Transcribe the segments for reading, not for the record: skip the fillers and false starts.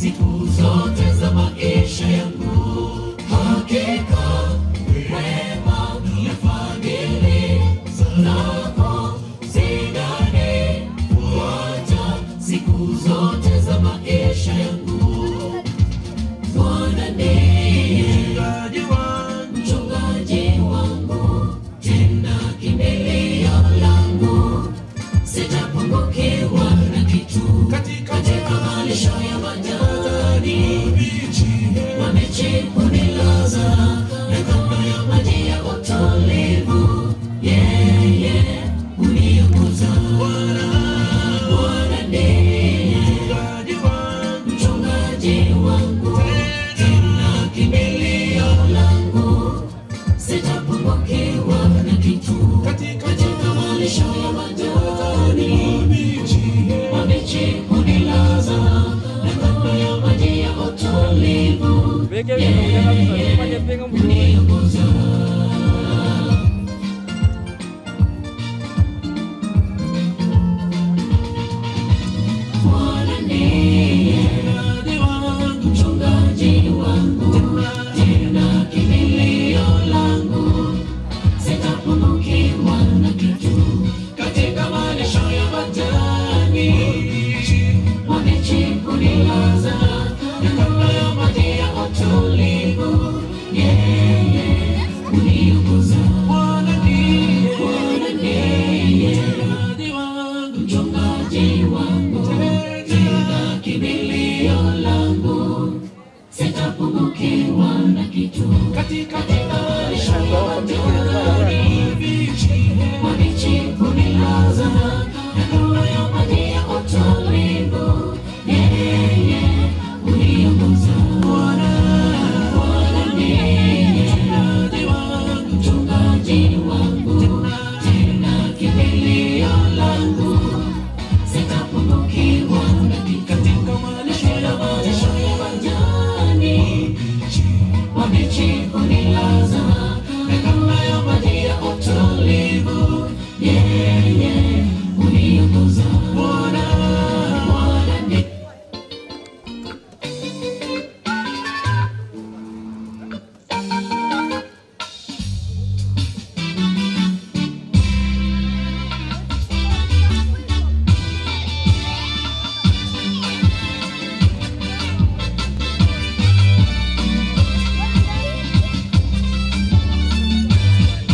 siku zote za maisha yangu. Hakika wema na fadhili zako zinanifuata siku zote za maisha yangu. Bwana ndiye mchungaji wangu, tena kimbilio langu, sitapungukiwa na kitu. Katika malisho ya majani mabichi hunilaza, na kando ya maji ya utulivu yeye huniongoza. Bwana ndiye mchungaji wangu, tena kimbilio langu, sitapungukiwa na kitu. Katika malisho ya majani mabichi hunilaza, na kando ya maji ya utulivu yeye huniongoza. Bwana ndiye mchungaji wangu, tena kimbilio langu, sitapungukiwa na kitu. Katika malisho ya majani mabichi hunilaza, na kando ya maji ya utulivu yeye huniongoza. Bwana ndiye mchungaji wangu, tena kimbilio langu, sitapungukiwa na kitu. Katika malisho ya majani mabichi hunilaza, na kando ya maji ya utulivu yeye huniongoza. Bwana ndiye mchungaji wangu, tena kimbilio langu, sitapungukiwa na kitu. Katika malisho ya majani mabichi hunilaza, na kando ya maji ya utulivu yeye huniongoza. Bwana ndiye Thank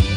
you.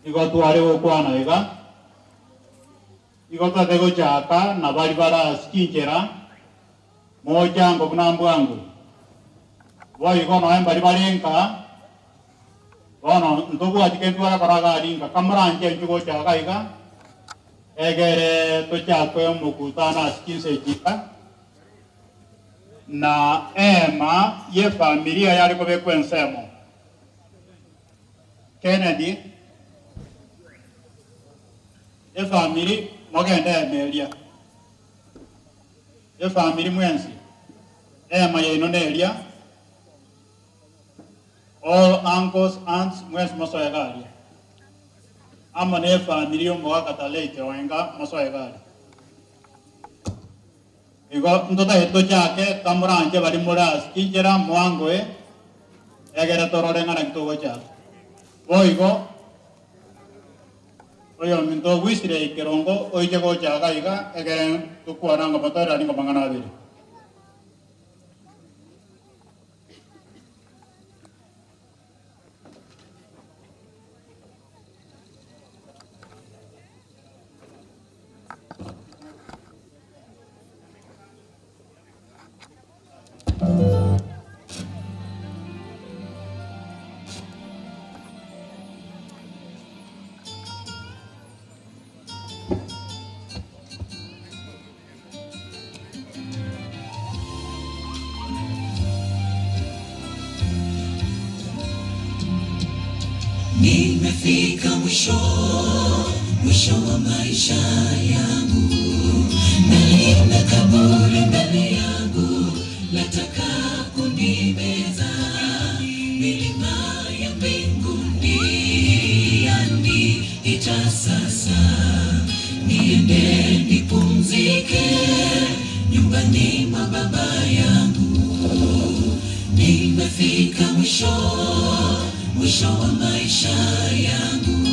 Igo tware gokwana iga, Igo twate gochaka na baria bare ase chinchera, mochango buna mbwango. Boigo nonya mbaria bare nka, bono ntobwati kende twarakora iga aria nka, kamoranche inchuo gochaka iga, egere tochake omokutano ase chinsa echi iga, na eema y'efamilia yare kobekwa ensemo. Kennedy, Efamiri mogende eema eria. Efamiri mwensi, eema yaino neria. All uncles, aunts mwensi mosoe iga aria. Amo ne efamiri y'omogaka Taleite oenga mosoe iga aria. Igo ntotagete tochake, tamoranche baria more ase chinchera moangoe, egere torore ng'a naki togochaka. Boigo oyominto ogwisire ekerongo oiche gocha iga iga, egere tokwane anga motoereranie amang'ana abere. Nimefika mwisho, mwisho wa maisha yangu, naliona kaburi mbele yangu, lataka kunimeza. Milima ya mbinguni yaniita sasa, niende nipumzike nyumbani mwa baba yangu. Nimefika mwisho, mwisho wa maisha yangu,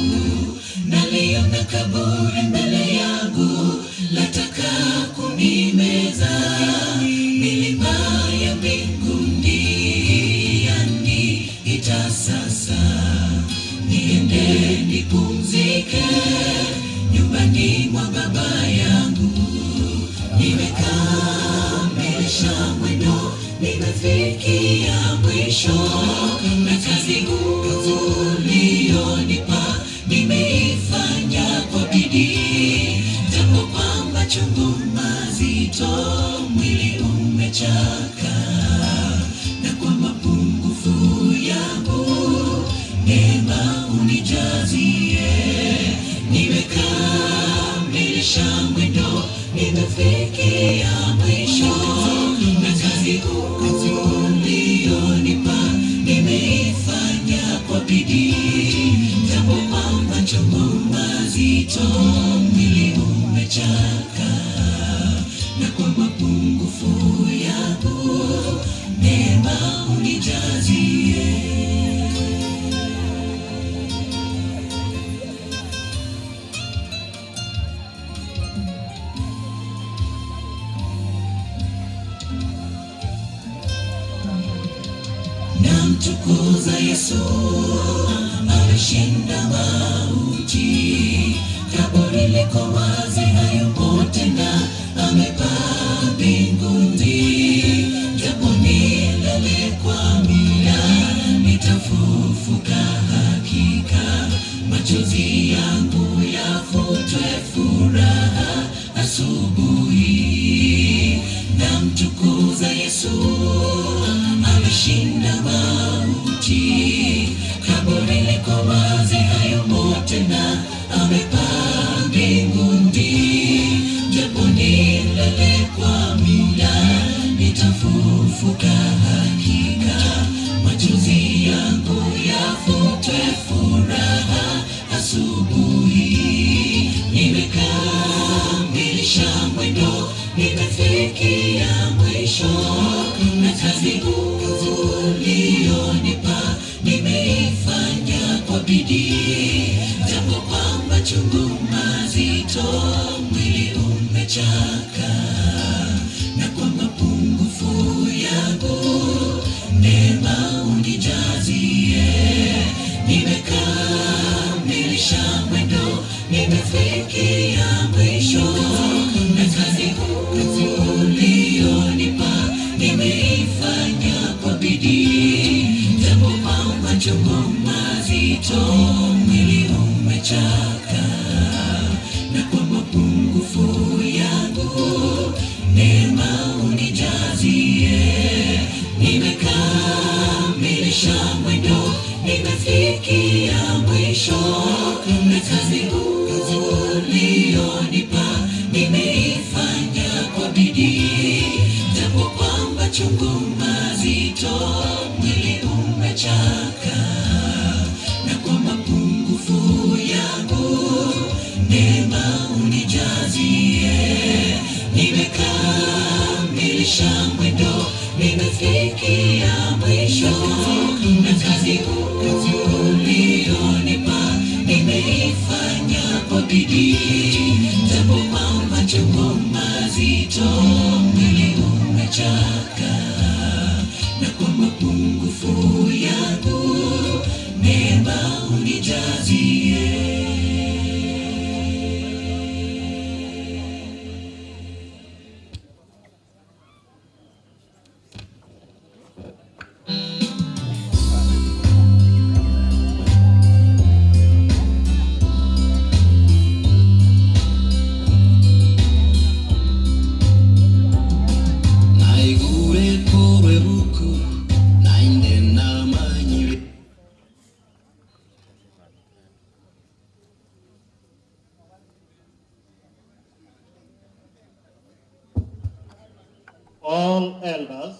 naliona kaburi mbele yangu, lataka kunimeza. Milima ya mbinguni yaniita sasa, niende nipumzike nyumbani mwa baba yangu. Nimekamilisha mwendo, nimefikia mwisho, na kazi ulionipa nimeifanya kwa bidii, japo kwamba chungu mazito, mwili umechaka, na kwa mapungufu yangu neema unijazie. Nimekamilisha mwendo, nimefikia mwisho, na kazi ulionipa nimeifanya kwa bidii, japo kwamba chungu mazito, mwili umechaka, na kwa mapungufu yangu neema unijazie. Namtukuza Yesu, ameshinda mauti. Kaburi liko wazi, hayupo tena, amepaa mbinguni. Japo nilale kwa muda, nitafufuka hakika. Machozi yangu yafutwe, furaha asubuhi. Namtukuza Yesu, ameshinda mauti. Kaburi liko wazi, hayumo tena, amepaa mbinguni. Japo nilale kwa muda, nitafufuka hakika. Machozi yangu yafutwe, furaha asubuhi. Nimekamilisha mwendo, nimefikia mwisho, na kazi ulionipa nimeifanya kwa bidii, japo kwamba chungu mazito, mwili umechaka, na kwa mapungufu yangu neema unijazie. Nimekamilisha mazito, mwili umechaka, na kwa mapungufu yangu neema unijazie. Nimekamilisha mwendo, nimefikia mwisho, na kazi ulionipa nimeifanya kwa bidii, japo kwamba chungu mazito, mwili umechaka, na kwa mapungufu yangu neema unijazie. Nimekamilisha mwendo, nimefikia mwisho, na kazi ulionipa nimeifanya kwa bidii, japo kwamba chungu mazito, mwili umechaka, na kwa mapungufu yangu neema unijazie. Naigure korwe buku nainde namanyire All elders,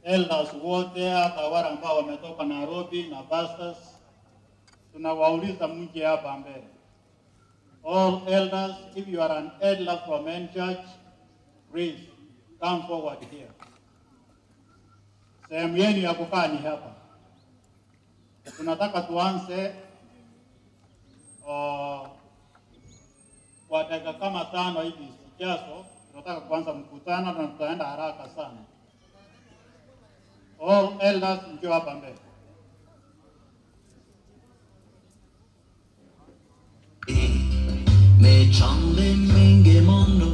elders wote hata wale ambao wametoka Nairobi na pastors, tunawauliza mje hapa mbele. All elders, if you are an elder from any church, please come forward here. Sehemu yenu ya kukaa ni hapa. Tunataka tuanze kwa dakika kama tano hivi zijazo. Tunataka kuanza mkutano na tutaenda haraka sana. All elders njoo hapa mbele. Mechande minge mono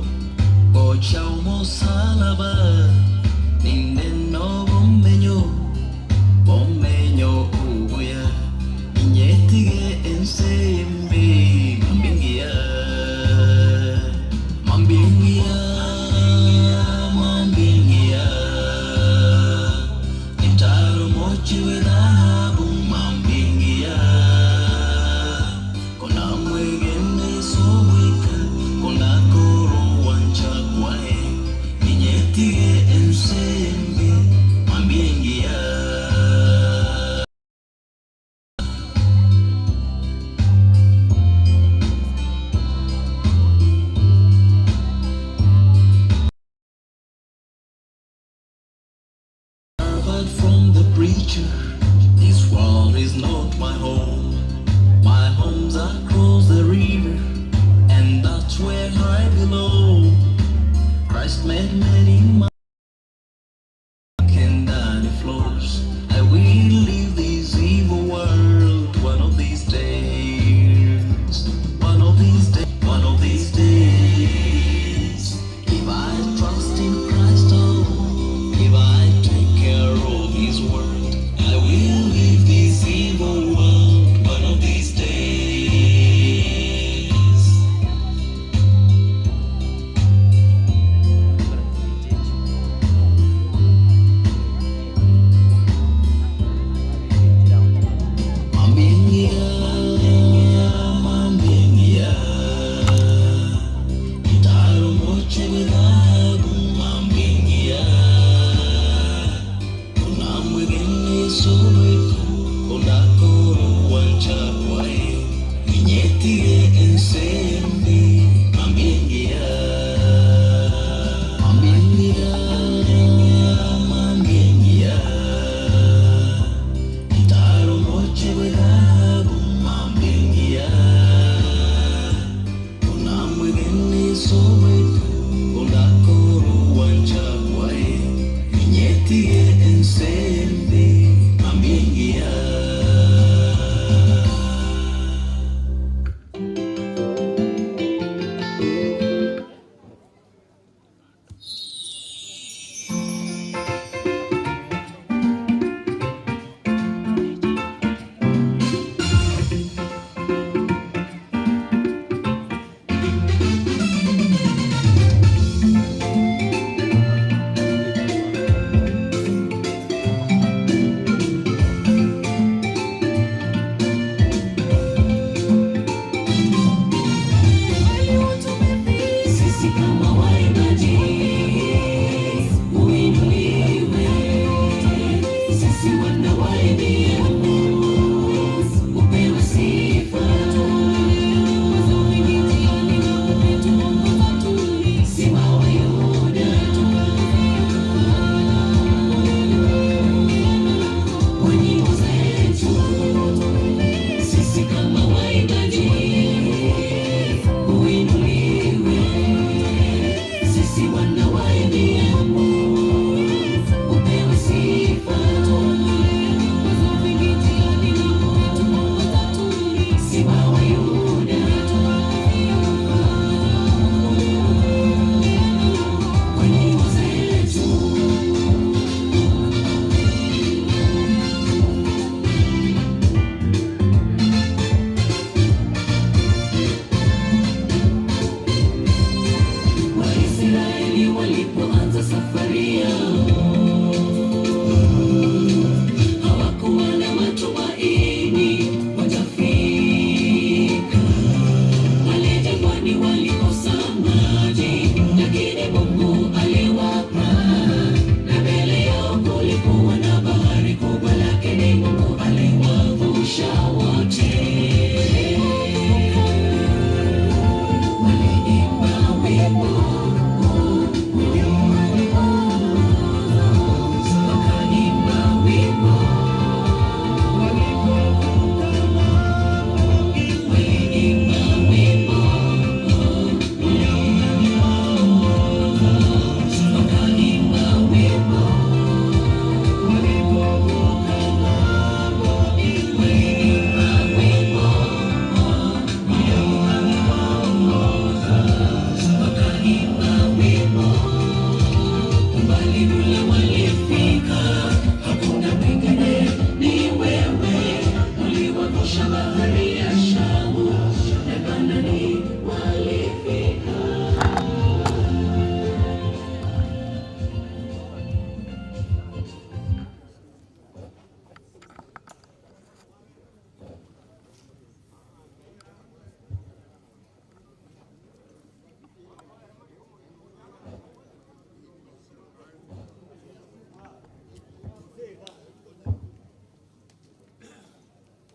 gocha omosalaba ninde no bomenyo bomenyo ubuya inyetige ensembe mambingia mambingia mambingia itaro mochiwe dhahabu mambingia kona mwegene sobweka kona koro wancha kwae ninyetige ensembe mambingia. But from the preacher, this world is not my home. My home's across the river, and that's where I belong. Christ made many mark and the floors. I will leave this evil world one of these days. One of these days. One of these days. If I trust in Christ alone, if I take care of His word, I will leave this evil world.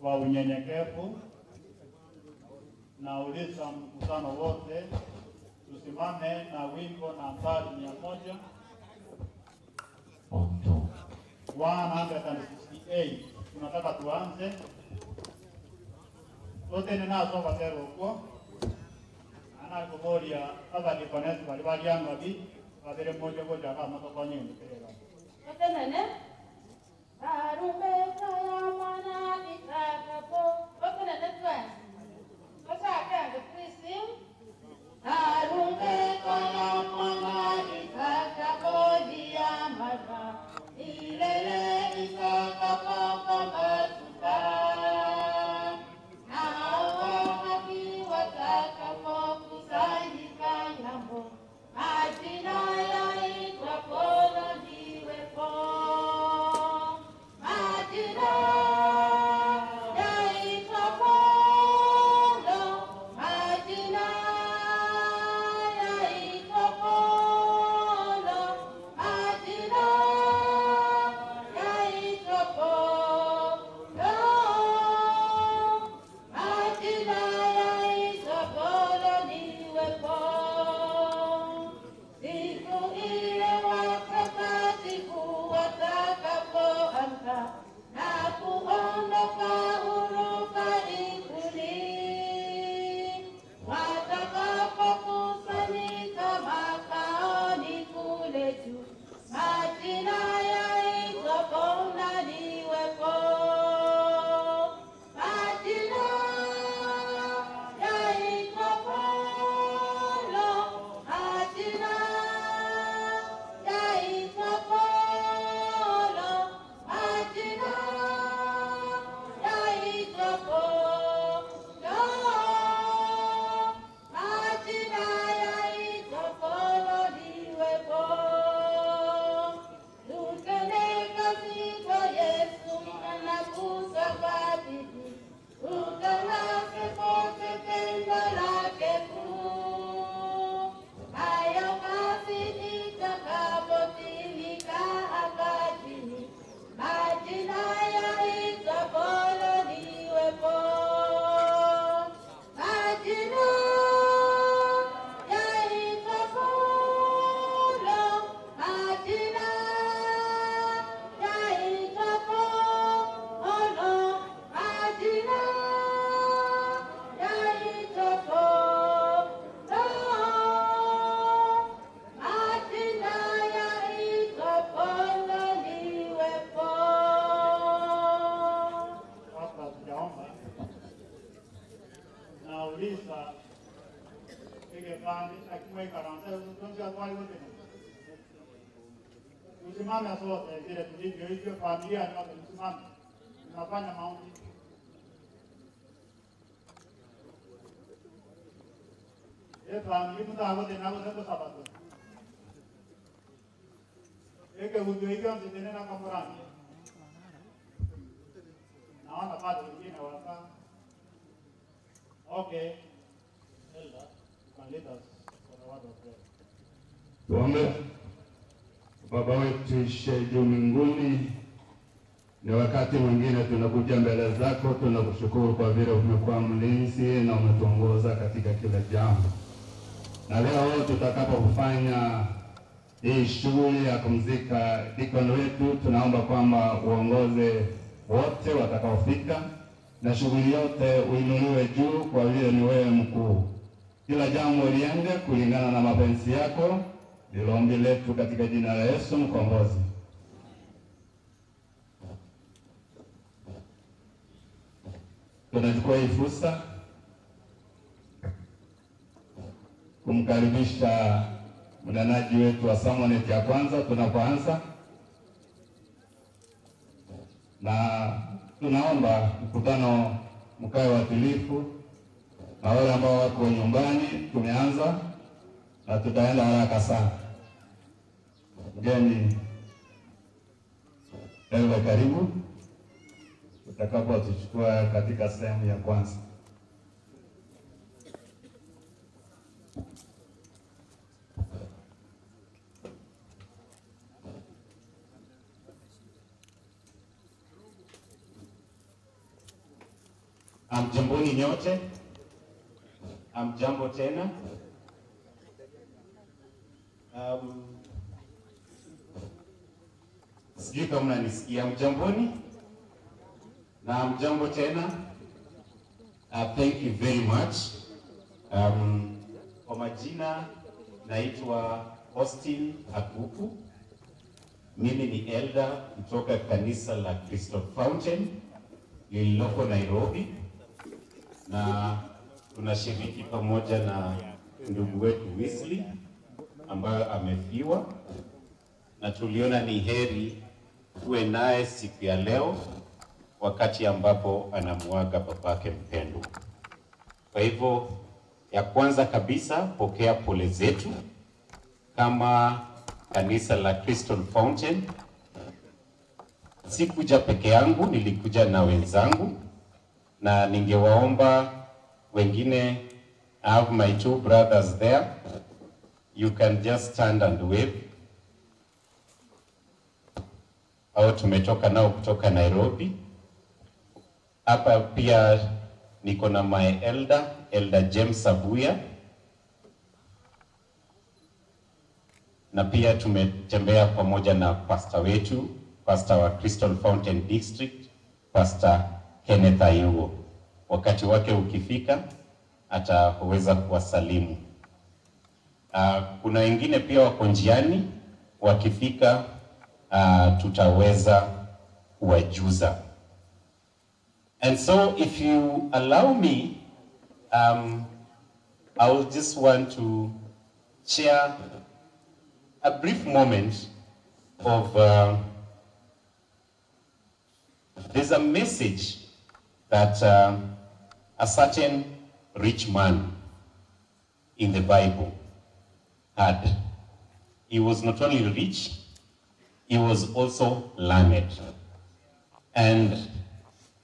Kwa unyenyekevu nauliza mkutano wote tusimame na wimbo nambari 100 168. Tunataka tuanze totene nasobatera okwo anakuboria abadikonesi bari bariangabi babere moja goja kamatokonya endekerera. Otenene tarumbeta ya mwana itakapo. Otenene twensi tochakenge please. Tarumbeta ya mwana itakapo diamara ilele itakapopambazuka nao haki watakapokusanyika ng'ambo majina yaitwapo niwepo. Majina yaitwapo, majina yaitwapo, majina yaitwapo, majina yaitwapo niwepo. Siku ile watakatifu watakapoamka na kuondoka huruka mbinguni, watakapokusanyika makaoni kule juu, majina yaitwapo na niwepo. Majina yaitwapo, majina yaitwapo, majina yaitwapo, majina yaitwapo niwepo. Tutende kazi kwa Yesu anakuza kwa bidii, tutangaze kote pendo lake kuu. Hayo kazi itakapotimika hapa chini, majina yaitwapo niwepo. Majina yaitwapo, majina yaitwapo, majina yaitwapo, majina yaitwapo niwepo. Kabla tujaomba, nauliza ikepande akimwekaransetusimame sote vile tulivyo hivyo, familia yote msimame, tunafanya maombi. E familia mutagote nagosekosabato ekegutio ikyo nzitene na kamurani naona bado wengine waka. Okay, Elder, you can lead us for the word of prayer. Tuombe. Baba wetu ishe juu mbinguni, ni wakati mwingine tunakuja mbele zako, tunakushukuru kwa vile umekuwa mlinzi na umetuongoza katika kila jambo. Na leo tutakapofanya hii shughuli ya kumzika dikoni wetu, tunaomba kwamba uongoze wote watakaofika na shughuli yote uinuliwe juu, kwa vile ni wewe mkuu. Kila jambo liende kulingana na mapenzi yako. Ndilo ombi letu katika jina la Yesu Mkombozi. Tunachukua hii fursa kumkaribisha mnenaji wetu wa Samonet ya kwanza tunapoanza, na tunaomba mkutano mkae watulifu, na wale ambao wako nyumbani, tumeanza na tutaenda haraka sana. Mgeni ewe, karibu utakapotuchukua katika sehemu ya kwanza. Hamjamboni nyote, hamjambo tena. Sijui kama mnanisikia. Hamjamboni na hamjambo tena. Thank you very much. Kwa majina naitwa Austin Akuku. Mimi ni elder kutoka kanisa la Crystal Fountain lililoko Nairobi, na tunashiriki pamoja na ndugu wetu Wesley ambayo amefiwa, na tuliona ni heri tuwe naye siku ya leo wakati ambapo anamuaga babake mpendwa. Kwa hivyo, ya kwanza kabisa, pokea pole zetu kama kanisa la Crystal Fountain. Sikuja peke yangu, nilikuja na wenzangu, na ningewaomba wengine. I have my two brothers there. You can just stand and wave. Au tumetoka nao kutoka Nairobi. Hapa pia niko na my elder, Elder James Abuya, na pia tumetembea pamoja na pastor wetu, pastor wa Crystal Fountain District, Pastor Kenneth Ayuo. Wakati wake ukifika ataweza kuwasalimu. Kuna wengine pia wako njiani, wakifika tutaweza kuwajuza. And so if you allow me, I will just want to share a brief moment of, there's a message that a certain rich man in the Bible had. He was not only rich, he was also learned. And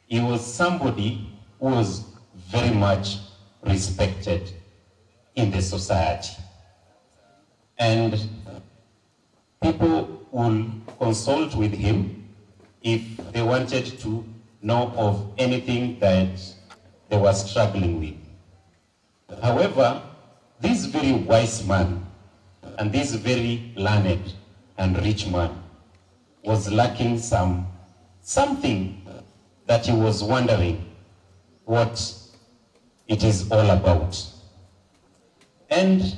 he was somebody who was very much respected in the society. And people will consult with him if they wanted to know of anything that they were struggling with. However, this very wise man and this very learned and rich man was lacking something that he was wondering what it is all about. And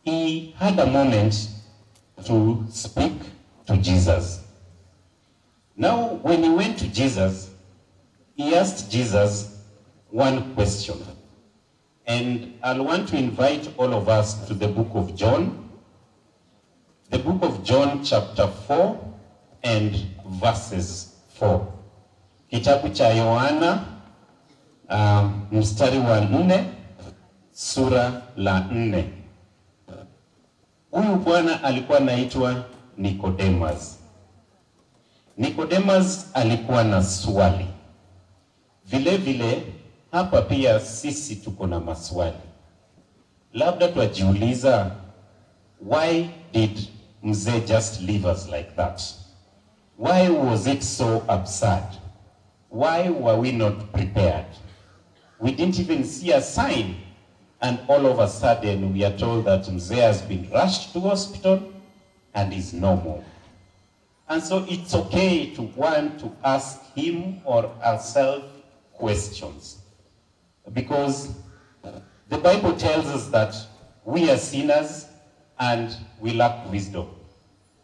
he had a moment to speak to Jesus. Now, when he went to Jesus, he asked Jesus one question. And I'll want to invite all of us to the book of John. The book of John, chapter 4 and verses 4. Kitabu cha Yohana, mstari wa 4, sura la 4. Huyu bwana alikuwa anaitwa Nicodemus. Nicodemus alikuwa na swali. Vile vile hapa pia sisi tuko na maswali. Labda twajiuliza, why did mzee just leave us like that? Why was it so absurd? Why were we not prepared? We didn't even see a sign, and all of a sudden we are told that mzee has been rushed to hospital and is no more. And so it's okay to want to ask him or herself questions, because the Bible tells us that we are sinners and we lack wisdom.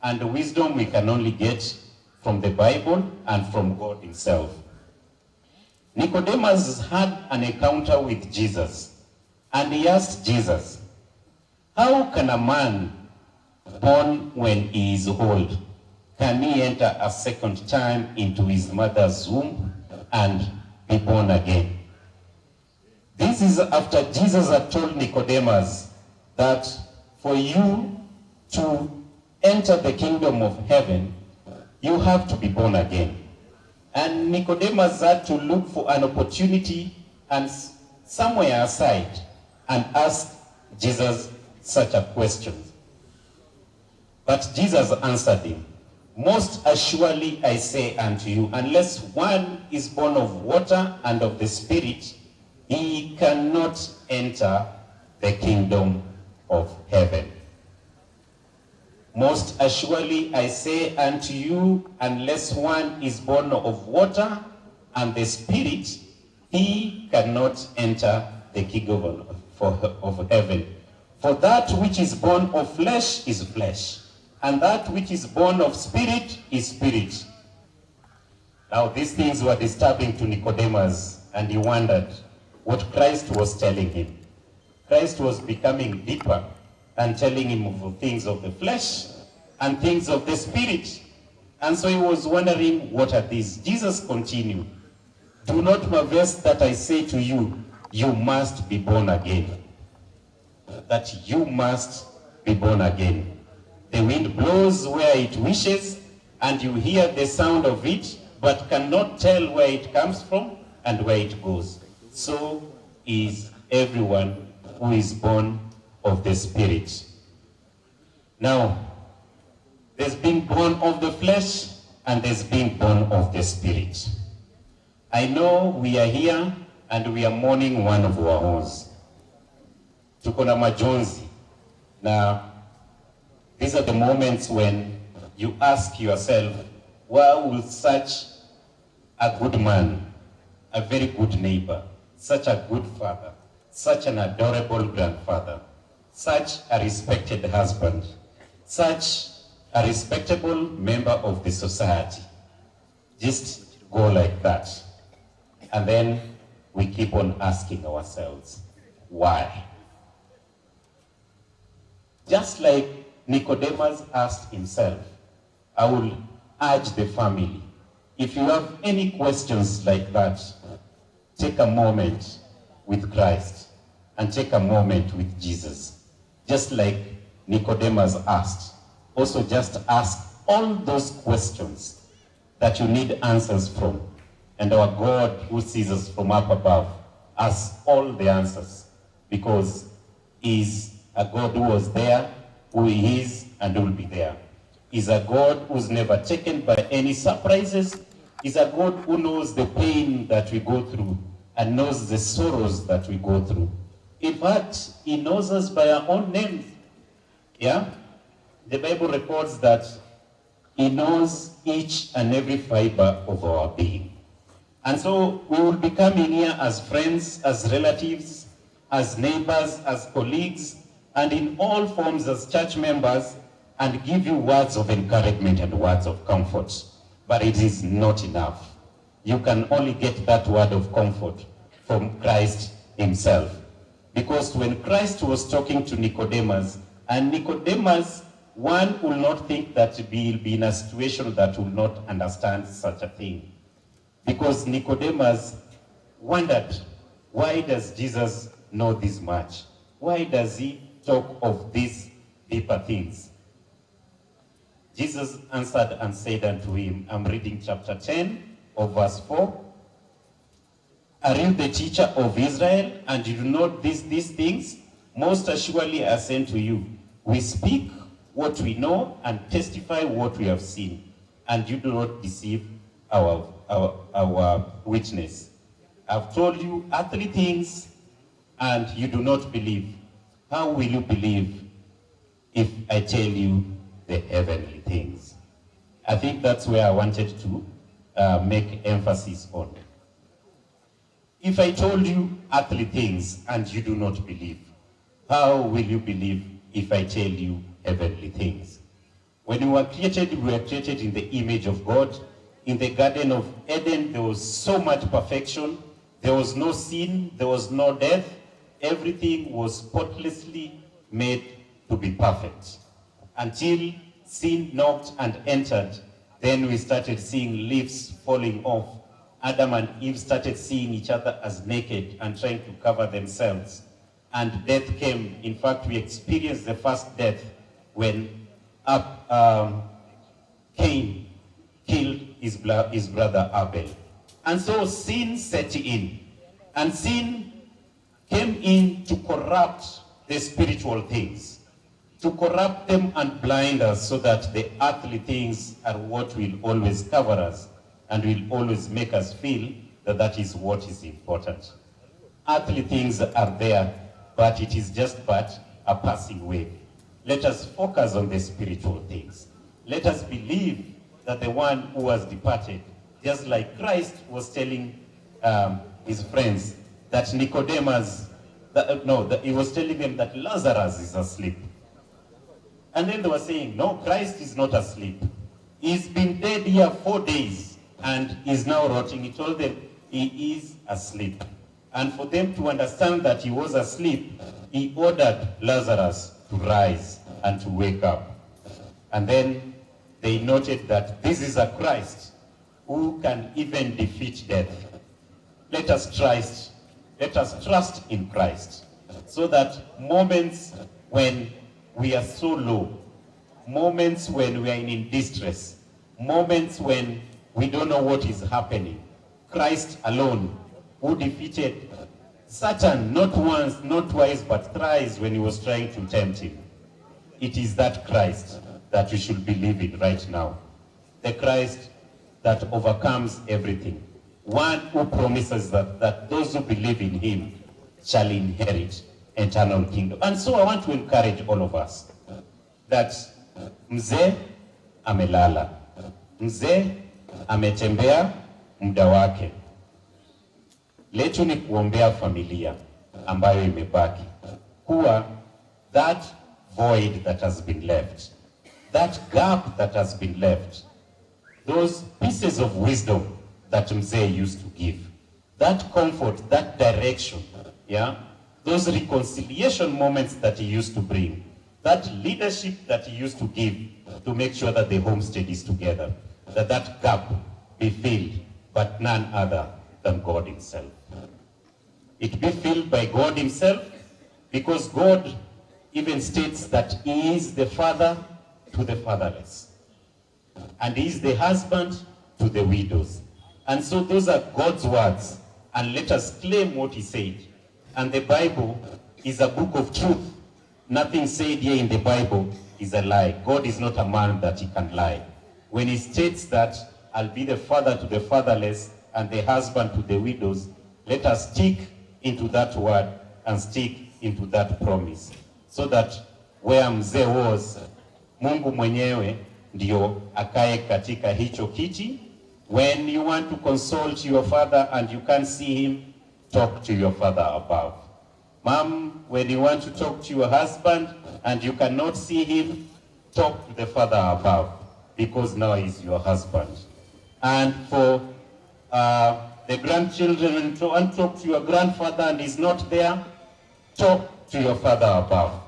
And wisdom we can only get from the Bible and from God himself. Nicodemus had an encounter with Jesus, and he asked Jesus, how can a man born when he is old, can he enter a second time into his mother's womb and be born again? This is after Jesus had told Nicodemus that for you to enter the kingdom of heaven, you have to be born again. And Nicodemus had to look for an opportunity and somewhere aside and ask Jesus such a question. But Jesus answered him. Most assuredly I say unto you, unless one is born of water and of the Spirit, he cannot enter the kingdom of heaven. Most assuredly I say unto you, unless one is born of water and the Spirit, he cannot enter the kingdom of heaven. For that which is born of flesh is flesh, and that which is born of spirit is spirit. Now these things were disturbing to Nicodemus, and he wondered what Christ was telling him. Christ was becoming deeper and telling him of things of the flesh and things of the spirit. And so he was wondering, what are these? Jesus continued, Do not marvel that I say to you, you must be born again. That you must be born again. The wind blows where it wishes, and you hear the sound of it, but cannot tell where it comes from and where it goes. So is everyone who is born of the Spirit. Now, there's being born of the flesh and there's being born of the Spirit. I know we are here and we are mourning one of our own. Tuko na majonzi. Now, these are the moments when you ask yourself, why will such a good man, a very good neighbor, such a good father, such an adorable grandfather, such a respected husband, such a respectable member of the society, just go like that? And then we keep on asking ourselves, why? Just like Nicodemus asked himself, I will urge the family, if you have any questions like that, take a moment with Christ and take a moment with Jesus. Just like Nicodemus asked, also just ask all those questions that you need answers from. And our God who sees us from up above has all the answers, because he's a God who was there, who he is, and who will be there. He's a God who's never taken by any surprises. He's a God who knows the pain that we go through and knows the sorrows that we go through. In fact, he knows us by our own names. Yeah? The Bible records that he knows each and every fiber of our being. And so we will be coming here as friends, as relatives, as neighbors, as colleagues, and in all forms as church members, and give you words of encouragement and words of comfort. But it is not enough. You can only get that word of comfort from Christ himself. Because when Christ was talking to Nicodemus, and Nicodemus, one will not think that he will be in a situation that will not understand such a thing. Because Nicodemus wondered, why does Jesus know this much? Why does he talk of these deeper things? Jesus answered and said unto him, I'm reading chapter 10 of verse 4. Are you the teacher of Israel, and you do not these things? Most assuredly I say unto you, we speak what we know and testify what we have seen, and you do not deceive our witness. I've told you earthly things, and you do not believe. How will you believe if I tell you the heavenly things? I think that's where I wanted to make emphasis on. If I told you earthly things and you do not believe, how will you believe if I tell you heavenly things? When we were created in the image of God. In the Garden of Eden, there was so much perfection. There was no sin, there was no death. Everything was spotlessly made to be perfect. Until sin knocked and entered, then we started seeing leaves falling off. Adam and Eve started seeing each other as naked and trying to cover themselves. And death came. In fact, we experienced the first death when Cain killed his brother Abel. And so sin set in. And sin came in to corrupt the spiritual things, to corrupt them and blind us so that the earthly things are what will always cover us and will always make us feel that that is what is important. Earthly things are there, but it is just but a passing wave. Let us focus on the spiritual things. Let us believe that the one who has departed, just like Christ was telling his friends that Nicodemus, that, no, that he was telling them that Lazarus is asleep. And then they were saying, no, Christ is not asleep. He's been dead here 4 days and is now rotting. He told them he is asleep. And for them to understand that he was asleep, he ordered Lazarus to rise and to wake up. And then they noted that this is a Christ who can even defeat death. Let us trust, let us trust in Christ, so that moments when we are so low, moments when we are in distress, moments when we don't know what is happening, Christ alone, who defeated Satan not once, not twice, but thrice when he was trying to tempt him. It is that Christ that we should believe in right now. The Christ that overcomes everything. One who promises that those who believe in him shall inherit eternal kingdom. And so I want to encourage all of us that mzee amelala, mzee ametembea muda wake. Letu ni kuombea familia ambayo imebaki, kuwa that void that has been left, that gap that has been left, those pieces of wisdom that mzee used to give, that comfort, that direction, yeah, those reconciliation moments that he used to bring, that leadership that he used to give to make sure that the homestead is together, that that gap be filled, but none other than God himself. It be filled by God himself, because God even states that he is the father to the fatherless, and he is the husband to the widows. And so those are God's words, and let us claim what he said. And the Bible is a book of truth. Nothing said here in the Bible is a lie. God is not a man that he can lie. When he states that I'll be the father to the fatherless and the husband to the widows, let us stick into that word and stick into that promise, so that where mzee was, Mungu mwenyewe ndio akae katika hicho kiti. When you want to consult your father and you can't see him, talk to your father above. Mom, when you want to talk to your husband and you cannot see him, talk to the father above, because now he's your husband. And for the grandchildren, to and talk to your grandfather and he's not there, talk to your father above,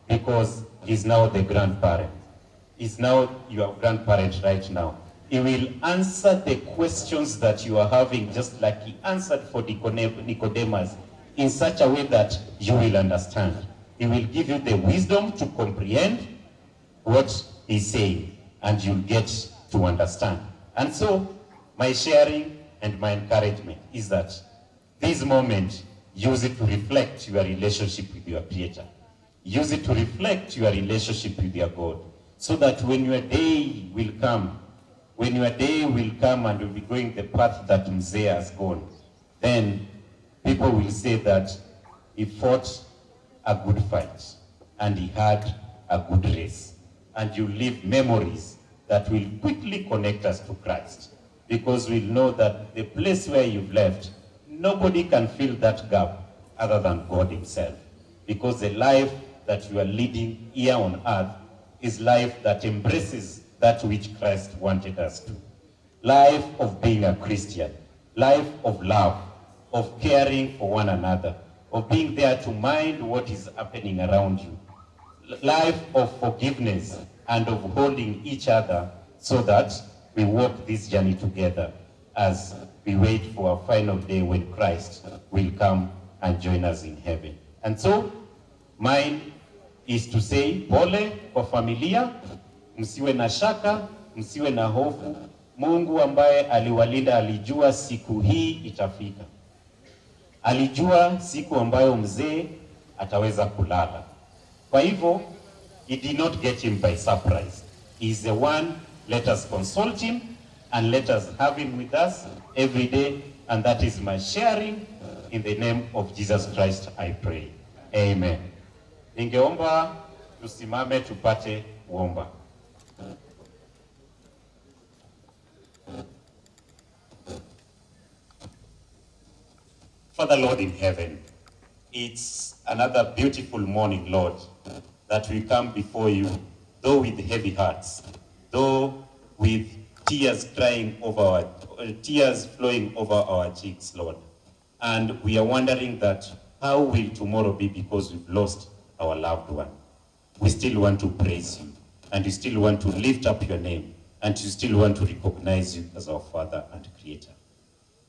because he's now the grandparent. He's now your grandparent right now. He will answer the questions that you are having, just like he answered for Nicodemus, in such a way that you will understand. He will give you the wisdom to comprehend what he's saying, and you'll get to understand. And so, my sharing and my encouragement is that this moment, use it to reflect your relationship with your Creator. Use it to reflect your relationship with your God, so that when your day will come, when your day will come and you'll be going the path that Mzee has gone, then people will say that he fought a good fight and he had a good race. And you leave memories that will quickly connect us to Christ, because we'll know that the place where you've left, nobody can fill that gap other than God himself. Because the life that you are leading here on earth is life that embraces that which Christ wanted us to. Life of being a Christian, life of love, of caring for one another, of being there to mind what is happening around you, life of forgiveness and of holding each other so that we walk this journey together as we wait for our final day when Christ will come and join us in heaven. And so, mine is to say, pole kwa familia, msiwe na shaka, msiwe na hofu. Mungu ambaye aliwalinda alijua siku hii itafika. Alijua siku ambayo mzee ataweza kulala. Kwa hivyo, It did not get him by surprise. He is the one, let us consult him and let us have him with us every day. And that is my sharing. In the name of Jesus Christ, I pray. Amen. Ningeomba tusimame tupate kuomba. Father Lord in heaven, it's another beautiful morning, Lord, that we come before you, though with heavy hearts, though with tears crying over our, tears flowing over our cheeks, Lord. And we are wondering that how will tomorrow be because we've lost our loved one. We still want to praise you, and we still want to lift up your name, and we still want to recognize you as our Father and Creator.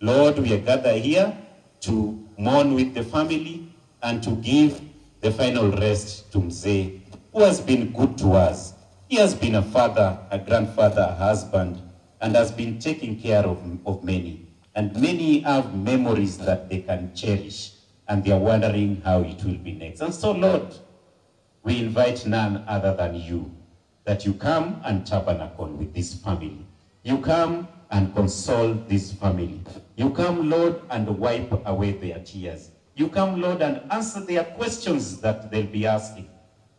Lord, we are gathered here to mourn with the family and to give the final rest to Mzee, who has been good to us. He has been a father, a grandfather, a husband, and has been taking care of many. And many have memories that they can cherish, and they are wondering how it will be next. And so, Lord, we invite none other than you, that you come and tabernacle with this family. You come and console this family. You come, Lord, and wipe away their tears. You come, Lord, and answer their questions that they'll be asking.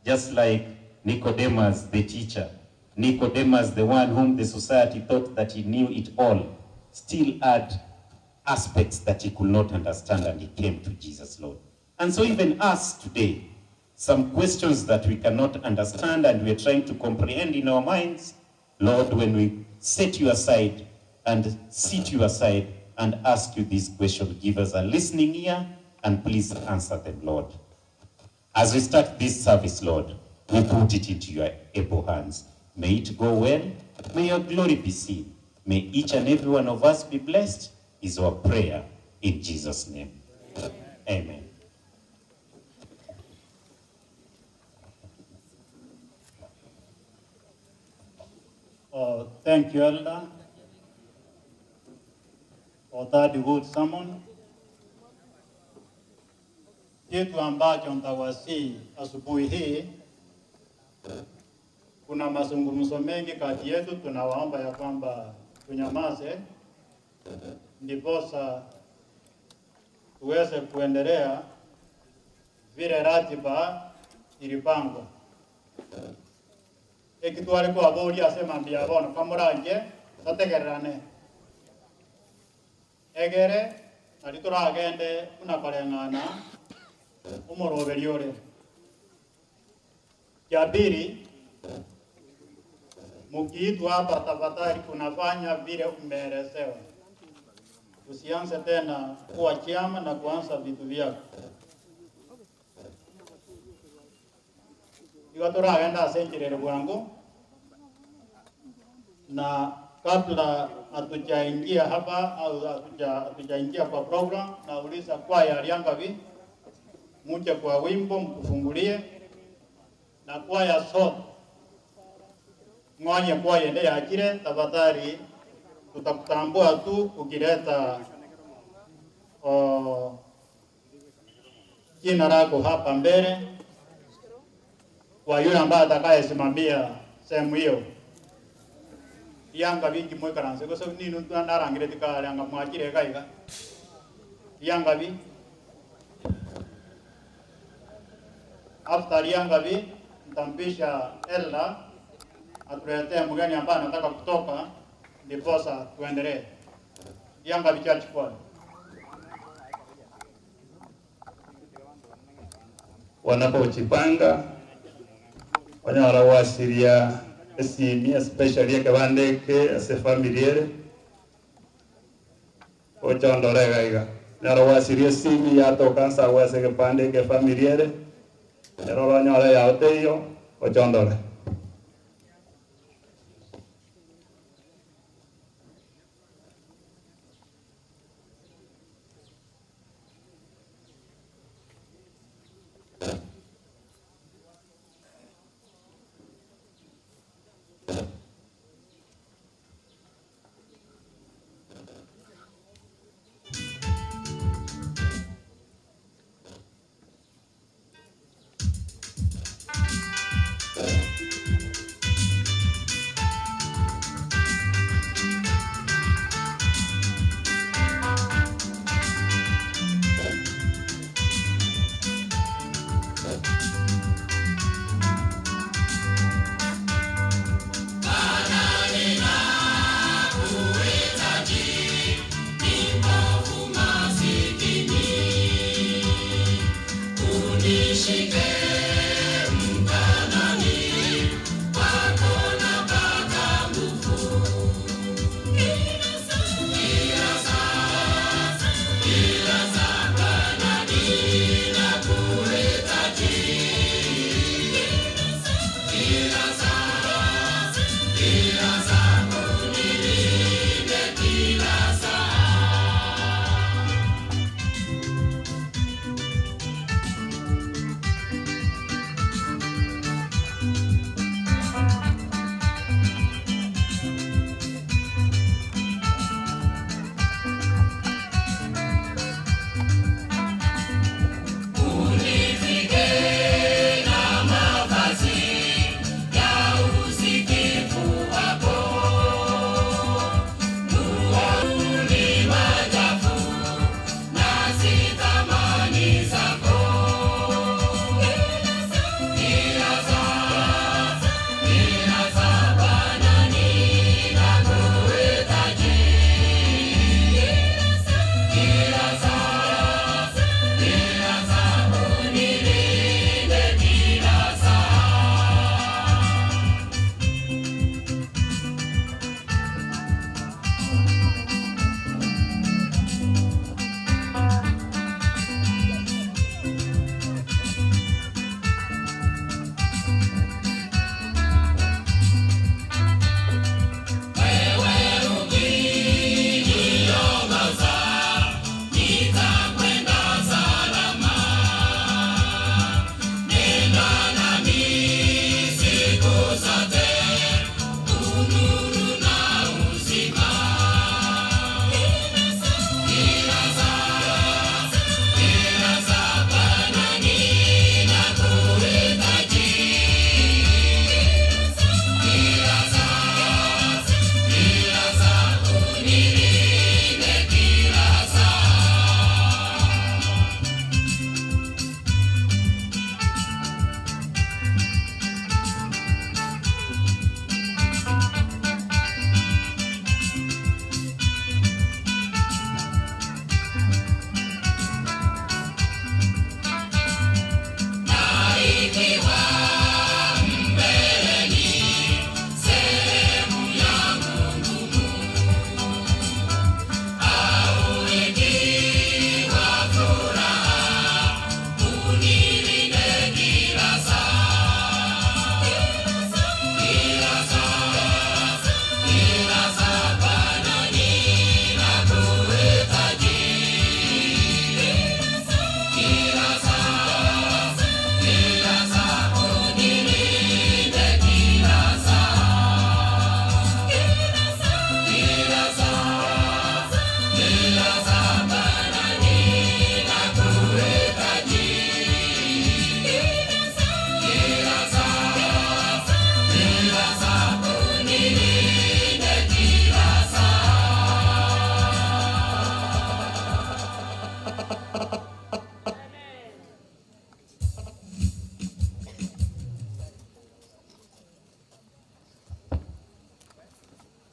Just like Nicodemus, the teacher. Nicodemus, the one whom the society thought that he knew it all, still had aspects that he could not understand, and he came to Jesus, Lord. And so even us today, some questions that we cannot understand and we are trying to comprehend in our minds, Lord, when we set you aside and sit you aside and ask you this question, give us a listening ear and please answer them, Lord. As we start this service, Lord, we put it into your able hands. May it go well. May your glory be seen. May each and every one of us be blessed, is our prayer in Jesus' name. Amen. Oh, thank you, Elder, for that good sermon. Kitu ambacho nitawasihi asubuhi hii, kuna mazungumzo mengi kati yetu, tunawaomba ya kwamba tunyamaze, ndiposa tuweze kuendelea vile ratiba ilipangwa. Ekitwale kwa bori asema mbia bono kamuranje tategererane egere nari turagende unakoreng'ana umuroberi ore. Ya pili, mukiitwa hapa tafadhali kunafanya vile umeelezewa. Usianze tena kuwa chama na kuanza vitu vyako. Iwa turagenda asencherere bwangu, na kabla hatujaingia hapa au hatujaingia kwa program, nauliza kwaya Liangavi muje kwa wimbo mkufungulie, na kwaya sote ng'onye kwaya ende yakire, tafadhali tutakutambua tu ukileta jina lako hapa mbele kwa yule ambaye atakayesimamia sehemu hiyo. Yanga bingi mwekaranse koso ninu ndarangire tikale anga mwakire kaiga. Yanga bi after Yanga bi nitampisha Ella atuletee mgeni ambaye anataka kutoka, ndiposa tuendelee. Yanga bi Church Choir. Wanapojipanga wanyara wasiria esimi especially ekebandeke ase family ere ochondorega iga nyara wasiria esimi yatoka nsago ase ekebandeke family ere ero ronyore yaote iyo ochondore.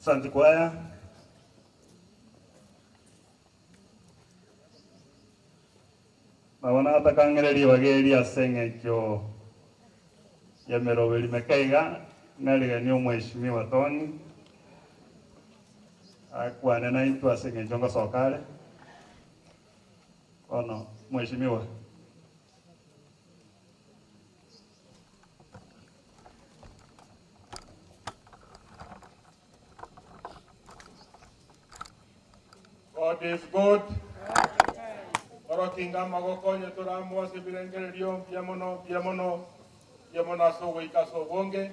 Asante kwaya. Nabo natakang'ire ribaga eri ase eng'encho y'emeroberi meke iga, nariganie omweshimiwa Tony akwane naintwe ase eng'encho ngosoka are. Bono mweshimiwa. God is good. Orokinga amagoko onye toramoa ase ebirengererio mbuya mono mbuya mono mbuya mono ase ogoika ase obonge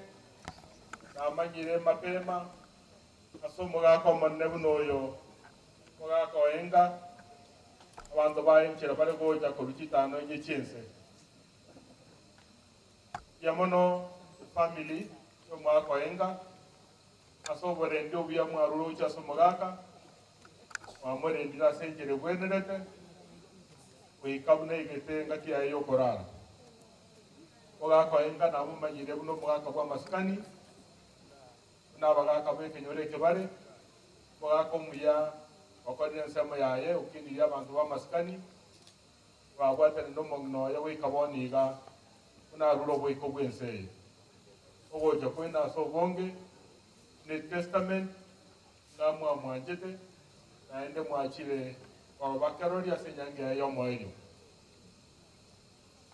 namanyire mapema ase omogaka omonene buna oyo omogaka oenga abanto baye enchera bare gocha korwa chitano inye chiense mbuya mono efamily ya omogaka oenga ase oborendi obuya mwarure gochia ase omogaka mwamorendire ase enchera egwenerete, goika buna aigete engaki yaye y'okorara. Omogaka oye inga namomanyire buna omogaka bw'amasikani, buna abagaka b'ekenyoro eke bare, omogaka omuya okorire ensemo yaye, okinirie abanto b'amasikani, babwatane nomong'ina oye goika bono iga, buna arure oboiko bw'ense eye. Ogocha kwaino ase obonge ne testament ng'a mwamwanchete, naende mwachire koba kerori ase enyangi yaye y'omoerio.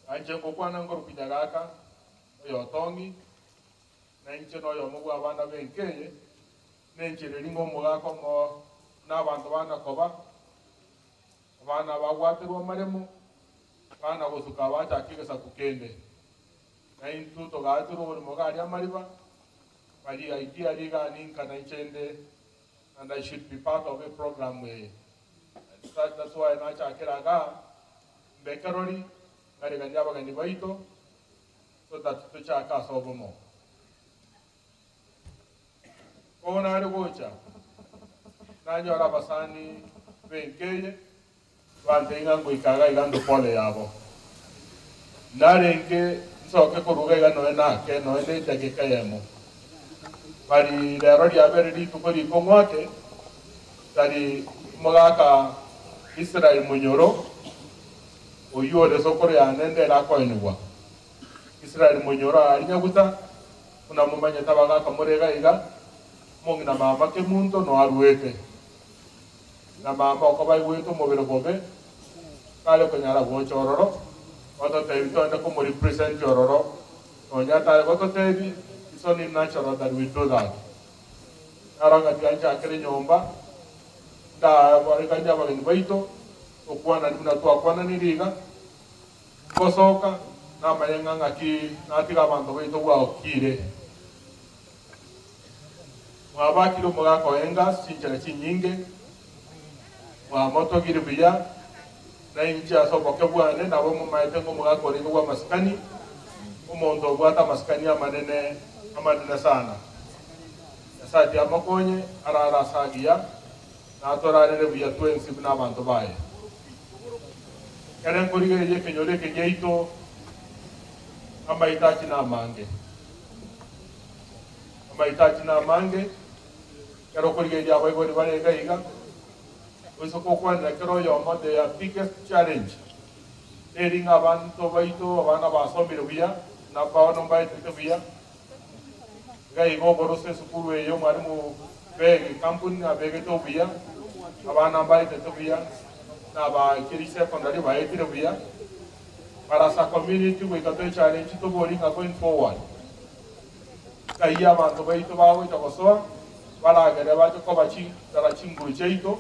Nainche ngokwana nkorokwa Nyagaka, oyotong'i, na inche noyomo bw'abana b'enka eye, nenchera eria ng'a omogaka omo nabanto bana koba, abana bagwaterwa amaremo, bana gosuka bachaka egesaku kende. Na intwe togaaterwa oborimo iga aria amariba, baria idea iga ninka nainche inde and I should be part of eprogram eye. That's why nachakera igaa mbe ekerori ngariganie abageni baito so that tochake ase obomo. Bono nare gocha nanyora abasani b'enka eye bantebia ng'a ngoika iga iga ndo pole yabo. Narenge nsoke korwa iga iga noe nake noe ne edakika eyemo. Bari rero riabere rituko rikong'u ake, tari omogaka Israel Munyoro, oyio ore sokoro yane ndere akoenigwa. Israel Munyoro aria nyaguta, buna momanyete abagaka more iga iga, omong'ina mama Kemunto noe aruete. Na mama oko baigwete omobere bobe, tare konyara gocha ororo, batotebi toende komorepresent ororo, nonya tare gototebi, it's only natural that we do that. Naro ng'a tiga nchakere nyomba, ndabarekanie abageni baito, tokwanani buna twakwananire iga, ngosoka, namanye ng'a ng'aki natiga abanto baito bwaokire. Mwabakire omogaka oye enga ase chinchera chinyinge, mwamotogire buya, na inche ase oboke bwane nabo momaete ng'a omogaka orenge bw'amasikani, omonto obwate amasikani amanene, amanene sana. Nyasae tiamokonye arare ase agiya, na atorarere buya twensi buna abanto baye. Ekero nkorigereria ekenyoro eke giaito, amaitachi namange. Amaitachi namange, ekero okorigereria abaibori bare iga iga, oise gokwanera kera oyomo their biggest challenge neri ng'a abanto baito abana basomire buya na bono mbaetete buya, iga iga oborose esukuru eye omwalimu bege kampuni abegete obuya, abana mbaetete buya, na abakeri secondary baetire buya, but as a community goika toe challenge tobori ng'a going forward. Ng'ai abanto baito bagocha gosoa, baragere bache koba chintara chinguru chiaito,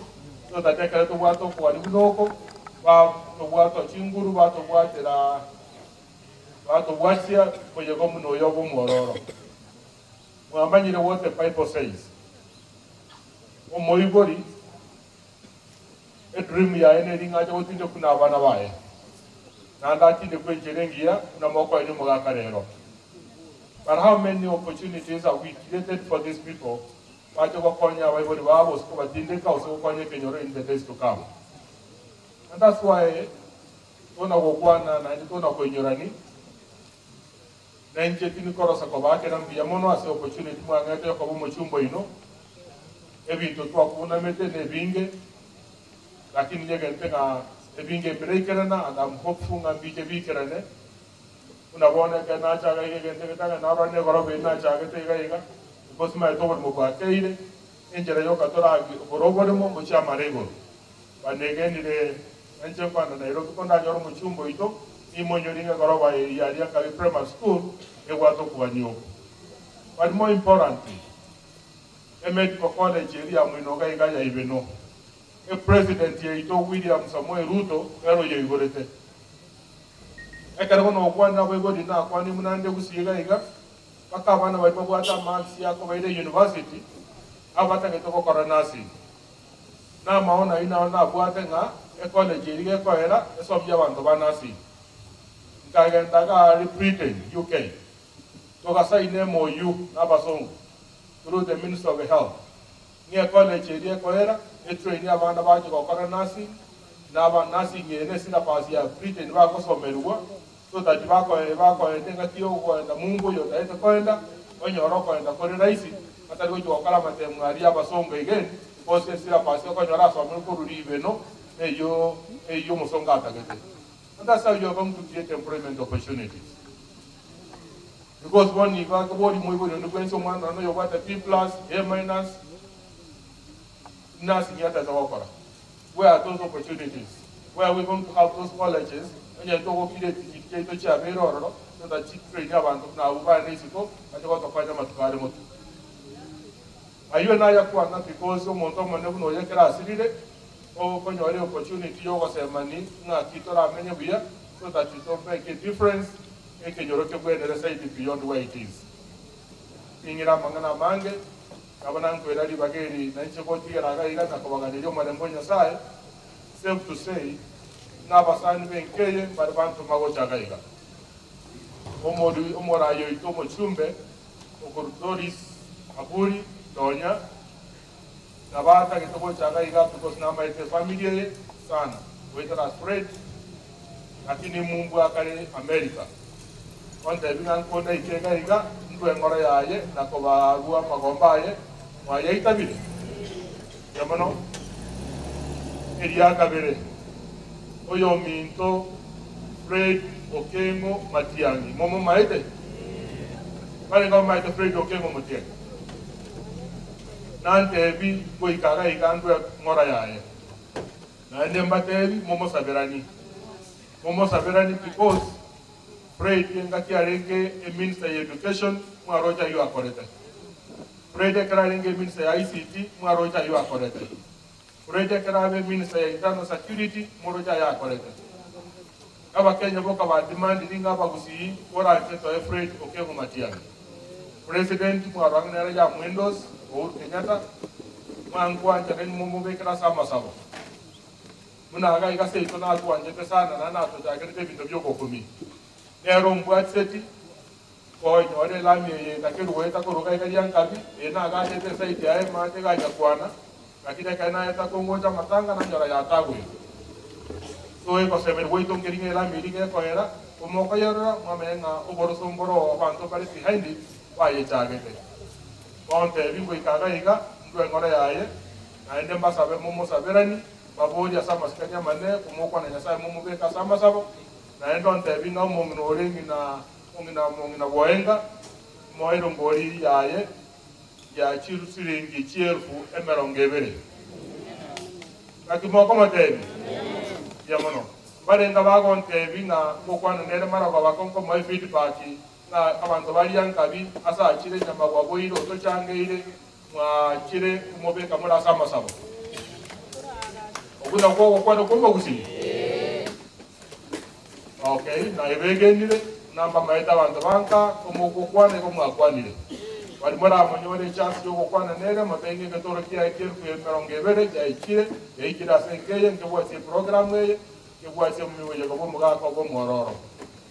totache ekero tobwate okogania buna oko, batobwata chinguru, batobwatera, batobwatia omoyega buna oyo bw'omwororo. Mwamanyire what the Bible says, Omoibori, edream yaye neri ng'a ache gotindekwa na abana baye, naende atindekwe enchera engiya buna mokoenia omogaka rero. But how many opportunities have we created for these people bache gokonya abaibori babo gose kobatindeka gose gokonya ekenyoro in the days to come? And that's why tona gokwana naende tona koinyorani, na inche tindi korosa kobaakera mbuya mono ase opportunity mwang'ete yokoba omochumba oino. Ebinto twakunamete nebinge, lakini nyegente ng'a ebinge mbireikerana and am hopeful ng'a mbiche biikerane. Buna bono ekero nachaga iga egento egetang'ani narora negoroba eri nachagete iga iga, because maete oborimo bwakeire, enchera yoka toragi obore oborimo ngochia amare igoro. But negenire inche nkwana Nairobi ko ndanyore omochumba oito, nimonyore ng'a egoroba eye yaria nkabe primary school ebwate okogania oko. But more importantly, emedical college eria ya Mwinoga iga ya Ibeno, epresident yaito William Samoei Ruto nere oyoigorete. Ekero bono gokwanera abaibori nakwanie buna nde gusii iga iga, mpaka abana baria babwate amarks akobaira euniversity, abatagete gokora nursing. Namaono ayio naro nabwate ng'a ecollege eria gekoera esomie abanto ba nursing. Nkagenda iga aria Britain, UK, togasaina MOU nabasongo through the Ministry of Health ng'a ecollege eria ekoera etrainie abana bache gokora nursing na aba nursing eye ne syllabus ya Britain bagosomerigwa so that bakoenda engaki yokoenda mumbu oyo otagete koenda onyore okoenda kore rahisi batari gochia gokora amatemu aria abasongo again because esyllabus okonyora asomire korwa ribeno neyio eyio omosongo atagete. And that's how you are going to create employment opportunities. Because bono igo akeboria moibori onde bwensi omwana one oyobwate B plus, A minus, nursing atete gokora. Where are those opportunities? Where are we going to have those colleges? Onye togokire chiti chiaito chiabeire ororo, so that chitrain abanto buna abwo bare isiko, bache gotokonya amatuko are motwe. Ayio nayakwana because omonto omonene buna oyo ekero asirire, okonyora eopportunity yogosemani ng'aki toramenye buya, so that to make a difference, ekenyoro kebwenere saidi beyond where it is. Ning'ire amang'ana amange, nabo nankwera ribaga eri nainche gotigera iga iga na kobaganeria omorembe o Nyasaye, safe to say, ng'a abasani b'enka eye mbare bantoma gocha iga iga. Omori omorai oito omochumbe, okorwa Doris Aburi Donya, nabatagete gocha iga iga because namaete family eye sana, goetera Fred, lakini mumbu akare America. Ontebi ng'a nkonda ike iga iga, ndwe eng'oro yaye, na kobarua amagomba aye, mwayaitabire. Ya mono, eria kabere, oyo minto Fred Okengo Matiang'i, momomaete? Barenge bamaete Fred Okengo Matiang'i? Nantebi goika iga iga ndwe ng'ora yaye. Naende mbatebi momosaberani. Momosaberani because Fred engaki arenge eminister ya education mwaroche ayio akorete. Fred ekero arenge eminister ya ICT mwaroche ayio akorete. Fred ekero abe minister ya internal security moroche ayo akorete. Abakenya boka bademandiri ng'a abagusii oranche toe Fred Okengo Matiang'i. President mwarang'inere ya Mwendos Uhuru Kenyatta mwankwanchane nimomobekera ase amasabo. Buna iga iga seito natwanchete sana na natochakerete ebinto biogokumia. Nero mbwatiseti konyora elami eye etakerueta koruga iga riankabi eye nagachete esaidi yaye mate ganyakwana lakini ekero naeta kongocha amatanga nanyora yatagwire. So ekosemeri gwaito nkeri elami eri gekoera omokoyorora mwamenye ng'a oboroso mboro abanto bare behind it bayechagete. Bontebi ngoika iga iga ndwe eng'oro yaye naende mbasabe momosaberani baboria ase amasikani amane komokwana Nyasaye momobeka ase amasabo naende ontebi ng'a omong'ina ore ng'ina omong'ina omong'ina bwoenga moero ngori yaye ya chirusiringi chielfu emerongo ebere. Naki mokomotebi? Ya mono. Barenga bagontebi ng'a ngokwana nere marogo bakonkomoe feedback ng'a abanto baria nkabi ase achire nyama bwaboire otochangeire mwachire kumobeka muri ase amasabo. Okuna kwogokwana kwomogusii? Okay, na ebegenire namba maete abanto banka omogokwana igo mwakwanire. Bari moramonyore echance yogokwana nere motenge egetoro kiaye kielfu emerongo ebere yaikire yaikire ase enkeye nkebwatie program eye nkebwatie omoyega bwa omogaka bwa omwororo.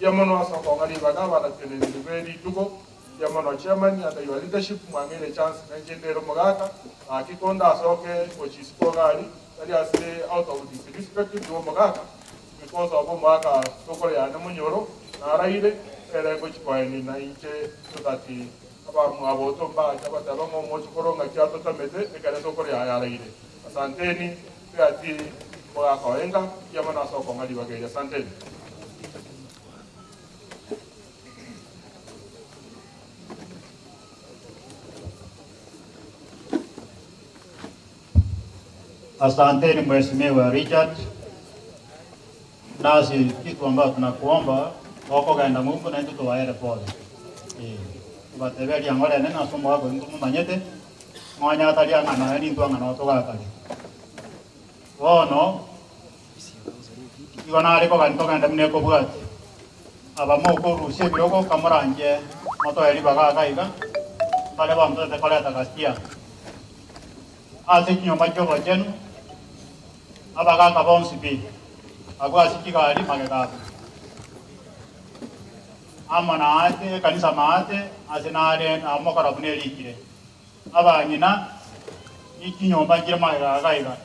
Ya mono ase okong'a ribaga abanateneneri be rituko ya mono chairman and your leadership mwang'eire chance nainche ndere omogaka naki konda asoke ochisiko gari tari ase out of disrespect to omogaka because of omogaka sokoro yane monyoro naraire ere gochikoeni na inche so that Abamwabo mbacha bateba ng'a omochokoro ng'aki atotamete ekere sokoro yaye araire. Asanteni twegati omogaka oenga kiamo nase okong'a ribaga eri. Asanteni. Asanteni Mheshimiwa Richard, nasi kitu ambayo tunakuomba okogenda ng'umbu naintwe tubaere pole. Eh, tubateberia ng'orene nase omogaka oyo ntomomanyete, ng'onya atari ang'ana aye nintwe ang'ana otogakare. Bono, igo nare kogani togende buna ekobwati. Aba mokorusia ebirogo kamoranche motoe ribaga iga iga, mbare bono toete koreta ghasia. Ase chinyomba chi'obochenu, abagaaka bonsi pi, abwo ase chigari magega abwo. Amo naate ekanisa maate ase nare namokora buna erikire. Abang'ina chinyomba nchire magega iga iga,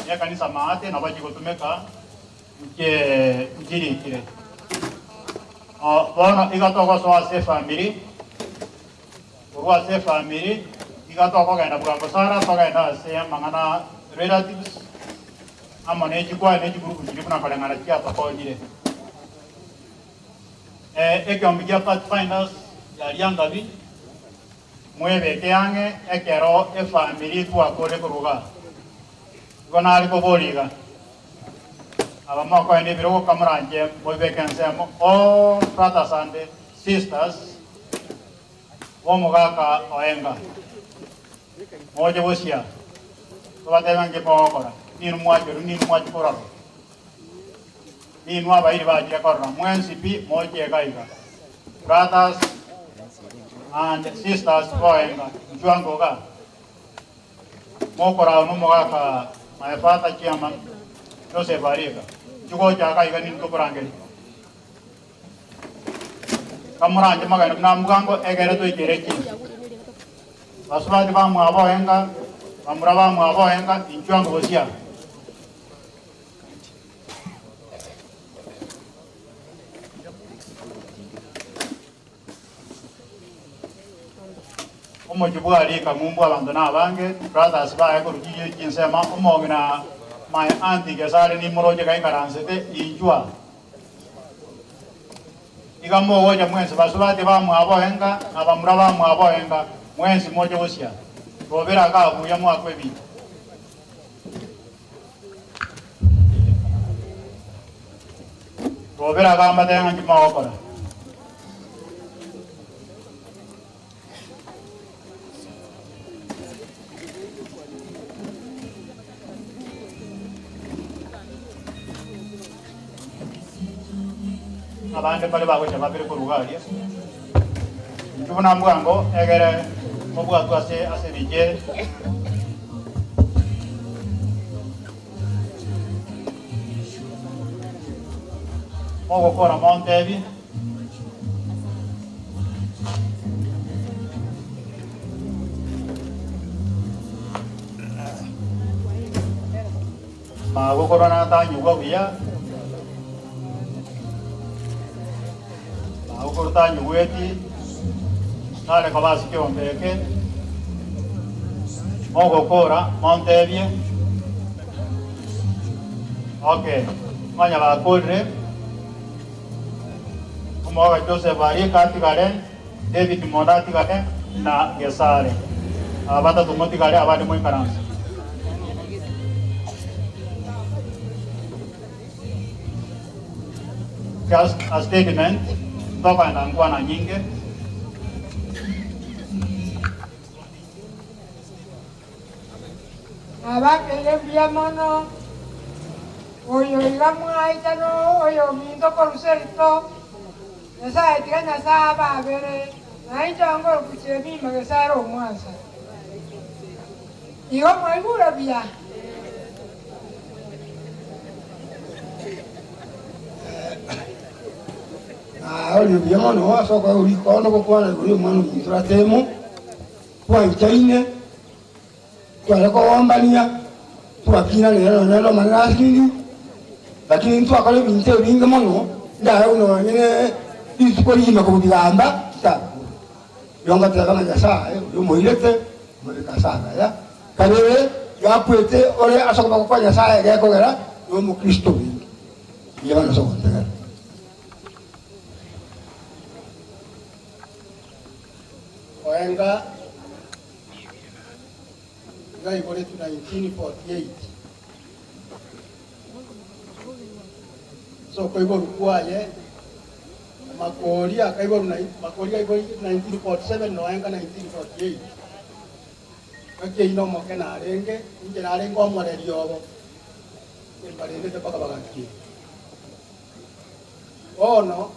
na ekanisa maate nabo chigotumeka nche nchirikire. Bono iga togosoa ase efamiri, korwa ase efamiri iga tokogenda bwango sana togende ase amang'ana relatives amo ne chikwaya ne chigurupu chiria buna koreng'ana chiatokonyire. Ekeombe kia Pathfinders yaria ngabi mwebeke ang'e ekero efamiri twakore koruga. Igo nare koboria iga, aba mokoenda ebirogo kamoranche moibeke ensemo all brothers and sisters b'omogaka oenga moche gosia tobatebe nki mogokora ninwe mwacherwa ninwe mwachia korarwa ninwe abairi bachire korora mwensi pi moche iga iga brothers and sisters boenga nchwango iga mokorao na omogaka my father chairman Joseph Ariga nchigocha iga iga ninwe tokorangeria kamoranche mogende buna mugango egere toikere chinsa. Basubati bamwabo oenga, bamura bamwabo oenga, inchwango bosia. Omochie bwarika ng'umbu abanto na abange, brothers baye korwa chiyo chinsemo, omong'ina my auntie Gesare nimoroche gaikaransete, inchwa. Iga mogocha mwensi basubati bamwabo oenga, na bamura bamwabo oenga, mwensi moche gosia. Robera iga buya mwakwe ebinto. Robera iga mbatebe ng'a nki mogokora. Abande mbare bagocha babere korwa aria. Inchuo buna mbwango egere mobwatwe ase ase ebicha ere. Mogokora montebie. Magokorwa natanyigwa buya, magokorwa tanyigweti, nare koba ase ekeombe eke, mogokora montebie, okay, nonya bakorire. Omogoka Joseph Arika atigare, David Monda atigare, na Gesare. Aba batato motigare, abande moikaranse. Just a statement, ntokogenda nkwana nyinge. Nabakeire mbuya mono, oyo iga mwaita na oyominto korwa seito. Nyasae tiga Nyasae ababere, na inche ngoroku Jemima Gesare omwansa. Igo mwaigure buya? Naorire buya mono ase okoegwa rikondo gokwana igoro y'omwana ominto Ratemo, twanchaine. Tware kogombania, twakinanera nonya n'Omonene asiri, lakini ntwakora ebinto ebinge mono, ndare buna nonye ne rituko rigima kobigamba, titakora. Yongateka na Nyasaye oria omoirete omobeka ase agaya. Kabere yakwete ore ase okoboko kwa Nyasaye gekogera na omokristo ominto. Mbuya mono ase ogontegera. Oenga iga aiboretwe 1948. Ase okoiborwa kwaye, Makori akaiborwa nai Makori aiboirwe 1947 na Oenga 1948. Ngaki eyio nomoke narenge, inche narenge omoreri obo, mbarendete mpaka bagakina. Bono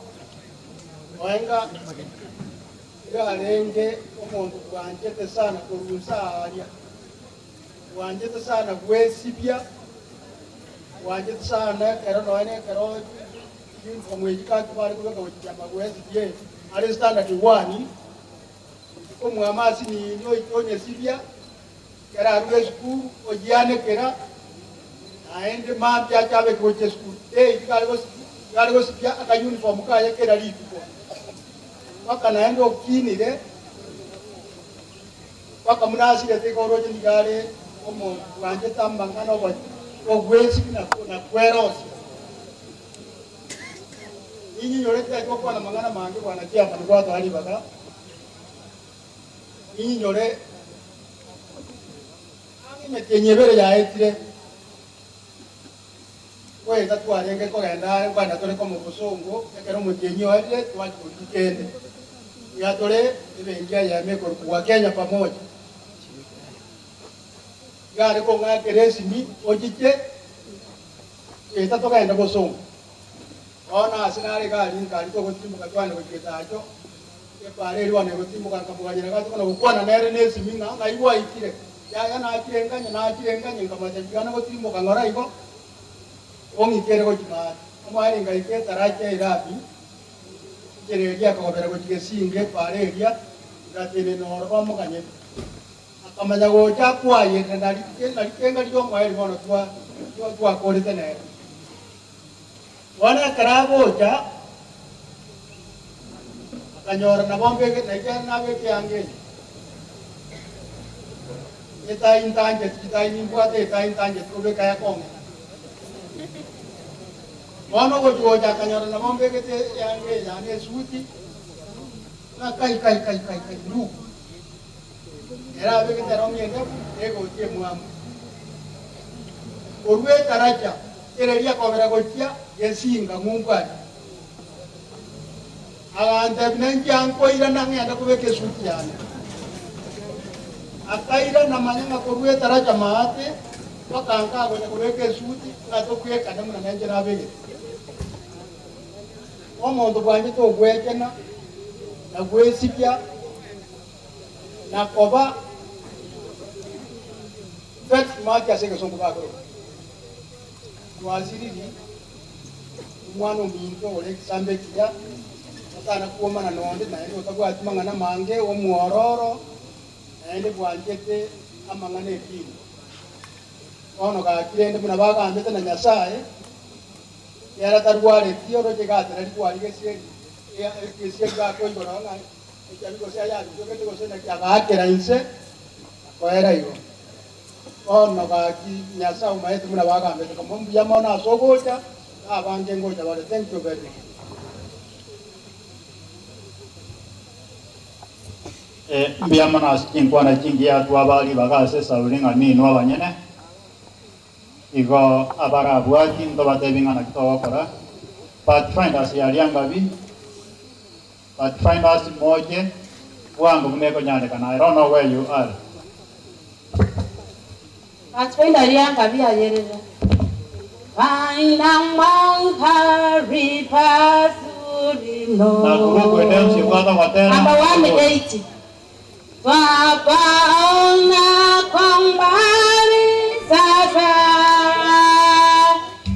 Oenga iga arenge omonto bwanchete sana korwa inse aaria, bwanchete sana gwesibia, bwanchete sana ekero nonya na ekero uniform echi gaki bare kobeka gochia magwesibia are standard one, okomwama asinini oike onyesibia, ekero arure esukuru ochianekera, naende mambia ache abeke gochia esukuru. Daily iga are gosibia, iga are gosibia aka uniform kaye kera rituko, mpaka naende okinire, mpaka buna asirete iga oroche nigo are omonto bwanchete amang'ana ogwesibia na kwerosia. Ninyinyore tiachi gokwana amang'ana amange bwana chiamani gwatoa ribaga, ninyinyore ang'e emetienyi ebere yaetire, goeta twarenge kogenda are nkogenda tore komo bosongo, ekero omotienyi oerire twachia korigia kende, iga tore ebenki eyemo ekorokwa Kenya Pamoja. Iga are kong'akera esimi ochiche. Goeta togende bosongo. Bono ase nare iga aria nkari togotimboka twane gochia getacho, epaara eria bono egotimboka nkamoganyera gacha bono gokwana nere nesimi ng'a ng'ai gwaikire. Yaya nachire nganye, nachire nganye, nkamotebia tiga nagotirimboka ng'ora igo, ong'ikere gochia maate. Omware ngaika etaracha erabi, enchera eria ekogobera gochia gesinge epaara eria, ngatenena ororo omoganyete. Akamanya gocha akwayerera na rikenga ri'omoerio bono twakorete nere. Bono ekero agocha, akanyora nabo nabeke eanga eye. Etai ntancheti, chitai nimbwate etai ntancheti kobeka yakong'ina. Bono ogochi gocha akanyora nabo mbegete eanga eye yane esuti, ng'a kai kai kai kai kai ndugu. Ere abegete erong'i endabu na egoti emwamu. Korwa etaracha ereria kobera gochia gesinga ng'umbu aria. Agantebia, Nenchia nkoirana ng'ende kobeka esuti yane. Akairana manya ng'a korwa etaracha maate mpaka nkagocha kobeka esuti ng'a tokwekane buna nenche nabegete. Omonto bwanchete ogwechena na gwesibia na koba very smart ase egesongo bakoroka. Twasiriri omwana ominto ore egesambe ekiya, otana kwomana nonde naende otabwati mang'ana mange, omwororo, naende bwanchete amang'ana edini. Bono gaki rende buna bagambete na Nyasaye, ere tarwareti oroche gatera rigwari gesieri, gesieri gakoigora ng'a Ekiagera gose ayabisogete gose naki agaakera inse na koera igo. Bono gaki Nyasae omaete buna bagambete komo mbuya mono ase ogocha, na abange ngocha bare. Thank you very much. Mbuya mono ase chinkwana chingiya twabaa ribaga ase esauri ng'a ninwe abanyene. Igo abarabwati ntobatebi ng'a naki togokora. Pathfinders ya Riangabi. Pathfinders moche bwango buna ekonyarekana, I don't know where you are. Pathfinder Riangabi ayerera. Find mahali pazuri Na group ende yonsi ebwate ogotera, Number 180. Twapaona kwa mbali sasa,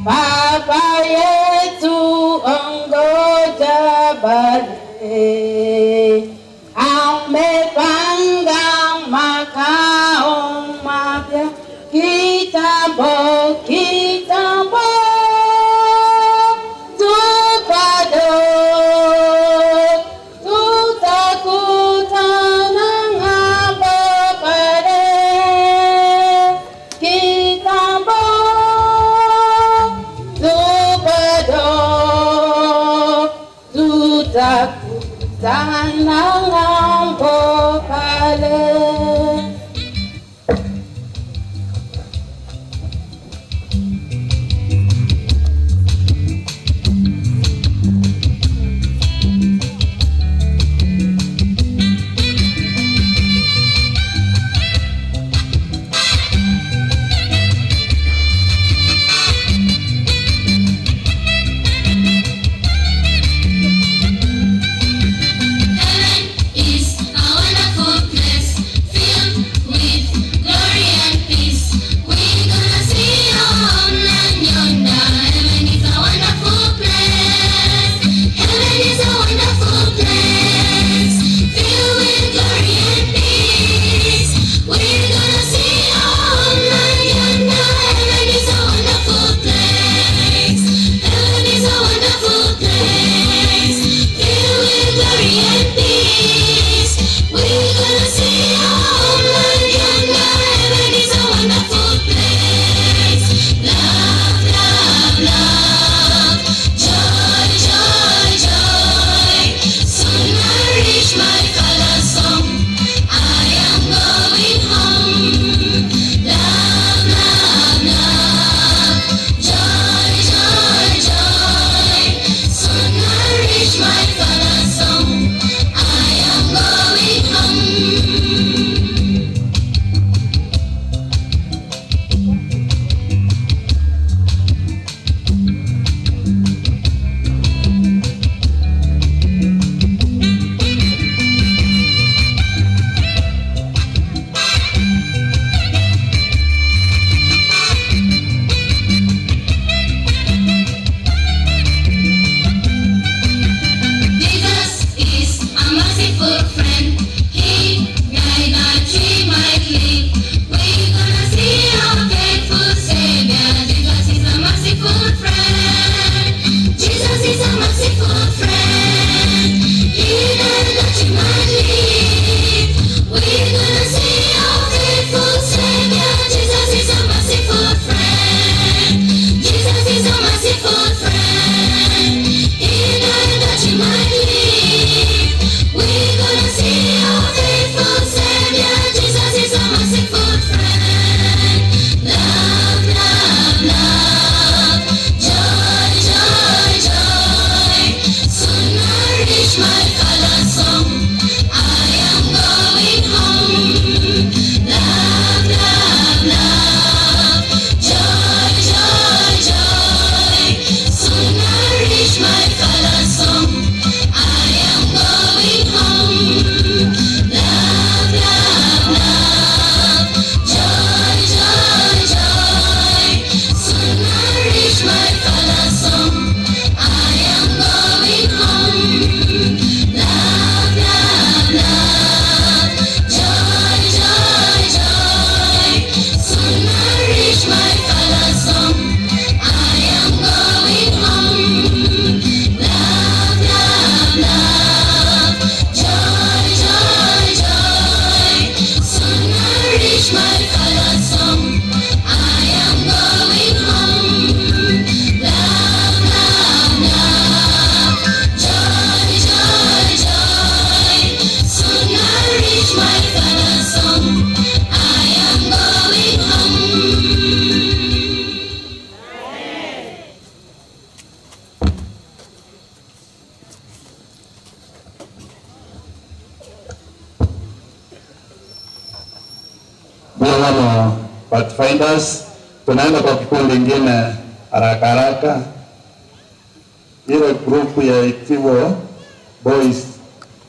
Baba yetu ongoja baadaye, amepanga makao mapya kitambo kitambo, tupado tutakutana. Tutakutana ng'ambo pale. Heaven is a wonderful place filled with glory and peace. We're gonna see our homeland yonder. Heaven is a wonderful place. Heaven is a wonderful place filled with glory and peace. We're gonna see our homeland yonder. Heaven is a wonderful place. Heaven is a wonderful place filled with glory and peace. We're gonna see our homeland yonder. Heaven is a wonderful place. Love, love, love, joy, joy, joy. Soon I reach my father's home. I am going home. Love, love, love, joy, joy, joy. Soon I reach my father's home. I am going home. Jesus is a merciful friend. He died that we might live. We're gonna see our faithful Savior. Jesus is a merciful friend. Jesus is a merciful friend. He died that we might live. We're gonna see our faithful Savior. Jesus is a merciful friend. Jesus is a merciful friend. He died that you might live. We're gonna see our faithful Savior. Jesus is a merciful friend. Love, love, love, joy, joy, joy. Soon I reach my father's home. I am going home. Love, love, love, joy, joy, joy. Soon I reach my father's home. I am going home. Love, love, love, joy, joy, joy. Soon I reach my father's home. I am going home. Love, love, love, joy, joy, joy. Soon I reach my father's home. I am going home. Love, love, love, joy, joy, joy. Soon I reach my father's home. I am going home. Love, love, love, joy, joy, joy. Soon I reach my father's home. I am going home. Mwana Pathfinders, tunaenda kwa kikundi ingine haraka haraka. Ile grupu ya Itivo Boys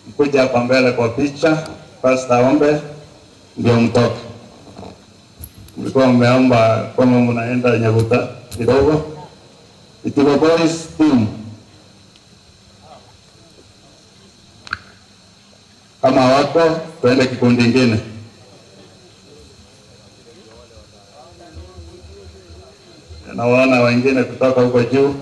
mkuja hapa mbele kwa picha, Pastor Ombe ndio mtoke. Mlikuwa mmeomba kwamba mnaenda Nyaguta kidogo. Itivo Boys team, kama wako tuende kikundi ingine. Nawaona wengine kutoka huko juu.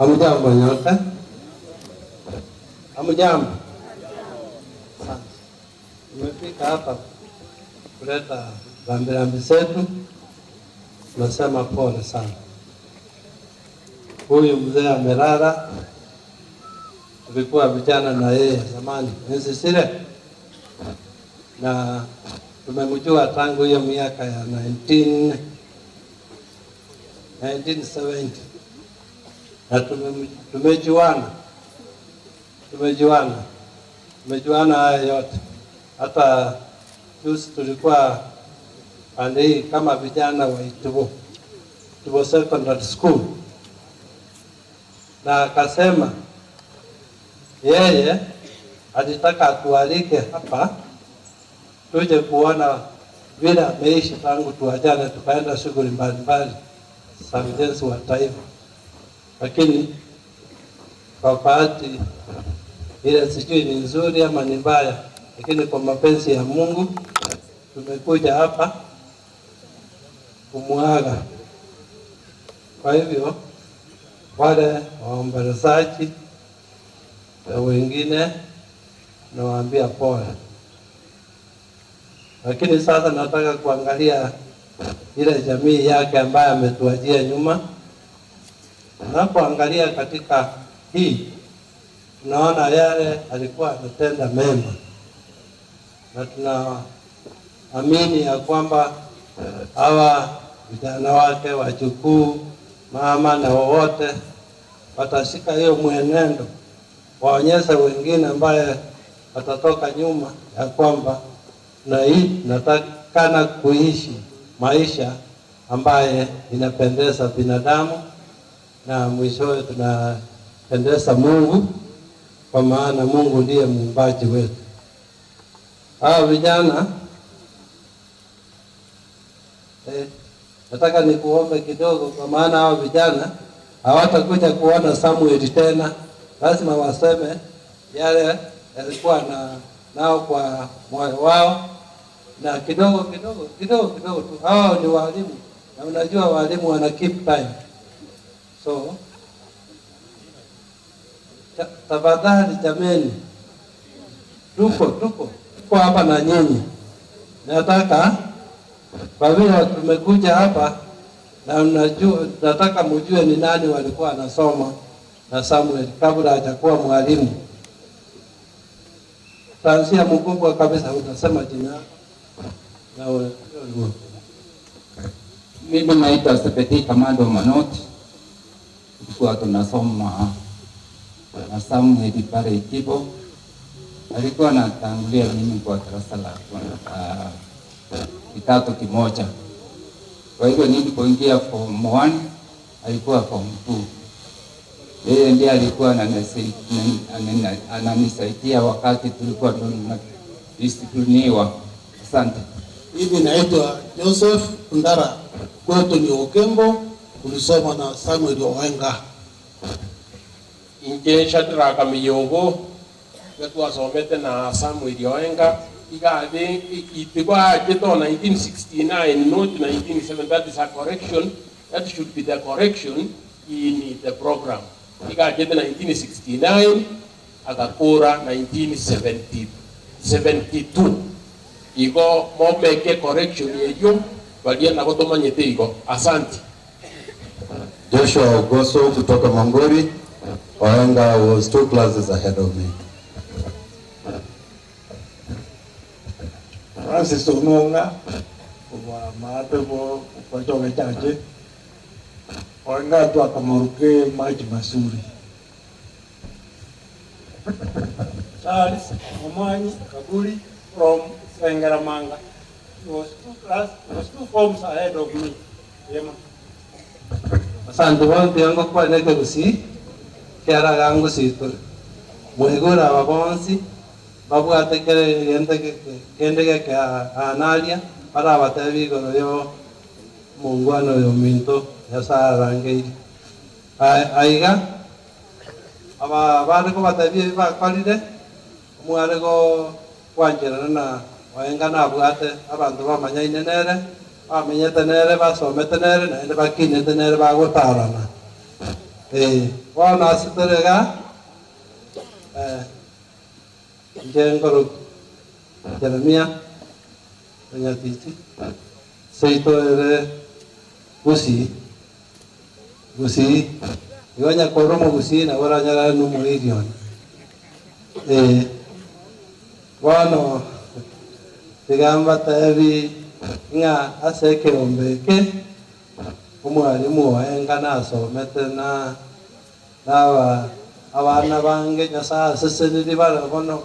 Hamjambo nyote? Hamjambo? Asante. Tumefika hapa kuleta rambirambi zetu, tunasema pole sana. Huyu mzee amelala, tulikuwa vijana na yeye zamani, enzi zile, na tumemjua tangu hiyo miaka ya 19 1970 na tumejuana tumejuana tumejuana haya yote. Hata juzi tulikuwa pande hii kama vijana wa Itibo, Itibo Secondary School, na akasema yeye alitaka atualike hapa tuje kuona vile ameishi tangu tuachane, tukaenda shughuli mbalimbali za ujenzi wa taifa, lakini kwa bahati ile sijui ni nzuri ama ni mbaya, lakini kwa mapenzi ya Mungu tumekuja hapa kumuaga. Kwa hivyo wale waombolezaji na wengine nawaambia pole, lakini sasa nataka kuangalia ile jamii yake ambayo ametuachia nyuma. Tunapoangalia katika hii, tunaona yale alikuwa anatenda mema, na tunaamini ya kwamba hawa vijana wake, wajukuu, mama na wowote watashika hiyo mwenendo, waonyeshe wengine ambaye watatoka nyuma ya kwamba na hii tunatakana kuishi maisha ambaye inapendeza binadamu na mwishowe tunapendeza Mungu, kwa maana Mungu ndiye muumbaji wetu. Hawa vijana nataka nikuombe kidogo, kwa maana hawa vijana hawatakuja kuona Samuel tena, lazima waseme yale yalikuwa na nao kwa moyo wao, na kidogo kidogo kidogo kidogo tu. Hawa ni walimu, na unajua walimu wana keep time, so tafadhali jameni, tuko tuko tuko hapa na nyinyi. Nataka kwa vile tumekuja hapa na unajua, nataka mjue ni nani walikuwa wanasoma na Samuel kabla hajakuwa mwalimu. Taanzia mkubwa kabisa, utasema jina na Mimi naitwa Sepeti Kamando Manoti, tulikuwa tunasoma na Samuel pale Itibo. Alikuwa anatangulia mimi kwa darasa la kidato kimoja. Kwa hivyo nilipoingia form 1 alikuwa form 2. Yeye ndiye alikuwa ananisaidia wakati tulikuwa tunadisipliniwa. Asante. Mimi naitwa Joseph Ndara, kwetu ni Okembo, tulisoma na Samuel Owenga. Inche Shadraka Miyogo twasomete na Samuel Oenga igathi itigwa to 1969 not 1970. That is a correction, that should be the correction in the program. Igachete 1969 agakura 1972 igo momeke correction eyo baria nabo tumanyete igo. Asante. Joshua Ogoso kutoka Mangori. Oenga was 2 classes ahead of me. Francis Ononga kwa maatebo kwa choge chache. Oenga tu akamaruke maji mazuri. Charles Omanyi Kaburi from Sengeramanga. He was 2 forms ahead of me. Yema. Asante bonsi yango kwaneke gusi kiara gangu situ mwigura aba bonsi babwate kere gende kende geke analia barabatebi igoro yo mungwano yo minto Nyasaye arangeire. Aiga aba bari kobatebia ebi bakorire omware go kwancherana na Oenga nabwate abanto bamanyaine nere bamenyete nere basomete nere naende bakinete nere bagotarana. Bono ase tore iga, eh, inche nkorokia Jeremia Onyatichi, seito ere Gusii, Gusii, igo onye kore omogusii nabo oranyore are na omoiri one. Eh, bono tiga mbatebi ng'a ase ekeombe eke, omwalimu oye ng'a nasomete na naba abana bange Nyasaye asesenirie bare bono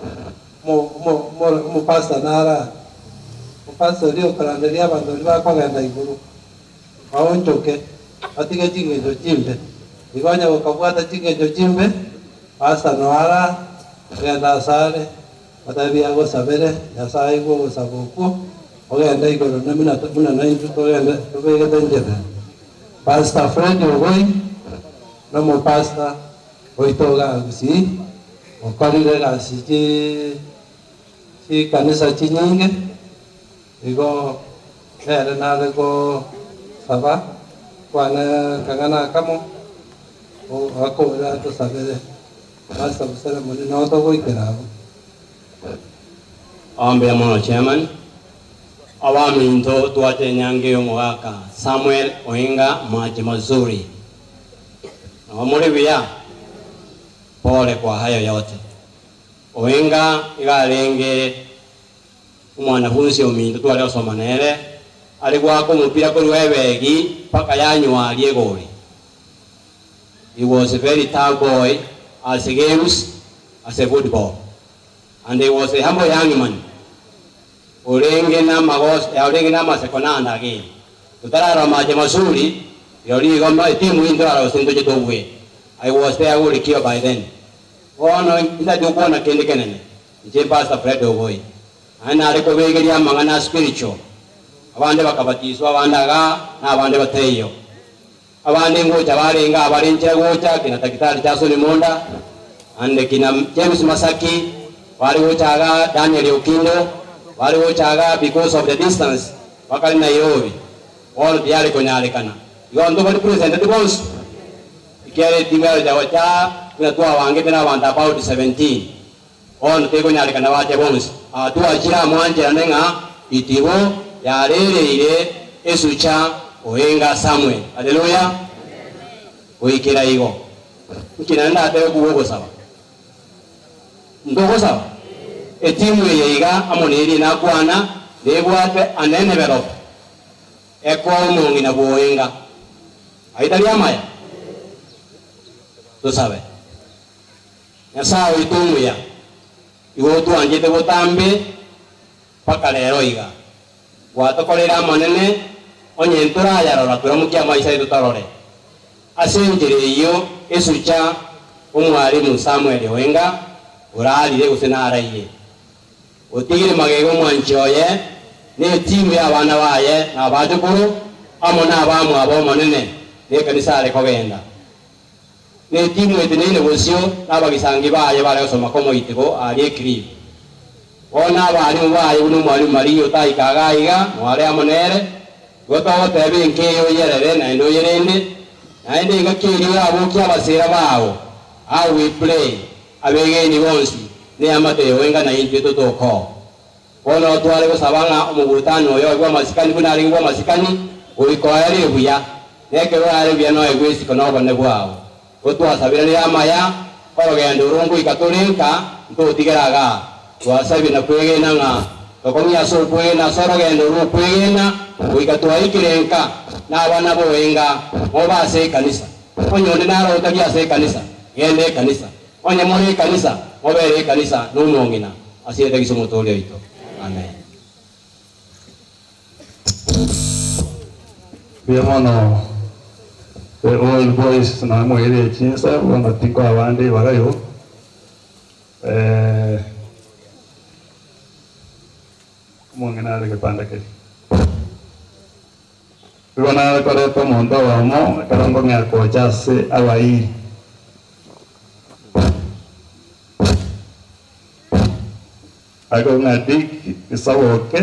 omo omo omo omopastor nara omopastor oria okoranderia abanto baria bakogenda igoro baonchoke batige chingencho chimbe. Igo onye gokabwata chingencho chimbe, pastor noara ogenda asare otebi agosabere Nyasaye aigwe ogosaba okwo ogende igoro na buna buna naintwe togende tobegete enchera. Pastor Fred Ogoi nomopastor oito igaa Gusii, okorire egasi chi chikanisa chinyinge, igo nere nare gosaba kwane akang'ana akamo, akore atosabere. Pastor Buseremoni noo togoikera abwo. Mbuya mono chairman. Abaminto twache enyangi y'omogaka Samuel Oinga Maji Mazuri. Nabo more buya? Pole kwa hayo yote. Oinga iga arenge omwanafunsi ominto tware gosoma nere, are goaka omopira korwa ebegi mpaka yanywaria egori. He was a very tough boy as a games, as a football. And he was a humble young man. Orenge namagoso, orenge namaseko nanda again. Totararora mache mazuri, rirorio igo etimu intwe torarora gose ntoche tobue. I was there gorikiwa by then. Bono intachia gokwana kende kenene, inche Pastor Fred Oboi. Naende nare kobegeria amang'ana a spiritual. Abande bakabatiswa, abande igaa, na abande bataiyo. Abande ngocha barenge abare inchera gocha, kina Daktari Jason Monda, and kina James Masaki, bare gocha igaa, Daniel Okindo, bare gocha igaa because of the distance, bakare Nairobi, bono tiyare konyarekana. Igo abanto bari presented bonsi, ekiagera etimu yarochia gocha buna twabangete na abanto about 17, bono tekonyarekana bache bonsi. Aa twachire amo ancherane ng'a itibo yarereire esucha oenga Samuel. Haleluya! Goikera igo. Nki naende ndatebe kobua ogosaba? Ntogosaba? Etimu eye iga amo neria nakwana nebwate an envelope ekoa omong'ina bwoenga. Ayio tari amaya? Tosabe. Nyasae oito omuya, igo otwanchete botambe mpaka rero iga. Gwatokoreire amanene, onye ntorayarora toramokie amaiso aito torore. Ase enchera eyio esucha omwalimu Samuel Oenga orarire gose naraire, otigire magega omwanchi oye, na etimu y'abana baye na abachokoro, amo nabamwabo Omonene, na ekanisa are kogenda. Na etimu eteneine bosio nabagisangi baye bare gosoma komoitigo aaria Ekribi. Bono abalimu baye buna omwalimu Maria otaika iga aiga, mware amo nere, igo togoteba enka eye oyerere naende oyerende, naende engaki eria orabokie abasera bao, how we pray, abegeni bonsi, neamate yoenga naintwe totokoo. Bono tware gosaba ng'a omogutano oyo obe bw'amasikani buna arenge bw'amasikani, goika oere buya, na ekero orare buya noegwe isiko nobonene bwao. Igo twasaberanire amaya, orogendo oro ngoika tore nka, ntotigere igaa. Twasabire na kwegena ng'a tokong'ia ase okwegena ase orogendo rw'okwegena goika twaikire nka, na abana boenga, mobe ase ekanisa. Onye onde naro otari ase ekanisa, genda ekanisa. Onye more ekanisa, mobere ekanisa nomong'ina ase erieta Omotoori oito. Amen. Mbuya mono the old boys namoeire chinsa bono tinkoa abande ribaga igo eh, omong'ina are gepanda keria. Igo nare koreta omonto oyomo ekero nkong'ea gocha ase abairi. Akong'a Dick Isaboke,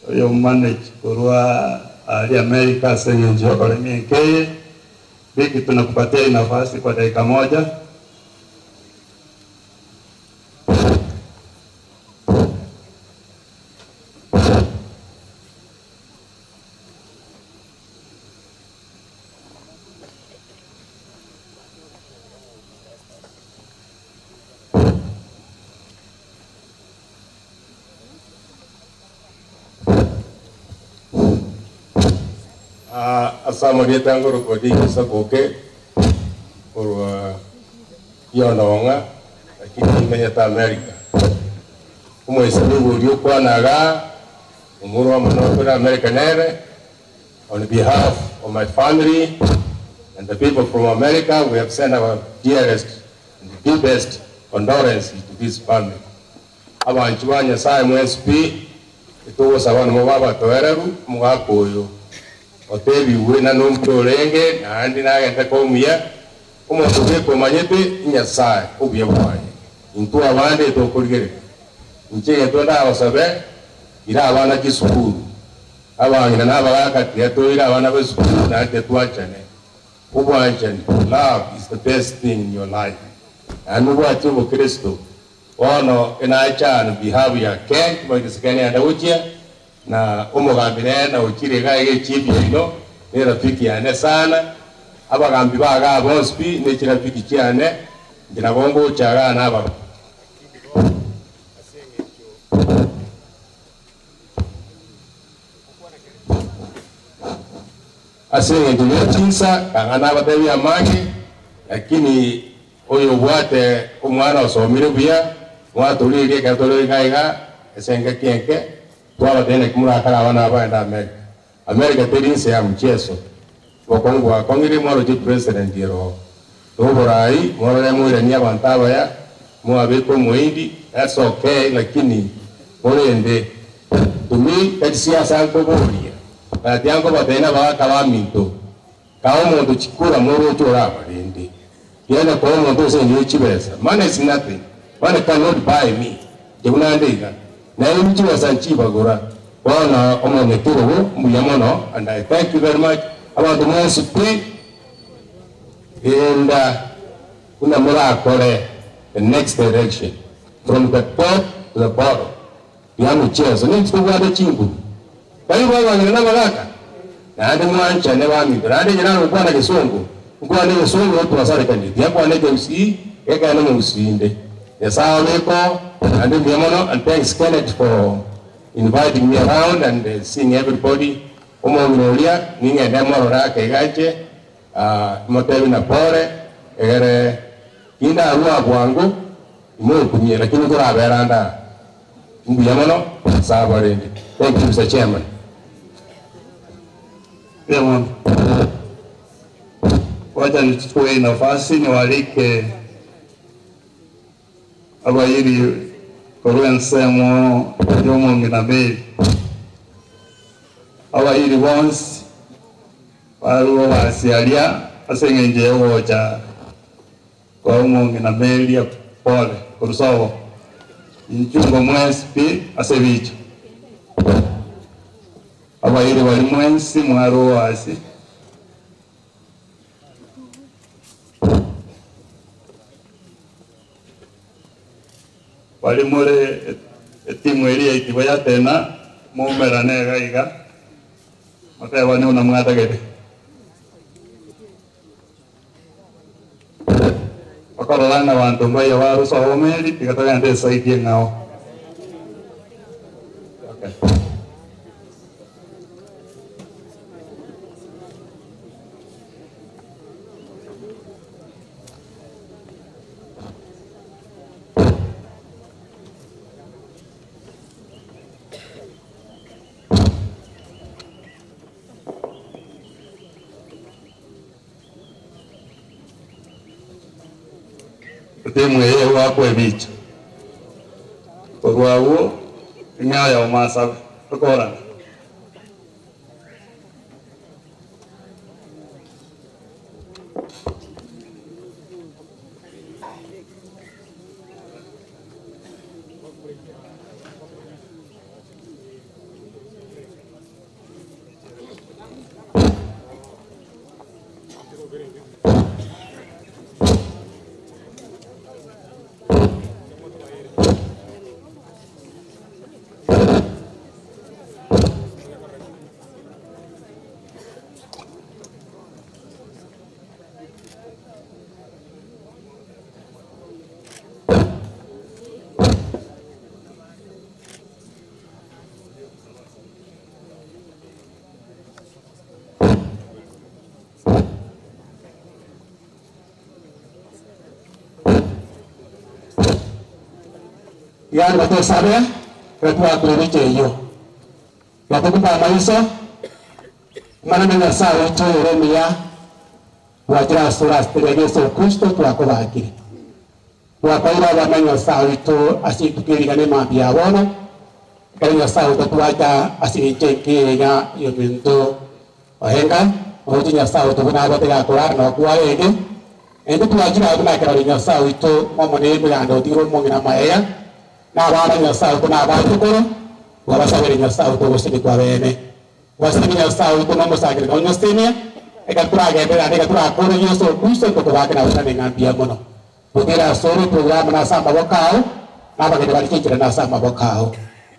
oyo manage korwa aria America ase eng'encho y'okoremia enka eye. Biki, tunakupatia hii nafasi kwa dakika moja. Ase amarieta ngorokwa Dikisa Boke korwa Kionong'a lakini nimenyete America. Omwesimi oria okwanaga omoro amo nokore America nere on behalf of my family and the people from America, we have sent our dearest and deepest condolences to this family. Abanchu ba Nyasaye mwensi etogosaba nabo babatoereru omogaka oyo otebiwe na nomuntu orenge naende nagende komuya omonto bwekomanyete Nyasaye obuya bwaye intwe abande tokorigereka inche getwe ndagosabe ira abana chisukuru abang'ina na abagaka tiga toire abana ba esukuru naende twanchane obwanchani. Love is the best thing in your life. Naende obwati obokristo bono enacha on behalf ya Ken kibagisikani anda na omogambi nere na ochire iga iga echief yaino ne rafiki yane sana abagambi baga bonsi pi ne chirafiki chiane inche nabo ngocha iga na aba. Ase eng'encho ya chinsa kang'a nabatebi amange lakini oyo obwate omwana osomire buya mwatoririe ekero tore iga iga ase engaki enke twabatene kimurakara abana abaenda America. America teri nse ya mchezo bokongo akongire mwaro chi president ero toborai mwarore mwirania abantu abaya mwabeka omoindi, that's okay, lakini orende to me kati siasa nkoboria but yango batena bagaka ba minto ka omonto chikura morocho orabarende kienda kwa omonto ose ndio chibesa. Money is nothing, money cannot buy me jekunande iga naye chibesa nchibagura bona omonyekirogo mbuya mono and I thank you very much abantu mwensi pi enda kuna murakore the next direction from the top to the bottom ya michezo ni tukubwate chinguru bali babangire n'abagaka naende mwanchane baminto naende nyina nkwana kisungu nkwana kisungu twasarekani yakwana MC ekana musinde Nyasaye weko and mbuya mono and thanks Kenneth for inviting me around and seeing everybody. Omong'ina oria ning'ende morora akeigache motebi na pore egere kindarua bwangu imokumie lakini nkorabera nda mbuya mono sabarende. Thank you, Mr. Chairman. Pia wacha nichukue hii nafasi niwaalike abayiri korwa ensemo y'omong'ina Mary abayiri bonsi bariwo basiaria ase eng'encho ya ogocha kwa omong'ina Mary pole korusobo inchungo mwensi pi ase ebicho abayiri bari mwensi mwariwo ase bari muri etimu eria itibo ya tena mumerane iga iga mateba ni una mwatagete bakorora ng'a bantu mbaiya barusobo meri tiga togende esaidie ng'ao. Okay. Timu eye wakwa ebicha korwa ing'ao ya omasabe tokorana. Igari batosabe retwakwiriche eyo. Gatukumba amaiso mana na Nyasaye oito Yeremia gwachira asura asitere Yesu Kristo twakobakire. Twakaira abana Nyasaye oito ase tukerigane mambi ya bono. Kare Nyasaye oito twacha ase enche ya yominto ohenga ocho Nyasaye oito buna abatega akorara na okwarenge. Ende twachira buna kerori Nyasaye oito momone emeganda otigire omong'ina maega na abana Nyasaye oito na abatukuru wabasabire Nyasaye oito gosibikwa bene. Wasimi Nyasaye oito nomusangire nonyosenia eka turagendera eka turakora Yesu Kristo tukubake na usane ng'ambia mono. Butira asore programu na samba bokao n'abageni barikinjira na samba bokao.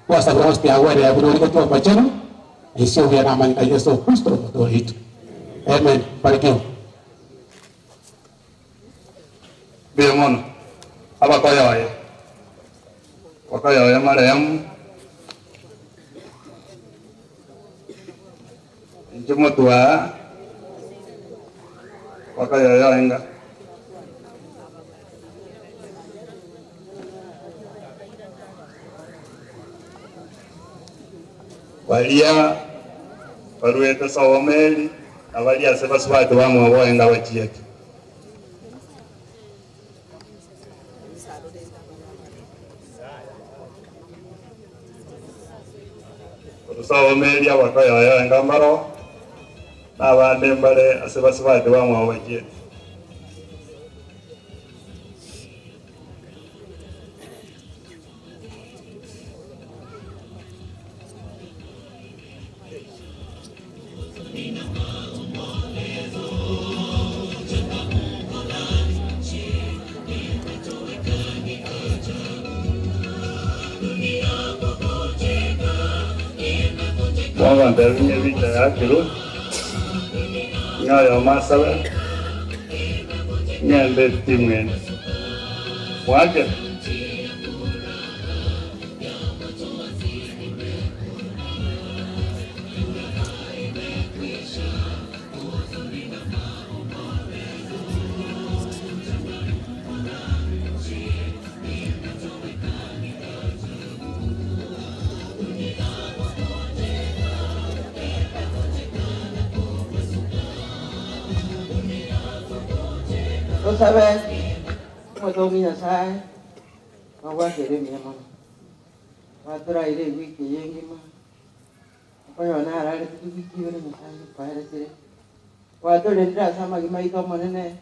Twasabira hosti yagwere ya buri uriko tuwa macheno isio ya na amani Yesu Kristo mutoritu. Amen. Barikiwe. Mbuya mono abakoyoya bakoyoya marehemu inche motwaa bakoyoya oenga baria baruete sowomeri na baria ase basubati bamwe boenga bachiete. Rusawomeri abakoyoya enga mbaro n'abande mbare ase basubati bamwe bachiete. Mwaga ndarunye vita yakiru ngayo masabe ngende timwen mwake. Tosabe omotongi Nyasaye magwakere mbuya mono waturaire ewiki eye engima okoyona ararete chiwiki ibere Nyasaye okwaeretire watorendire ase amagima aito omonene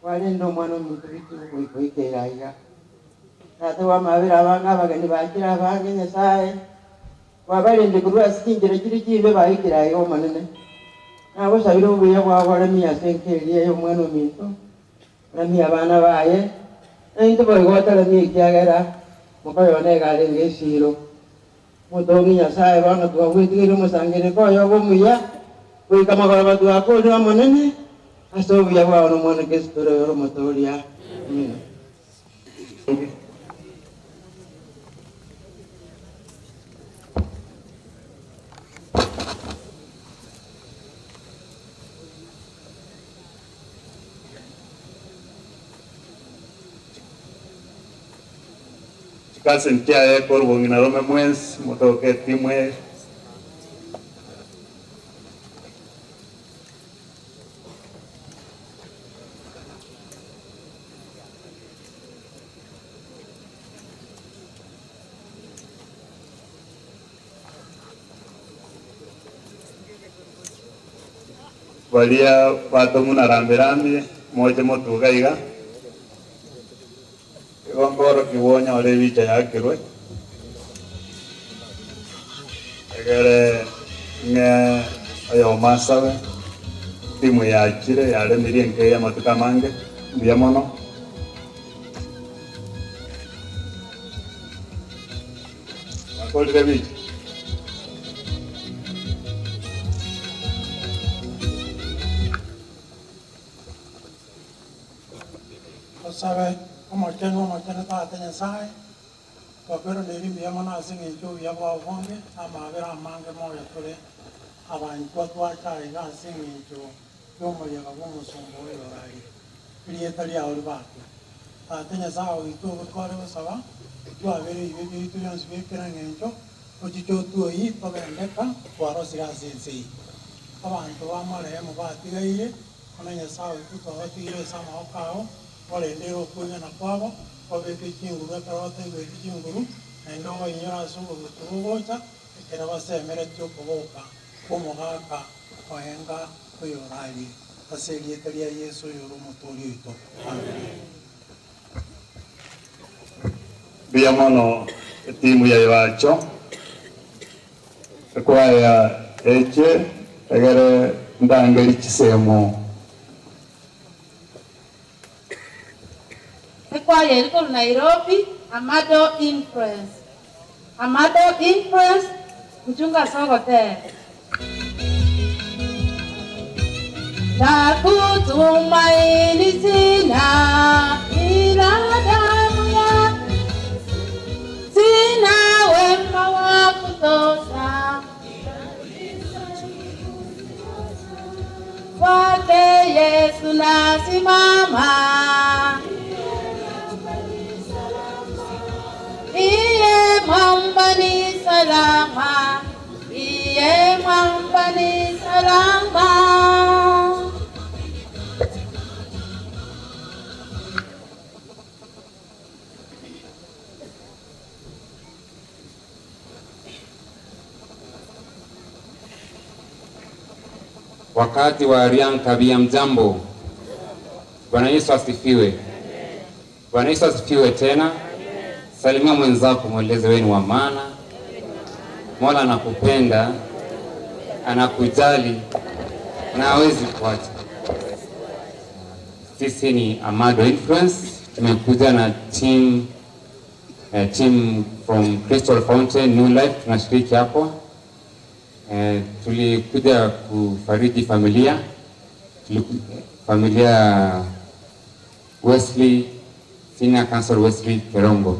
warenda omwana ominto bitu goikoikera iga tata wamabere abange abageni bakire abange Nyasaye wabarende korwa ase chinchera chiri chimbe baikera iga omonene nagosabire obuya bwabo oremia ase enkeria ya omwana ominto oramia abana baye nainte boigotaramia ekiagera mokoyona egarenge esiro motongi Nyasaye bono twagwetigeire omosangereko oyo omuya goika magoroba twakorire omonene ase obuya bwao na omwana Kristo ore omotoria. Amina. Chikase ntiaye korubong'ina rome mwensi motoke timwe baria batomuna rambirambi moche motuga iga igongoro kiwonya ore bicha yakirwe egere ng'e oyo masabe timu yakire yaremirie nke ya matuka mange mbuya mono bakorire bicha. Tosabe omochenu omochenu tata Nyasaye twakwera neri mbuya mono ase eng'encho obuya bwao bonge amabere amange moyo tore abantwa twachaiga ase eng'encho ya omoyega bwa omosomba oyo orarire erieta riao ribakwe. Tata Nyasaye oito ogo tware gosaba Twabere ibe bitu bionsi biekera ng'encho ochiche otwoyi togendeka twarosire ase ense eye. Abanto ba marehemu batigaire ona Nyasaye oito twabatigire ase amaboko ao orendere okwegena kwabo obeke chinguru ekero bataigweti chinguru naende obainyore ase oboruoti bogocha ekero basemeretie okoboka kwa omogaka oenga oyorarire ase erieta ria Yeso oyore omotoori oito. Amen. Mbuya mono etimu ya Ibacho ekwaya eche egere ndangeri chisemo. Ekwaya eri korwa Nairobi, Amado Influence. Amado Influence, mchunga ase ogotera. Nakutumaini sina ila damu ya sina wema wa kutosha kwake Yesu nasimama, iye mwamba ni salama, iye mwamba ni salama. Wakati wa Rianka bia mjambo. Bwana Yesu asifiwe. Bwana Yesu asifiwe tena. Salimia mwenzako, mweleze wewe ni wa maana. Mola anakupenda, anakujali na hawezi kuacha. Sisi ni Amado Influence, tumekuja na team, team from Crystal Fountain New Life, tunashiriki hapo. Tulikuja kufariji familia familia Wesley Senior Council Wesley Kerongo.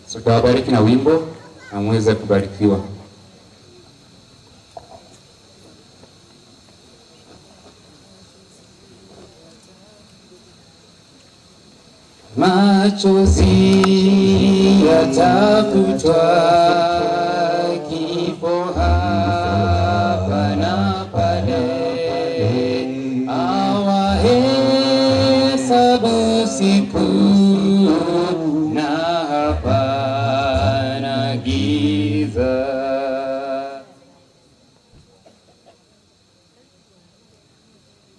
So tawabariki na wimbo na muweze kubarikiwa. Machozi yatafutwa, kifo hapa na pale, awahesabu siku na hapana giza.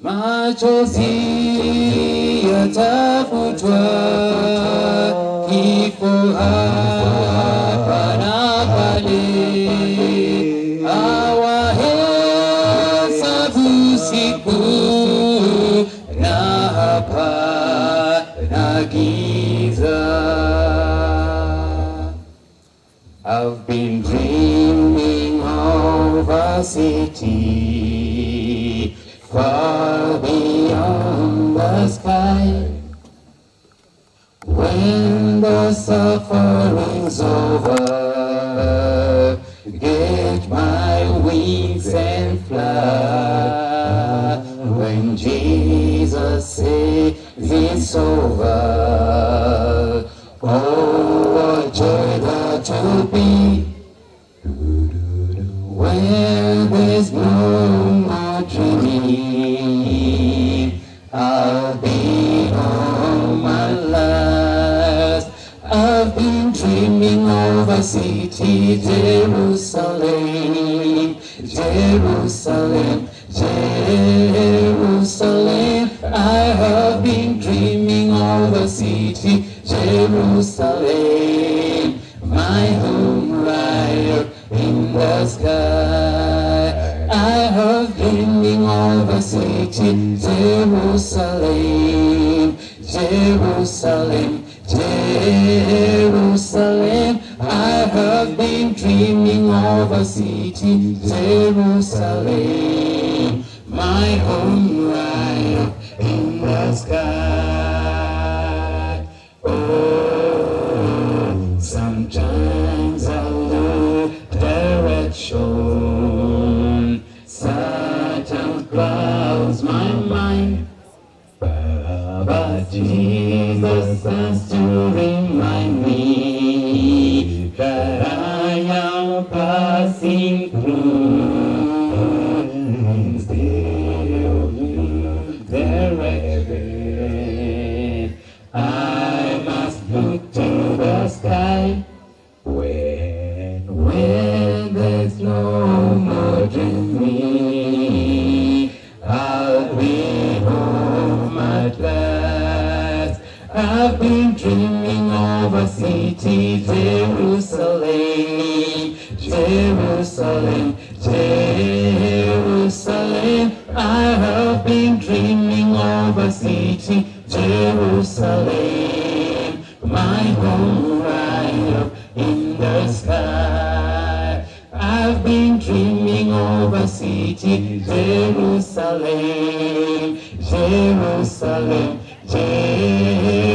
Machozi yatafutwa, kifo hapa na pale, awahesabu siku na hapana giza. I've been dreaming of a city far beyond the sky. When the suffering's over, get my wings and fly. When Jesus says it's over, oh, what joy that will be. Where there's no more dreaming, I'll be on my last. I've been dreaming of a city, Jerusalem, Jerusalem, Jerusalem. I have been dreaming of a city, Jerusalem, my home right in the sky. I have dreaming of a city, Jerusalem, Jerusalem, Jerusalem. I have been dreaming of a city, Jerusalem, my home right in the sky. Oh, sometimes I look direction, Satan clouds my mind. But Jesus has to remind me Passing through, still knew the heaven. I must look to the sky when, when there's no more dreaming. I'll be home at last. I've been dreaming of a city, Jerusalem, Jerusalem, Jerusalem. I have been dreaming of a city, Jerusalem, my home right up in the sky. I've been dreaming of a city, Jerusalem, Jerusalem, Jerusalem.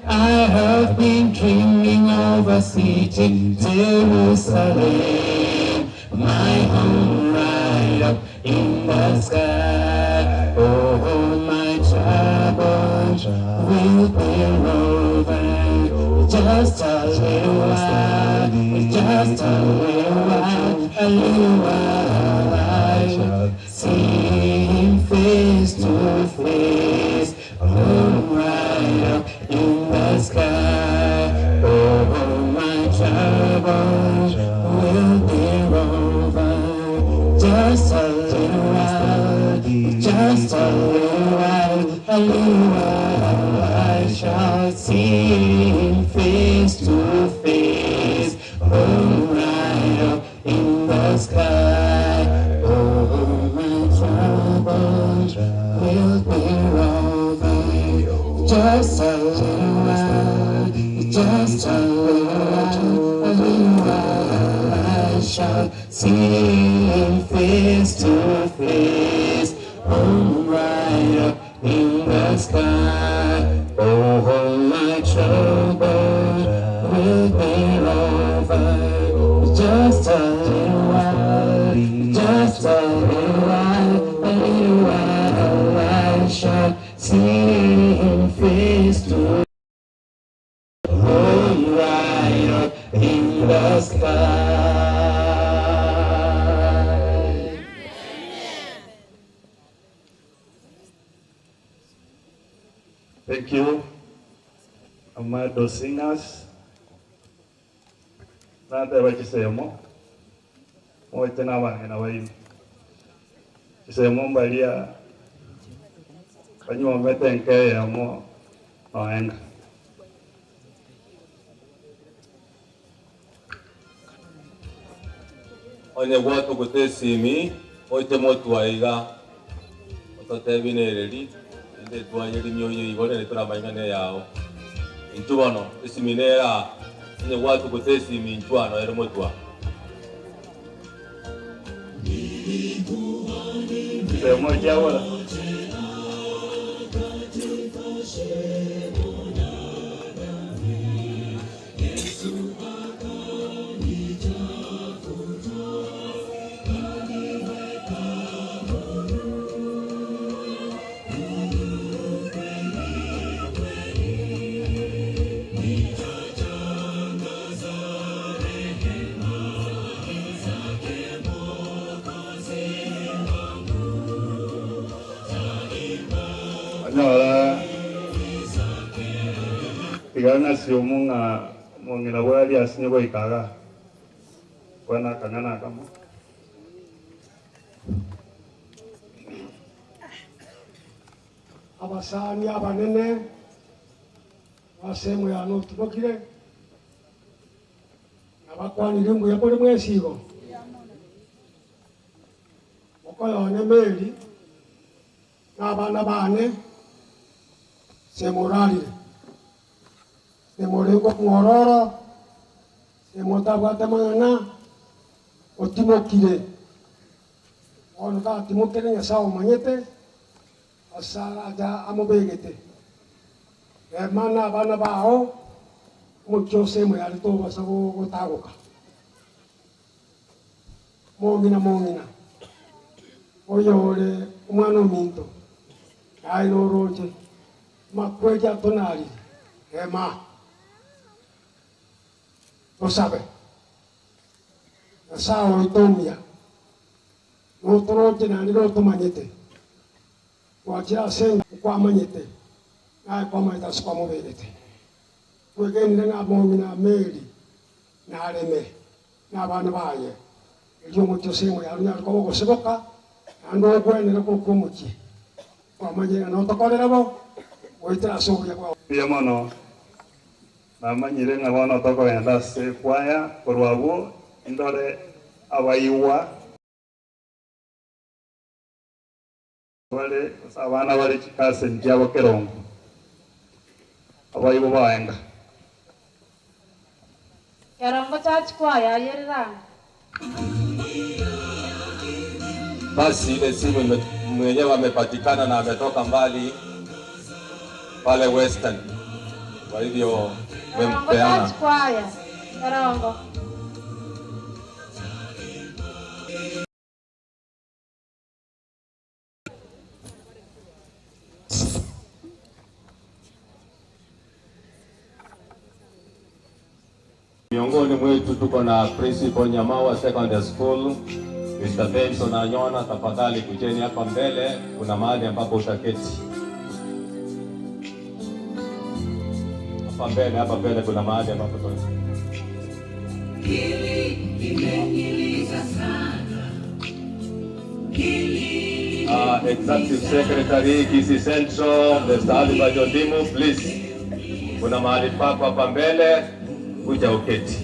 I have been dreaming of a city, Jerusalem, my home right up in the sky. Oh, my troubles will be over. Just a little while, just a little while, a little while I shall see him face to face. Oh, right up in the sky. Oh, my troubles will be over. Just a little while, just a little while, a little while I shall see him face to face. Oh, right up in the sky. Oh, my troubles will be over. Just a little while, just a little while, a little while I shall see him face to face. Oh, right up in the sky. Oh, my troubles will be over. Just a little while, just a little while, a little while I shall see him face to home right up in the sky. Thank you, Amado Singers. Nateba chisemo moite n'abang'ina baino chisemo mbaria banyuomete nkeyemo noenga. Onye gwatũgũta esimi oite motwaiga ototebinereri ende twayerimi oyo igore nĩtũramanyana yao intu bono esimi nera onye gwatũgũta esimi inchwano ere motwa. Chisemo chiabola. Anyora tiga ng'asi omo ng'a mong'ina bwari asinye goikaga bwana kang'ana kamo. Abasani abanene basemu yano tubokire nabakwanire mbuya kuri mwesigo mokoyone meri n'abana bane semurarire semuriko ng'ororo semutabwate mang'ana otimokire ono katimokire Nyasaye omanyete asaraja amubegete emana abana bao omokia osemo yari tobasa gotagoka mong'ina mong'ina oyo ore omwana ominto aye noroche makweli atonarire ema tosabe. Nyasaye oito omuya, notoroche naende notomanyete, gwachire ase nkwamanyete, naye kwamanyete ase kwamoberete. Twegenire ng'a mong'ina Mary nareme na abana baye, erio omochie ase eng'o yare onyare koba ogoseboka, naende ogwenere korokwa omochie. Kwamanyire ng'a notokorere bo, goetera ase obuya bwao. Mbuya mono, namanyire ng'a bono tokogenda ase ekwaya, korwa abwo ndore abaigwa bare gose abana bare chikaseni chiabo kerongo, abaigwa baenga. Kerongo church choir ayerera ang'e. Basi ile simu mwenyewe amepatikana na ametoka mbali pale Western, kwa hivyo Kerongo mempeana. church choir. Kerongo. Miongoni mwetu tuko na Principal Nyamawa Secondary School, Mr. Benson Anyona, tafadhali kujeni hapa mbele, kuna mahali ambapo utaketi. Hapa mbele kuna mahali ambapo utaketi. Hili limeniliza sana. Hili Executive Secretary Kisii Central, Mr. Ali Bajodimu, please. Kuna mahali pako hapa mbele, kuja uketi.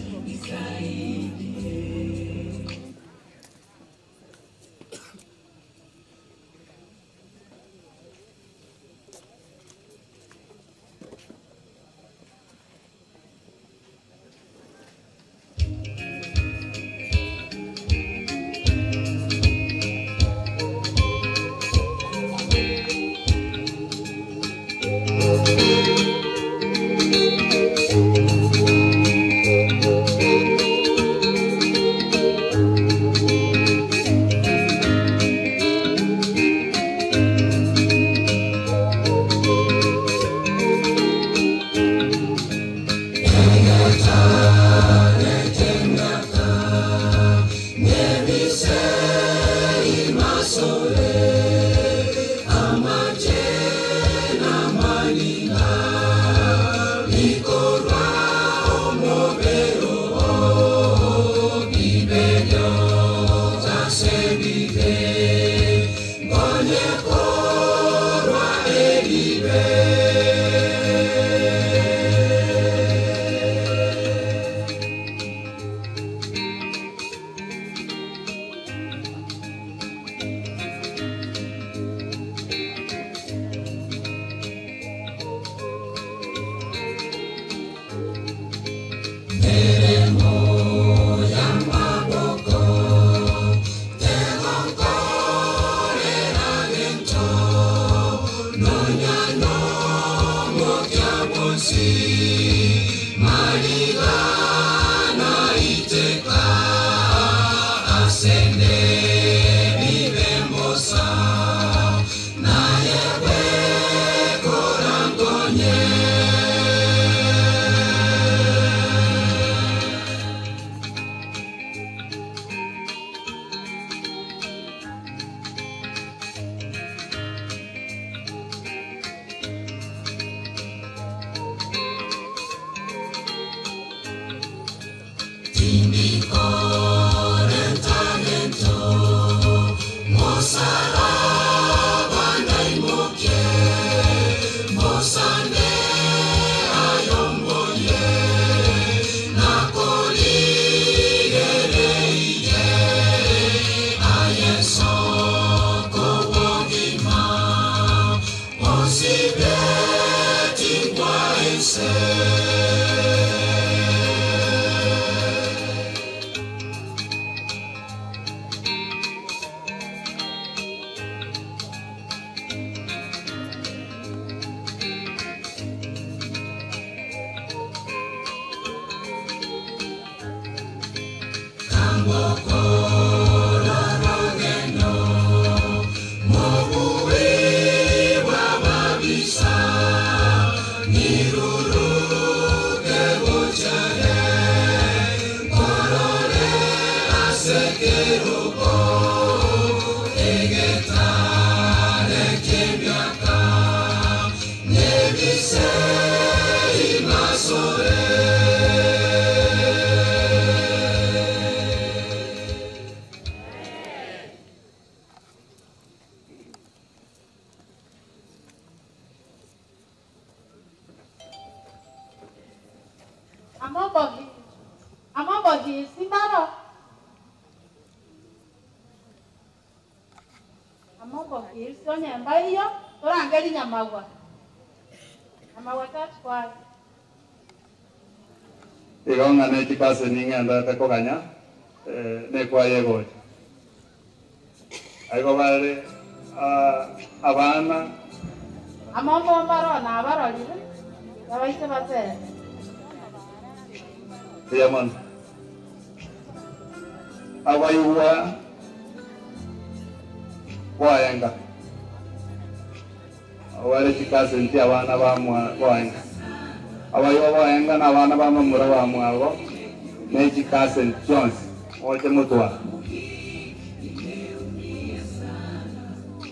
Amombo Hills. Amombo Hills mbaro. Amombo Hills onyemba iyo torangeri Nyamagwa. Nyamagwa Church Choir. Igo ng'a ne chikaseni ng'endete koganya eh, nekwaya egocha. Aigo bare ah, abana Amombo mbaro na abarorire babaise batere. buya mono. Abaigwa boenga. Abo bare chikaseni chia abana bamwa boenga. Abaigwa boenga na abana ba mamura bamwabo ne chikaseni chionsi oche motwara.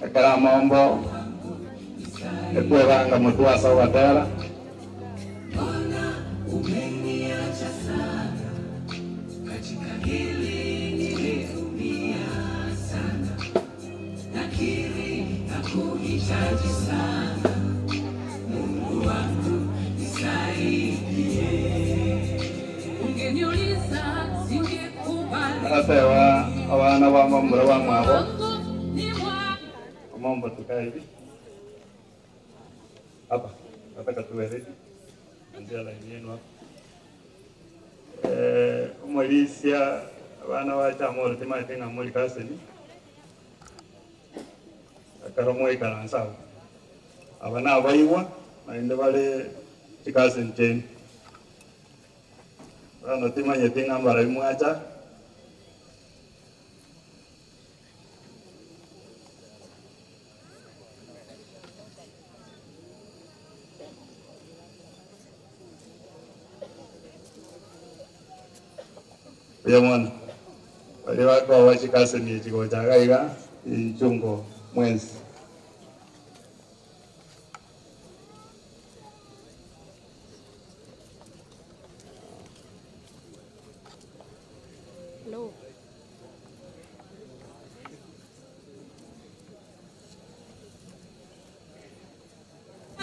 Ekero amombo ekwebanga motwasa ogatera Umeniacha sana katika hili niliumia sana, nakiri nakuhitaji sana, Mungu wangu nisaidie. Ungeniuliza singekubali. Atewa abana ba mamura bamwabo omombo tukae hivi hapa, nataka tuwe ready anzia line yenu hapa. Eh, omorisia abana bacha amoro timaete ng'a mori kaseni ekero mwaikaransa abo aba nabaigwa naende bare chikaseni chenu bono timanyeti ng'a mbarai mwacha buya mono baria bakoba chikaseni echi gocha iga iga inchungo mwensi.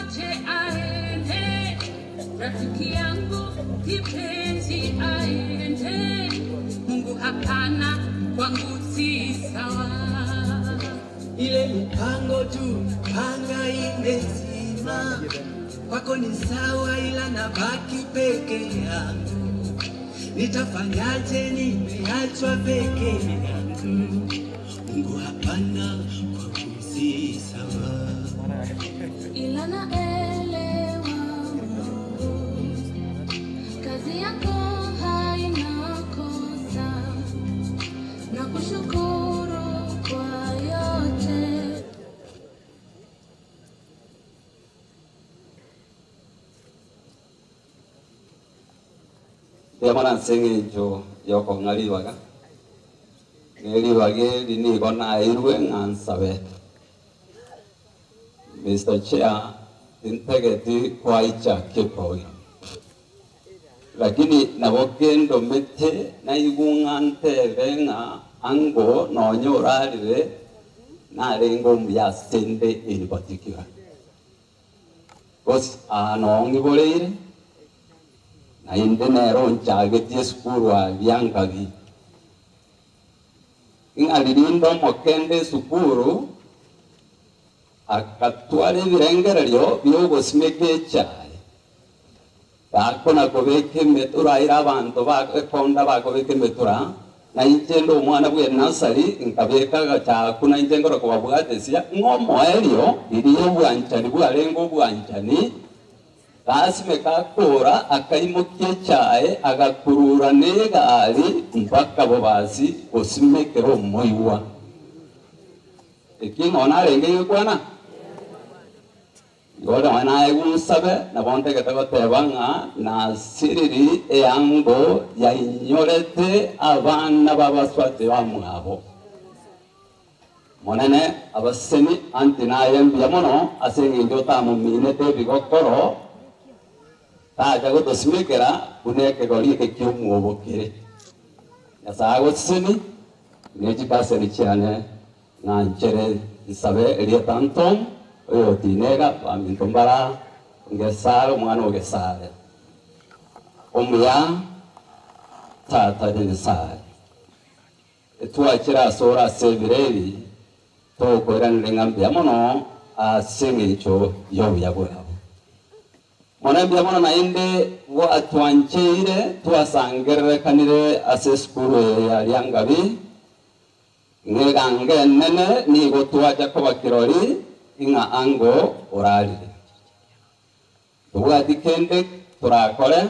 Ache aende, rafiki yangu kipenzi aende. Mungu hapana, kwangu si sawa. Ile mipango tu panga imezima, kwako ni sawa, ila nabaki peke yangu. Nitafanyaje? Nimeachwa peke yangu. Mungu hapana, kwangu si sawa. Ila naelewa Mungu, kazi yako haina kosa, na kushukuru kwa yote. Ndiamana nse eng'encho ya okong'a ribaga, na eribaga eri nigo naeirwe ng'a nsabe. Mr. Chair, tintegeti kwaicha kiprogram. Lakini nabo kendo mete naigung'a ntebe ng'a ango nonye orarire narenge omuya ase in particular. Because nong'iboreire nainde nero nchagetie esukuru aria nkabi. Ing'aririnde omokende esukuru akatwara ebirengererio biogosimeka echae bakona kobeka emetura ira abanto bakonda bakobeka emetura na inche ndi omwana bwa enasari nkabeka agachaku na inche nkoro kobabwatesia ng'omoerio riria obwanchani bwarenge obwanchani gasimeka akora akaimokia echae agakurura na egari mpaka bobasi gosimekera omoigwa eki ng'ona arenge gekwana igo nonya naigwa nsabe nabo ntegete goteba ng'a nasiriri eango yainyorete abana babaswate bamwabo monene abasemi anti naye mbuya mono ase eng'encho otamominete ebigokoro tacha gotosimekera buna ekegori eke kia omwobokere Nyasaye agoseseni nechikaseni chiane ng'anchere nsabe erieta ntom oyo tinega baminto mbara ngesare omwana ogesare. Omuya tata Nyasaye etwachira ase ore ase ebiro ebi tokoiranire ng'a mbuya mono ase eng'encho ya obuya bwabo. Mono mbuya mono naende gwatwancheire twasangererekanire ase esukuru eye ya Riangabi, ng'egange enene nigo twacha koba kirori ng'a ango orarire. Tobwati kende torakore,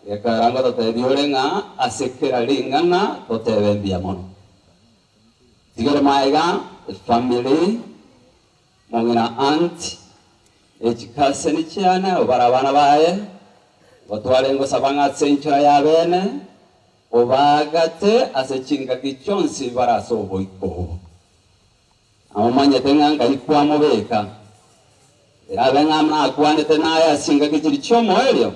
gekogera ngototebia ore ng'a ase kera ring'ana totebe mbuya mono. Tigere magega, efamiri, mong'ina aunt, ne chikaseni chiane, abwo bare abana baye, gotware ngosaba ng'a ase enchera y'abeene, obaagate ase chingaki chionsi bare ase oboiko obo. Namomanyete ng'a ngai kwamobeka, erabe ng'a nakwanete naye ase chingaki chiria chi'omoerio.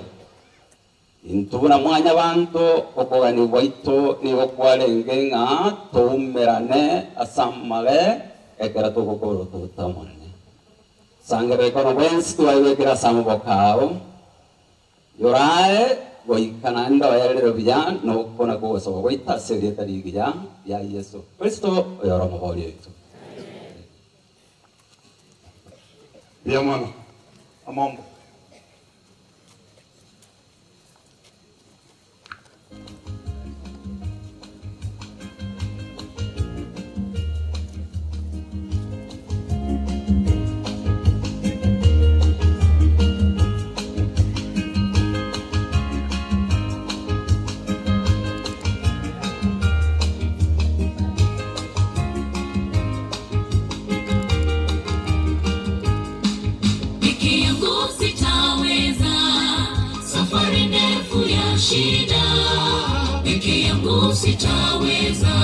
Intwe buna mwanyabanto, okogania gwaito nigo kwarenge ng'a toumerane ase amare ekero togokora otogote Omonene. Sangererekano bwensi twaibekire ase amaboko ao, yorae goika naende oererwe buya nokona kw'ogosaba gwaito ase erieta rigiya ria Yeso Kristo, oyore Omoboria oito. Mbuya mono, Omombo. Peke yangu sitaweza, safari ndefu ya shida. Peke yangu sitaweza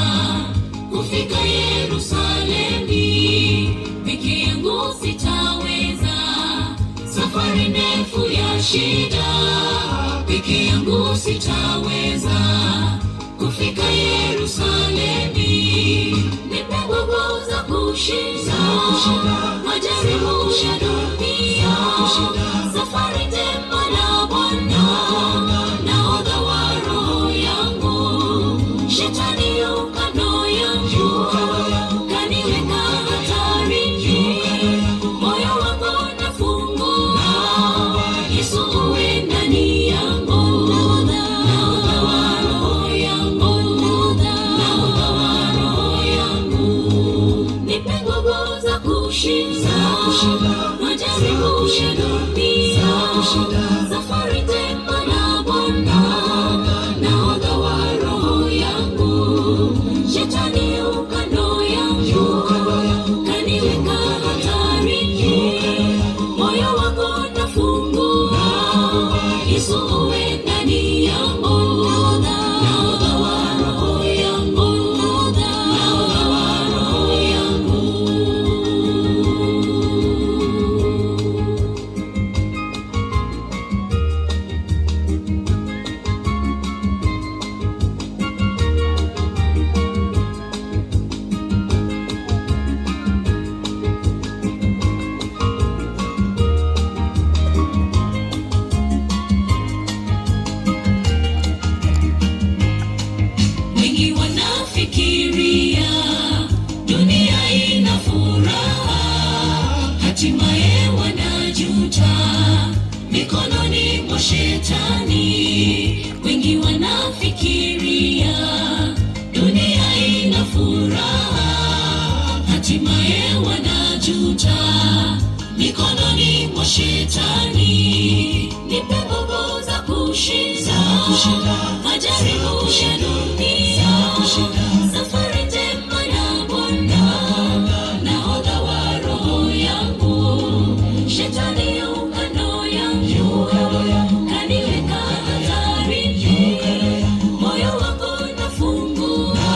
kufika Yerusalemi. Peke yangu sitaweza, safari ndefu ya shida. Peke yangu sitaweza kufika Yerusalemi. Nipe nguvu za kushinda majaribu ya dunia, safari njema na Bwana, nahodha wa roho yangu, shetani yu kando yangu, kaniweka hatarini, moyo wangu nafungua, Yesu uwe ndani yangu, nahodha wa roho yangu, nahodha wa roho yangu, nipe nguvu za kushinda majaribu ya dunia, safari njema na Bwana, nahodha wa roho yangu, shetani yu kando yangu, kaniweka hatarini, moyo wangu nafungua, Yesu uwe ndani yangu, nahodha wa roho yangu, nahodha wa roho yangu. Wengi wanafikiria dunia ina furaha, hatimaye wanajuta mikononi mwa shetani. Wengi wanafikiria dunia ina furaha, hatimaye wanajuta mikononi mwa shetani. Nipe nguvu za kushinda majaribu ya dunia, safari njema na Bwana, nahodha wa roho yangu, shetani yu kando yangu, kaniweka hatarini, moyo wangu nafungua,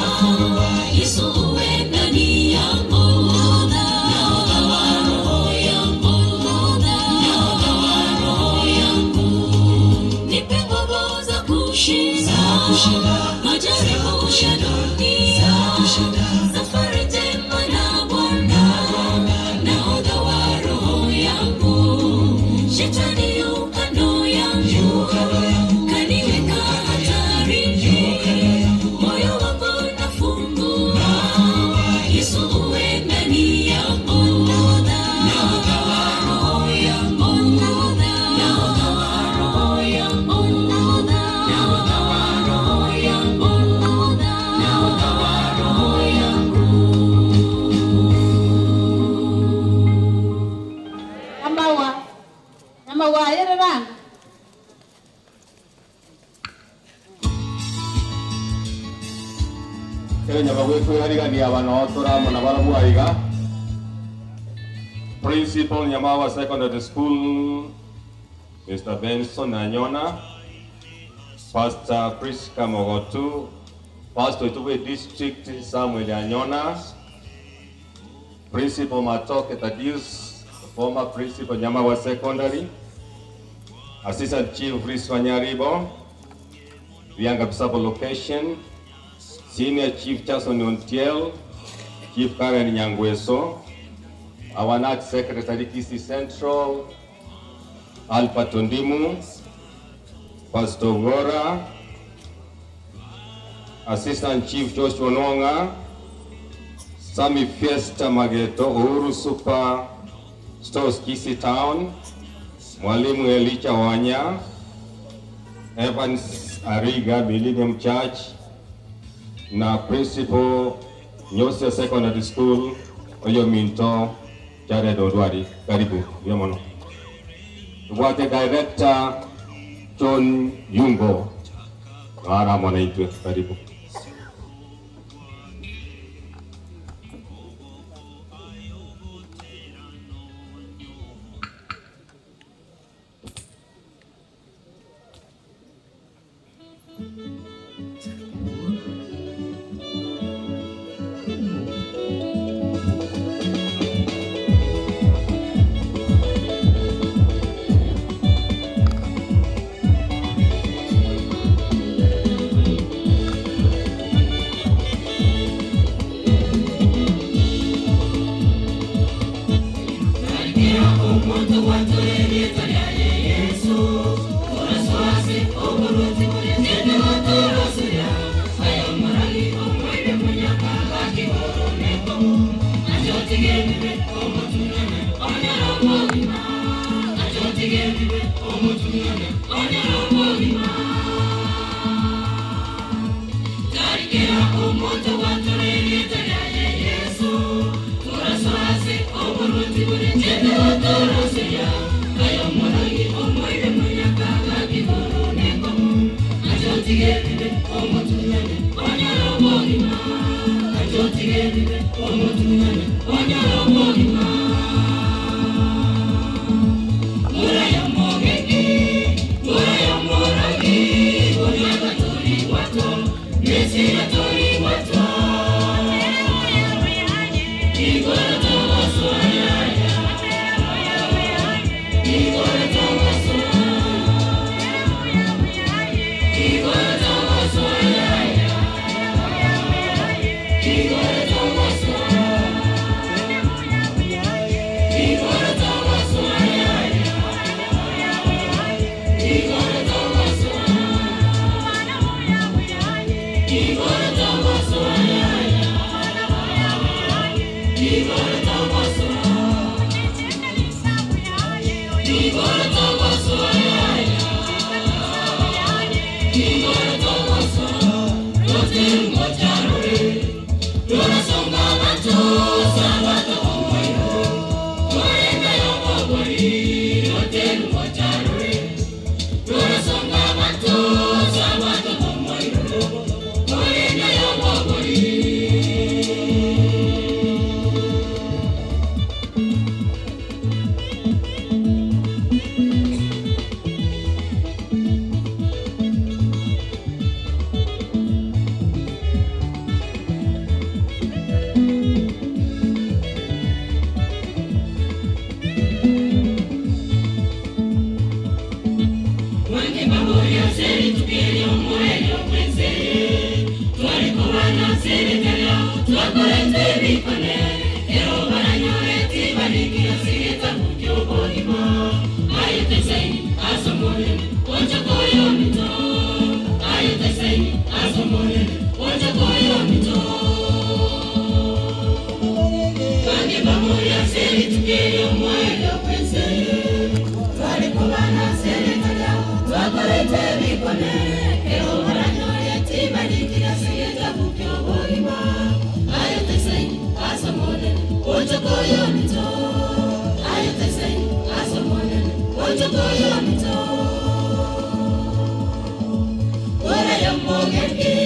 Yesu uwe ndani yangu, nahodha wa roho yangu, nahodha wa roho yangu, nipe nguvu za kushinda Kenya bagwekwirarigania abano toramo na barabwaiga. Principal Nyamawa Secondary School, Mr. Benson Anyona, Pastor Priska Mogotu, Pastor Itube District Samuel Anyona, Principal Matoke Thaddeus, former Principal Nyamawa Secondary, Assistant Chief Riswa Nyaribo, Rianga Bisabo Location, Senior Chief Jason Ontiel, Chief Karen Nyangweso, our NAT Secretary Kisi Central, Alpha Tundimu, Pastor Gora, Assistant Chief Joshua Nwonga, Sami Fiesta Mageto, Uhuru Super Stores Kisi Town, Mwalimu Elicha Wanya, Evans Ariga Millennium Church, na Principal Nyosia Secondary School, Oyo Minto, Jared Odwari. Karibu, Yomono. Tubwate Director John Yungo. Ara mwanaitwe, karibu. Kora ya mogeki,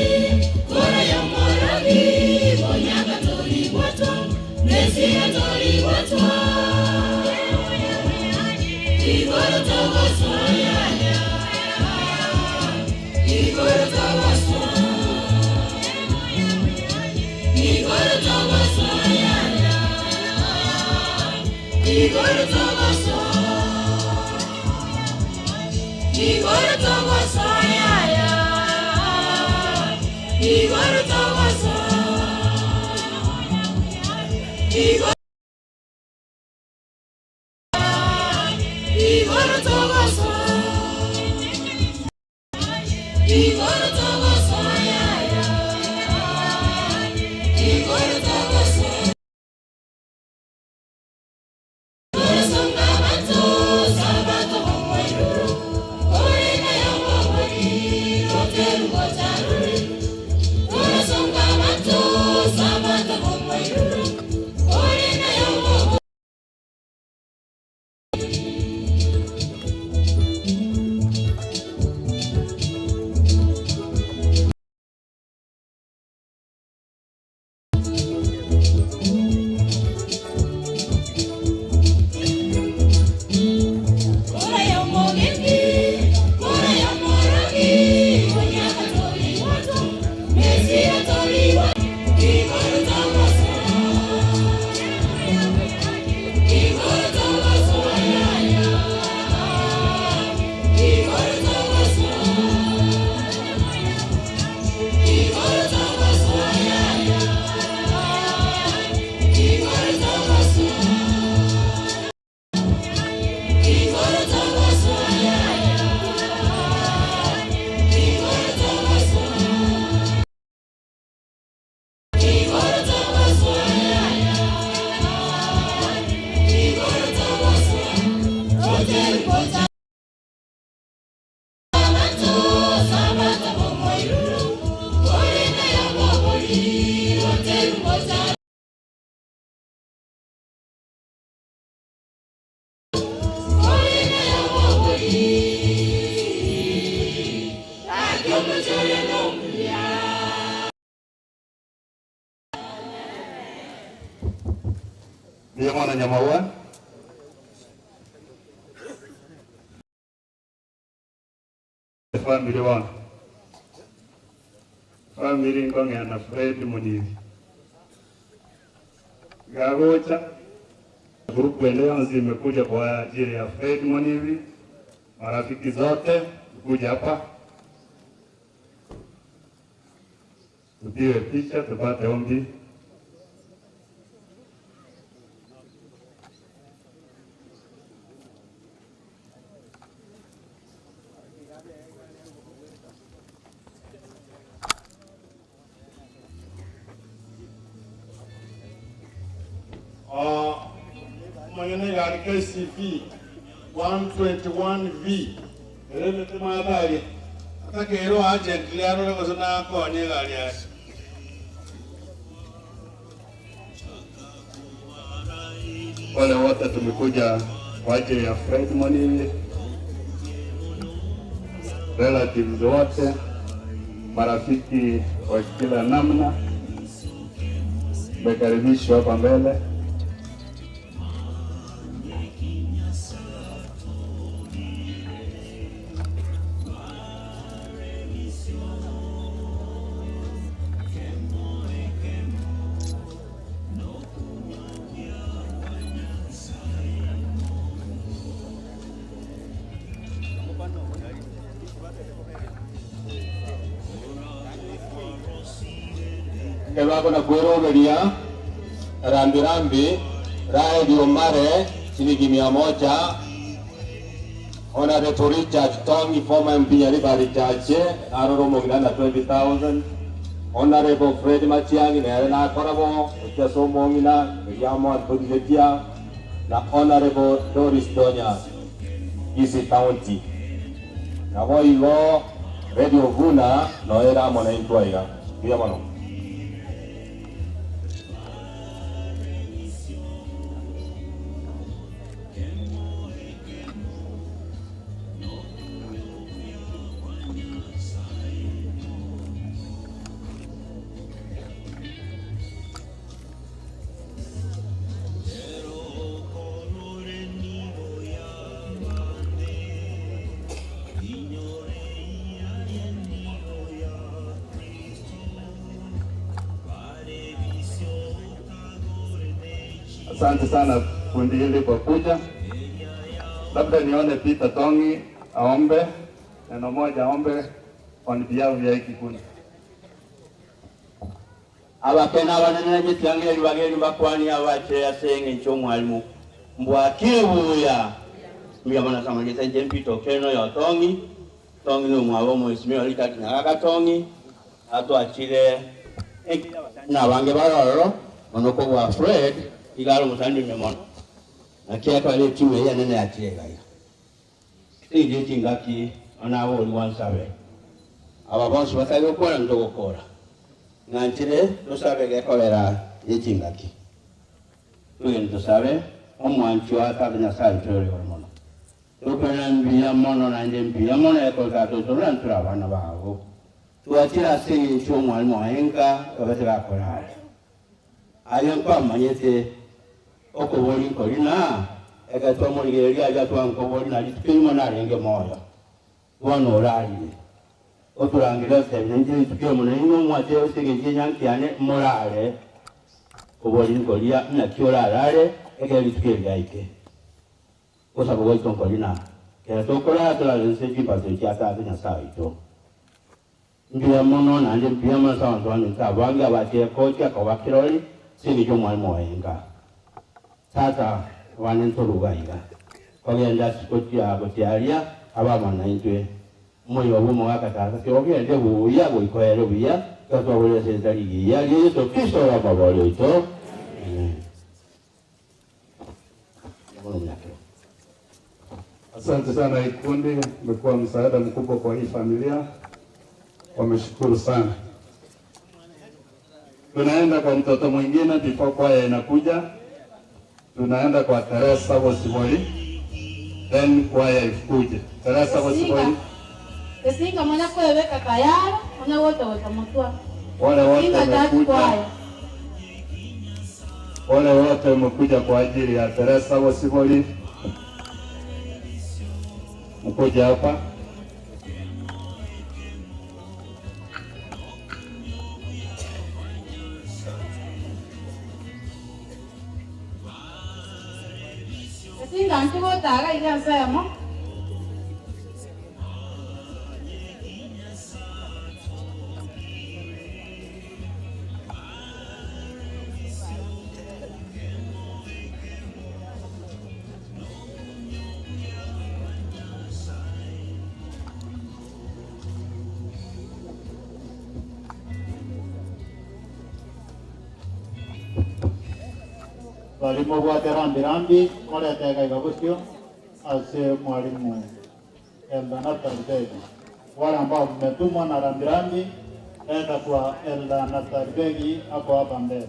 kora ya moragi. Igoro togoso Igoro togoso ya ya Igoro togoso Igoro Igoro togoso Igoro togoso ya ya Igoro togoso Ndiye mwana Nyamaua. Family wana family ngong'ena Fred Munithi Gagocha grupu leo zimekuja kwa ajili ya Fred Munithi, marafiki zote kuja hapa tupige picha tupate ombi. Manyana gari KCV 121V erete madhari atakero agent liarore gosona konye gari yake. Wale wote tumekuja kwa ajili ya Fred Munithi, relatives wote, marafiki wa kila namna, mmekaribishwa hapa mbele. Kebako na kwiruberia rambirambi Raheli Omare shilingi 100. Honorable Richard Tongi, former MP Nyaribari Chache aroro mugina na 20,000. Honorable Fred Matiang'i nere nakoragwo ukiaso mong'ina Miriam Anthony na Honorable Doris Donya Kisii County nabo igo Radio Vuna noera mono intwaiga mbuya mono. Asante sana kundi hili kwa kuja. Labda nione Peter Tongi aombe neno moja, aombe on behalf ya hii kikundi. Abakena abanene gyetyangeri bageri bakwani abakyeya senge nky'omwalimu mbwakire buya mbiyamana samagesa nje mpito keno ya tongi tongi n'omwabo omwesimio Richard Nyagaka tongi atwakire nabange barororo onoko bwa Fred igalo omusandi mono nakyatwala etimu eyanene yakiregaya ije kingaki onabo oli wansabe aba bonsi basabe okukora ntogokora ng'ankire tusabe gekolera yekingaki tugende tusabe omwanchi wa nyasaye tweriwe mono tukwena mbiya mono nanje mbiya mono ekolera tutula ntura abana babo tuwakira ase eng'encho omwalimu waenka babete bakorare aye nkwamanyete okobori nkorina ekatwamorigereria aria twankobori nari tukirimo narenge moyo bono orarire oturangire osebire nje tukire mono inwe omwate osegechie nyankiane morare obori nkoria naki orarare ekero rituko riaike osaba gwaito nkorina kera tokorara torare nse chimbatso chiatate nyasaye oito mbuya mono nanje mbuya mono ase abanto bane nkabange abachire kochi akoba kirori singicho omwalimu waenga tata wane ntoruga iga kogenda sikochia gochiaria abamana intwe moyo bwa omogaka tata tiogende buya goikoere buya gatwaborera senta rigiya ria Yesu Kristo oramabori oito. Amen. Mono myakero. Asante sana ikundi, umekuwa msaada mkubwa kwa hii familia, wameshukuru sana. Tunaenda kwa mtoto mwingine before kwaya inakuja. Tunaenda kwa Teresa Wosiboi, then kwaya ikuje. Teresa Wosiboi, Esinga mwana kweweka tayari mwana wote watamutwa wale wote Singa tatu wamekuja, kwaya wale wote wamekuja kwa ajili ya Teresa Wosiboi, mkuja hapa. Esinga ntugotaga iga nsemo Mwalimu gwate rambi rambi koretega iga gusio ase mwalimu Elda Nathan Begi. Wale ambao mmetumwa na rambi rambi, enda kwa Elda Nathan Begi ako hapa mbele.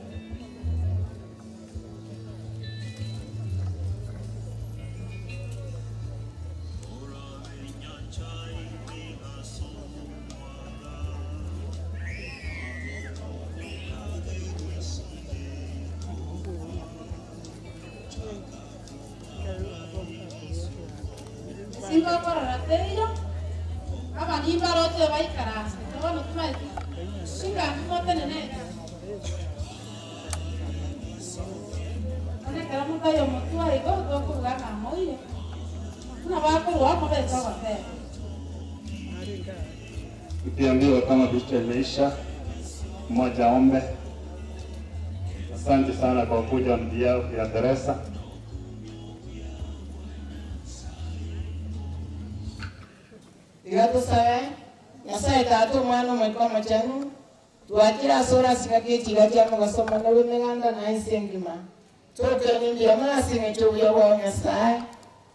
Esinga okorora teiyo abani baroche baikaranse bono tumaete singa motenene onekera motayo motwa igo tokoruga ng'amoiyo buna bakorwa mobete ogoteba Tukiambiwa kama picha imeisha, mmoja aombe. Asante sana kwa kuja on behalf ya Teresa. Tiga tusabe nyasaye tata omwana omoika omochenu twakire ase orasika kia ekiga kia mogaso mono bwa emeganda na ense engima tokeni mbuya mono ase eng'encho obuya bwao nyasaye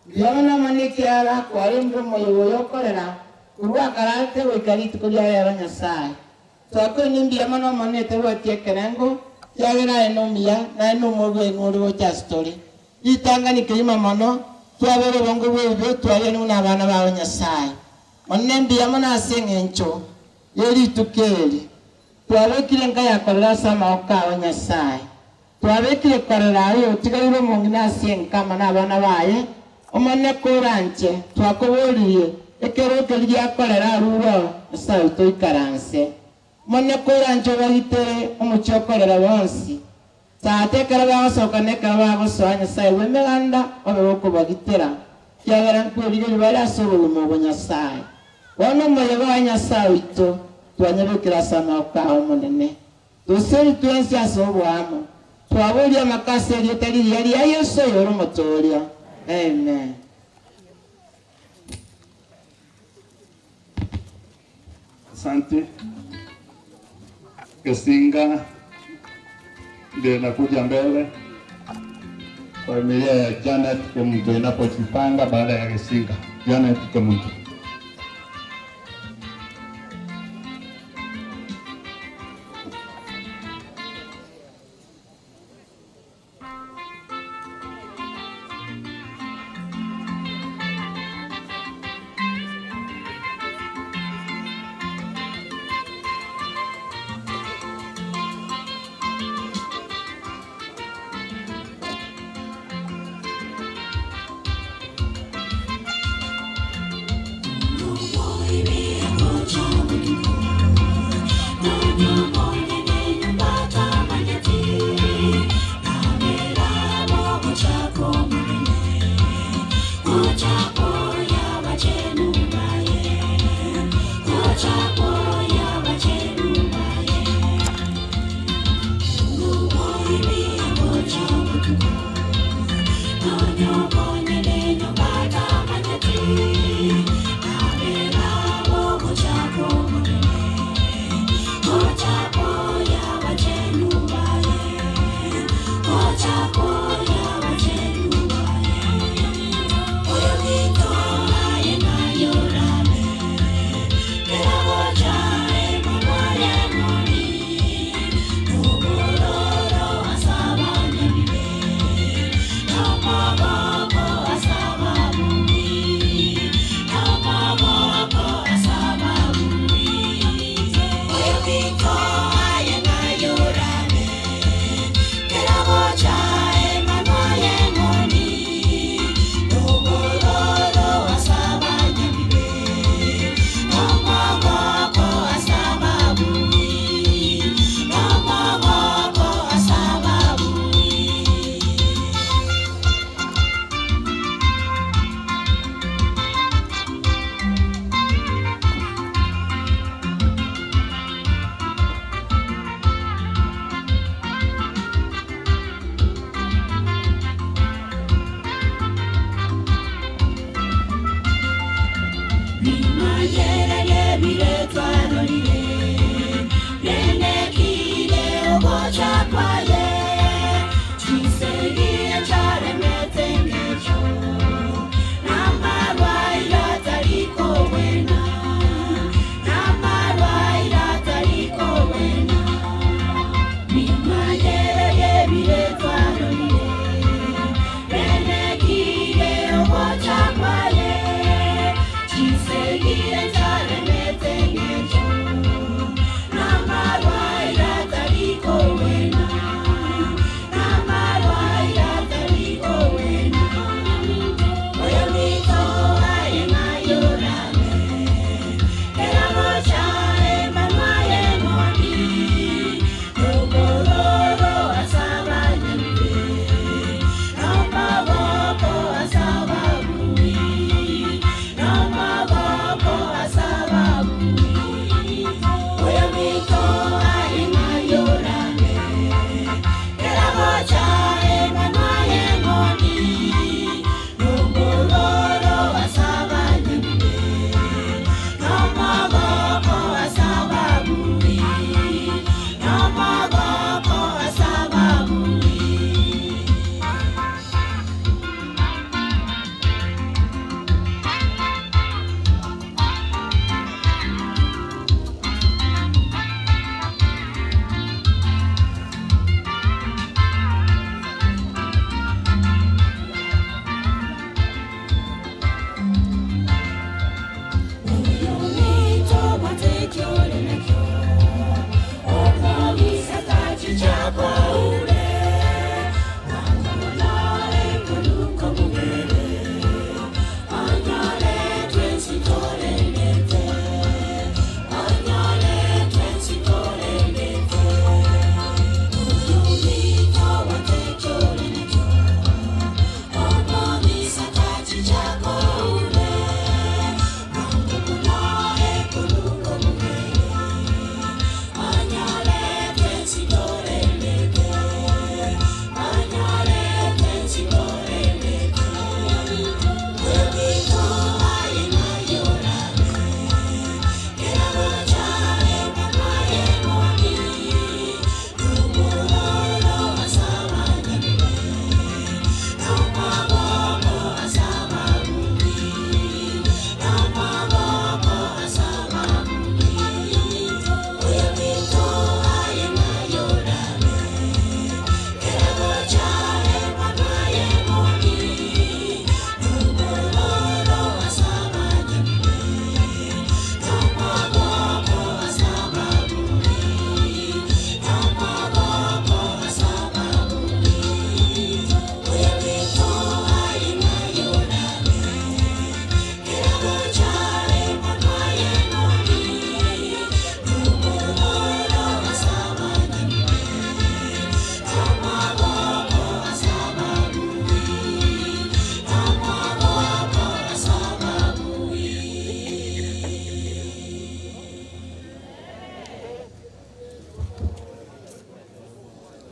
mbuya mono amo na ekiara kwarembire omoyo oyo okorera korwa akarate goika rituko ria rero nyasaye twakweni mbuya mono omonete gwatia ekerengo kiagera aye na omuya naye na omobweng'u ori gocha ase tore ritang'ani keima mono twabere obongo bwa ebibe twaria buna abana bao nyasaye monene mbuya mono ase eng'encho yerituko eri twabekire nka yakorera ase amaboko ao nyasaye twabekire korera aye otigaire omong'ina ase enkama na abana baye omone koranche twakoboririe ekero ekeri giakorera aruro nyasaye toikaranse mone koranche obaritere omochie okorera bonsi Tata ekero bagosoka na ekero bagosoa Nyasaye bw'emeganda obe gokobagitera, ekiagera nkwerigeria bare ase obogima obo Nyasaye. Bono omoyega wa Nyasaye oito twanyabekire ase amaboko ao Omonene. Toseri twensi ase oboamo, twaboria amaka ase erieta riria ria Yeso oyore Omotooria. Amen. Asante. Kesinga ndio inakuja mbele. Familia ya Janet Kemunto inapojipanga baada ya Kesinga. Janet Kemunto.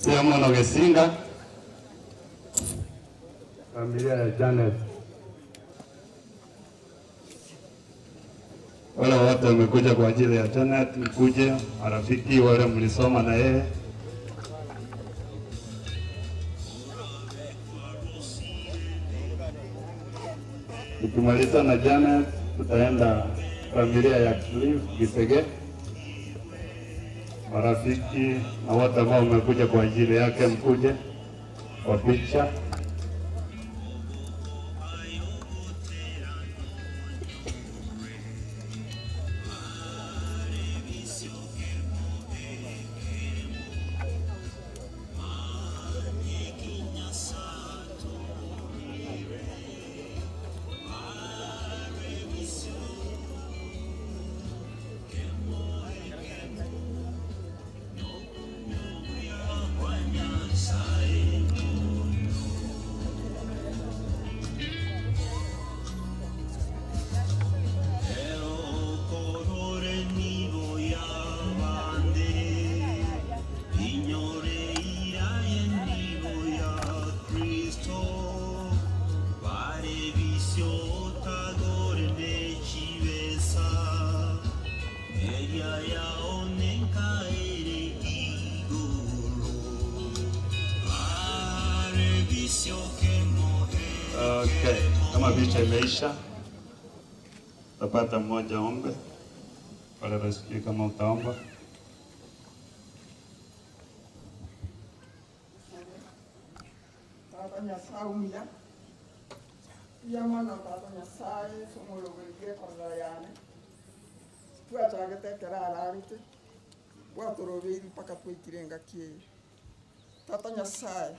Siamono Gesinga, familia ya Janet. Wale wote wamekuja kwa ajili ya Janet, mkuje, marafiki wale mlisoma na yeye. Tukimaliza na Janet, tutaenda familia ya Cliff Gisege, marafiki na wote ambao wamekuja kwa ajili yake, mkuje kwa picha. Okay, kama picha imeisha, utapata mmoja ombe wale rafiki, kama utaomba. Tata Nyasaye omuya iya mono tata Nyasaye somorogoririe korora yane twachagete ekero ararete bwatorobeiri mpaka twaikire engaki eye. Tata Nyasaye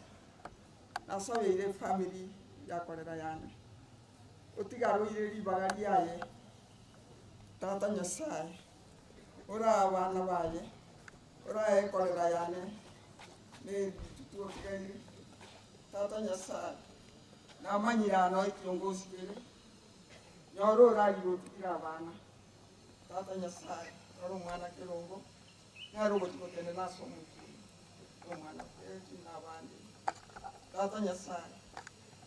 nasabeire efamily yakorera yane otigaroire ribaga riaye. Tata Nyasaye ora abana baye oraekorera yane nebitutuotigaire. Tata Nyasaye namanyirano ekiongozi kere nyoro orarigotigira abana. Tata Nyasaye ora omwana kerongo nere ogotigotene nase omotu omwana keki nabandi. Tata Nyasaye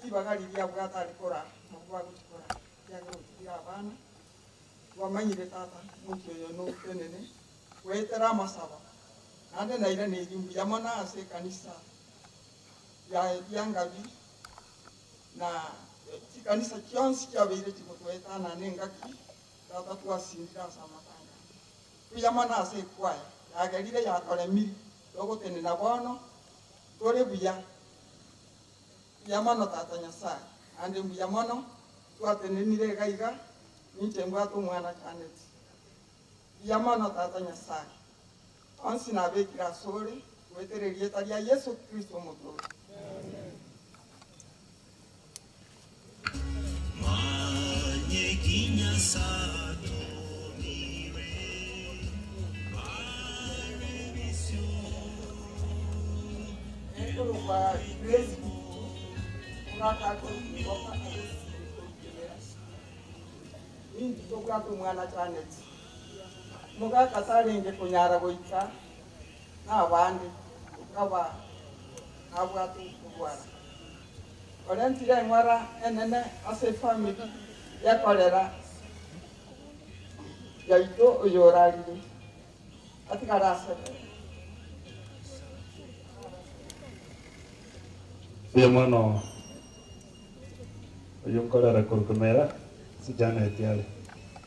ribaga riria bwate arikora nabo bagochikora riagera otigira abana wamanyire. Tata omotu oyo notenene gwetera amasaba naende naira neri mbuya mono ase ekanisa ya riangabi na chikanisa chionsi chiabeire chigotwetana na engaki. Tata twasindire ase amatanga mbuya mono ase ekwaya yagerire yatoremire togotenena bono tore buya. Mbuya mono tata Nyasaye ande mbuya mono twatenenire iga iga ninche mbwate omwana Janet. Mbuya mono tata Nyasaye onsi nabekire ase ore gwetere erieta ria Yesu Kristo omotoori. Ekorokwa Grace ninki tobwate omwana Janet mugaka tarenge kunyara goika nabande ukaba nabwate okurwara orentire eng'wara enene ase efamily yakorera yaito oyo orarire atigara asebere. Siya mono oyo nkorera kurukumera si Janet yale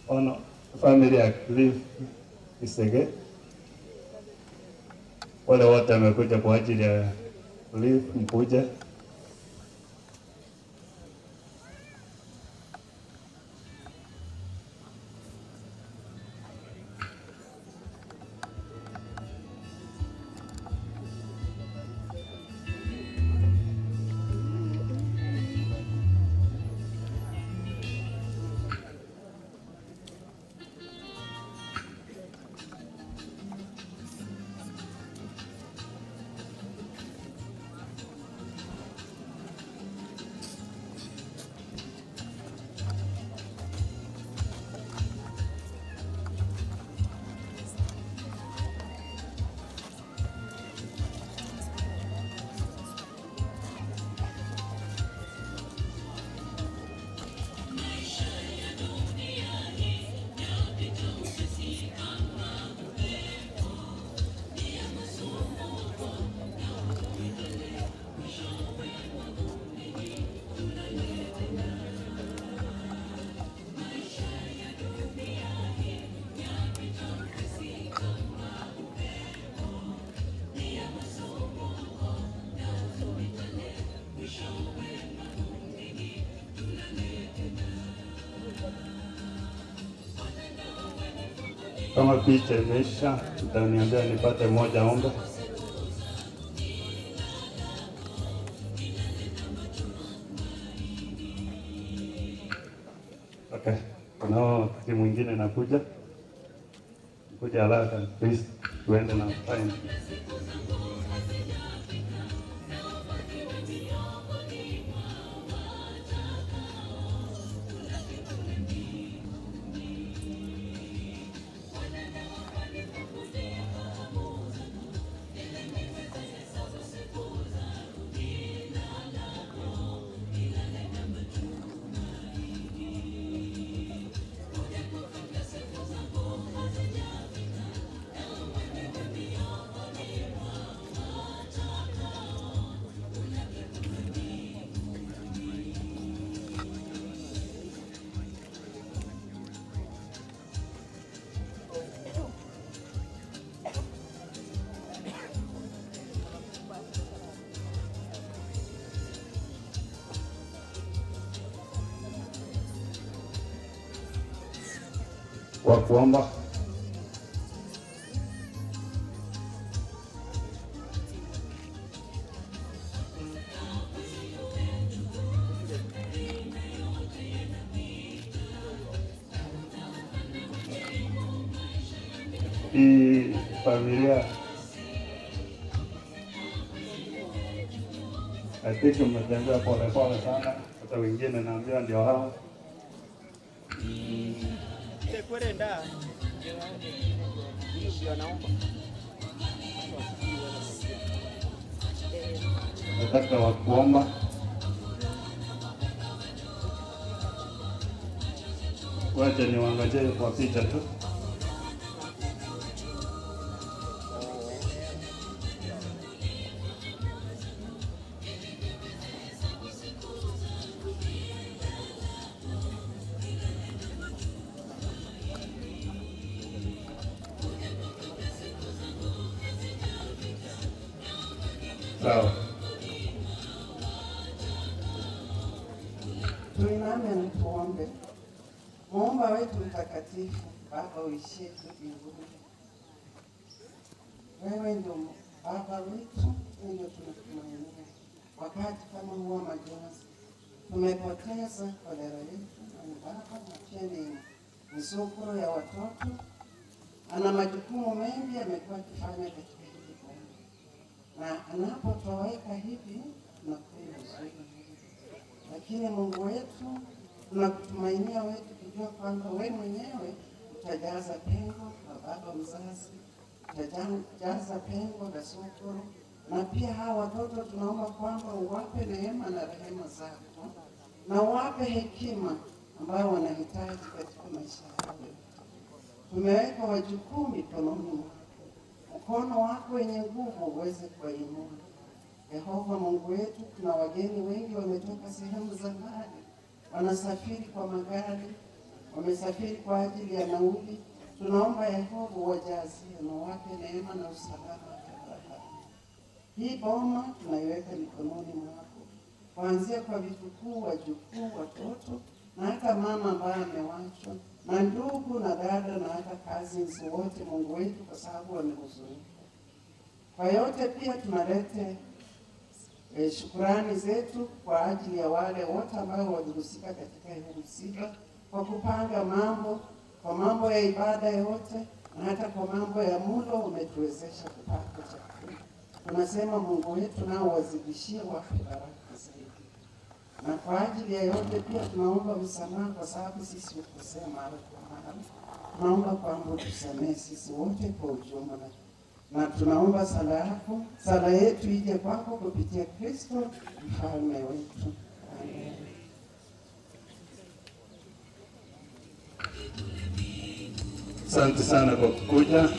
ono familia ya Cliff Isege, wale wote wamekuja kwa ajili ya Cliff, mkuje. Kama picha imeisha, utaniambia nipate moja ombe. Okay, kunao wakati mwingine nakuja kuja haraka please, tuende na time. Kwa kuomba. Hii familia I think mmetembea polepole sana, hata wengine naambiwa ndio hao. Nataka wa kuomba. Wacha niwaangalie kwa picha tu. Sawa. Tuiname na tuombe. Muumba wetu mtakatifu, Baba uishie juu mbinguni, wewe ndio Baba wetu, wewe ndio tunatumainia wakati kama huwa majonzi. Tumepoteza kolera yetu na ni baba na pia ni msukuru ya watoto. Ana majukumu mengi amekuwa akifanya katika hili boma, na anapotoweka hivi tunakuwa huzuni lakini Mungu wetu tunakutumainia wewe, tukijua kwamba wewe mwenyewe utajaza pengo la baba mzazi, utajaza pengo la sukuru, na pia hawa watoto tunaomba kwamba uwape neema na rehema zako na uwape hekima ambayo wanahitaji katika maisha yao. Tumeweka wajukuu mikononi mwako, mkono wako wenye nguvu uweze kuwainua. Yehova Mungu wetu, kuna wageni wengi wametoka sehemu za mbali, wanasafiri kwa magari, wamesafiri kwa ajili ya nauli. Tunaomba Yehova uwajazie na uwape neema na usalama barabarani. Hii boma tunaiweka mikononi mwako, kuanzia kwa vitukuu, wajukuu, watoto na hata mama ambaye amewachwa na ndugu na dada na hata cousins wote, Mungu wetu, kwa sababu wamehuzunika. Kwa yote pia tunalete shukurani zetu kwa ajili ya wale wote ambao walihusika katika huu msiba kwa kupanga mambo, kwa mambo ya ibada yote na hata kwa mambo ya mulo umetuwezesha kupata chakula. Tunasema Mungu wetu nao wazidishie, wape baraka zaidi. Na kwa ajili ya yote pia tunaomba msamaha kwa sababu sisi hukosea mara kwa mara. Tunaomba kwamba utusamehe sisi wote kwa ujumla na tunaomba sala yako, sala yetu ije kwako kupitia Kristo mfalme wetu. Amen. Asante sana kwa kukuja.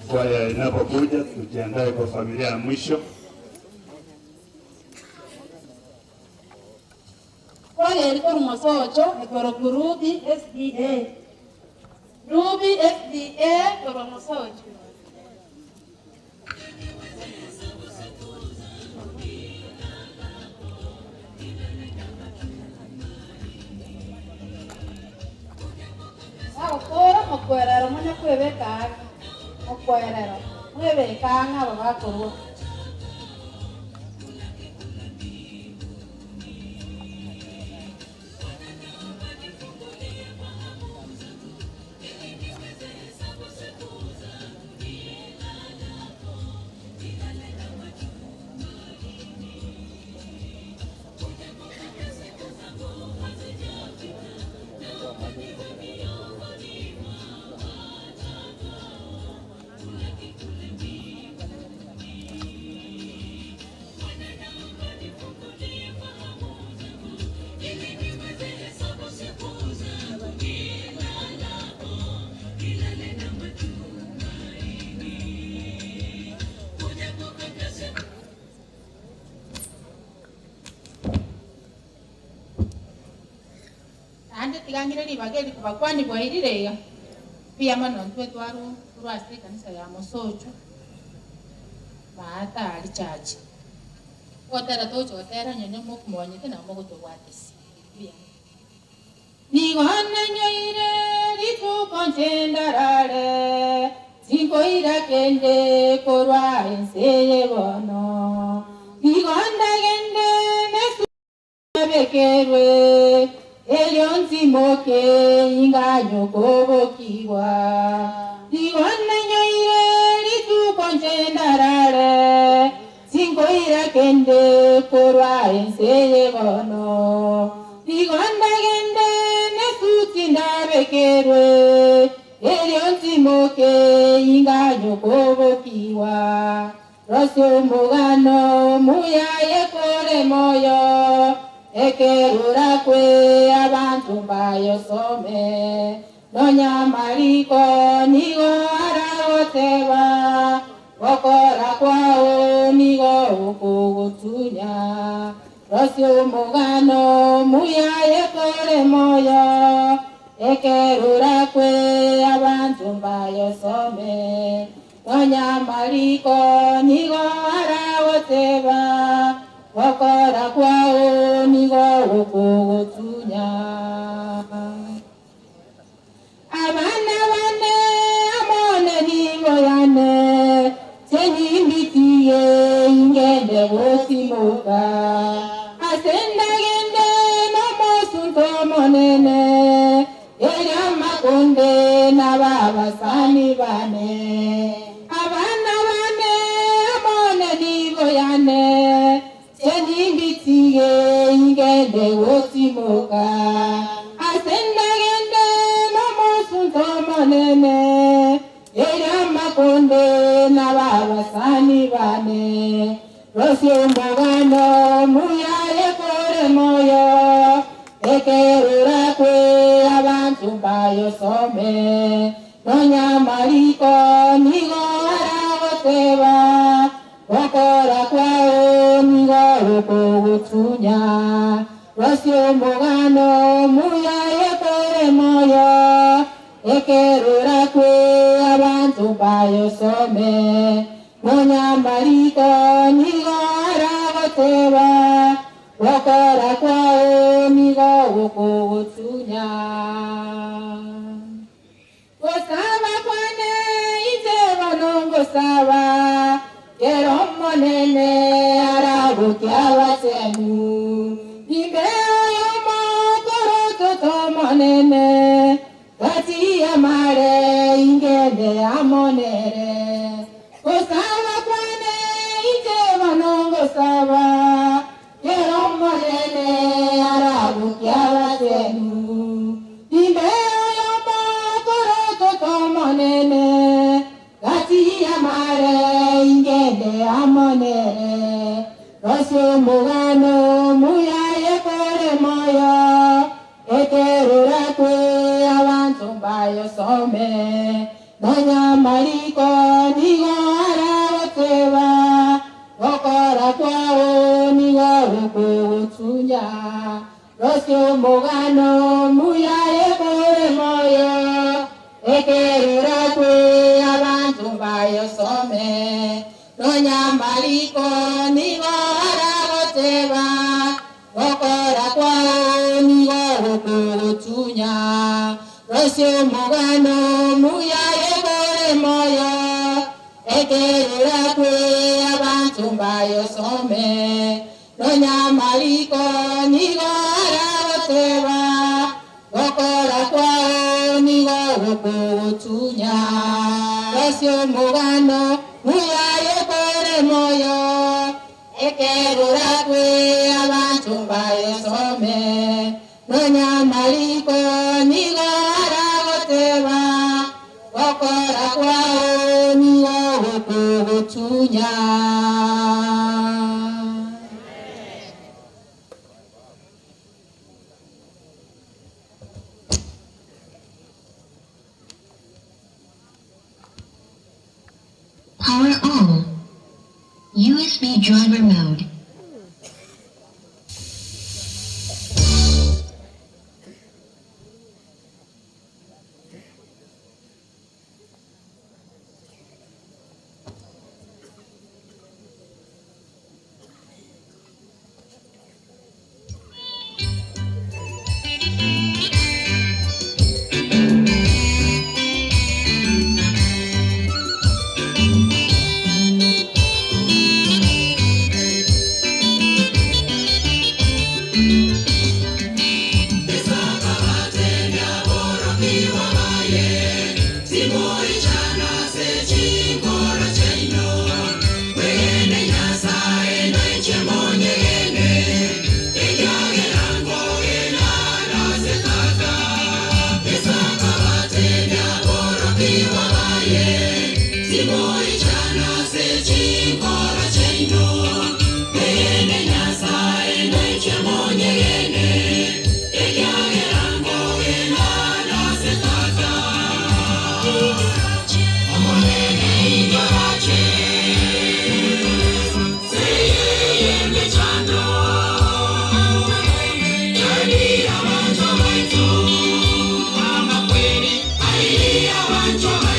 Kwaya inapokuja tujiandae kwa familia ya mwisho. Kwaya eriko rumosocho ekoro kurubi SDA. Rubi SDA koro musocho. Mokwerero manya kwebeka ang'e. Mokwerero mwebeka ang'e aba bakorwa. Naende tigangire ribaga eri kobakwani bwairire iga mbuya mono ntwe twaru korwa ase ekanisa ya Mosocho maata aria church. Ogotera togocha gotera onye mokomonyete nabo mogotobwatisia. Mbuya mono. Nigo nanyoire rituko nche ndarare tinkoira kende korwa ense eye bono. Nigo ndagende nesuabekerwe elyo ntimoke inganyo kobokigwa. Nigo nanyoire rituko nche ndarare tinkoira kende korwa ense eye bono. Nigo ndagende nesuti ndabekerwe elyo ntimoke inganyo kobokigwa. Rose omogano muyaye kore moyo ekerura kwe abantu mbayosome. Nonyamariko nigo aragoteba gokora kwao nigo okogotunya. Rose omogano muyaye kore moyo ekerura kwe abantu mbayosome. Nonyamariko nigo aragoteba gokora kwao nigo okogotunya. Abana bane amone nigo yane senyimbikiye ingende gotimoka. Asendagende nomosunto monene erya makonde n'ababasani bane. Abana bane amone nigo yane senyimbikiye ingende gotimoka. Asendagende nomosunto monene erya makonde n'ababasani bane. Rose omogano muyaye kore moyo ekerura kwe abantu mbayosome. Nonyamariko nigo aragoteba gokora kwao nigo okogotunya. Rose omogano muyaye kore moyo ekerura kwe abantu mbayosome. Nonyamariko nigo aragoteba gokora kwao nigo okogotunya. Gosaba kwane inche bono ngosaba kero monene aragokia abachenu. Imbeo y'omokoroto monene gati y'amare ingende amonere. Gosaba kwane inche bono ngosaba kero monene aragokia abachenu. Imbeo y'omokoroto monene gati y'amare ingende amonere. Rose omogano muyaye kore moyo ekerura kwe abantu mbayosome. Nonyamariko nigo aragoteba gokora kwao nigo okogotunya. Rose omogano muyaye kore moyo ekerura kwe abantu mbayosome. Nonyamariko nigo aragoteba gokora kwao nigo okogotunya. Rose omogano muya yegore moyo ekerora kwe abantu mbayosome nonyamariko nigo aragoteba gokora kwao nigo gokugutunya Rosio mugano muya yegore moyo ekerora kwe abantu mbayosome nonyamariko nigo aragoteba gokora kwao nigo gokugutunya. Power on. USB driver mode. Thank you.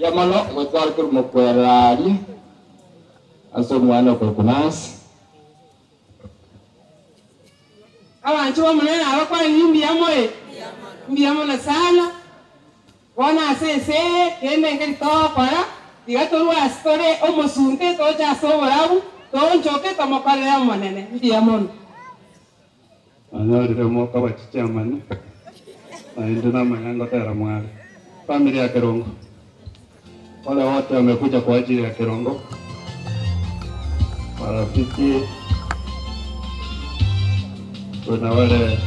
Yamono gotwara kuri mukwerari ase omwana okokunansi Abantu bomunene abakwani mbiyamoe mbiyamono sana bona ase ense kende ngeri togokora tiga torwa ase tore omosunte toche ase oborabu toonchoke tomokorere omonene mbuya mono. Anyorire mwaka wa chichairman naende namanya ngotera mware familia ya Kerongo, wale wote wamekuja kwa ajili ya Kerongo, marafiki, kuna wale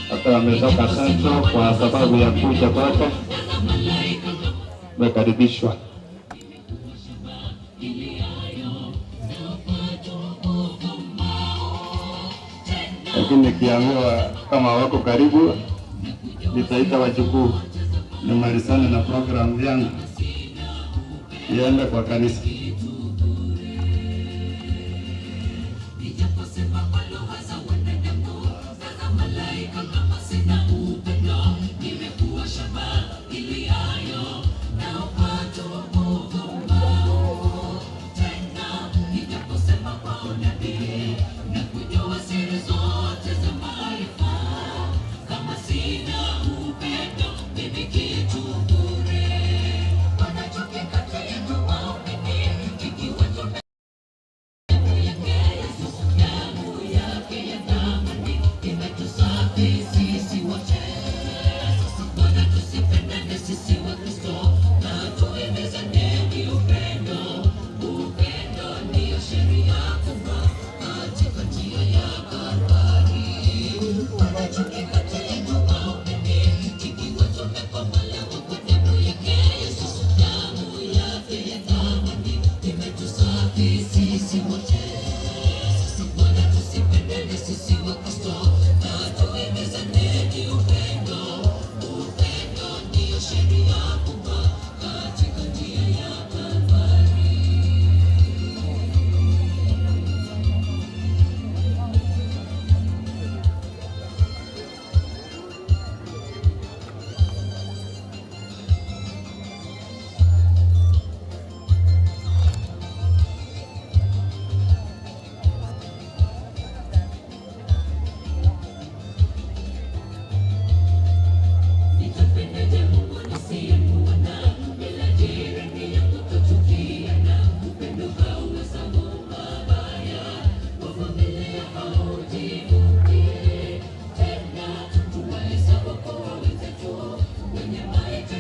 hata wametoka Central kwa sababu ya kuja kwake, wamekaribishwa. Lakini nikiambiwa kama wako karibu, nitaita wajukuu nimalizane na programu yangu iende kwa kanisa.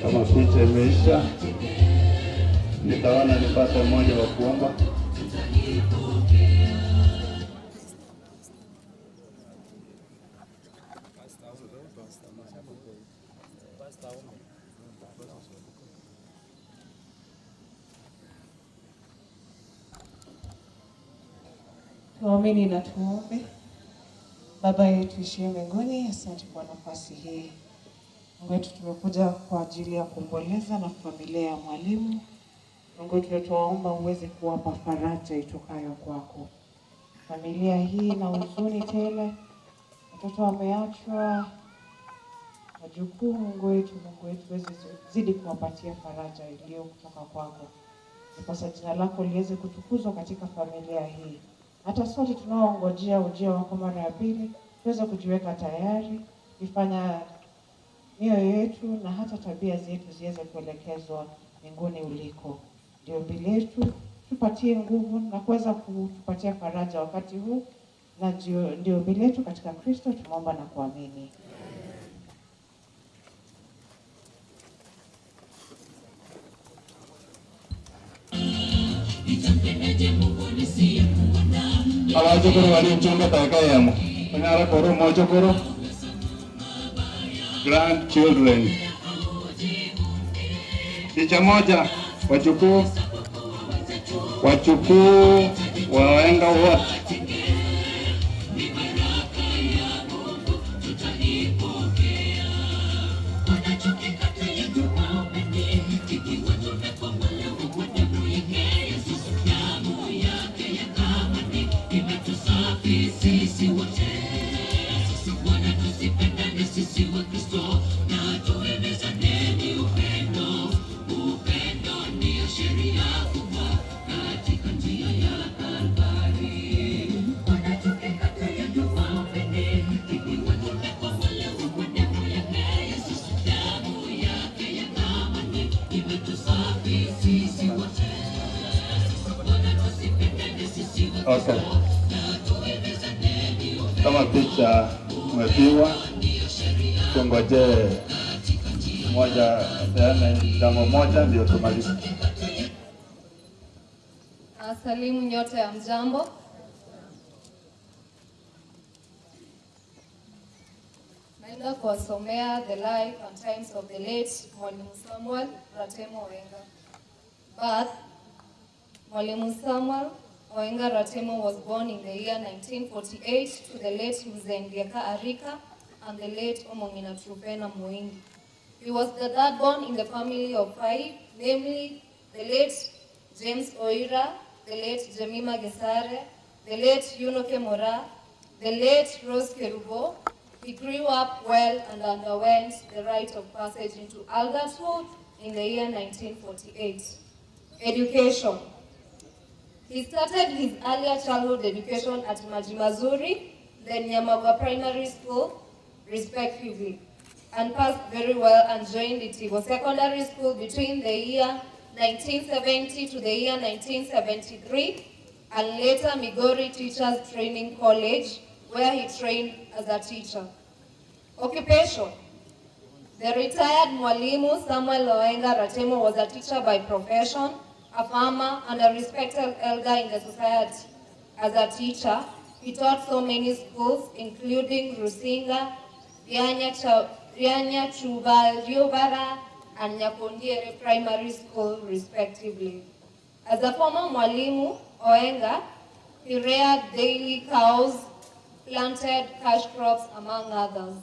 Kama picha imeisha, nitaona nipate mmoja wa kuomba. Tuamini na tuombe. Baba yetu ishiye mbinguni, asante kwa nafasi hii. Mungu wetu, tumekuja kwa ajili ya kuomboleza na familia ya mwalimu. Mungu wetu, tunaomba uweze kuwapa faraja itokayo kwako. Familia hii ina huzuni tele, watoto wameachwa, wajukuu. Mungu wetu, Mungu wetu, uweze zidi kuwapatia faraja iliyo kutoka kwako, ndiposa jina lako liweze kutukuzwa katika familia hii. Hata sote tunaongojea ujio wako mara ya pili, tuweze kujiweka tayari, kufanya mioyo yetu na hata tabia zetu ziweze kuelekezwa mbinguni uliko. Ndio ombi letu, tupatie nguvu na kuweza kutupatia faraja wakati huu, na ndio ombi letu katika Kristo tumeomba na kuamini. Abachukuru bari mchunga taka yamo onyara koro mochokoro grandchildren picha moja wachukuu wachukuu waenga wote Sisi wa Kristo na tuenezaneni upendo, upendo ni Okay. Kama picha umepigwa, tungojee moja apeane jambo moja ndio tumalize. Salimu nyote ya mjambo. Naenda kuwasomea The Life and Times of the Late Mwalimu Samuel Ratemo Oenga. Birth, Mwalimu Samuel Oenga Ratemo was born in the year 1948 to the late Mzee Ndiaka Arika and the late Omongina Trupena Muingi. He was the third born in the family of five, namely the late James Oira, the late Jemima Gesare, the late Yunoke Mora, the late Rose Kerubo. He grew up well and underwent the rite of passage into adulthood in the year 1948. Education. He started his earlier childhood education at Majimazuri, then Nyamagwa Primary School, respectively, and passed very well and joined Itigo Secondary School between the year 1970 to the year 1973, and later Migori Teachers Training College, where he trained as a teacher. Occupation. The retired Mwalimu Samuel Oenga Ratemo was a teacher by profession, a farmer, and a respected elder in the society. As a teacher, he taught so many schools, including Rusinga, Rianya Chuba, Riobara, and Nyakondiere Primary School, respectively. As a former Mwalimu Oenga, he reared daily cows, planted cash crops, among others.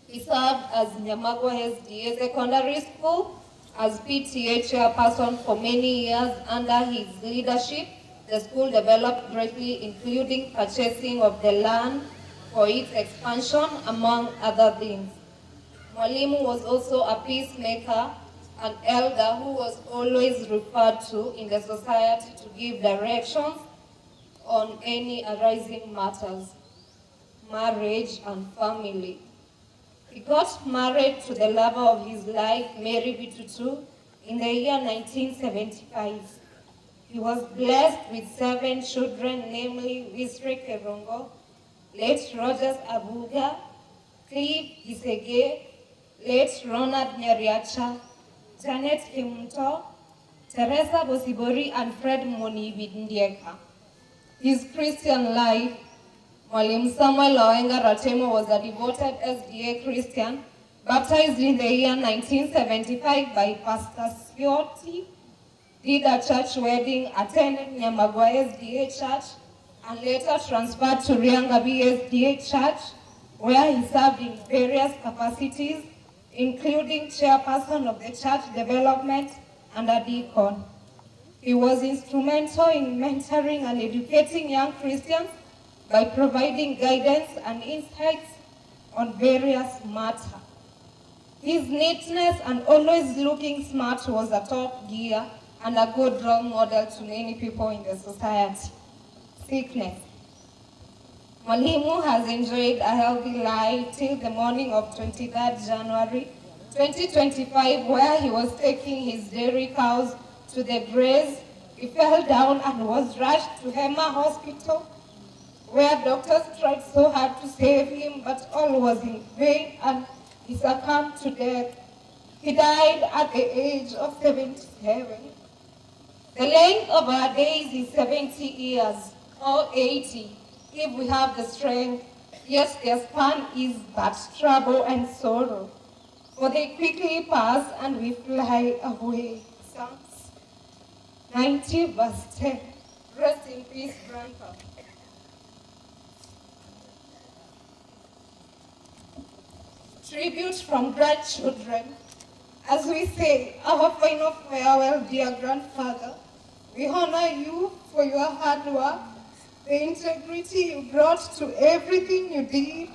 He served as Nyamagwa SDA Secondary School as PTA chairperson for many years. Under his leadership, the school developed greatly, including purchasing of the land for its expansion, among other things. Mwalimu was also a peacemaker, an elder who was always referred to in the society to give directions on any arising matters, marriage and family. He got married to the lover of his life, Mary Bitutu, in the year 1975. He was blessed with 7 children, namely Wisri Kerongo, late Rogers Abuga, Clive Isege, late Ronald Nyariacha, Janet Kimunto, Teresa Bosibori, and Fred Moni Ndieka. His Christian life, Mwalimu Samuel Oenga Ratemo was a devoted SDA Christian, baptized in the year 1975 by Pastor Sioti, did a church wedding, attended Nyamagwa SDA Church, and later transferred to Riangabi SDA Church, where he served in various capacities, including chairperson of the church development and a deacon. He was instrumental in mentoring and educating young Christians by providing guidance and insights on various matters. His neatness and always looking smart was a top gear and a good role model to many people in the society. Sickness. Mwalimu has enjoyed a healthy life till the morning of 23rd January 2025, where he was taking his dairy cows to the graze. He fell down and was rushed to Hema Hospital, where doctors tried so hard to save him, but all was in vain and he succumbed to death. He died at the age of 77. The length of our days is 70 years or 80, if we have the strength. Yet their span is but trouble and sorrow, for they quickly pass and we fly away. Psalms 90 verse 10. Rest in peace, Grandpa. Tribute from grandchildren. As we say our final farewell, dear grandfather, we honor you for your hard work, the integrity you brought to everything you did.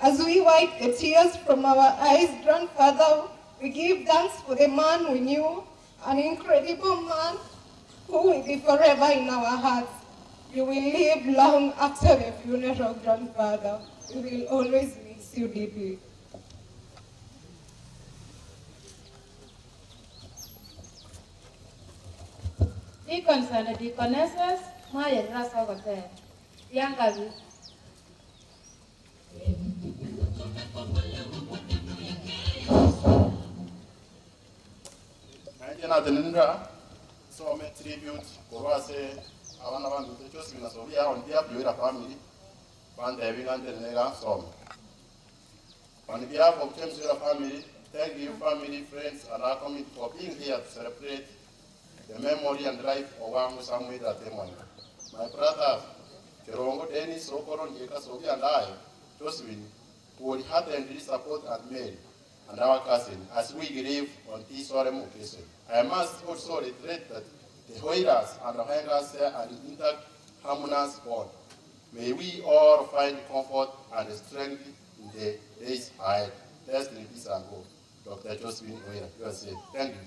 As we wipe the tears from our eyes, grandfather, we give thanks for the man we knew, an incredible man who will be forever in our hearts. You will live long after the funeral, grandfather. We will always miss you deeply. Deacons and deaconesses, mwayerera sogotera. Yangabi. Naije natenenera some tribute korwase abana bambite Josephine Sobia on behalf of your family bande bingantenenera some. On behalf of James Wera family, thank you family, friends and our community for being here to celebrate the memory and life of Wangu Samuel Atemoni. My brother Kerongo Dennis Okoro Ndieka Sobia and I, Josephine, wholeheartedly support and Mary and our cousin as we grieve on this solemn occasion. I must also reiterate that the Hoiras and the Hoiras share an intact, harmonious bond. May we all find comfort and strength in the days ahead. Rest in peace and hope. Dr. Josephine Oira, USA. Thank you.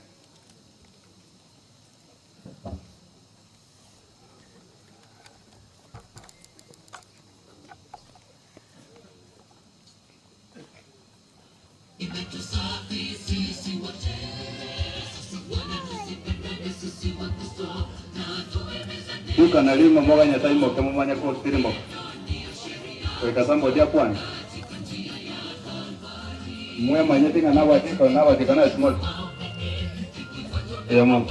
Duka na lima moga nyatai moke mumanya ko tirimo. Weka sambo dia kwan. Mwe manye tinga na wati ko na wati kana small. Ya mom.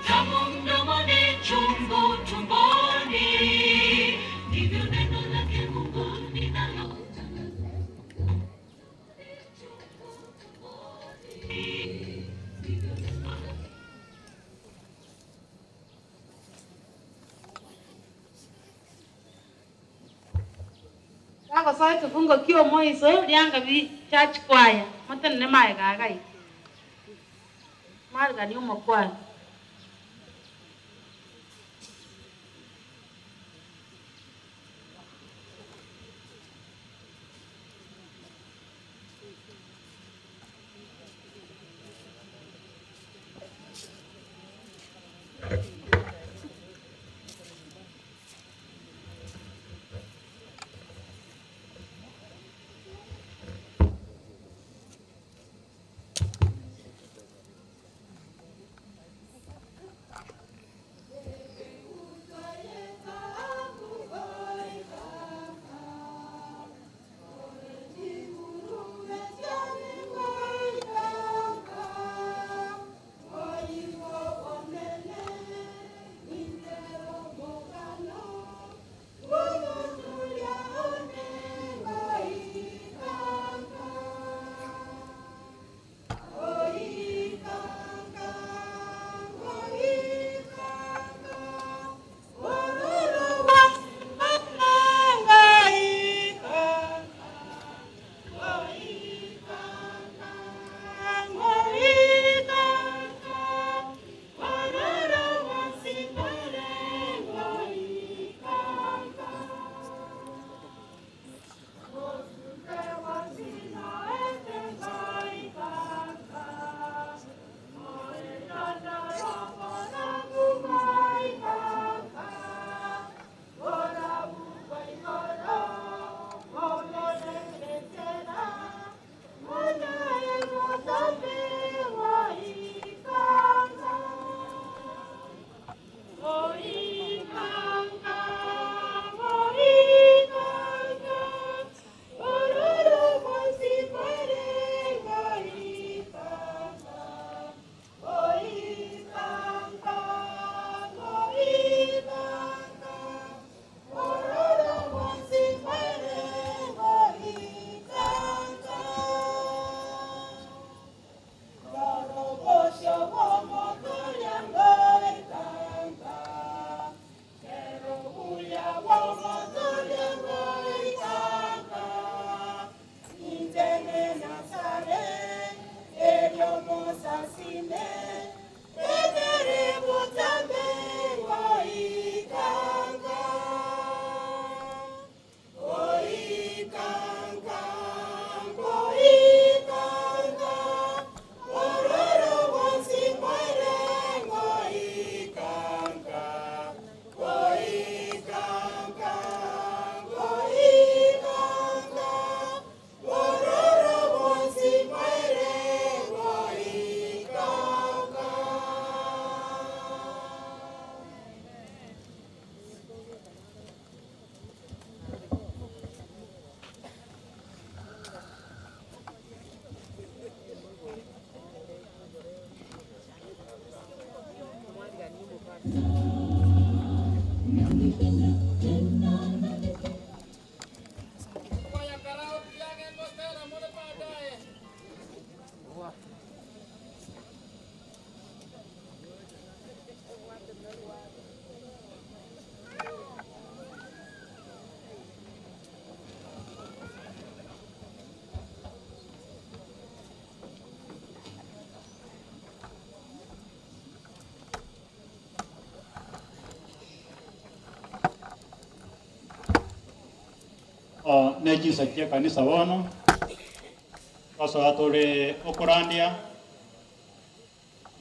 Tamu mdomoni, chungu tumboni, ndivyo neno lake Mungu linalotangaza. Gagosoa ekefungo kia omoiso riangabi church choir motenene mae gagai marigani omokwani. Nechinsa chia ekanisa bono, twasoa tore okorandia.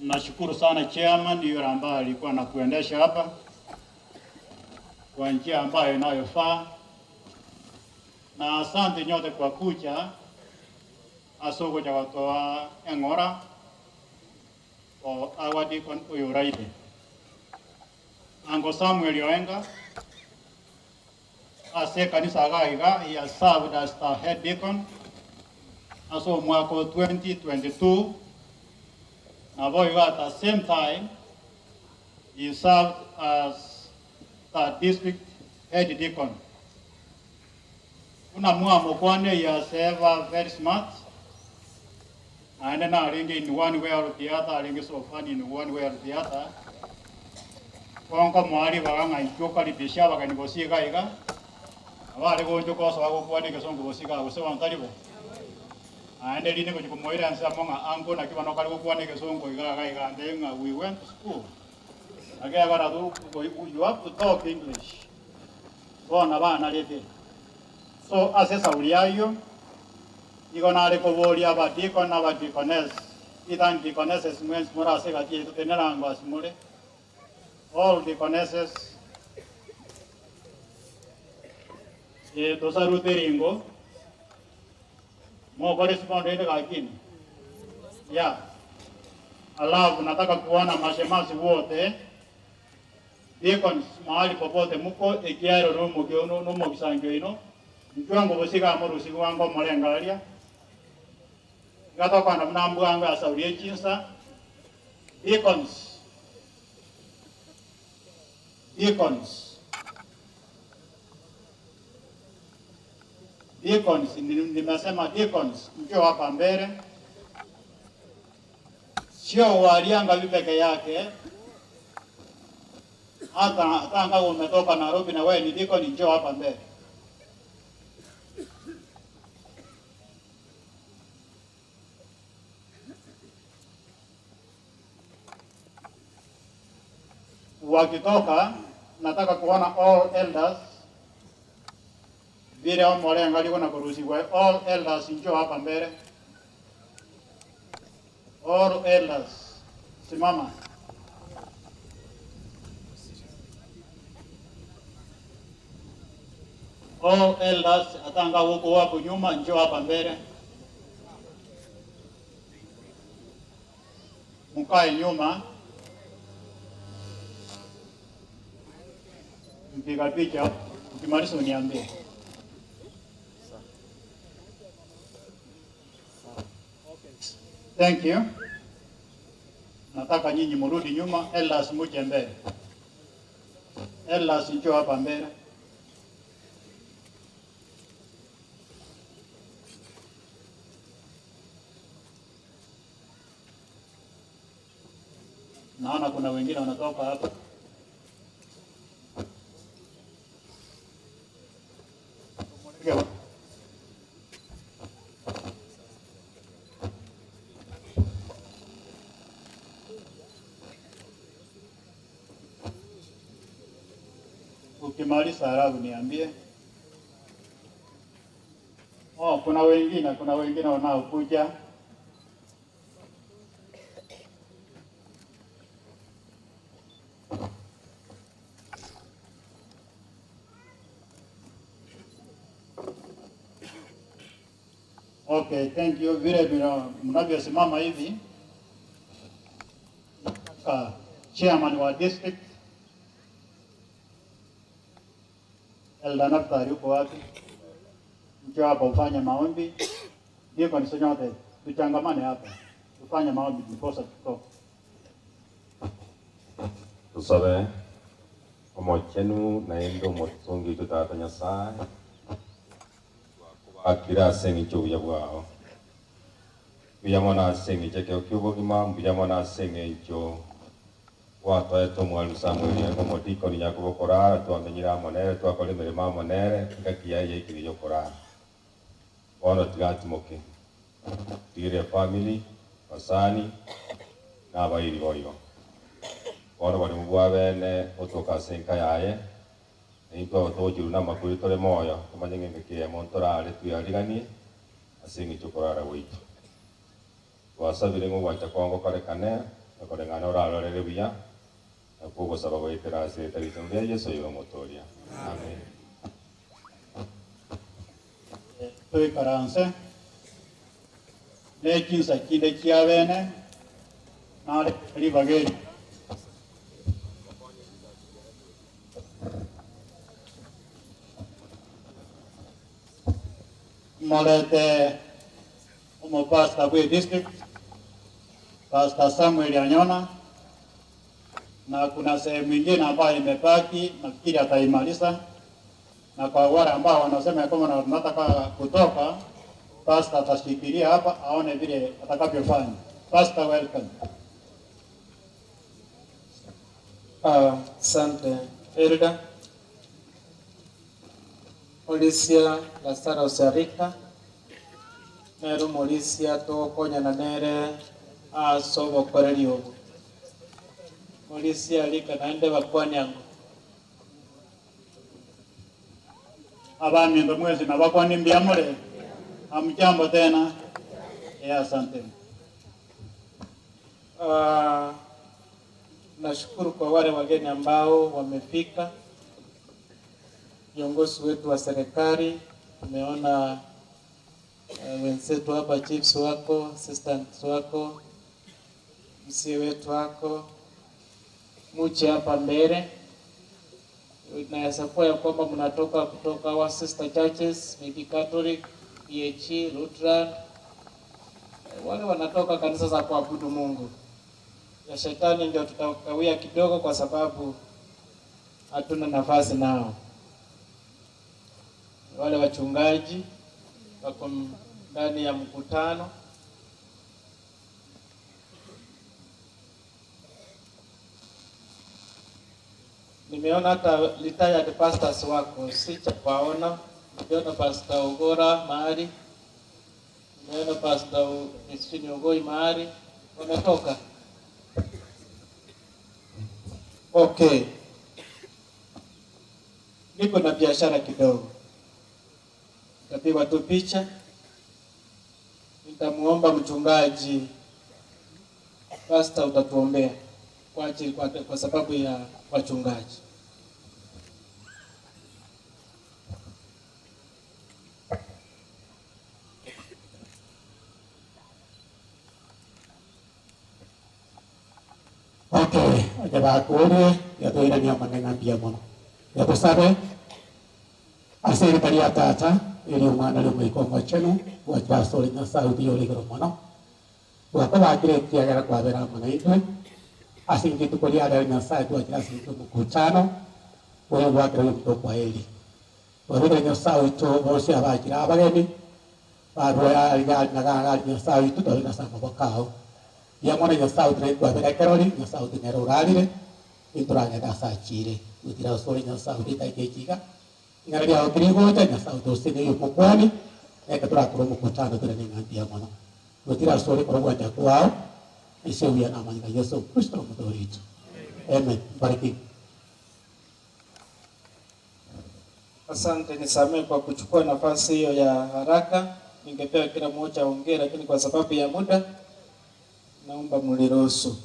Nashukuru sana chairman yule ambaye alikuwa anakuendesha hapa kwa njia ambayo inayofaa, na asante nyote kwa kuja ase ogocha gotoa eng'ora o our deacon oyo oraire. Uncle Samuel Oenga ase ekanisa iga iga, he has served as the head deacon ase omwaka o 2022, nabo igo at the same time he served as the district head deacon. Buna mwamokwane, he has ever very smart, naende narenge in one way or the other, arenge so funny in one way or the other. Konko mwari baga ng'a intwe okaribisha abageni gose iga iga, abare gonchoka osoa gokwana egesongo gose iga gose bono tari bo. Naende rinde gochia komoira ense amo ng'a uncle naki bono okare gokwana egesongo iga iga iga ande ng'a we went to school. Akegora you have to talk English. Bono abanarete. So ase esauri ayio, nigo nare koboria abadeacon na abadeaconess, either deaconesses mwensi more ase egati yaito tenerango ase more, all deaconesses, eh, tosarute ringo, mokore sibondo ende gakini. Yeah. Alafu nataka kuona mashemasi wote deacons mahali popote muko ekiaro nomoki nomogisangio ino nchwango bosiga morusi bwango morengaria gatokwana buna mbwango asaurie chinsa. Deacons, deacons, deacons, nimesema deacons, mkiwa hapa mbele, sio walianga peke yake. Hata hata kama umetoka Nairobi na wewe ni deacon, njoo hapa mbele. Wakitoka, nataka kuona all elders vile omolenga liko na kuruhusiwa. All elders njoo hapa mbele. All elders simama. All elders atanga huko wapo nyuma, njoo hapa mbele. Mkae nyuma. Mpiga picha, ukimaliza uniambie. Thank you. Nataka nyinyi murudi nyuma, elders muje mbele. Elders njoo hapa mbele. Naona kuna wengine wanatoka hapa. Ukimaliza halafu niambie. Oh, kuna wengine wanaokuja. Okay, thank you. Vile vile mnavyosimama hivi, chairman wa district Elder Naftali yuko wapi? Njoo hapa ufanye maombi. Deacons nyote tuchangamane hapa, tufanye maombi ndiposa tutoke. Tusabe omochenu naende omotungi oito Tata Nyasaye twakobakire ase eng'encho obuya bwao, mbuya mono ase eng'encho ekero kia obogima, mbuya mono ase eng'encho gwatoete omwalimu Samuel Oenga omodikoni Yakobo okorara, twamenyire amo nere, twakora emeremo amo nere, engaki yaye yaikire ya okorara. Bono tigatimoke, tigere efamily, basani, na abairi boigo. Bono bari mobwa bene otoka ase enka yaye, Naintwe aba togochirwa namakweri tore moyo, tomanye ng'a engaki eyemo ntorare tweariganie ase eng'encho okorara gwaito. Twasabire ng'a ogwancha kwao ngokorekane, na koreng'ana orarorere buya, nakwo ogosaba goetera ase erieta richenu ria Yeso oyore Omotoria. Amen. Toikaranse ne chinsa chinde chiabene, nare ribaga eri. Morete omopastor bwe district, Pastor Samuel Anyona, na kuna sehemu ingine ambayo imebaki, nafikiri ataimaliza. Na kwa wale ambao wanasema ya kwamba tunataka kutoka, pastor atashikilia hapa aone vile atakavyofanya. Pastor, welcome. Asante Elda Olisia Lazarus Arika nere omorisia togokonyana nere ase obokoreri obo. Morisia Arika naende bakwane ango. Abaminto mwesi nabakwani mbuya more? Hamjambo tena? Eh, asante. Nashukuru kwa wale wageni ambao wamefika, viongozi wetu wa serikali. Tumeona wenzetu hapa, chiefs wako, assistants wako, msee wetu wako, muche hapa mbele. Inaweza kuwa ya kwamba mnatoka kutoka our sister churches, maybe Catholic, PHE, Lutheran, wale wanatoka kanisa za kuabudu Mungu. Ya shetani ndio tutakawia kidogo, kwa sababu hatuna nafasi nao. Wale wachungaji wako ndani ya mkutano. Nimeona hata retired pastors wako, sichawaona. Nimeona Pastor Ogora mahali, nimeona Pastor Christine Ogoi mahali, wametoka. Okay, niko na biashara kidogo, nitapigwa tu picha. Nitamuomba mchungaji pastor, utatuombea kwa ajili kwa sababu ya wachungaji. Okay, onye bakurie yatwirania manene mbia mono yatusabe ase erita ria tata eri omwana ria omoika omochenu gwachasore Nyasaye otiga ore igoro mono gwakobakire ekiagera kwabera amo naintwe ase rituko ria rero Nyasaye twachire ase intwe omokutano oyo gwakera omonto okwaeri twabekire Nyasaye oito bonsi abachire abageni barwa ari Nyasaye oito twabekire ase amaboko ao ya mwana Nyasaye oito twabera ekerori Nyasaye oito nere orarire inturagenda ase achire gutira osore Nyasaye oito etaika ekiga ing'ana riao tirigocha Nyasaye oito osene oyo omokwani eke torakora omokutano tore na eng'ambi ya mono gutira osore kora ogwancha kwao ase obuya na amanyika Yesu Kristo omotoori oito. Amen. Bariki. Asante, nisamehe kwa kuchukua nafasi hiyo ya haraka. Ningepewa kila mmoja aongee, lakini kwa sababu ya muda naomba mliruhusu.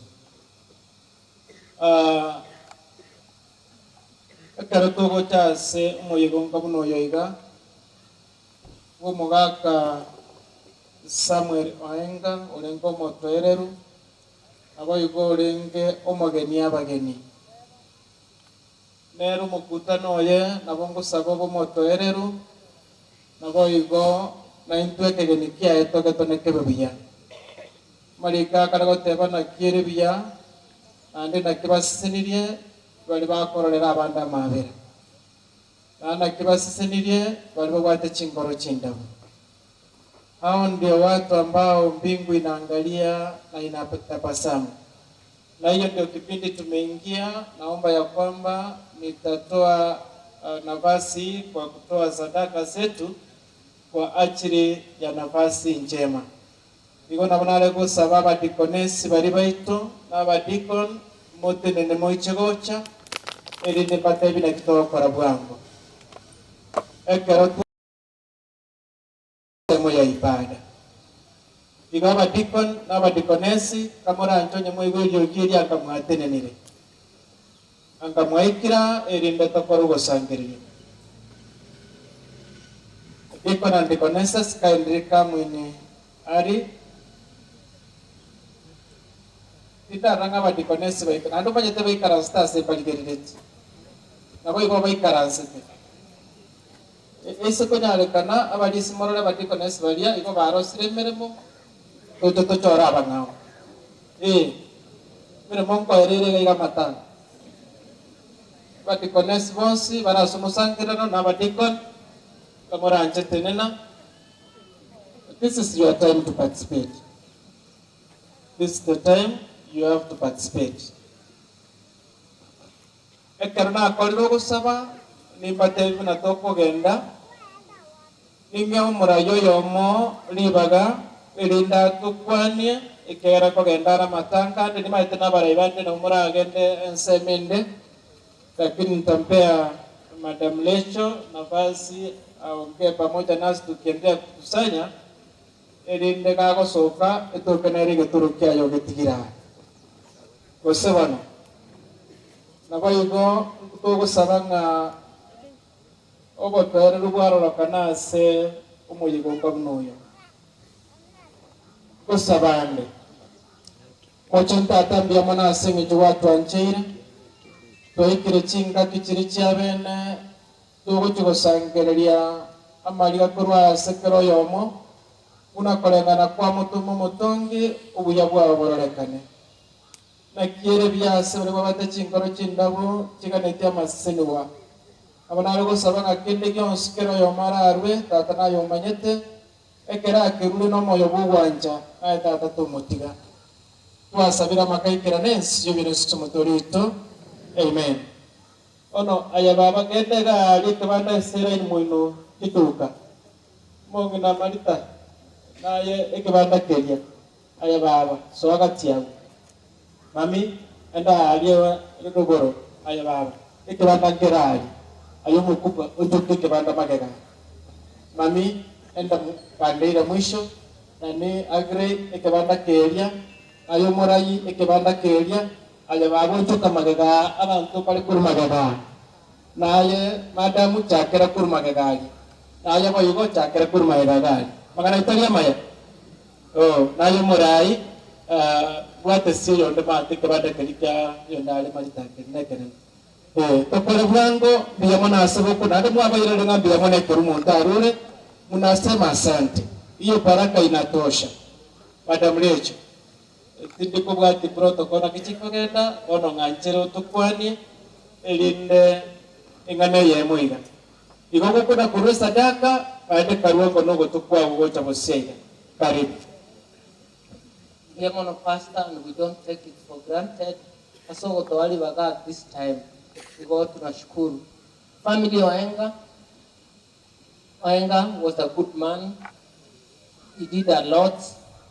Ekero togocha ase omoyega onga buna oyo iga, bw'omogaka Samuel Oenga orenge omotoereru, nabo igo orenge omogeni abageni. Nere omokutano oye nabo ngosaba obe omotoereru, nabo igo naintwe ekegeni kiaye togetone kebe buya. Marika akare goteba naki ere buya, naende naki basesenirie bari bakororera abande amabera. Naende naki basesenirie bari babwate chingoro chindabu. Hao ndio watu ambao mbingu inaangalia na inatabasamu. Na hiyo ndio kipindi tumeingia. Naomba ya kwamba nitatoa nafasi kwa kutoa sadaka zetu kwa ajili ya nafasi njema. Igo nabo nare gosaba abadikonesi bari baito n'abadikon motenene moiche gocha. Erinde mbatebi naki togokora bwango. Ekero ensemo ya ibada. Igo abadikon na abadikonesi kamoranche onye mwaigwa eriogi eri anga mwatenenire, anga mwaikira erinde tokore ogosangereria. Deacon and deaconesses kindly come in early. Tindarora ng'a abadikonesi baito naende omanyete baikaransete ase mbarigereretie. Naboigo baikaransete. Ase konyarekana abarisia morore abadikonesi baria igo barosire emeremo, toche tochore abang'ao. Ee, emeremo nkoera ere iga iga amatanga. Abadikonesi bonsi bare ase omosangererano na abadikoni, kamoranche tenena, this is your time to participate. This is the time you have to participate. Ekero nakorire ogosaba, nimbatebie buna tokogenda, ning'e omorai oyomo ribaga, erinde atokwanie, ekiagera kogenda are amatanga ande, nimaete nabarai bande nabo moragende ensemo ende, lakini ntampea Madam Rachel nafasi aongee pamoja nasi tukiendelea kukusanya, erinde gagosoka etoke nere egetoro kiaye ogetigire aa. Gose bono, naboigo togosaba ng'a obotoereru bwarorokane ase omoyigonka buna oyo. Gosaba ande, Moche Tata mbuya mono ase eng'encho gwatwancheire, twaikire chingaki chiria chiabene togochia gosangereria amariga korwa ase kera oyomo, buna koreng'ana kwa motoma omotongi, obuya bwao bororekane. Naki ere buya ase baria babwate chinkoro chindabu chiganetie amasesenigwa. Nabo nare gosaba ng'a kende gionsi kera oyomo ararue, Tata naye omanyete, ekero akerure nomoyo bw'ogwancha, naye Tata tomotiga. Twasabire amakaikera nensi y'obuya na Yesu Kristo Omotoori oito. Amen. Bono aye baba, genda iga aaria ekebanda ase eraini moino chituka. Omong'ina Marita, naye ekebanda keria. Aye baba, soa gati agwo. Mami, enda aaria rogoro. Aye baba, ekebanda nkere aaria. Aye omokubwa, ochoke ekebanda magega. Mami, enda pande eira mwisho. Nani Aggrey, ekebanda keria. Aye omorai, ekebanda keria. Aye baba, ochoka magega aa, abanto mbare korwa magega aa. Naye madamu, chakera korwa magega aria. Naye boigo, chakera korwa magega iga aria. Amang'ana ayio tari amaya? Oh, naye omorai, bwata ase oyonde maate ekebanda keria kia oyonde are Marita keria nekenene. Eh, tokore bwango, mbuya mono ase boko, naende mwabairerire ng'a mbuya mono ekero omonto arure, munasema asante. Hiyo baraka inatosha. Madam Rachel, tindi kobwati protocol naki chikogenda, bono ng'anchere otokwanie, erinde eng'ana eyemo iga. Igo gokona korwa esadaka, naende karue oko nogoto kwao gocha bosio iga. Karibu. Mbuya mono pastor and we don't take it for granted ase ogotoa ribaga at this time igo tunashukuru. Family Oenga, Oenga was a good man, he did a lot,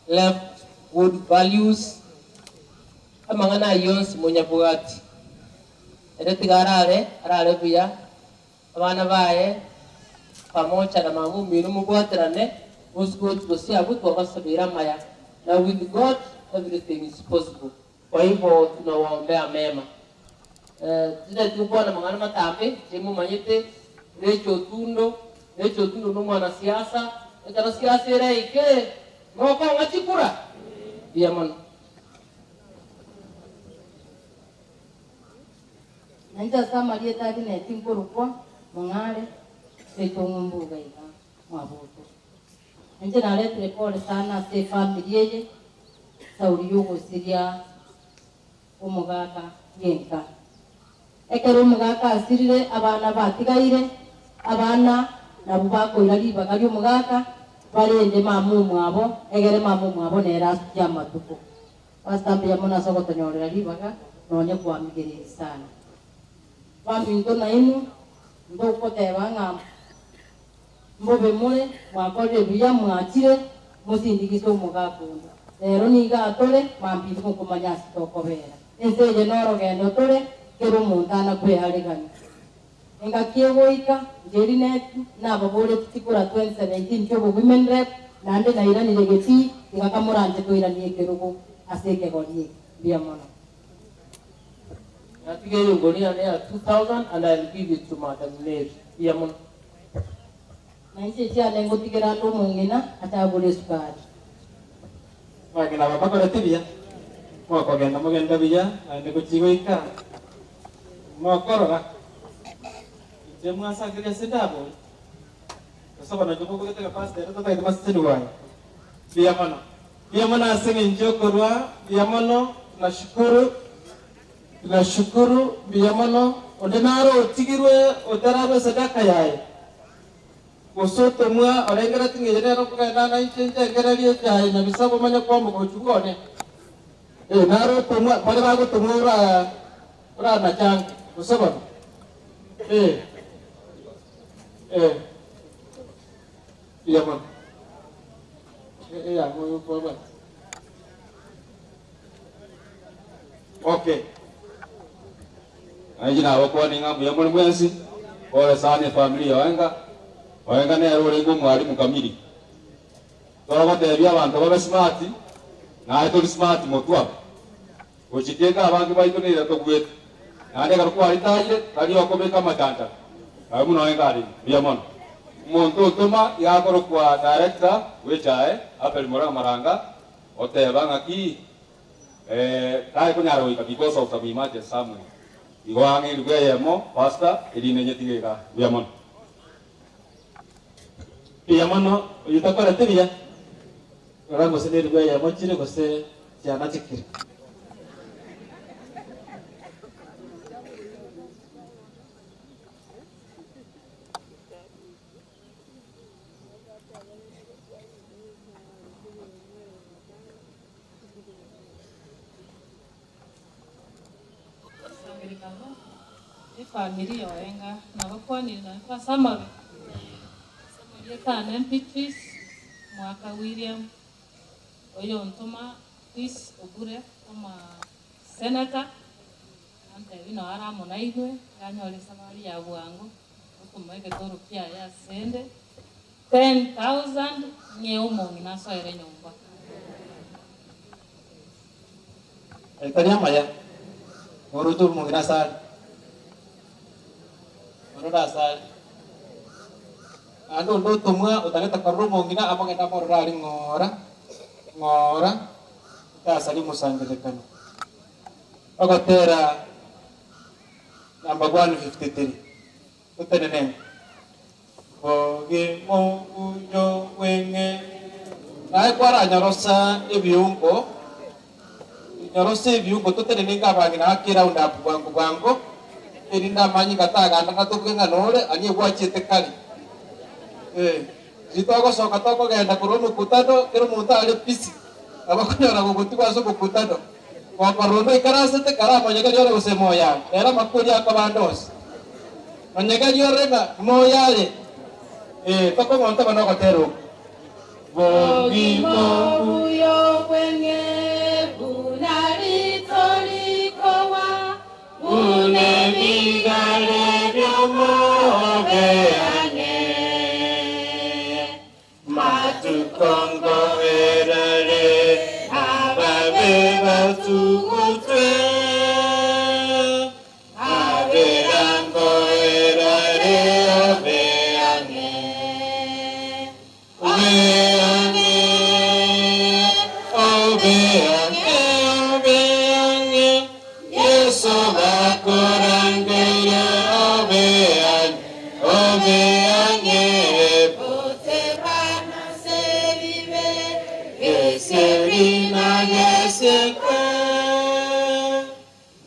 left good values, amang'ana ayio onsi monyabwati. Ere tiga arare, arare buya, Abana baye pamoja na mama omino mobwaterane mosuboti gose abwo twabasabeire amaya na with God everything is possible kwa hivyo tunawaombea mema. Tintageti gokwana amang'ana matambe inche momanyete Rachel Otundo, Rachel Otundo nomwanasiasa ekero siasa eraike mokong'a chikura mbuya mono. Nainche ase amarieta agineti nkorokwa Mong'are, seito ng'umbu iga iga mwaboto. Nainche naretire pole sana ase efamiri eye, esauri y'ogosiria omogaka bw'enka. Ekero omogaka asirire abana batigaire, abana nabwo bakoira ribaga ri'omogaka, barende mama omwabo, egere mama omwabo nere asukie amatuko. Pastor mbuya mono ase ogotonyorera ribaga nonye kwamigereiri sana. Baminto nainwe ntogoteba ng'a mbobe more mwakorire buya mwachire mosindigise omogaka onde. Rero nigo atore mambia mokomanya ase tokobera. Ense eye norogendo tore. Kera omonto anakwearegania. Engaki egoika, Njeri Netu nababoretie chikura 2017 chiobo Women Rep naende nairanire getii tiga kamoranche toiranie ekerogo ase ekegori eke. Mbuya mono. Natige eyongori yane ya 2000 and I'll give it to Madam Mary. Mbuya mono. Na inche echiane ngotigera ande omong'ina ache agore esukari. Abang'ina aba mbakoreti buya, mokogenda mogende buya, naende gochia goika mokorora inche mwasangereria ase ndabore, gose bono inche mobogete ng'a pastor ere tatagete maseseni aye. Mbuya mono, mbuya mono ase eng'encho yokorwa, mbuya mono, tunashukuru, tunashukuru, mbuya mono, onde naro otigirwe otararwa esadaka yaye. Gose otomwa orengeretie ng'a eye nere okogenda nainche njengererie echaye nyabisabo omanye kwamboka gochia bwone. Ee, naro otomwa, baria bagotomwa ora oranachange, gose bono? Ee, ee, mbuya mono. Eyang'o oyo kwabwate. Okay. Nainche nabakwanie ng'a mbuya more mwensi, pole sana efamiri ya Oenga. Oenga nere orenge omwalimu kamiri. Togotebia abanto babe smart, naye tori smart motwe aba. Gochikenga abange baito nigo togwete. Naende ekero kwaritayire, tari okobeka amachanchara. Aye buna Oenga arenge. Mbuya mono. Omonto otoma iga akorokwa director bw'echae, Abel Murang'a Maranga, oteba ng'aki Eh, tae konyara goika because of some emergency somewhere. Igo ang'e elifu eyemo, pastor, erinde nyetige igaa. Mbuya mono. Mbuya mono, oyio takoreti buya, rora gose neribu eyemo chire gose chianachekire. Omosangererekano efamiri yoenga nabakwanire naye ase amabe ase amarieta ane Beatrice mwaka William oyontoma Chris Obure former senator antebi noo are amo nainwe yanyore esabari ya bwango okomoa egetoro kiaye asende 10,000 ng'ee omong'ina asoere nyomba. Aye tari amaya, oroche omong'ina asare, orore asare. Naende onde otomwa otagete korora omong'ina amogende amorore aria ng'ora, ng'ora, tasaria omosangererekano. Ogotera number 153, totenenengo. Bogima obuya obweng'e. Naye kwaranyorosa ebiungo, nyorosa ebiungo totenenenge abang'ina ake round up bwango bwango, erinde amanyinga tagandana tobuge ng'a nore aria egwachiete kare. Eh, riria togosoka tokogenda korwa omokutano, kera omonto are busy, nabo okonyora gogotigwa ase omokutano, gokorora onde oikaransete karamonyegeri ore gose moyo are, nere amakweri akoba ande onsi. Onyegerie ore ng'a moyo are, ee, tokong'onta bono ogotera oko. Bogima obuya obweng'e buna rito rikogwa, buna ebigare bi'omobe ang'e. Matuko ngoerare, ababe batugutwe. Abera ngoerare, obe ang'e. Obe ang'e, obe ang'e, obe ang'e. Yeso bakorangeire, obe ang'e, obe ang'e. Otebana sebibe, Geserina gesekwe,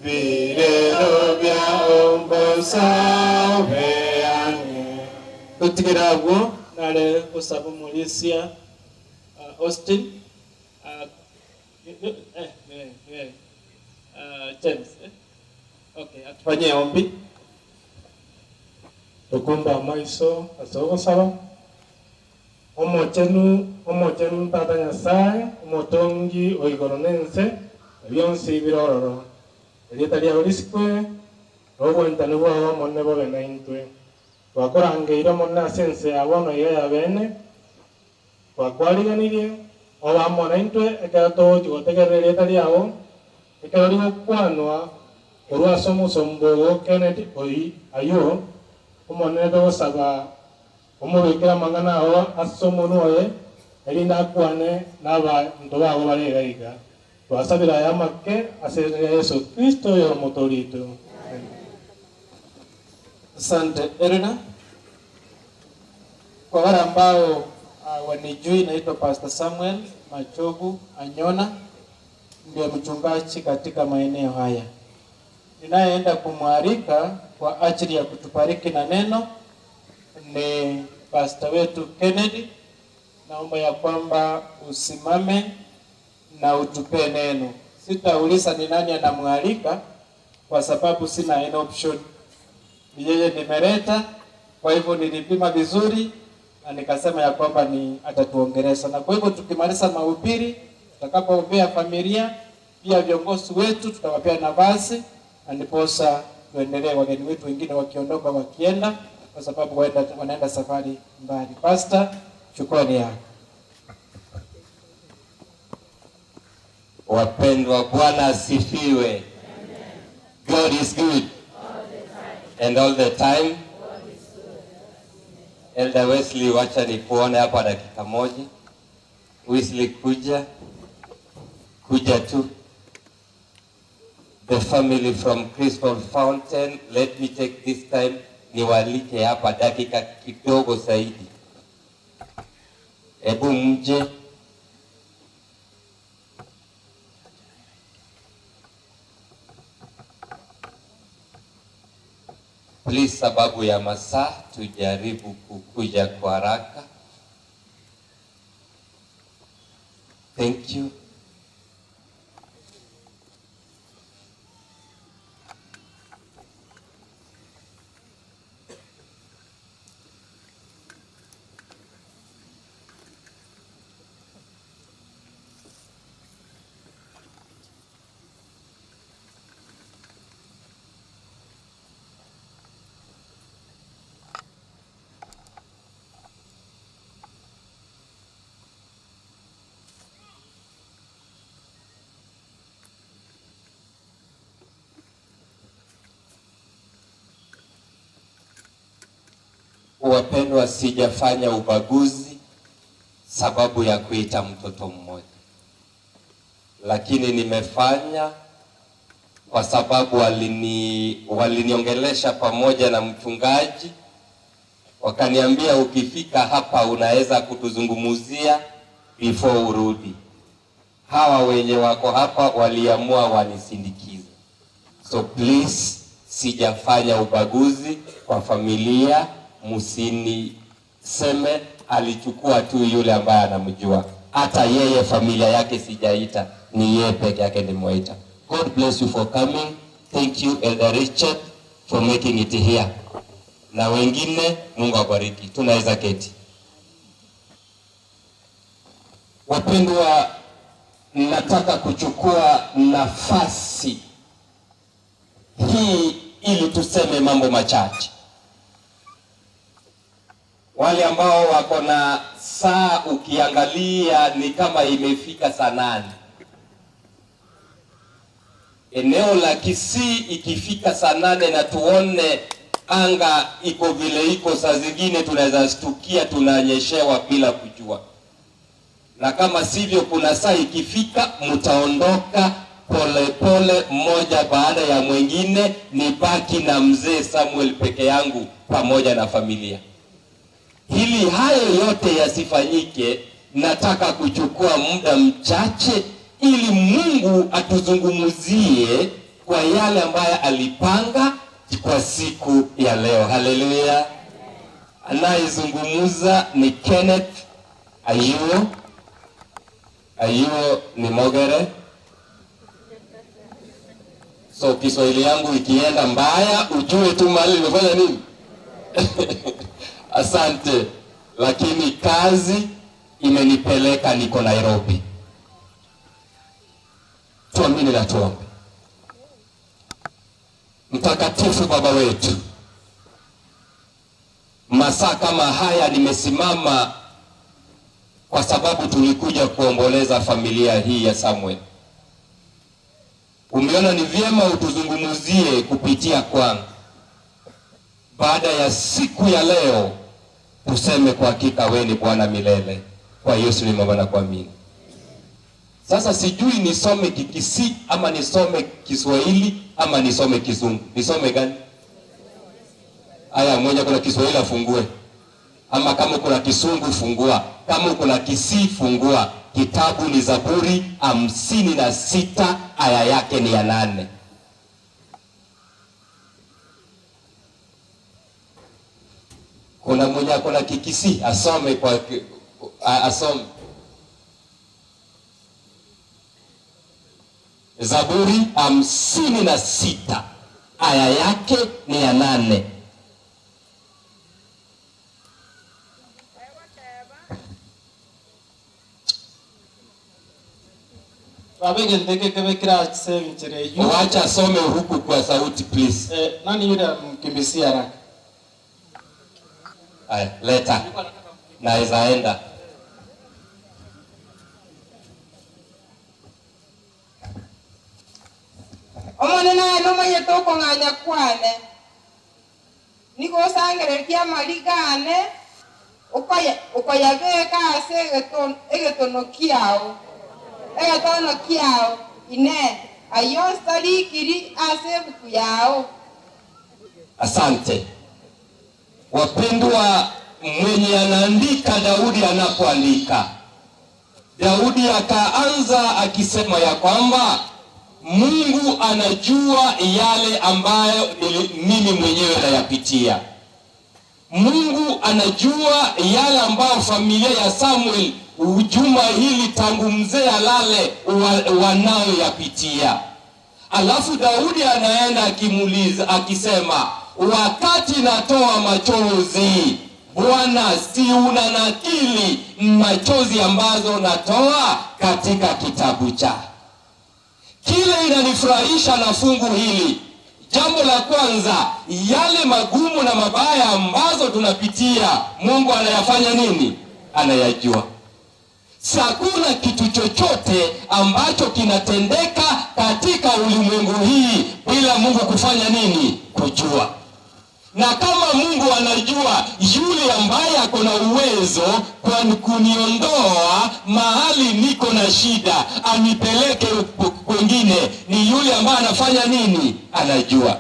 birero bya ombosa obe ang'e. Totigere abwo nare gosaba omorisia Austin eh, eh, eh, James eh? Okay, atufanyie ombi. Tokumba amaiso ase ogosaba. Omochenu, omochenu Tata Nyasaye, omotongi o igoro na ense, na bionsi bire ororo. Erieta riao risikwe, Nobwentani bwao Omonene bobe naintwe. Twakorangeire Omonene ase ense ya bono iga ya bene, twakwariganirie, obe amo naintwe ekero togochia gotegerera erieta riao, ekero rigokwanwa korwa ase omosomba oo Kennedy oi ayio, Omonene togosaba omobekere amang'ana ao ase omonwa oye, erinde akwane nabaanto bao bare iga iga. Twasabire aya amake ase erieta ria Yeso Kristo oyomotoori oito. Amen. Asante Elder. Kwa wale ambao wanijui, naitwa Pastor Samuel Machogu Anyona, ndiye mchungaji katika maeneo haya. Ninayeenda kumwalika kwa ajili ya kutubariki na neno ni pastor wetu Kennedy. Naomba ya kwamba usimame na utupe neno. Sitauliza ni nani anamwalika kwa sababu sina any option. Ni yeye nimeleta, kwa hivyo nilipima vizuri na nikasema ya kwamba ni atatuongelesha. Na kwa hivyo tukimaliza mahubiri, tutakapoombea familia, pia viongozi wetu tutawapea nafasi, na ndiposa tuendelee, wageni wetu wengine wakiondoka wakienda, kwa sababu waenda, wanaenda safari mbali. Pastor, shukrani yako. Wapendwa, Bwana asifiwe. God is good and all the time. Elder Wesley, wacha nikuone hapa dakika moja. Wesley, kuja kuja tu. The family from Crystal Fountain, let me take this time niwalike hapa dakika kidogo zaidi. Hebu mje. Please, sababu ya masaa tujaribu kukuja kwa haraka. Thank you. Wapendwa, sijafanya ubaguzi sababu ya kuita mtoto mmoja, lakini nimefanya kwa sababu walini waliniongelesha pamoja na mchungaji, wakaniambia ukifika hapa unaweza kutuzungumzia before urudi. Hawa wenye wako hapa waliamua wanisindikize, so please, sijafanya ubaguzi kwa familia, msiniseme alichukua tu yule ambaye anamjua. Hata yeye familia yake sijaita, ni yeye peke yake nimewaita. God bless you for coming. Thank you Elder Richard for making it here. Na wengine Mungu awabariki. Tunaweza keti. Wapendwa, nataka kuchukua nafasi hii ili tuseme mambo machache. Wale ambao wako na saa, ukiangalia ni kama imefika saa nane. Eneo la Kisii ikifika saa nane na tuone anga iko vile iko, saa zingine tunaweza stukia tunanyeshewa bila kujua, na kama sivyo, kuna saa ikifika mtaondoka polepole, mmoja baada ya mwingine, nibaki na mzee Samuel peke yangu pamoja na familia. Ili hayo yote yasifanyike, nataka kuchukua muda mchache ili Mungu atuzungumzie kwa yale ambayo alipanga kwa siku ya leo. Haleluya! Anayezungumza ni Kenneth Ayuo. Ayuo ni Mogere. So Kiswahili yangu ikienda mbaya, ujue tu mahali nimefanya nini. Asante, lakini kazi imenipeleka niko Nairobi. Tuamini na tuombe. Mtakatifu Baba wetu, masaa kama haya nimesimama kwa sababu tulikuja kuomboleza familia hii ya Samuel. Umeona ni vyema utuzungumzie kupitia kwangu. Baada ya siku ya leo tuseme kwa hakika wewe ni Bwana milele. Kwa Yesu nimeomba na kuamini. Sasa sijui nisome Kikisii ama nisome Kiswahili ama nisome Kizungu. Nisome gani? Aya, mmoja kuna Kiswahili afungue, ama kama kuna Kisungu fungua, kama kuna Kisii fungua. Kitabu ni Zaburi 56 aya yake ni ya 8. Kuna mwenye ako na Kikisii asome kwa asome Zaburi 56 aya yake ni ya 8. Wacha asome huku kwa sauti please. Nani yule amkimbizie haraka? Aya, leta. Naweza enda. Omonene aye nomanyete okong'anya kwane nigosangereria amariga ane okoyabeka ase egetono kiao egetono kiao ine ayo sarikiri ase ebuku yao. Asante wapendwa, mwenye anaandika Daudi anapoandika, Daudi akaanza akisema ya kwamba Mungu anajua yale ambayo mimi mwenyewe nayapitia. Mungu anajua yale ambayo familia ya Samuel juma hili tangu mzee alale wanayoyapitia. Alafu Daudi anaenda akimuuliza akisema, wakati natoa machozi Bwana, si unanakili machozi ambazo natoa katika kitabu chako. Kile inanifurahisha na fungu hili, jambo la kwanza, yale magumu na mabaya ambazo tunapitia, Mungu anayafanya nini? Anayajua. Hakuna kitu chochote ambacho kinatendeka katika ulimwengu hii bila Mungu kufanya nini? Kujua. Na kama Mungu anajua, yule ambaye ako na uwezo kwa kuniondoa mahali niko na shida anipeleke kwingine, ni yule ambaye anafanya nini? Anajua.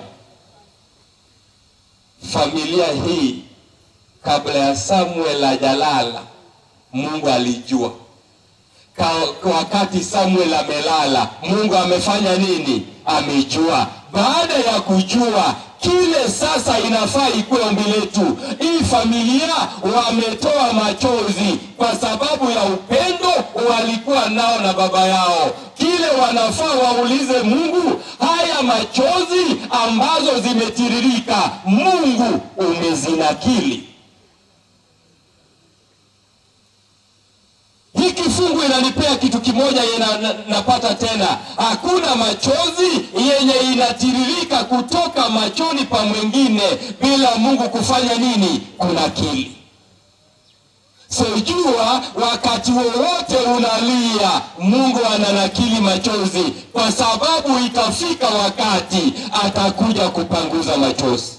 Familia hii kabla ya Samuel hajalala, Mungu alijua. Wakati Samuel amelala, Mungu amefanya nini? Amejua. Baada ya kujua kile sasa inafaa ikuwe ombi letu. Hii familia wametoa machozi kwa sababu ya upendo walikuwa nao na baba yao. Kile wanafaa waulize Mungu, haya machozi ambazo zimetiririka, Mungu umezinakili. Hii kifungu inanipea kitu kimoja napata tena. Hakuna machozi yenye inatiririka kutoka machoni pa mwingine bila Mungu kufanya nini? Kunakili. So jua wakati wowote unalia, Mungu ananakili machozi, kwa sababu itafika wakati atakuja kupanguza machozi.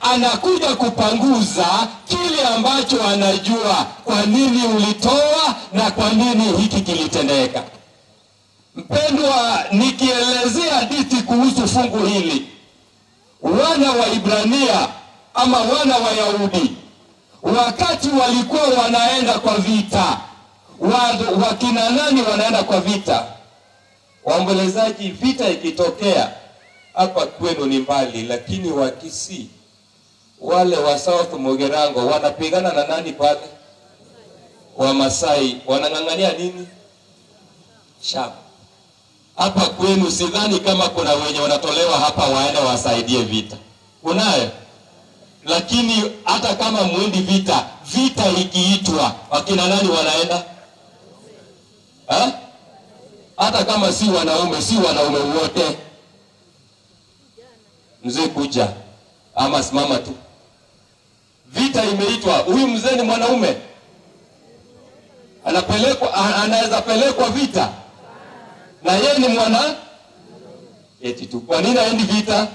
Anakuja kupanguza kile ambacho anajua kwa nini ulitoa na kwa nini hiki kilitendeka. Mpendwa, nikielezea hadithi kuhusu fungu hili, wana wa Ibrania ama wana wa Yahudi wakati walikuwa wanaenda kwa vita, wakina nani wanaenda kwa vita? Waombolezaji, vita ikitokea hapa kwenu ni mbali, lakini wa Kisii wale wa South Mugirango wanapigana na nani pale? Wamasai wanang'ang'ania nini? Shamba. Hapa kwenu sidhani kama kuna wenye wanatolewa hapa waende wasaidie vita. Kunayo? Lakini hata kama muendi vita, vita ikiitwa, wakina nani wanaenda? Ha? Hata kama si wanaume, si wanaume wote. Mzee kuja ama simama tu. Vita imeitwa. Huyu mzee ni mwanaume, anapelekwa, anaweza pelekwa vita na yeye ni mwana eti tu. Kwa nini aendi vita?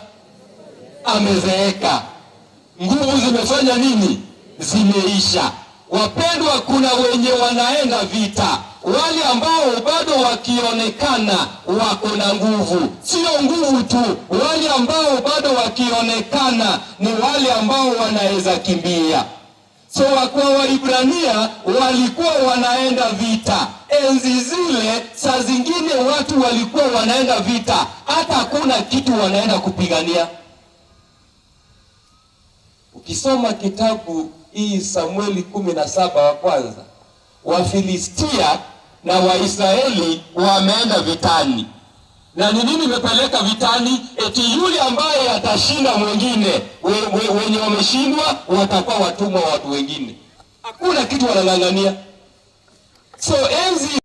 Amezeeka, nguvu zimefanya nini? Zimeisha. Wapendwa, kuna wenye wanaenda vita, wale ambao bado wakionekana wako na nguvu. Sio nguvu tu, wale ambao bado wakionekana ni wale ambao wanaweza kimbia. So kwa Waibrania walikuwa wanaenda vita enzi zile. Saa zingine watu walikuwa wanaenda vita, hata hakuna kitu wanaenda kupigania. Ukisoma kitabu hii Samueli 17 wa kwanza, Wafilistia na Waisraeli wameenda vitani. Na ni nini imepeleka vitani? Eti yule ambaye atashinda mwingine, wenye wameshindwa watakuwa watumwa wa watu wengine. Hakuna kitu wanang'ang'ania. So enzi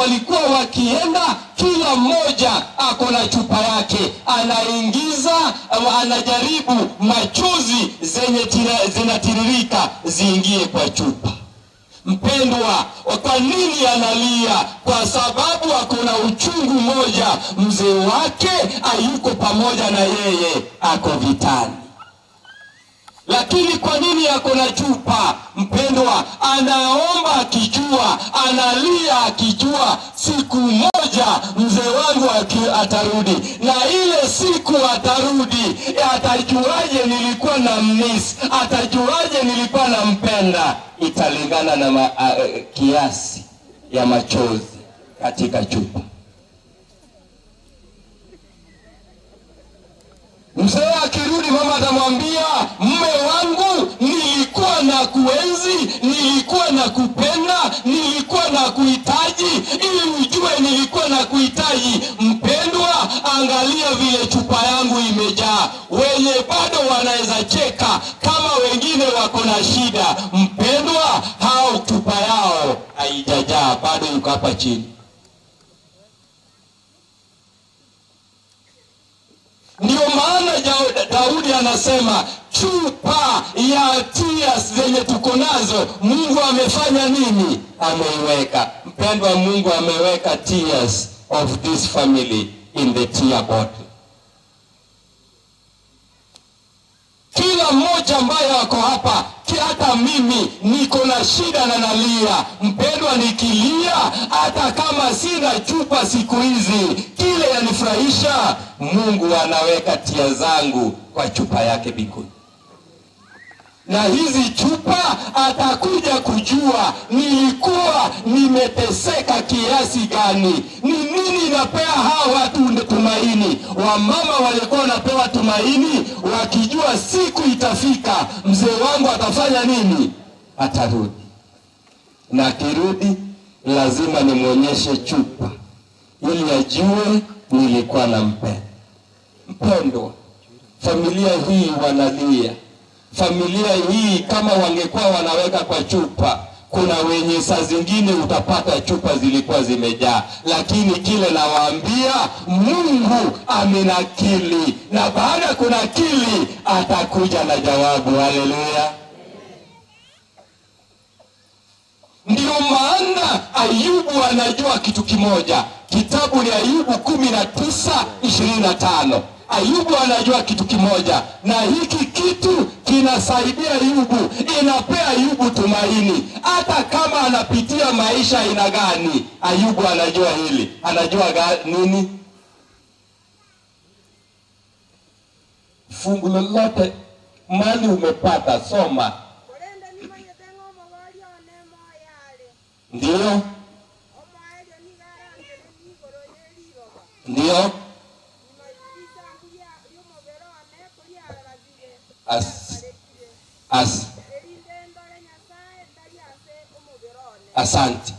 walikuwa wakienda, kila mmoja ako na chupa yake, anaingiza, anajaribu machozi zenye zinatiririka ziingie kwa chupa. Mpendwa, kwa nini analia? Kwa sababu ako na uchungu mmoja, mzee wake hayuko pamoja na yeye, ako vitani. Lakini kwa nini ako na chupa? Mpendwa, anaomba akijua, analia akijua, siku moja mzee wangu atarudi, na ile siku atarudi, atajuaje nilikuwa na miss? Atajuaje nilikuwa nampenda? Italingana na kiasi ya machozi katika chupa. Mzee akirudi, mama atamwambia, mume wangu, nilikuwa na kuenzi, nilikuwa na kupenda, nilikuwa na kuhitaji, ili ujue nilikuwa na kuhitaji. Mpendwa, angalia vile chupa yangu imejaa. Wenye bado wanaweza cheka kama wengine wako na shida. Mpendwa, hao chupa yao haijajaa bado, yuko hapa chini. Ndio maana Daudi anasema chupa ya tears zenye tuko nazo Mungu amefanya nini? Ameiweka. Mpendwa, Mungu ameweka tears of this family in the tear bottle. Kila mmoja ambaye ako hapa, hata mimi niko na shida na nalia. Mpendwa, nikilia hata kama sina chupa siku hizi, kile yanifurahisha, Mungu anaweka tia zangu kwa chupa yake mbinguni. Na hizi chupa atakuja kujua nilikuwa nimeteseka kiasi gani. Ni nini inapea hawa watu tumaini? Wamama walikuwa wanapewa tumaini wakijua siku itafika mzee wangu atafanya nini? Atarudi. Na akirudi lazima nimwonyeshe chupa ili ajue nilikuwa nampenda. Mpendwa, familia hii wanalia. Familia hii kama wangekuwa wanaweka kwa chupa, Kuna wenye saa zingine utapata chupa zilikuwa zimejaa, lakini kile nawaambia, Mungu amenakili, na baada ya kunakili atakuja na jawabu. Haleluya! Ndiyo maana Ayubu anajua kitu kimoja. Kitabu ni Ayubu 19:25. Ayubu anajua kitu kimoja, na hiki kitu kinasaidia Ayubu, inapea Ayubu tumaini, hata kama anapitia maisha aina gani. Ayubu anajua hili, anajua nini? Fungu lolote mali umepata, soma. Ndio, ndio. As, as, asante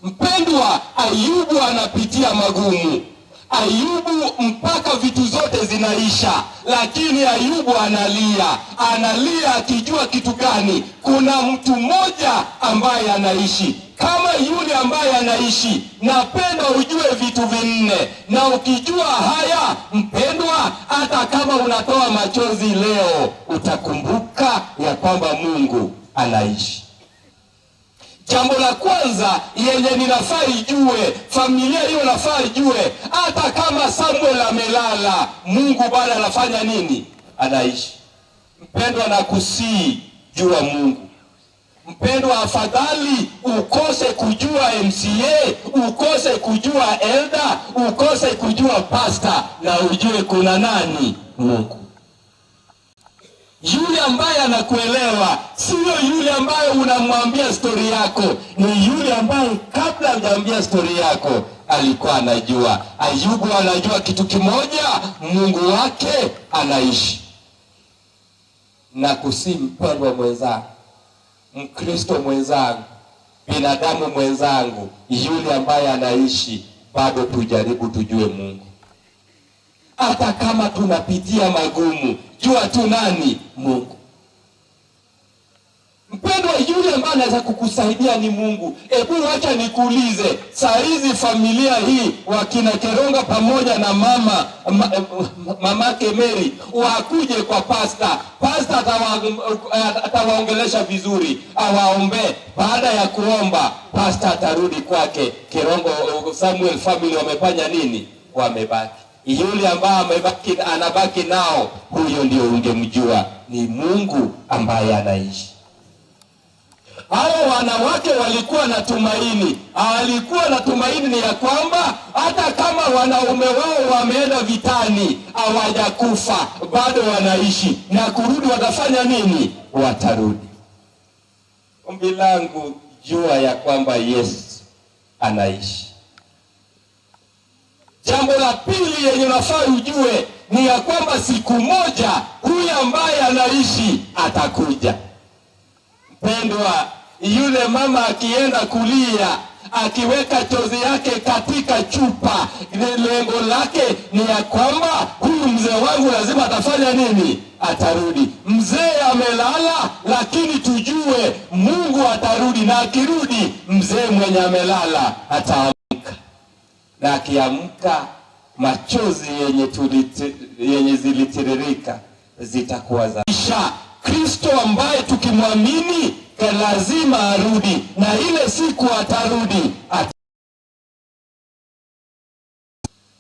mpendwa. Ayubu anapitia magumu. Ayubu mpaka vitu zote zinaisha, lakini Ayubu analia, analia akijua kitu gani? Kuna mtu mmoja ambaye anaishi kama yule ambaye anaishi. Napenda ujue vitu vinne, na ukijua haya mpendwa, hata kama unatoa machozi leo, utakumbuka ya kwamba Mungu anaishi. Jambo la kwanza yenye ninafaa ijue, familia hiyo nafaa ijue, hata kama Samuel amelala, Mungu bado anafanya nini? Anaishi. Mpendwa, nakusii jua Mungu. Mpendwa, afadhali ukose kujua MCA, ukose kujua elder, ukose kujua pastor, na ujue kuna nani? Mungu. Yule ambaye anakuelewa sio yule ambaye unamwambia stori yako, ni yule ambaye kabla hujaambia stori yako alikuwa anajua. Ayubu anajua kitu kimoja, Mungu wake anaishi. Na kusi mpendwa mwenzangu, Mkristo mwenzangu, binadamu mwenzangu, yule ambaye anaishi bado tujaribu tujue Mungu. Hata kama tunapitia magumu, jua tu nani? Mungu. Mpendwa, yule ambaye anaweza kukusaidia ni Mungu. Hebu wacha nikuulize, saa hizi familia hii wakina Keronga pamoja na mama mamake Mary wakuje kwa pasta, pasta atawaongelesha vizuri, awaombe. Baada ya kuomba, pasta atarudi kwake. Kerongo Samuel family wamefanya nini? Wamebaki. Yule ambaye amebaki, anabaki nao, huyo ndio ungemjua ni Mungu ambaye anaishi. Hao wanawake walikuwa na tumaini, walikuwa na tumaini ni ya kwamba hata kama wanaume wao wameenda vitani, hawajakufa bado wanaishi, na kurudi watafanya nini? Watarudi. Ombi langu, jua ya kwamba Yesu anaishi. Jambo la pili yenye unafaa ujue ni ya kwamba siku moja huyu ambaye anaishi atakuja. Mpendwa, yule mama akienda kulia akiweka chozi yake katika chupa, lengo lake ni ya kwamba huyu mzee wangu lazima atafanya nini? Atarudi. Mzee amelala, lakini tujue Mungu atarudi, na akirudi mzee mwenye amelala ataamka, na akiamka machozi yenye zilitiririka zitakuwa za Kisha Kristo ambaye tukimwamini lazima arudi, na ile siku atarudi.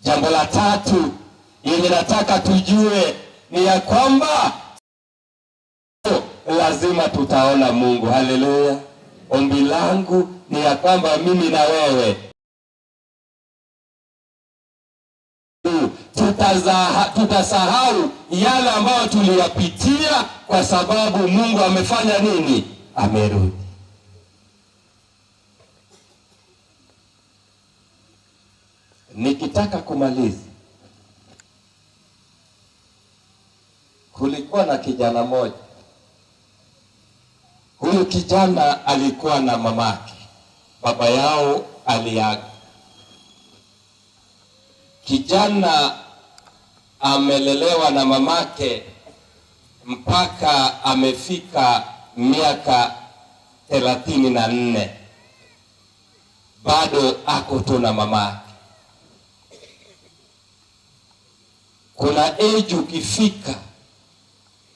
Jambo la tatu yenye nataka tujue ni ya kwamba lazima tutaona Mungu. Haleluya! Ombi langu ni ya kwamba mimi na wewe tutasahau yale ambayo tuliyapitia, kwa sababu Mungu amefanya nini? Amerudi. Nikitaka kumaliza, kulikuwa na kijana mmoja. Huyu kijana alikuwa na mamake, baba yao aliaga. Kijana amelelewa na mamake mpaka amefika miaka 34 bado ako tu na mamake. Kuna age ukifika,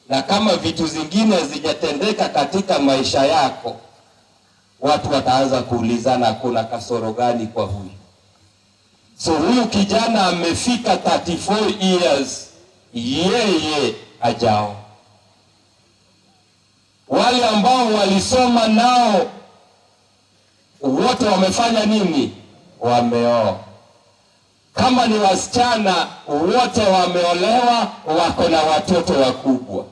na kama vitu zingine hazijatendeka katika maisha yako, watu wataanza kuulizana kuna kasoro gani kwa huyu. So huyu kijana amefika 34 years, yeye ajao. Wale ambao walisoma nao wote wamefanya nini? Wameoa. Kama ni wasichana wote wameolewa, wako na watoto wakubwa.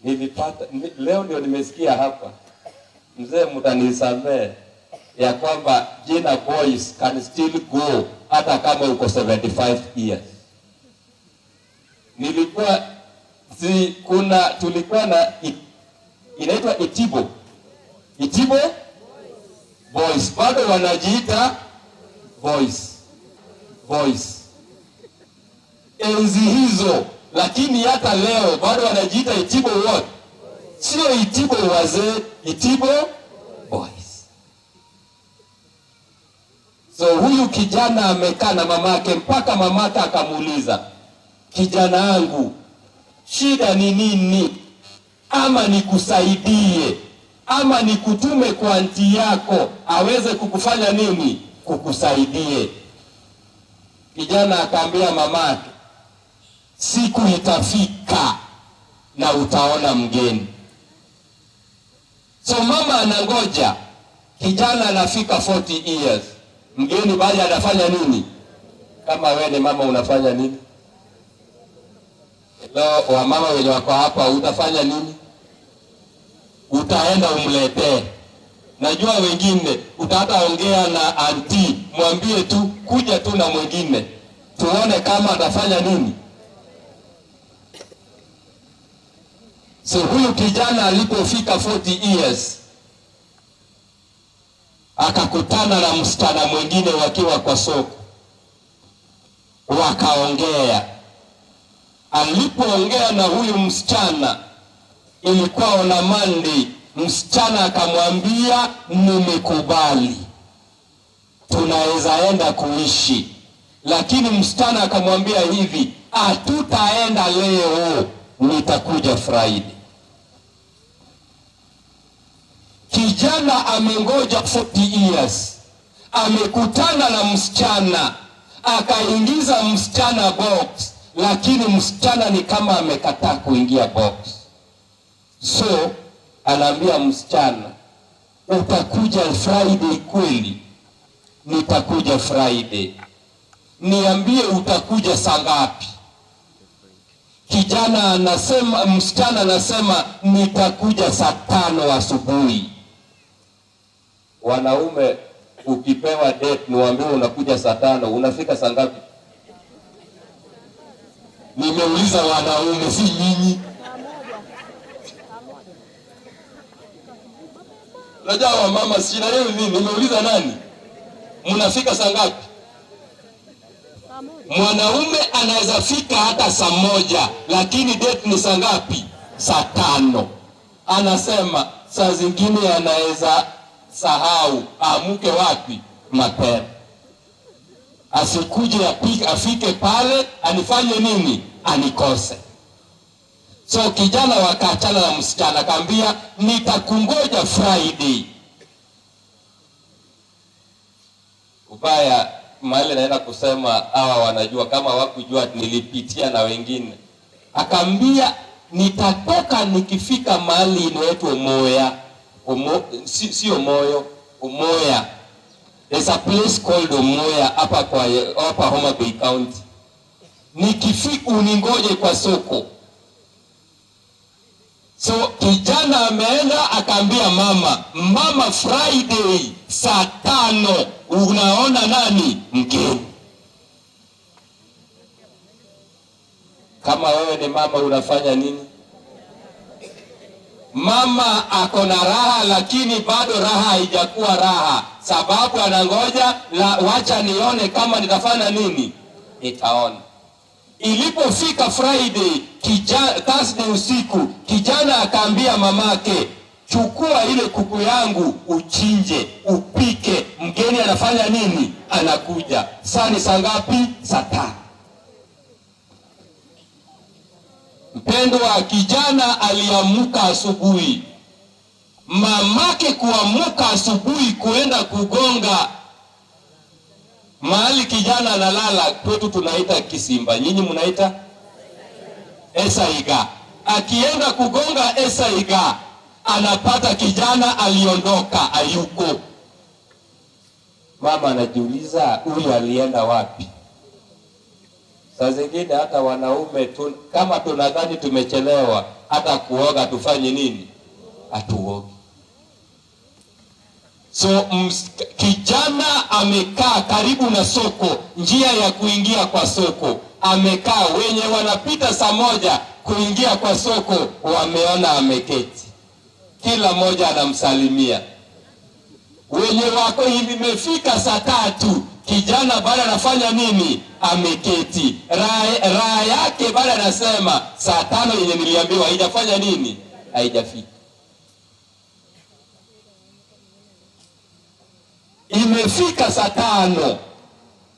Nilipata ni, leo ndio nimesikia hapa, mzee, mtanisamee ya kwamba jina boys can still go hata kama uko 75 years. Nilikuwa si, kuna tulikuwa na inaitwa Itibo, Itibo boys bado wanajiita boys boys enzi hizo, lakini hata leo bado wanajiita Itibo what? Sio Itibo wazee, Itibo boys. So huyu kijana amekaa na mamake mpaka mamake akamuuliza, kijana wangu, shida ni nini? Ama nikusaidie ama nikutume kwa anti yako aweze kukufanya nini? Kukusaidie. Kijana akaambia mamake, siku itafika na utaona mgeni. So mama anangoja, kijana anafika 40 years, mgeni bali anafanya nini? Kama we ni mama unafanya nini? Leo wamama wenye wako hapa utafanya nini? Utaenda umletee. Najua wengine utahata ongea na anti, mwambie tu kuja tu na mwingine, tuone kama atafanya nini. So huyu kijana alipofika 40 years akakutana na msichana mwingine wakiwa kwa soko, wakaongea. Alipoongea na huyu msichana, ilikuwa on a Monday, msichana akamwambia nimekubali, tunaweza enda kuishi. Lakini msichana akamwambia hivi, hatutaenda leo, nitakuja Friday. Kijana amengoja 40 years, amekutana na msichana, akaingiza msichana box, lakini msichana ni kama amekataa kuingia box. So anaambia msichana, utakuja Friday kweli? Nitakuja Friday. Niambie utakuja saa ngapi? Kijana anasema, msichana anasema nitakuja saa 5 asubuhi. Wanaume, ukipewa date niwaambie unakuja saa 5, unafika saa ngapi? Nimeuliza wanaume, si nyinyi. Unajua wamama, shida yenu nini? Nimeuliza nani? Mnafika saa ngapi? Mwanaume anaweza fika hata saa 1, lakini date ni saa ngapi? Saa 5. Anasema saa zingine anaweza sahau aamke wapi mapema, asikuje afike pale anifanye nini, anikose. So kijana wakaachana na msichana, akaambia nitakungoja Friday. Ubaya mahali naenda kusema hawa wanajua, kama hawakujua nilipitia na wengine. Akaambia nitatoka nikifika mahali inaitwa Moya. Sio Moyo, Umoya. There's a place called Umoya hapa kwa hapa Homa Bay County. Nikifika uningoje kwa soko. So kijana ameenda akaambia mama, mama Friday saa 5 unaona nani? Mgeni. Kama wewe ni mama unafanya nini? Mama ako na raha, lakini bado raha haijakuwa raha, sababu anangoja la, wacha nione kama nitafanya nini, nitaona. Ilipofika Friday, Thursday usiku, kijana akaambia mamake, Chukua ile kuku yangu uchinje, upike. Mgeni anafanya nini? Anakuja. Saa ni saa ngapi? Saa tano. Mpendwa, kijana aliamka asubuhi, mamake kuamka asubuhi kuenda kugonga mahali kijana analala, kwetu tunaita kisimba, nyinyi mnaita esaiga. Akienda kugonga esaiga, anapata kijana aliondoka, ayuko. Mama anajiuliza huyu alienda wapi? Saa zingine hata wanaume tu, kama tunadhani tumechelewa, hata kuoga tufanye nini? Hatuogi. So ms, kijana amekaa karibu na soko, njia ya kuingia kwa soko amekaa. Wenye wanapita saa moja kuingia kwa soko wameona ameketi, kila mmoja anamsalimia. Wenye wako hivi, imefika saa tatu, kijana bado anafanya nini? Ameketi. Raha yake bado anasema saa tano yenye niliambiwa haijafanya nini, haijafika. Imefika saa tano.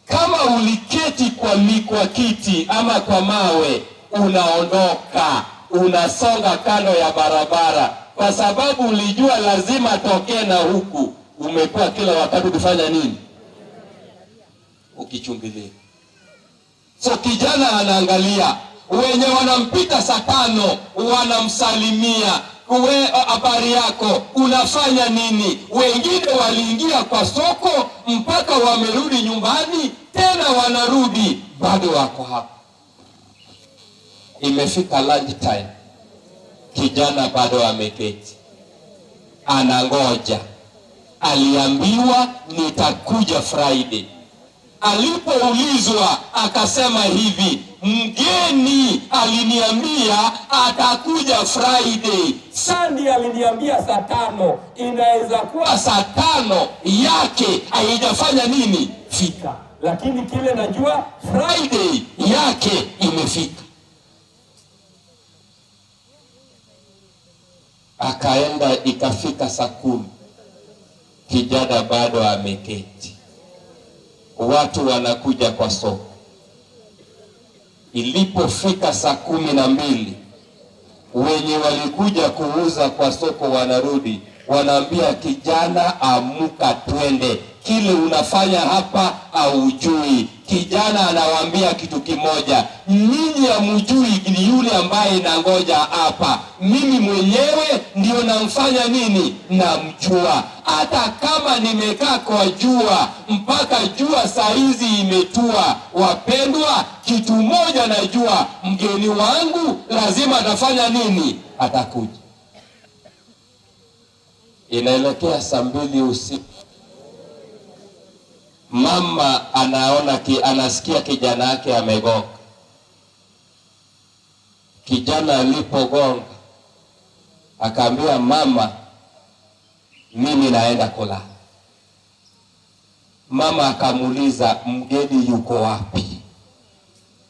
Kama uliketi kwa kwa kiti ama kwa mawe, unaondoka unasonga kando ya barabara, kwa sababu ulijua lazima tokee na huku. Umekuwa kila wakati ukifanya nini? Ukichungilia. So kijana anaangalia wenye wanampita saa tano, wanamsalimia we, habari yako, unafanya nini? Wengine waliingia kwa soko mpaka wamerudi nyumbani, tena wanarudi bado wako hapa. Imefika lunch time, kijana bado ameketi, anangoja. Aliambiwa nitakuja Friday. Alipoulizwa akasema hivi, mgeni aliniambia atakuja Friday. Sunday aliniambia saa tano, inaweza kuwa saa tano yake haijafanya nini fika, lakini kile najua Friday yake imefika. Akaenda ikafika saa kumi, kijana bado ameketi, watu wanakuja kwa soko. Ilipofika saa kumi na mbili wenye walikuja kuuza kwa soko wanarudi, wanaambia kijana, amuka twende, kile unafanya hapa haujui. Kijana anawaambia kitu kimoja, nyinyi hamujui ni yule ambaye nangoja hapa, mimi mwenyewe ndio namfanya nini, namjua. Hata kama nimekaa kwa jua mpaka jua saa hizi imetua, wapendwa, kitu moja najua, mgeni wangu lazima atafanya nini, atakuja. Inaelekea saa mbili usiku, mama anaona ki, anasikia kijana yake amegonga. Kijana alipogonga akaambia mama, mimi naenda kulala. Mama akamuuliza mgeni yuko wapi?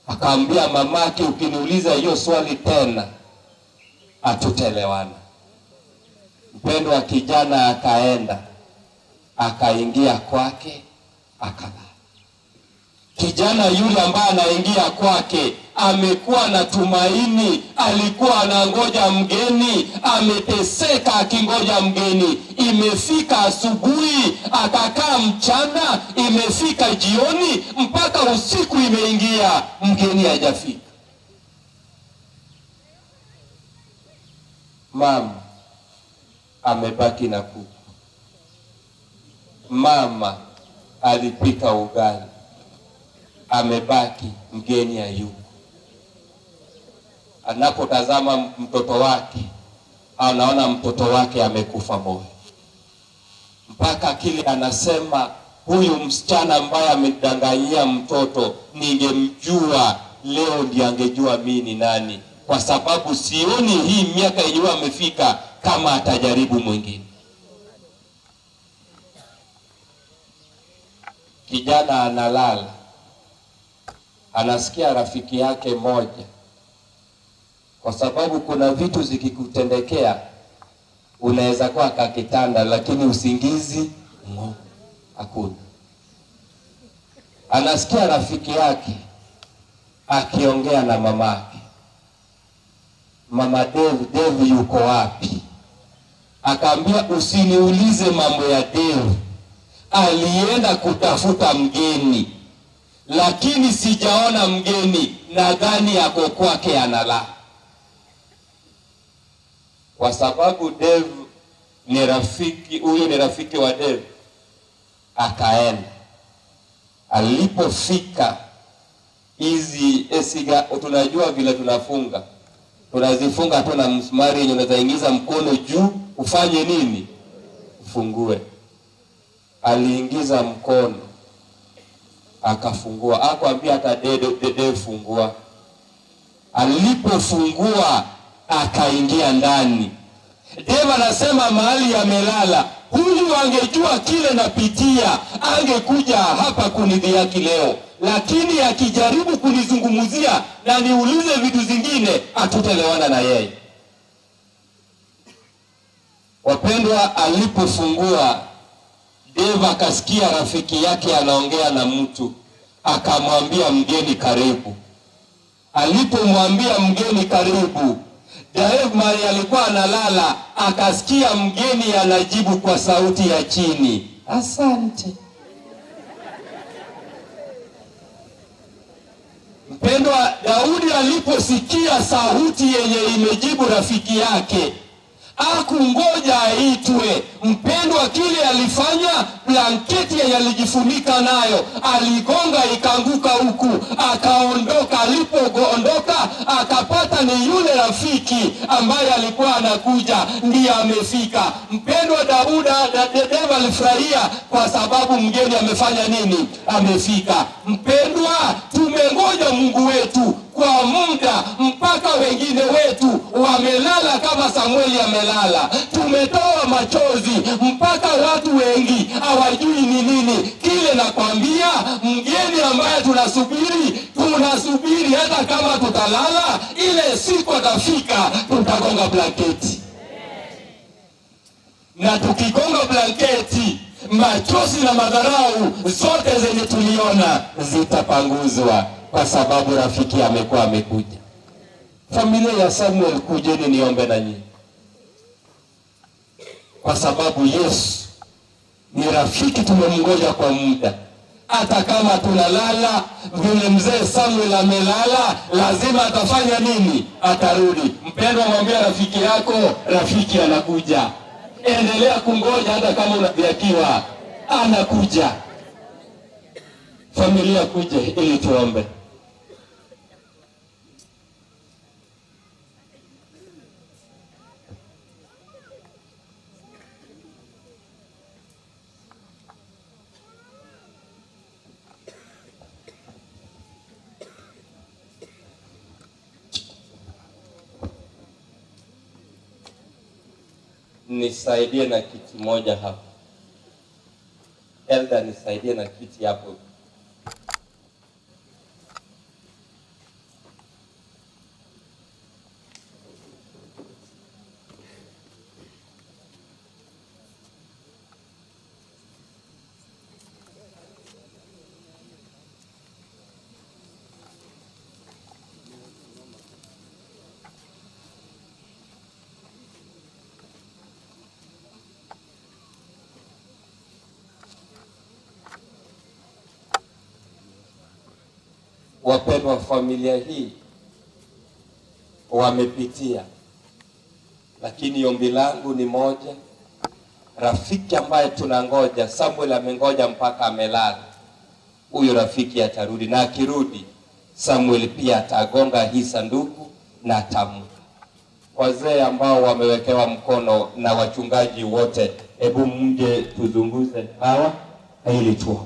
Akaambia mamake, ukiniuliza hiyo swali tena hatutaelewana. Mpendwa, kijana akaenda akaingia kwake akalala. Kijana yule ambaye anaingia kwake amekuwa na tumaini, alikuwa anangoja mgeni, ameteseka akingoja mgeni. Imefika asubuhi, akakaa mchana, imefika jioni, mpaka usiku imeingia, mgeni hajafika. Mama amebaki na kuku. Mama alipika ugali, amebaki mgeni hayuko. Anapotazama mtoto wake, anaona mtoto wake amekufa moyo, mpaka kile anasema, huyu msichana ambaye amedanganyia mtoto, ningemjua leo ndiye angejua mimi ni nani, kwa sababu sioni hii miaka yenyewe amefika kama atajaribu mwingine. Kijana analala, anasikia rafiki yake moja, kwa sababu kuna vitu zikikutendekea Unaweza kuwa ka kitanda lakini usingizi ngo hakuna. Anasikia rafiki yake akiongea na mamake, mama Dave, Dave yuko wapi? Akaambia usiniulize mambo ya Dave, alienda kutafuta mgeni, lakini sijaona mgeni, nadhani ako kwake analala. Kwa sababu Dave ni rafiki, huyu ni rafiki wa Dave, akaenda. Alipofika hizi esiga, tunajua vile tunafunga, tunazifunga tu na msumari yenye unaweza ingiza mkono juu ufanye nini, ufungue. Aliingiza mkono akafungua, akwambia hata dede dede fungua. Alipofungua akaingia ndani. Deva anasema mahali amelala huyu, angejua kile napitia, angekuja hapa kunidhihaki leo, lakini akijaribu kunizungumzia na niulize vitu zingine, hatutaelewana na yeye. Wapendwa, alipofungua Deva akasikia rafiki yake anaongea na mtu, akamwambia mgeni karibu. Alipomwambia mgeni karibu, Dave mali alikuwa analala, akasikia mgeni anajibu kwa sauti ya chini, asante. Mpendwa, Daudi aliposikia sauti yenye imejibu rafiki yake, akungoja aitwe. Mpendwa, kile alifanya, blanketi yenye alijifunika nayo aligonga ikaanguka huku, akaondoka. Alipoondoka akapata ni yule rafiki ambaye alikuwa anakuja ndiye amefika. Mpendwa, Dauda Deva alifurahia kwa sababu mgeni amefanya nini? Amefika. Mpendwa, tumengoja Mungu wetu kwa muda mpaka wengine wetu wamelala kama Samueli amelala. Tumetoa machozi mpaka watu wengi hawajui ni nini kile. Nakwambia, mgeni ambaye tunasubiri, tunasubiri hata kama tutalala, ile siku atafika, tutagonga blanketi, na tukigonga blanketi machozi na madharau zote zenye tuliona zitapanguzwa kwa sababu rafiki amekuwa amekuja. Familia ya Samuel, kujeni niombe na nyinyi, kwa sababu Yesu ni rafiki, tumemngoja kwa muda. Hata kama tunalala vile mzee Samuel amelala, lazima atafanya nini? Atarudi. Mpendwa, mwambie rafiki yako, rafiki anakuja. Endelea kungoja hata kama unadhihakiwa, anakuja. Familia kuje ili tuombe. Nisaidie na kiti moja hapa. Elda, nisaidie na kiti hapo. Wapendwa, familia hii wamepitia, lakini ombi langu ni moja. Rafiki ambaye tunangoja, Samuel amengoja mpaka amelala, huyu rafiki atarudi, na akirudi Samuel pia atagonga hii sanduku na atamka. Wazee ambao wamewekewa mkono na wachungaji wote, hebu mje tuzunguze hawa ili tuombe.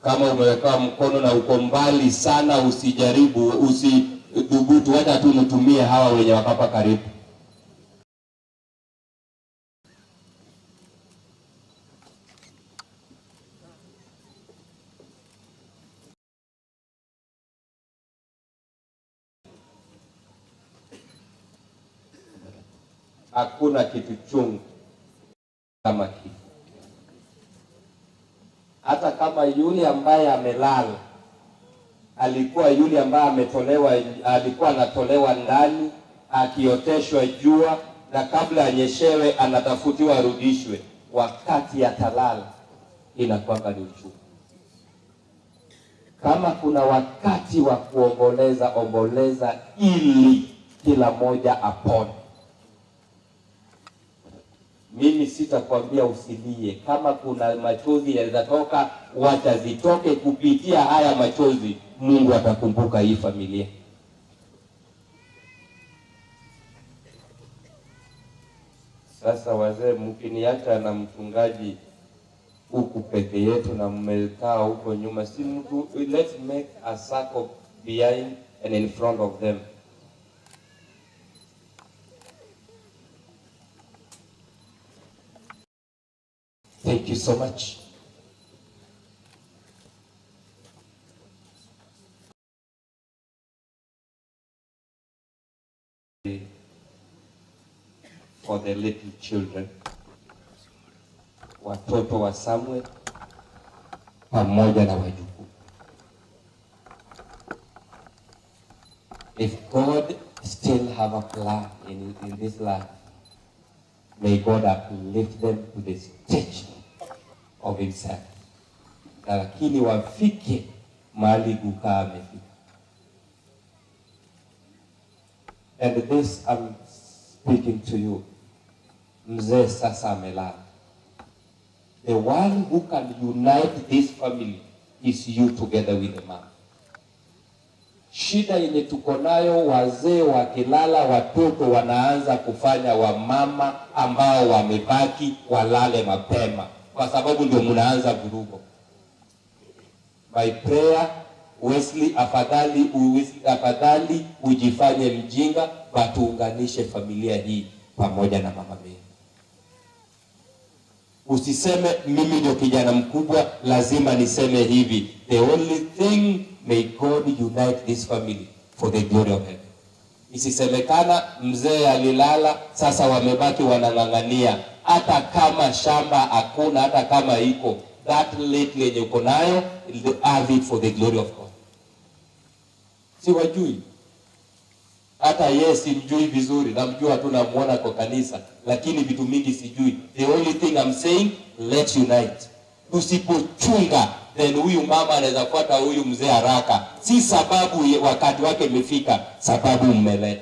Kama umewekewa mkono na uko mbali sana, usijaribu, usidhubutu, wacha tu mtumie hawa wenye wako hapa karibu. Hakuna kitu chungu kama kifo. Hata kama yule ambaye amelala alikuwa yule ambaye ametolewa, alikuwa anatolewa ndani akioteshwa jua, na kabla anyeshewe anatafutiwa arudishwe. Wakati atalala inakwanga ni uchungu. Kama kuna wakati wa kuomboleza, omboleza ili kila mmoja apone. Mimi sitakwambia usilie. Kama kuna machozi yanatoka, wacha zitoke. Kupitia haya machozi, Mungu atakumbuka hii familia. Sasa wazee, mkiniacha na mchungaji huku peke yetu na mmekaa huko nyuma, si mtu, let's make a circle behind and in front of them. Thank you so much. For the little children, watoto wa Samuel pamoja na wajukuu. If God still have a plan in this life, may God uplift them to the stature of himself. Na lakini wafike mahali kukaa amefika. And this I'm speaking to you. Mzee sasa amelala. The one who can unite this family is you together with the mom. Shida yenye tuko nayo, wazee wakilala, watoto wanaanza kufanya wamama ambao wamebaki walale mapema, kwa sababu ndio mnaanza vurugo. My prayer Wesley, afadhali afadhali ujifanye mjinga, but uunganishe familia hii pamoja na mama Mary. Usiseme mimi ndio kijana mkubwa, lazima niseme hivi. The only thing, may God unite this family for the glory of heaven. Isisemekana mzee alilala, sasa wamebaki wanang'ang'ania. Hata kama shamba hakuna, hata kama iko that little yenye uko nayo, have it for the glory of God. Siwajui hata yeye simjui vizuri, namjua tu, namuona kwa kanisa, lakini vitu mingi sijui. The only thing I'm saying, let's unite. Tusipochunga then huyu mama anaweza fuata huyu mzee haraka, si sababu wakati wake imefika, sababu mmeleta.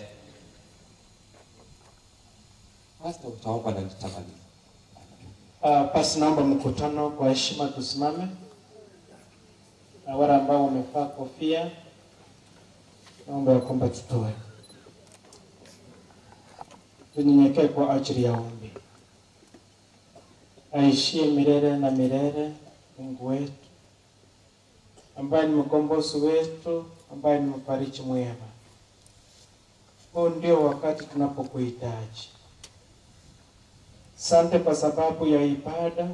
Pastor, utaomba na nitamaliza. Pasi, naomba mkutano kwa heshima tusimame, na wale ambao wamevaa kofia naomba ya kwamba tutoe, tunyenyekee kwa ajili ya ombi. Aishie milele na milele Mungu wetu ambaye ni mkombozi wetu, ambaye ni mfariji mwema. Huu ndio wakati tunapokuhitaji. Sante kwa sababu ya ibada.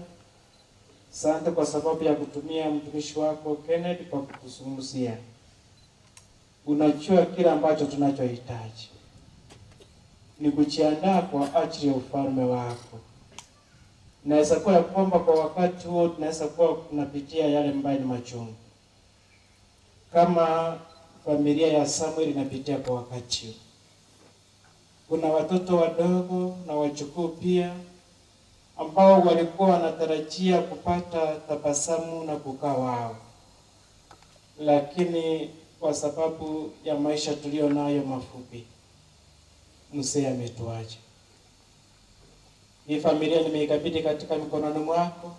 Sante kwa sababu ya kutumia mtumishi wako Kenneth kwa kutuzungumzia. Unajua kile ambacho tunachohitaji ni kujiandaa kwa ajili ya ufalme wako. Inaweza kuwa ya kwamba kwa wakati huo tunaweza kuwa tunapitia yale ambayo ni machungu, kama familia ya Samuel inapitia kwa wakati huu. Kuna watoto wadogo na wajukuu pia ambao walikuwa wanatarajia kupata tabasamu na kukaa wao, lakini kwa sababu ya maisha tuliyo nayo mafupi, mzee ametuacha. Hii familia nimeikabidhi katika mikononi mwako.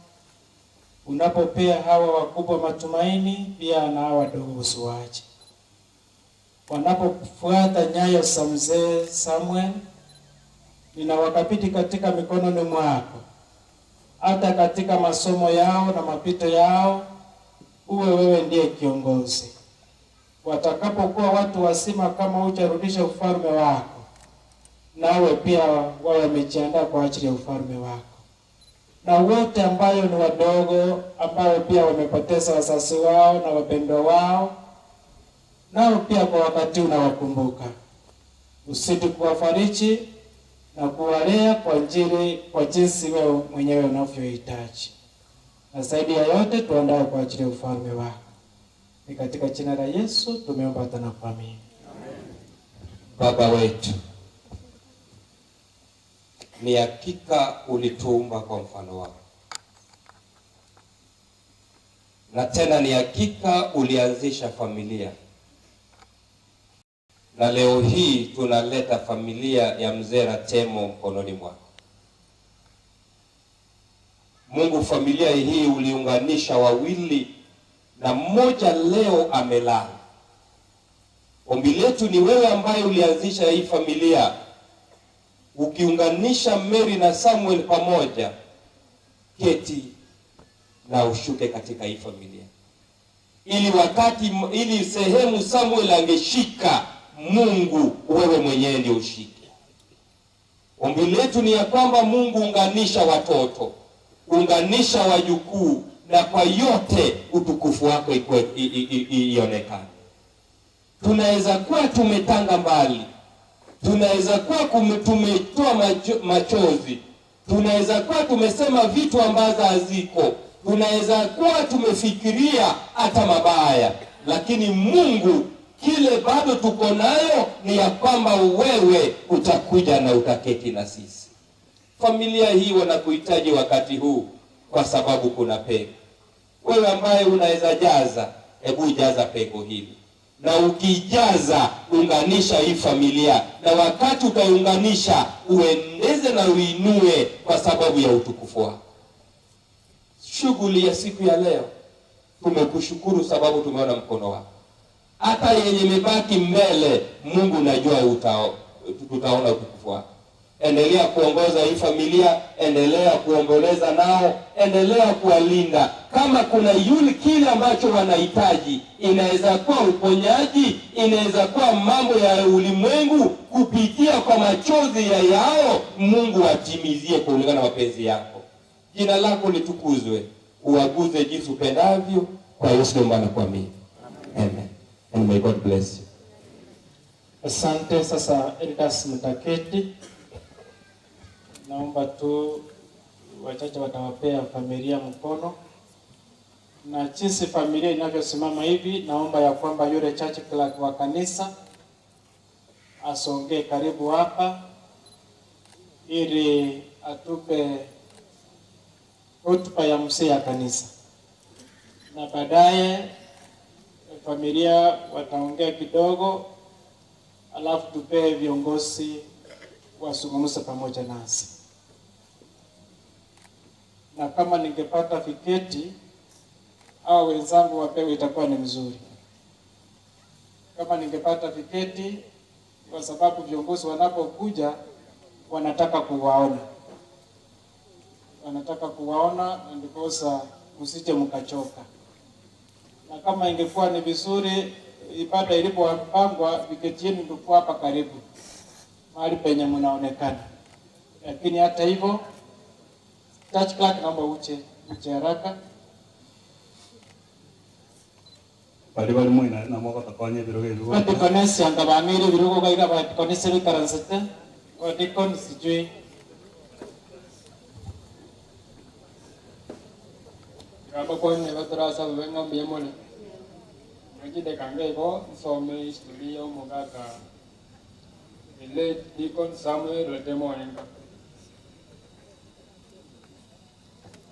Unapopea hawa wakubwa matumaini, pia na hawa wadogo usiwaache. Wanapofuata nyayo za mzee Samuel, ninawakabidhi katika mikononi mwako, hata katika masomo yao na mapito yao, uwe wewe ndiye kiongozi. Watakapokuwa watu wazima, kama hujarudisha ufalme wako, nawe pia wawe wamejiandaa kwa ajili ya ufalme wako. Na wote ambayo ni wadogo, ambayo pia wamepoteza wazazi wao na wapendwa wao, nao pia kwa wakati unawakumbuka, usidi kuwafariji na kuwalea kwa njiri kwa jinsi wewe mwenyewe unavyohitaji, na zaidi ya yote tuandae kwa ajili ya ufalme wako. Ni katika jina la Yesu tumeomba hata na kuamini. Baba wetu, ni hakika ulituumba kwa mfano wako, na tena ni hakika ulianzisha familia, na leo hii tunaleta familia ya mzee Ratemo mkononi mwako. Mungu, familia hii uliunganisha wawili na mmoja leo amelala. Ombi letu ni wewe ambaye ulianzisha hii familia, ukiunganisha Mary na Samuel pamoja, keti na ushuke katika hii familia, ili wakati ili sehemu Samuel angeshika, Mungu wewe mwenyewe ndio ushike. Ombi letu ni ya kwamba Mungu, unganisha watoto, unganisha wajukuu, na kwa yote utukufu wako ionekane. Tunaweza kuwa tumetanga mbali, tunaweza kuwa tumetoa machozi, tunaweza kuwa tumesema vitu ambazo haziko, tunaweza kuwa tumefikiria hata mabaya, lakini Mungu, kile bado tuko nayo ni ya kwamba wewe utakuja na utaketi na sisi. Familia hii wanakuhitaji wakati huu, kwa sababu kuna pengo. Wewe ambaye unaweza jaza, hebu jaza pengo hili na ukijaza unganisha hii familia, na wakati utaiunganisha uendeze na uinue kwa sababu ya utukufu wako. Shughuli ya siku ya leo tumekushukuru sababu tumeona mkono wako. Hata yenye imebaki mbele, Mungu najua tutaona utukufu wako. Endelea kuongoza hii familia, endelea kuomboleza nao, endelea kuwalinda. Kama kuna yule kile ambacho wanahitaji, inaweza kuwa uponyaji, inaweza kuwa mambo ya ulimwengu, kupitia kwa machozi ya yao, Mungu atimizie kulingana na mapenzi yako. Jina lako litukuzwe, uaguze jinsi upendavyo, kwa Yesu naomba na kuamini. Amen. And may God bless you. Asante. Sasa Eldas mtaketi, naomba tu wachache watawapea familia mkono, na jinsi familia inavyosimama hivi, naomba ya kwamba yule church clerk wa kanisa asongee karibu hapa ili atupe hotuba ya mzee ya kanisa, na baadaye familia wataongea kidogo, alafu tupee viongozi wazungumze pamoja nasi. Na kama ningepata viketi au wenzangu wapewe, itakuwa ni mzuri. Kama ningepata viketi, kwa sababu viongozi wanapokuja wanataka kuwaona, wanataka kuwaona, na ndiposa msije mkachoka. Na kama ingekuwa ni vizuri ibada ilipopangwa, viketi yenu ingekuwa hapa karibu mahali penye mnaonekana, lakini hata hivyo, church clerk, naomba uje uje haraka. Bari bari mwina namo batakonya ebirogo ebi Badikonesi anga bamire birugo gaiga badikonesi bikaransete badikon sijui Abakonye batarasaba beng'ombe yemole ng'achidekanga igo nsome history ya omogaka the late Deacon Samuel Ratemo Oenga.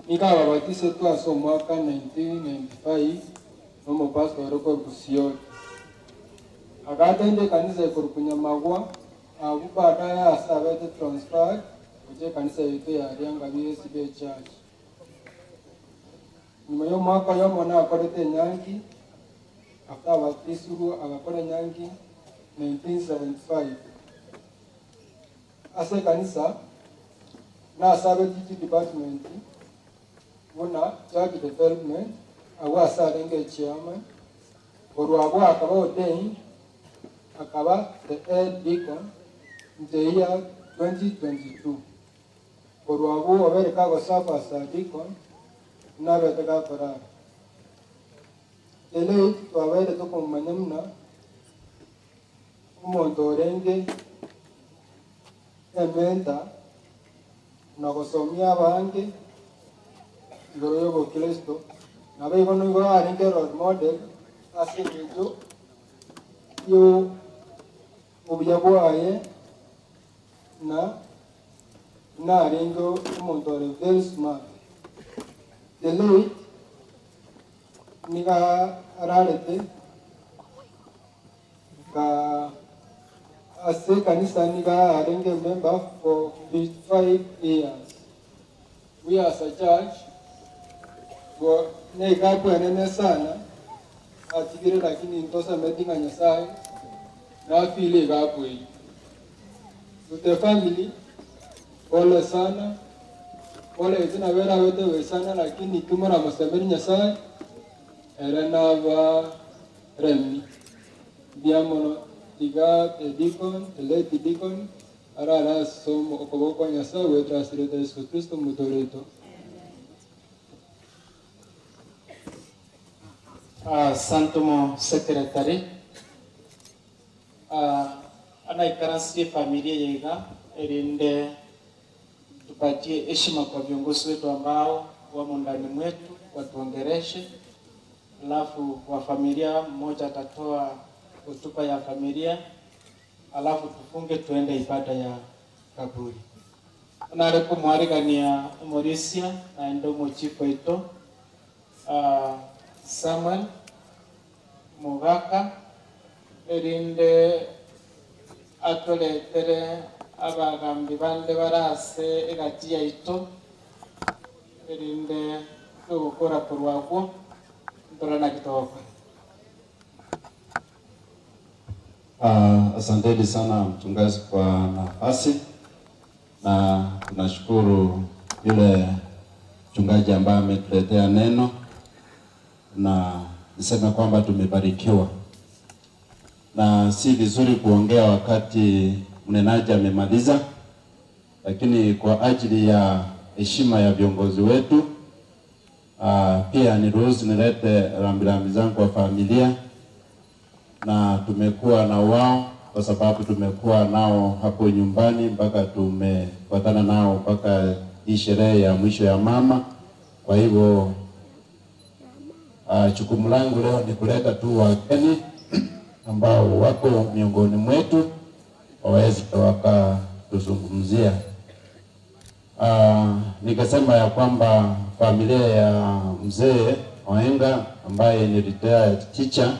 Nikababatise ase omwaka 1995 nomopastor okorusioti akatende ekanisa ekorukunyamagwa abu baadaye ase abete transferred gocha ekanisa yaitu yarianga BSB church. Nyuma y'omwaka yomo nakorete enyangi after abatisirwe agakora enyangi 1975 ase ekanisa nasabe teaching department buna church development agwo ase arenge echairman korwa abwo akaba ordained akaba the head deacon in the year 2022 korwa abwo obere kagoserve as a deacon nabete gakorara the late twabaire tokomanya muna omonto orenge a Ementor na gosomia abange igoro ya obokristo, nabo igo nigo arenge role model ase eng'encho ya obuya bwaye na narenge omonto ore very smart. The late niga ararete ka ase ekanisa niga arenge member for 55 years. We as a church go niga kwenene sana atigire lakini ntosemeti ng'a Nyasaye nafile igapu eyio. To the family, pole sana, pole ase nabere abete goisana lakini kimoramosemeri Nyasaye ere nabaremi. Mbuya mono tiga the deacon, the late deacon arare ase okoboko kwa Nyasaye goetera ase erieta Yeso Kristo omotooria oito. Asante omo secretary. Anaikaransirie efamilia eye iga erinde tupatie heshima kwa viongozi wetu ambao wamo ndani mwetu watuongereshe, alafu wa familia mmoja atatoa hotuba ya familia, alafu tufunge tuende ibada ya kaburi. Nare kumwarigania omorisia naende omochief oito Samuel Mogaka erinde atoretere abagambi bande bare ase egati yaito erinde togokora korwa agwo ntorana kitoka. Asanteni sana mchungaji kwa nafasi, na tunashukuru yule mchungaji ambaye ametuletea neno, na niseme kwamba tumebarikiwa, na si vizuri kuongea wakati mnenaji amemaliza, lakini kwa ajili ya heshima ya viongozi wetu pia niruhusu nilete rambirambi zangu kwa familia, na tumekuwa na wao kwa sababu tumekuwa nao hapo nyumbani mpaka tumepatana nao mpaka hii sherehe ya mwisho ya mama. Kwa hivyo jukumu langu leo ni kuleta tu wageni ambao wako miongoni mwetu waweze wakatuzungumzia. Nikasema ya kwamba familia ya mzee Oenga ambaye ni retired teacher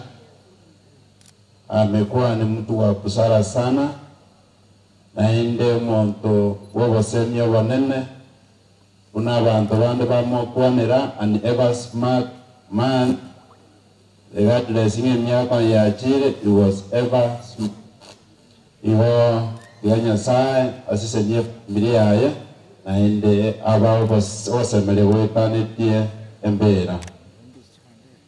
amekuwa ni mtu wa busara sana, naende omonto bw'obosemia obonene buna abanto bande bamokwanera, an ever smart man regardless ng'emiaka yachire, he was ever smart. Igo iga Nyasaye asesenie familia yaye naende aba obosemeri bwetanetie embera.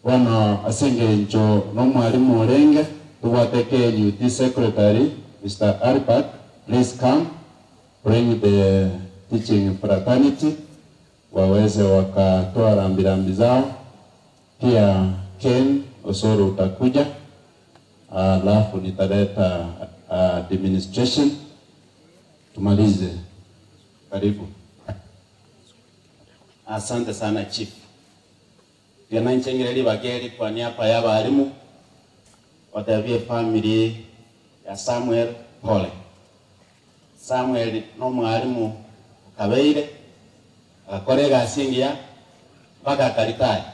Bono ase eng'encho na omwalimu orenge tubwate KNUT secretary Mr. Albert, please come bring the teaching fraternity waweze wakatoa rambirambi zao. Pia Ken Osoro utakuja, alafu nitaleta administration tumalize. Karibu. Asante sana chief. Rĩana bageri kwa niaba ya barimu watebie family ya Samuel pole. Samuel no mwarimu kabeire agakora egasi engiya mpaka akaritaya.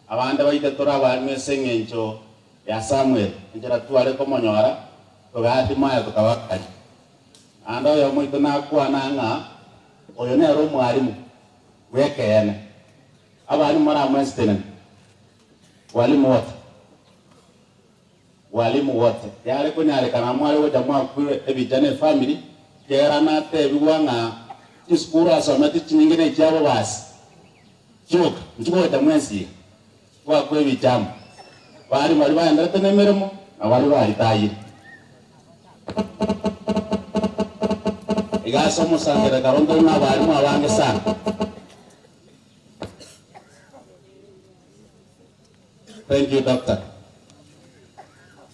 Abande baite tore abarimu ase eng'encho ya Samuel enchera tware komonyora tugathimaya tukabakari. Ande oyo moito nakwana ng'a oyo nere omwarimu bwekeene. Abarimu maramwesitenene walimu wote walimu wote yale kunyarekana mwari gocha mwakwe ebijana efamily kera natebigwa ng'a chisukuru asomete chinyingi na chiabo basi chioka nchigocha mwensiga gwakwa ebichamo bari bari baenderete na emirimo na bari baritayire igasa omosangerero karonto na abarimu abange sana. Thank you, doctor.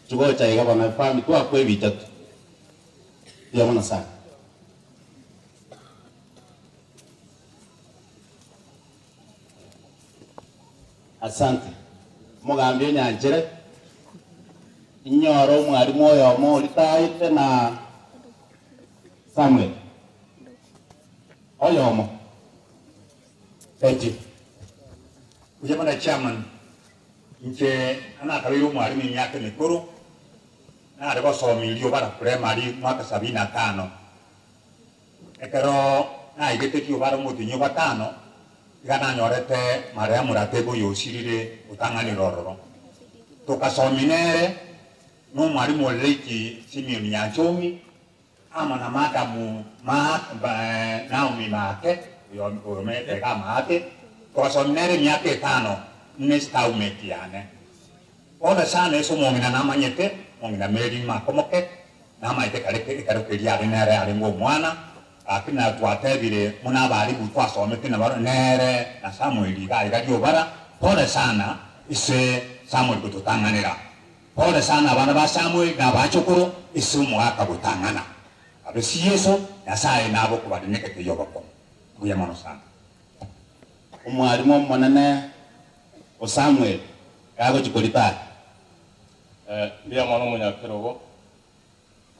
Tugocha iga bana family twakwa ebicha tu. Ndiamona sana. Asante. Omogambi onyanchere, inyore omwarimu oyomo oritaete na Samuel. Oyomo. Thank you. Mbuya mono chairman, inche nakabeire omwarimu emiaka emekoro, nare gosoma Riobara Primary mwaka sabini na tano. Ekero naigete Riobara omotienyi o gatano, iga nanyorete marehemu Ratebe oyo osirire otang'anire ororo. Tokasomi nere, na omwarimu o late Simeon Nyanchomi, amo na madam ma Naomi Maate, oyo oyomenyete iga Maate, togasomi nere emiaka etano ne staumate yane. Pole sana ase omong'ina namanyete, omong'ina Mary makomoke, namaete kare ekero keria are nere arenge omwana, lakini na twatebire buna abarimu twasomete nabaro nere na Samuel iga aiga riobara, pole sana ase Samuel gototang'anera. Pole sana abana ba Samuel na abachokoro ase omogaka gotang'ana. Abe si Yeso, Nyasaye nabe okobarinekete y'obokongu. Mbuya mono sana. Omwarimu omonene o Samuel gagochia koritaya. Mbuya mono omonyakerogo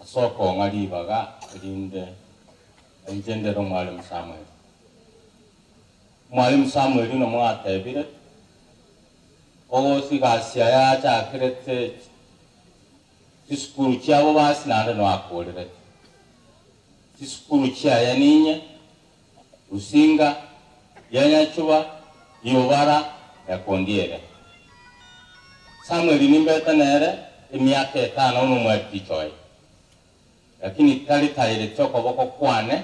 ase okong'a ribaga erinde inche ndere omwalimu Samuel. Omwalimu Samuel buna mwatebire, ogosigasia yachakerete chisukuru chiabo basi naende noakorerete. Chisukuru chiaye ninye, Rusinga, Yenyachuba, Riobara, Nyakondiere. Samuel nimbete nere emiaka etano buna omwaticha oye, lakini tari taireti okoboko kwane,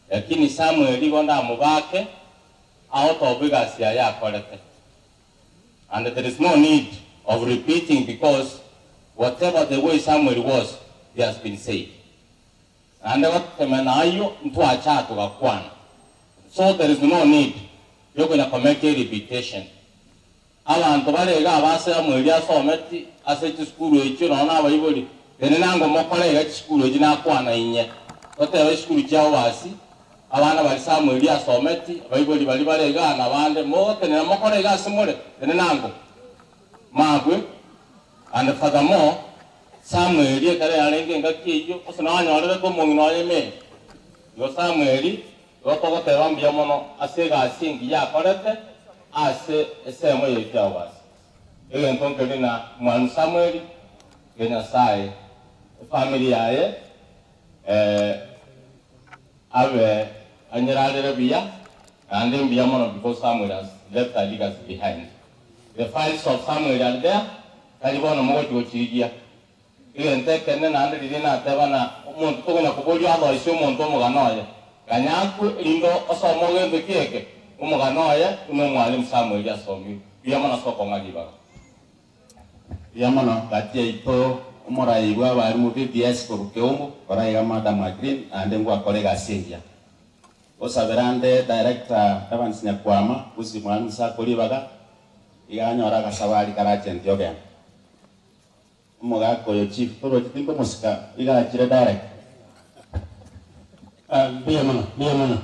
lakini Samuel igo ndamobake agotoba egasi yaye akorete. And there is no need of repeating because whatever the way Samuel was, it has been said. Naende gotemena ayio ntwacha togakwana. So there is no need yokonya komeka erepetition. Abanto bare iga abase Samuel asometi ase chisukuru echio nonya na abaibori, tenena ngo mokore iga chisukuru echi nakwana inye. Totebe chisukuru chiabo basi, abana baria Samuel asometi, abaibori baria bare iga na abande, mogotenena mokore iga ase more, tenena ngo mabwe. And furthermore, Samuel ekero yarenge engaki eyio, gose nanyorerete omong'ina oye Mary. Igo Samuel igo togoteba mbuya mono ase egasi engiya akorete ase esemo yaito ya obasi. Egento nkeri ng'a omwalimu Samuel ge Nyasaye efamiri yaye abe anyerarere buya naende mbuya mono because Samuel has left a legacy behind. The files of Samuel are there, tari bono mogochia gochirigia. Egento ekenene naende riria nateba na omonto tokonya koboria athoisie omonto omogano oye, ganya akwe erinde osome ogento ki eke, omogano oye buna omwalimu Samuel asomiwe. Mbuya mono ase okong'a ribaga. Mbuya mono gati yaito omorai bwa abarimu VBS korwa Keumbu, kora iga Madam Agreen naende ngwakora egasi engiya. Gosabera nde Director Evans Nyakwama gose mwalimu Sacco ribaga, iga anyore agasabari karache ogenda. Omogaka oyo chief torochi tinkomosika iga achire direct. Mbuya mono, mbuya mono.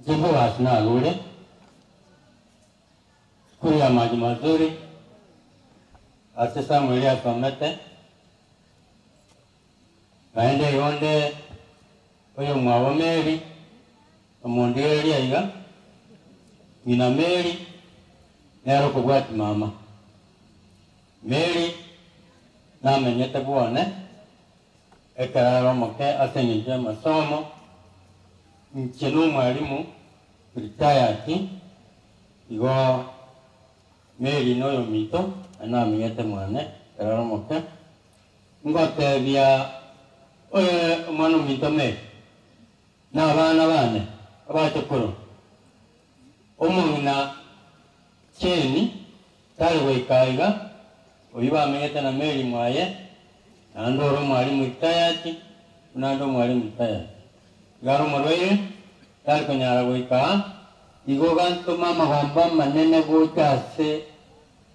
Inche mbobasi nagure sukuru ya Maji Mazuri ase Samuel asomete, naende igo onde oyo omwabo Mary, omondigereria iga, ng'ina Mary nere okobwati mama. Mary namenyete bwone ekero are omoke ase eng'encho y'amasomo, inche na omwalimu retired, igo Mary na oyominto namenyete mwane ekero are omoke. Ngotebia oyo omwana ominto Mary na abana bane abachokoro, omong'ina Jane tari goika iga, oyio bamenyete na Mary mwaye, naende ore omwalimu retired, naende omwalimu retired. Iga are omorwaire, tari konyara goika aa, igo gantoma amagombo amanene gocha ase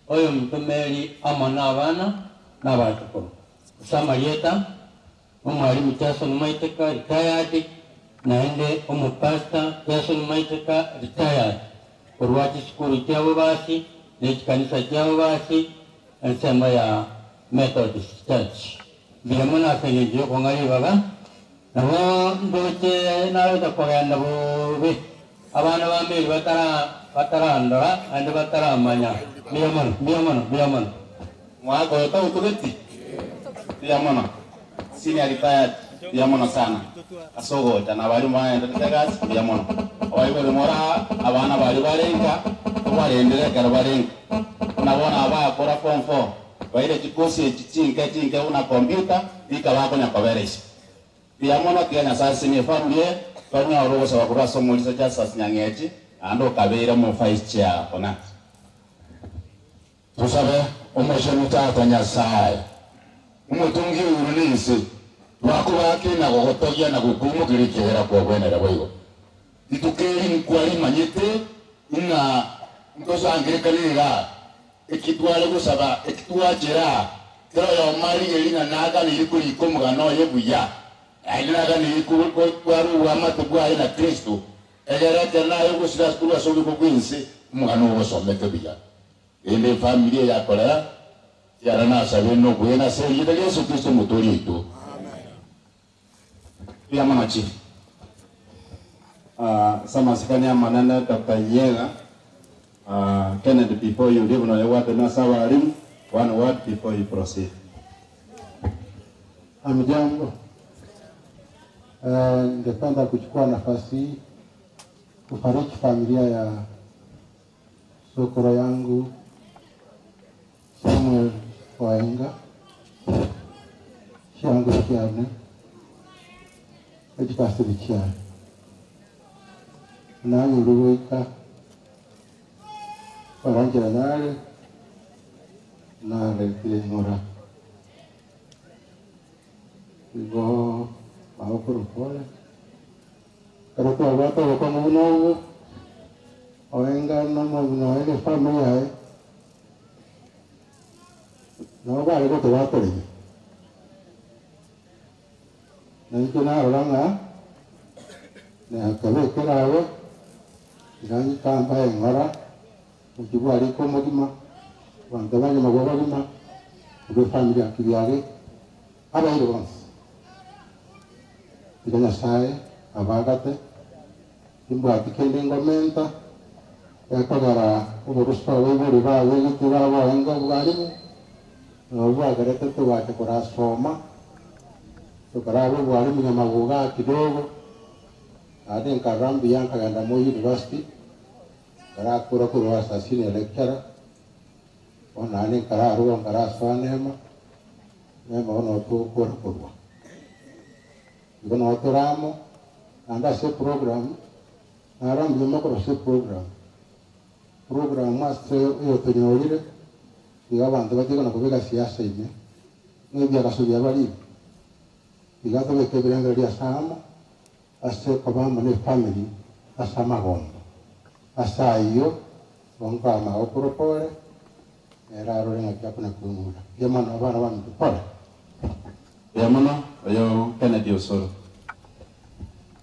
oyo ominto Mary amo na abana na abachokoro. Ase amarieta, omwalimu Jason Maiteka retired, naende omopastor Jason Maiteka retired. Korwa chisukuru chiabo basi, ne chikanisa chiabo basi, ensemo ya Methodist Church. Mbuya mono ase engencho y'okong'a ribaga, nabo ndoche naroche kogenda bobe, abana ba Mary batara batarandora naende bataramanya. Mbuya mono, mbuya mono, mbuya mono. Mwaka oyo tautugeti? Mbuya mono. Senior retired, mbuya mono sana ase ogocha na baria mwagenderete egasi mbuya mono. Abaibori mora abana baria bare nka tobarendere ekero bare nka. Buna bono aba bagakora form four baire chikosi echi chinke chinke buna computer rika bakonya kobera isiko. Mbuya mono tiga Nyasaye asesenie efamiri eye tonyore ogosaba korwa ase omorisia Justus Nyang'echi naende okabeire omo vice chair kona. Tosabe, Omochenu Tata Nyasae, Omotongi o igoro na ense, twakobake na gogotogia na gokoimokeria ekiagera kwagwenera boigo. Rituko eri nkwarimanyete ng'a ntosangererekane igaa, eki tware gosaba, eki twachera aa, kera oyomo arigererie ng'a naganeire korika omogano oye buya, naende naganeire kotwara oboamate bwaye na Kristo, egere ekero naye ogosira korwa ase obogima bw'ense, omogano ogosomeke buya. Rende efamiri eye yakorera, tiara nasabe nokwegena ase erieta ria Yeso Kristo Omotoori oito. Mbuya mono Chief. Ase amasikani amanene Doctor Yiega, Kennedy before you leave nonya gwatenena ase abalimu, one word before you proceed. Hamjambo. Ningependa kuchukua nafasi hii kufariji familia ya sokoro yangu Samuel Waenga chiango chiane echikasiri chiane nanyure goika koranchera nare naretire ng'ora igo magokoro pole ekero twabwate obokong'u buna obwo Oenga nomong'ina oye ne efamiri yaye nabo bare goteba akoreme. Na inche narora ng'a nakabeka erabe, tiga nkambae eng'ora, omochie bwarika omogima, abanto abanyamagwa abagima, korwa efamiri ya Kibiare, abairi bonsi. Tiga Nyasae abaagate. Timbwati kende ngomenta, gekogera oborusu abaibori babegete baboenga obwarimu, nabwo bwagerete togacha korasoma, tokaraba obwarimu nyamagogo aa kidogo, naende nkarora mbuya nkagenda Moi University, nkarakora korwa as a senior lecturer, bono naende nkararua nkarasoa Neema, Neema bono togokora korwa. Igo nao tore amo, naende ase eprogram, naro mbuya mokorwa ase eprogram. Program ase oyotonyorire, iga abanto batige na kobeka siasa ime, na ebiagaso biaba ribu. Iga tobeke ebirengererio ase amo, ase okoba amo ne efamiri ase amagombo. Ase ayio, bonka amagokoro pore, nere arore ng'aki akona kweng'ura. Mbuya mono abana baminto, pore. Mbuya mono, oyo Kennedy Osoro.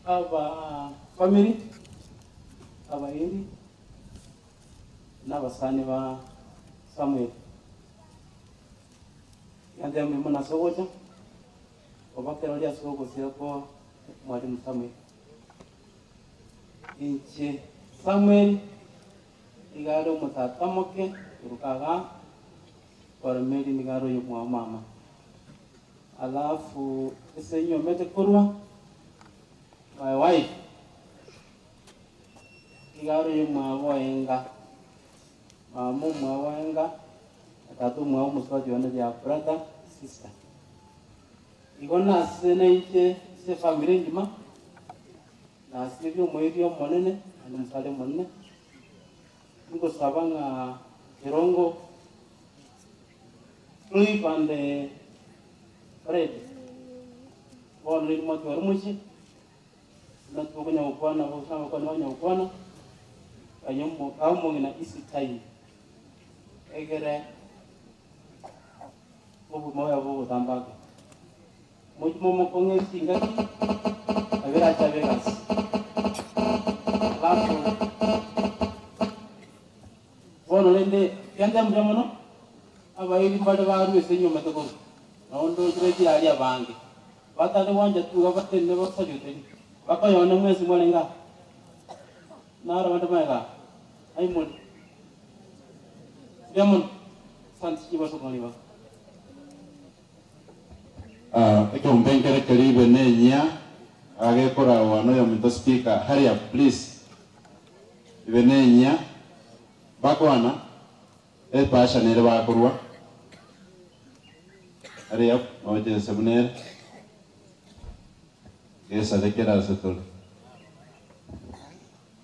Aba family, abairi, na abasani ba Samuel. Tiga mbuya mono ase ogocha, obakeroria ase ogosira kwa Mwalimu Samuel. Inche Samuel nigo are omotata moke koruga igaa, Koromeri nigo are oyomwabo mama. Alafu ase nyomete korwa, my wife nigo are oyomwabo oenga, mama omwabo oenga, na tata omwabo omosubati one they are brother, sister. Igo nase nainche ase efamiri engima, nasirie omoiri omonene naende omosare omonene, ningosaba ng'a erongo Cliff and Fred, bono riria mwatwara omochie, buna tokonya gokwana gose abakwana banya gokwana, kanya omo kaa omong'ina easy time, egere obogima bwaye bogotamba ake. Mochie momokong'e chingaki, nabo erache abe egasi. Alafu. Gento mbuya mono, abairi mbare barue ase enyomete korwa, na onde ochire chirari abange, batare gwancha tuga batenene basaluteri, bakoyone mwensi mwarenge aa. Naro abande magega aa, ai more? Mbuya mono, asante chibaso koriba. Ekeombe nkere keria ibe nenyia agekorawa noyominto speaker hurry up please ibe nenyia bakwana epassion ere bakorwa hurry up noche ense buna ere gesare kere ase tore.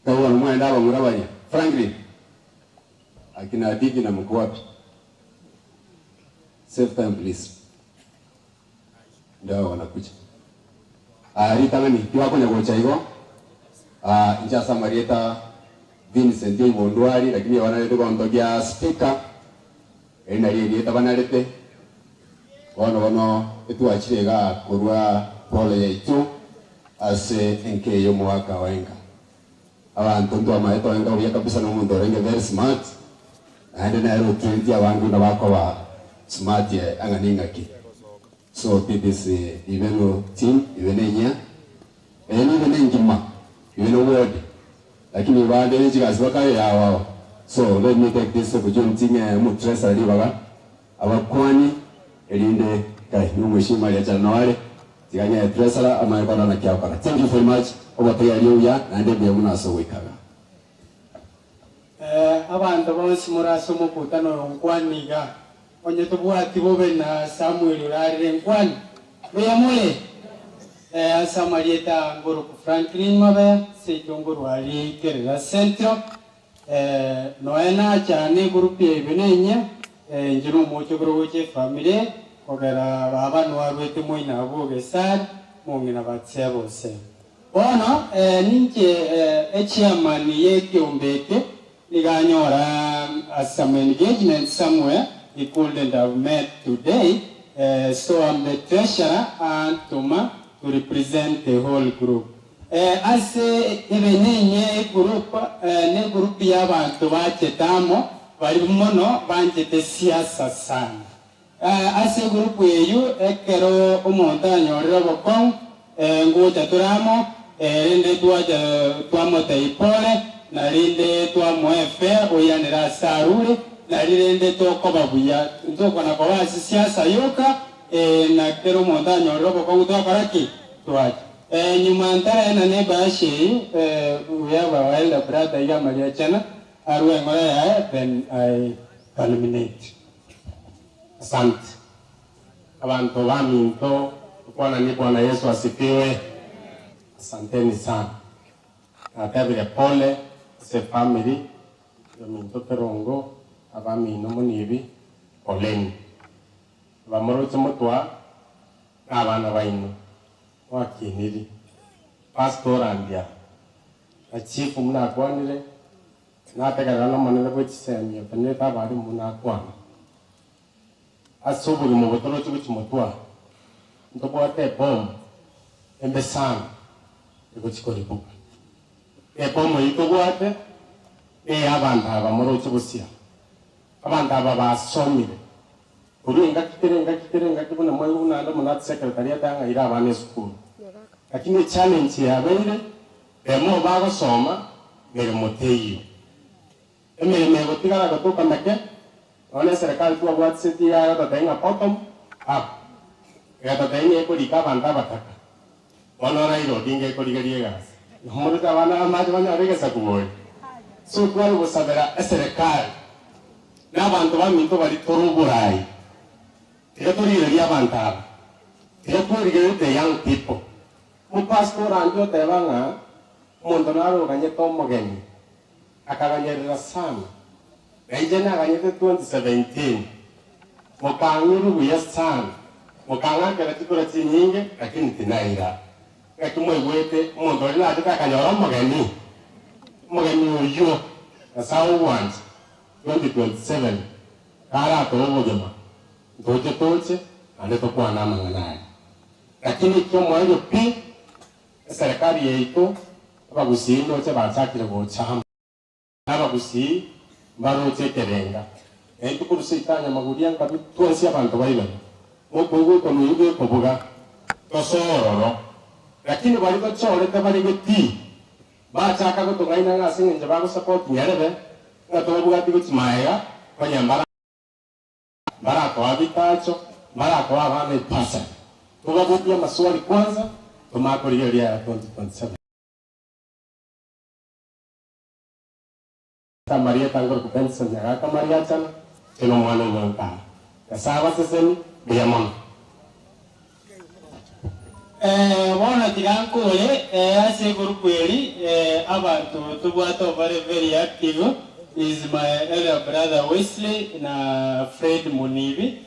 Kawuono mwende abamura baria. Franklin, akina Digi na mko wapi? Save time please. Ndio wanakuja. Ah, ritang'ani tibakonya gocha igo. Ah, inche ase amarieta Vincent Oibondwari lakini banarete gontogia speaker. Eri nario erieta banarete. Bono bono etwachire igaa korwa pole yaito ase enka eye y'omogaka o enka. Abanto ntwamaete oenka buya kabisa na omonto orenge very smart, naende nere otraineti abange buna bakoba smart ang'a ning'aki. So this Ibeno team, Ibeno enyia, eye ni Ibeno engima, Ibeno ward, lakini bande ne chigasi bakare yao ao. So let me take this opportunity ng'e omotreasurer ribaga abakwani erinde kai nomweshimiwa riachana noare tiga ng'e treasurer amanye korora naki agokora. Thank you very much obotegereria obuya naende mbuya mono ase ogoikaga. Abanto bonsi more ase omokutano oyo nkwane iga, onye tobwati bobe na Samweli orarire nkwane. Mbuya more? Ase amarieta aa ngoroku Franklin Mabeya, seito ngorwarie Kerera Central. Nonya nachane egroup ya Ibeno enyia, inche nomochokoro gocha efamiri eye, kogera baba nwarwete moino abwo Ogesari, mong'ina Batseba ose. Bono ninche echairman y'ekiombe eke, nigo anyora some engagement somewhere he couldn't have met today, so I'm the treasurer antoma to represent the whole group. Ase ebe ninye egroup, negroup y'abanto bachete amo, baria mono banchete siasa sana. Ase egroup eyio ekero omonto anyorire obokong'u, ngocha tore amo, rende twacha twamotebia pole, na rende twamoa efare oiranere ase arure, nari rende tokoba buya. Ntokona koba ase siasa yoka, na kera omonto anyorire obokong'u twakora ki? Twacha. Nyuma ntaraenana ebahasha eyio, we have our elder brother iga Mariachana, arue eng'ora yaye then I culminate. Asante. Abanto baminto, tokwananie Bwana Yesu asifiwe. Asanteni sana. Natebire pole ase efamiri yominto Kerongo, abamino Munibi, poleni. Abamoroche motwa na abana baino, mwakiniri. Pastor Orandia na chief buna akwanire, Nategerera n'Omonene bwe chisemi otenerete abarimu buna akwana. Ase obogima obo toroche gochia motwara, ntobwate ebomu embe sana egochia koribuka. Ebomu eyio tobwate neya abanto aba moroche bosia. Abanto aba basomire korwa engaki kera engaki kera engaki buna mwaigwa buna ande omonati secretary atang'aire abana esukuru. Lakini echallenge yabeire Emo bagosoma meremo teiyo. Emeremo egotigara gotoka meke, nonya na eserekari twabwatisetie iga egototebia ng'a bottom up, egatotebia ng'a ekorika abanto abataka. Bono Raila Odinga ekorigeria egasi. Nomoroche abana b'amache banyore egesaku bori. So tware gosabera eserekari na abanto baminto baria tore oborai, tiga torigererie abanto aba, tiga twerigererie the young people. Omopastor oranche oteba ng'a omonto nare oganyete omogeni, akaganyerera sana, na inche naganyete 2017, mokang'irwa buya sana, mokang'akera chikura chinyinge lakini tinaira. Ng'aki mwaigwete omonto oria nachete akanyora omogeni? Omogeni oyio Nyasae ogwancha 2027 karatoe obogima, ntoche toche naende tokwane amang'ana aria. Lakini ekiomoerio pi, eserekari yaito abagusii ndoche bachakire gocha amo. Na abagusii mbaroche ekerenga. Naintwe korwa seito aa Nyamaguria nkabi twensi abanto baigane, mokoigwa ekonwa eyio gekobuga, tosoe ororo. Lakini baria tochorete bare getii, bachaka gotong'aina ng'a ase eng'encho bagosupport nyarebe, ng'a tobabwati gochia maega, konya mbara mbarakoa bitacho, mbarakoa abana ebursary. Tobaborie amaswali kwanza, tomanye korigereria aya 2027. Samarieta nkorokwa Benson Nyagaka Mariachana, inche nomwana oino nkare. Nyasae abaseseni, mbuya mono. Eh, bono tiga nkore eh, ase egurupu eri eh, abanto tobwate obare very active is my elder brother Wesley na Fred Munibi.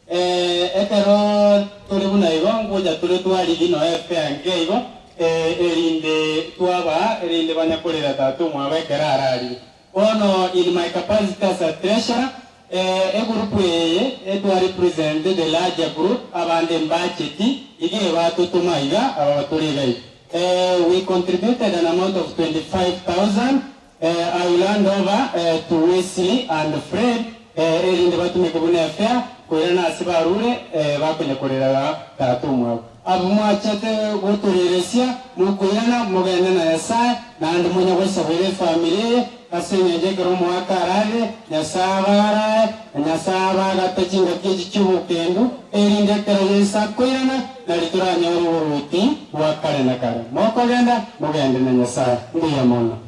Eh, ekero tore buna igo ngocha tore twarigi noe efare nke igo eh, erinde twabaa erinde banya korera tata omwabo ekero ararire. Bono in my capacity as a treasurer eh, egurupu eye etwa represent the larger group abande mbacheti iga ebatotoma iga aba batore iga iga. Eh, we contributed an amount of 25,000 Eh, I will hand over eh, to Wesley and Fred eh, erinde batumeke buna efare koirana ase barure eh, bakonya korera tata omwabo. Abwo mwachete gotoreresia mokoirana mogende na Nyasae naende monya gosabera efamiri eye ase eng'encho ekero omoaka ararire Nyasae abarae na Nyasae abagate chingaki echi chi'obokendu erinde ekero Yeso akoirana nari toranyore oboruoti bwa kare na kare. Mokogenda mogende na Nyasae. Mbuya mono.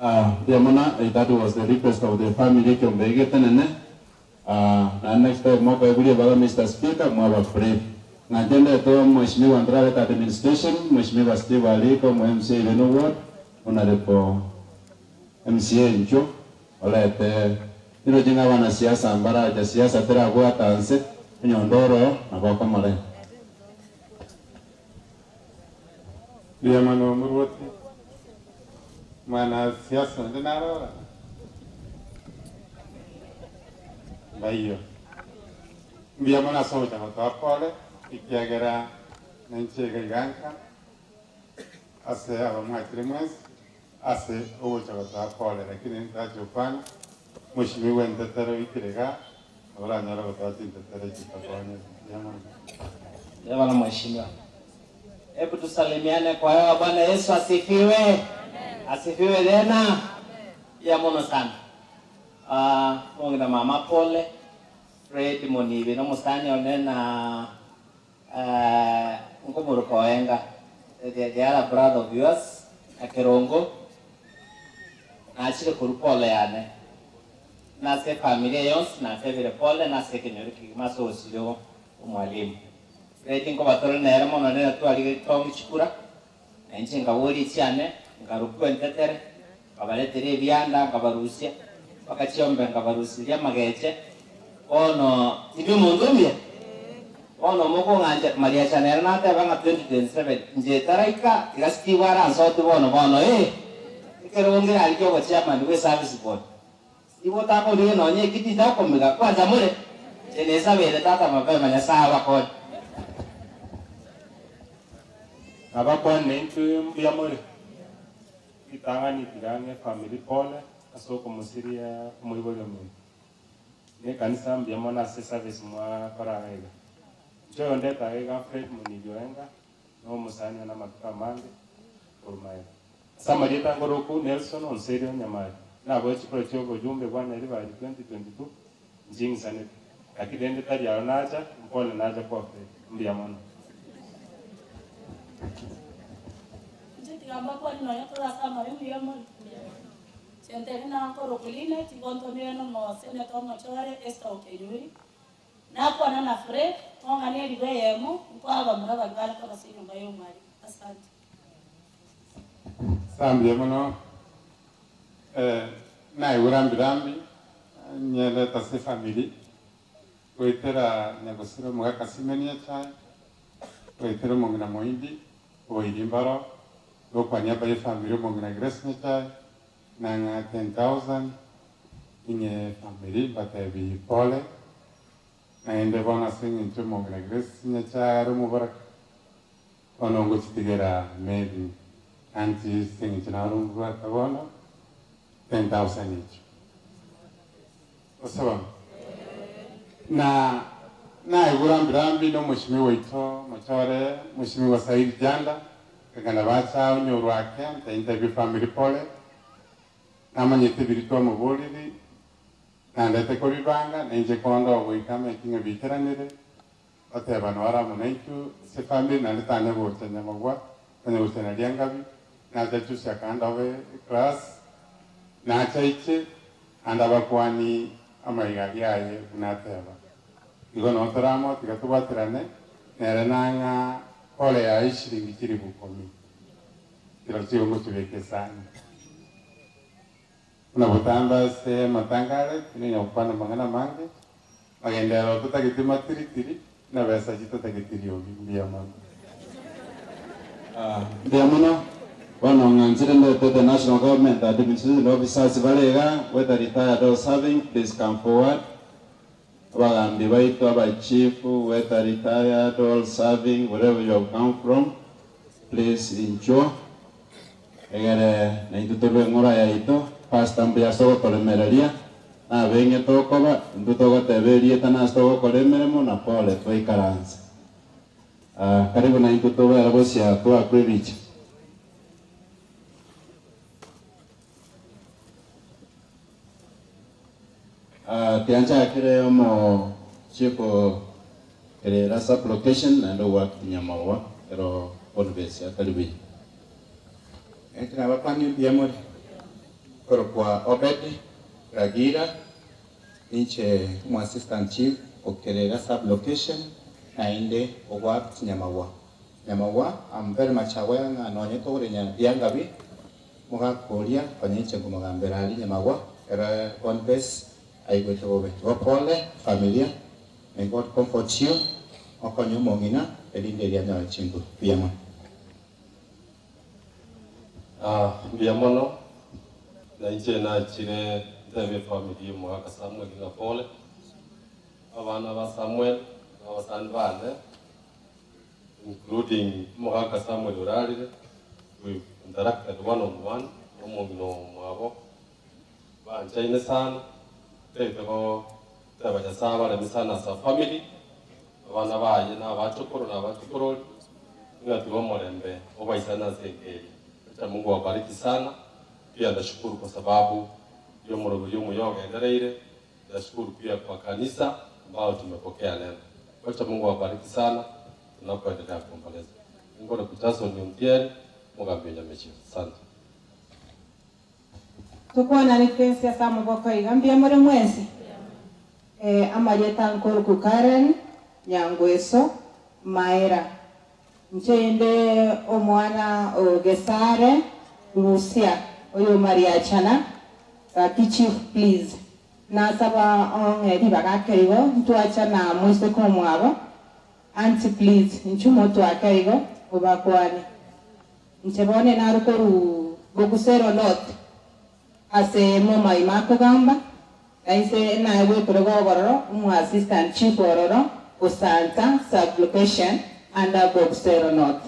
Ah, mbuya mono, eh, that was the request of the family ekiombe egetenene. Ah, na next time mokoeguria ebaga Mister Speaker, mwaba brief. Ng'a inche ndete Mheshimiwa ntarareta administration, Mheshimiwa Steve Aliko, omo MCA Ibeno Ward, Honorable MCA inchuo, orete riroche ng'a abanasiasa mbaracha siasa terabwata nse, onye onde oroo, nabo okomoreta. Mbuya mono omorwoti, mwana siasa onde narora? Mbaiyo. Mbuya mono ase ogocha gotoa pole, ekiagera nainche iga iga nka, ase abamwachire mwensi, ase ogocha gotoa pole, lakini ntache gokwana, Mheshimiwa entetero oikire igaa, nabo oranyore gotoa chintetero echi tokonyete. Mbuya mono. Bwana Mheshimiwa. Hebu tusalimiane kwa hewa. Bwana Yesu asifiwe. Asifiwe tena. Ya muno sana. Ah, mongina mama pole. Fred Munibi no musani one na eh nkomuruka oenga. The, the other brother of yours Akerongo. Nachire koru pole yane. Nase familia yonsi natebire pole nase ekenyoro kegima ase ogosira omwalimu. Fred nkobatore nere mono nere twarige tongi chikura, na inche nkaboria chiane, nkarokwa entetere, nkabaretera ebianda nkabarusia, mpaka chiombe nkabarusiria amageche, bono tindi omonto omuya? Bono mokong'ancha Mariacha nere nateba ng'a 2027 inche taraika tiga Steve aransotie bono bono ee, ekerogo nkeraria kia obochairman bwe service board. Steve otakorigia nonye eki tindakomiga, kwanza more? Inche nesabeire tata mapema Nyasae abakonye. Nabakwane intwe mbuya more, ritang'ani tiga ng'e family pole ase okomosiria omoibori ominto. Ne ekanisa mbuya mono ase service mwakora iga iga. Inche oyo ndetaga iga Fred Munibi Oenga, na omosani one amatuko amange korwa magega. Ase amarieta ngoroku Nelson Onserio Nyamari, naboe chikura chia obojumbe bwa Nyaribari 2022 nching'isanete, lakini rende tari aro nacha, mpole nacha kwa Fred. Mbuya mono. Inche tiga mbakwanie nonya tore ase amabe mbuya more. Inche ntebi nankoroku Linet, igo ntomire nomoseneta omochore Esther Okenyuri. Nakwana na Fred, ng'ong'ane eribu eyemo, nkoa abamura baria bare korosia enyomba ya omwalimu. Asante. Sambia mono eh, naigure rambirambi nyendete ase efamiri goetera nyagosira omogaka Simeni Nyachae goetera omong'ina Moindi oboiri mbaro gokwa niaba ya efamiri omong'ina Grace Nyachae nang'a 10,000 inye efamiri mbatebi pole naende bono ase eng'encho omong'ina Grace Nyachae are omobaraka bono ngochitigera maybe anti ase eng'encho naro mbwate bono 10,000 each. Gose bono? Na naigure ambirambi na omoshimiwa oito mochore, Moshimiwa Said Janda, nkagenda bacha onyorwa ake, ntaintebie family pole, namanyete biri twamoboriri, nandete kobibanga, na inche konda ogoika making bikeranire, oteba nore amo naintwe ase family naende tanya gocha nyamagwa, tanya gocha naria ngabi, nacha chusi akanda obe eclass, nacha iche, naende abakwani amaiga aria aye buna ateba. Igo noo tore amo tiga tobwaterane, nere nang'a pole yaye eshiringi chilifu ikomi, chirochio igo ngochibeka esani. Buna botambe ase amatanga are, tinonya gokwana amang'ana amange, magenderero totageti matiritiri, na besa chitotageti riogi. Mbuya mono. Mbuya mono. Bono ng'anchire ndete the national government administration officers bare iga, whether retired or serving, please come forward. Abagambi baito, aba chief, whether retired or serving, wherever you have come from, please inchuo. Egere naintwe torue eng'ora yaito, Pastor mbuya ase ogotoremereria, nabeng'e tokoba, intwe togoteba erieta nase togokora emeremo na pole twaikaransa. Ah, karibu naintwe tobere bosia twakwa ebicha. Ah, tianchakire omo chief o Kerera sub location naende ogwakiti Nyamagwa ero Bonibesi atari buya. Inche nabakwanie mbuya more. Nkorokwa Obedi Ragira, ninche omo assistant chief o Kerera sub location naende ogwakiti Nyamagwa. Nyamagwa, I'm very much aware ng'a nonye togorenya riangabi mogakoria onye inche nkomogambera aria Nyamagwa ere Bonibesi aigwete bobe. Igo pole familia, may God comfort you, okonye omong'ina erinde erio anyore chinguru. Mbuya mono. Ah, mbuya mono, na inche nachire ntebie efamiri ya omogaka Samuel ng'a pole, abana ba Samuel na abasani bane, including omogaka Samuel orarire, we've interacted one on one, na omong'ina omwabo, banchaine sana, ntagete goteba Nyasaye abaremi sana as a family, abana baye na abachokoro na abachokorori, ng'a tiga omorembe obaisane ase enka eria. Acha Mungu awabariki sana, pia nashukuru kwa sababu ya omoroberi omuya ogendereire, nashukuru pia kwa kanisa ambao tumepokea neno. Wacha Mungu awabariki sana tunapoendelea kuomboleza. Nkore Jason Ontieri, omogambi o Nyamechio. Asante. Tokwanane twensi ase amaboko iga, mbuya more mwensi? Eh, amarieta nkoruku Karen Nyangweso Maera. Inche inde omwana o Gesare Rusia oyo Mariachana, gaki chief please nasaba ong'e ribaga ake igo ntwachana moiseke omwabo, aunty please inchuo motwake igo obakwane. Inche bono nare korwa Bogusero North ase momaima akogamba, na inse naye bwekorega ogororo omo assistant chief ororo Osanta sub location under Bogusero North.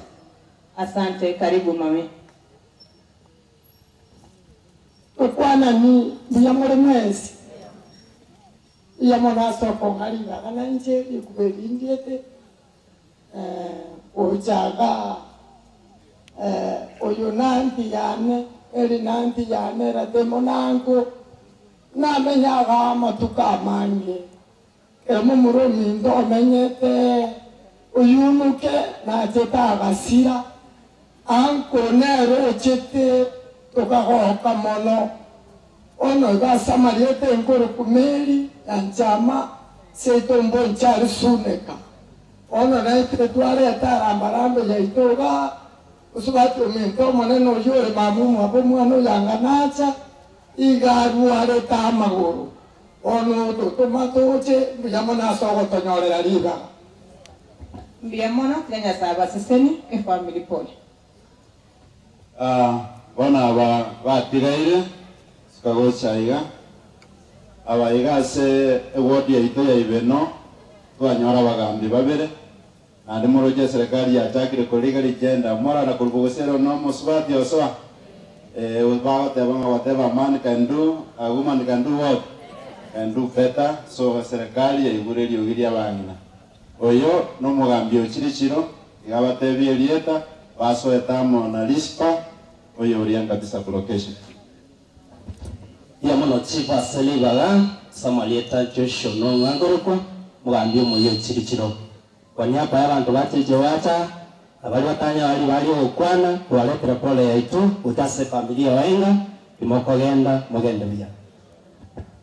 Asante, karibu mami. Tokwanani mbuya more mwensi, mbuya mono ase okong'a ribaga nainche rikuba eri ndiete, gocha igaa, oyo nanti yane, eri nanti yane erate monango, namenya igaa amatuko amange, ekero momura ominto omenyete oyunuke nachete agasira, anko nere ochete tokagoka mono, ono iga ase amarieta enkoro Mary Nyanchama seito mboncha arisuneka, ono naitwe twareta arambarambe yaito iga, osubati ominto omonene oyio ore mama omwabo omwana oyanga nacha, iga arwarete amagoro, ono totoma toche mbuya mono ase ogotonyorera ribaga. Mbuya mono, tiga Nyasaye abaseseni, efamily pole. Ah, bono aba batigaire sikagocha iga aba iga ase eward yaito ya Ibeno twanyora abagambi babere naende moroche eserikali yachakire koriga rigenda morana korwa bogosero na omosubati osoa bagoteba ng'a whatever a man can do, a woman can do what? Can do better, so eserekari yaigure eriogi ria abang'ina. Oyo nomogambi ochire chiro, iga abatebie erieta, basoete amo na Rispa, oyo oria Nkabi sub-location. Mbuya mono Chief ase ribaga, ase amarieta Joshua Onong'a nkorokwa, omogambi omoyia ochire chiro. Kwa niaba y'abanto ba Cheche Wacha, na baria batanyora ribaga ri'ogokwana, twaretire pole yaito gocha ase efamiri y'Oenga, timokogenda, mogende buya.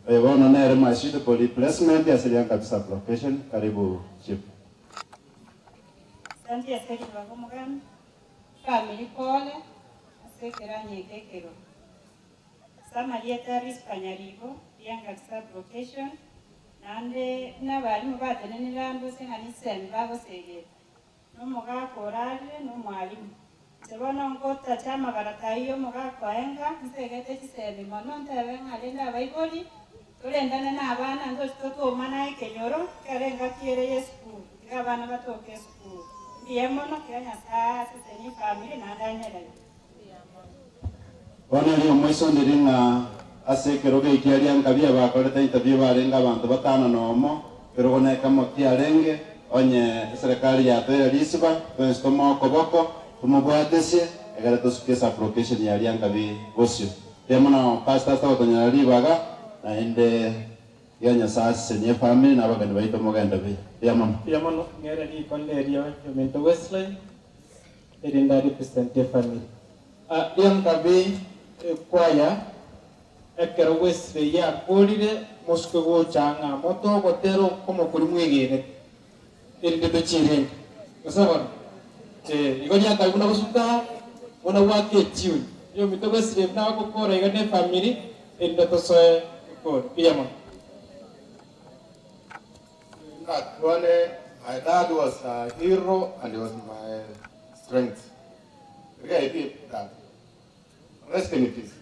Oyo bono nere my suitable replacement ase Riankabi sub-location. Karibu Chief. Asanti ase ribaga omogambi. Family pole ase ekeranya eke ekero. Ase amarieta a Rispa Nyaribo, Riangabi sub-location, naende buna abalimu batenenire ande ase ng'a chisemi bagosegeta, na omogaka orarire na omwalimu. Inche bono ngotacha amabarata ayio omogaka oenga, nsegete chisemi mono ntebe ng'a rende abaibori, torendane na abana ntochi totwomana ekenyoro, ekero engaki ere ya esukuru, tiga abana batoke esukuru. Mbuya mono, tiga Nyasae asesenie efamiri naende anyerere. Bono erio omoiso ndiri ng'a ase ekerogo ekiya riankabi abakorete interview barenge abanto batano nomo, ekerogo nekemo kiarenge, onye eserekari yatoira risiba, twensi tomoe okoboko, tomobwatesie, egere tosukie esublocation ya riankabi bosio. Mbuya mono Pastor ase ogotonyora ribaga, naende tiga Nyasae asesenie efamiri na abageni baito mogende buya. Mbuya mono. Mbuya mono, ng'ere rikonde erio ominto Wesley. Erinde a represent efamiri. Riankabi ekwaya ekero Wesley yakorire mosuke gocha ng'a motogotera okomo koria mwegenete erinde tochirenge. Gose bono? Ee, igo riankabi buna gosuka buna goaka etune. Oyominto Wesley buna agokora iga ne efamiri erinde tosoe tokore. Mbuya mono. Ngakwane, my dad was a hero and he was my strength. RIP dad. Rest in peace.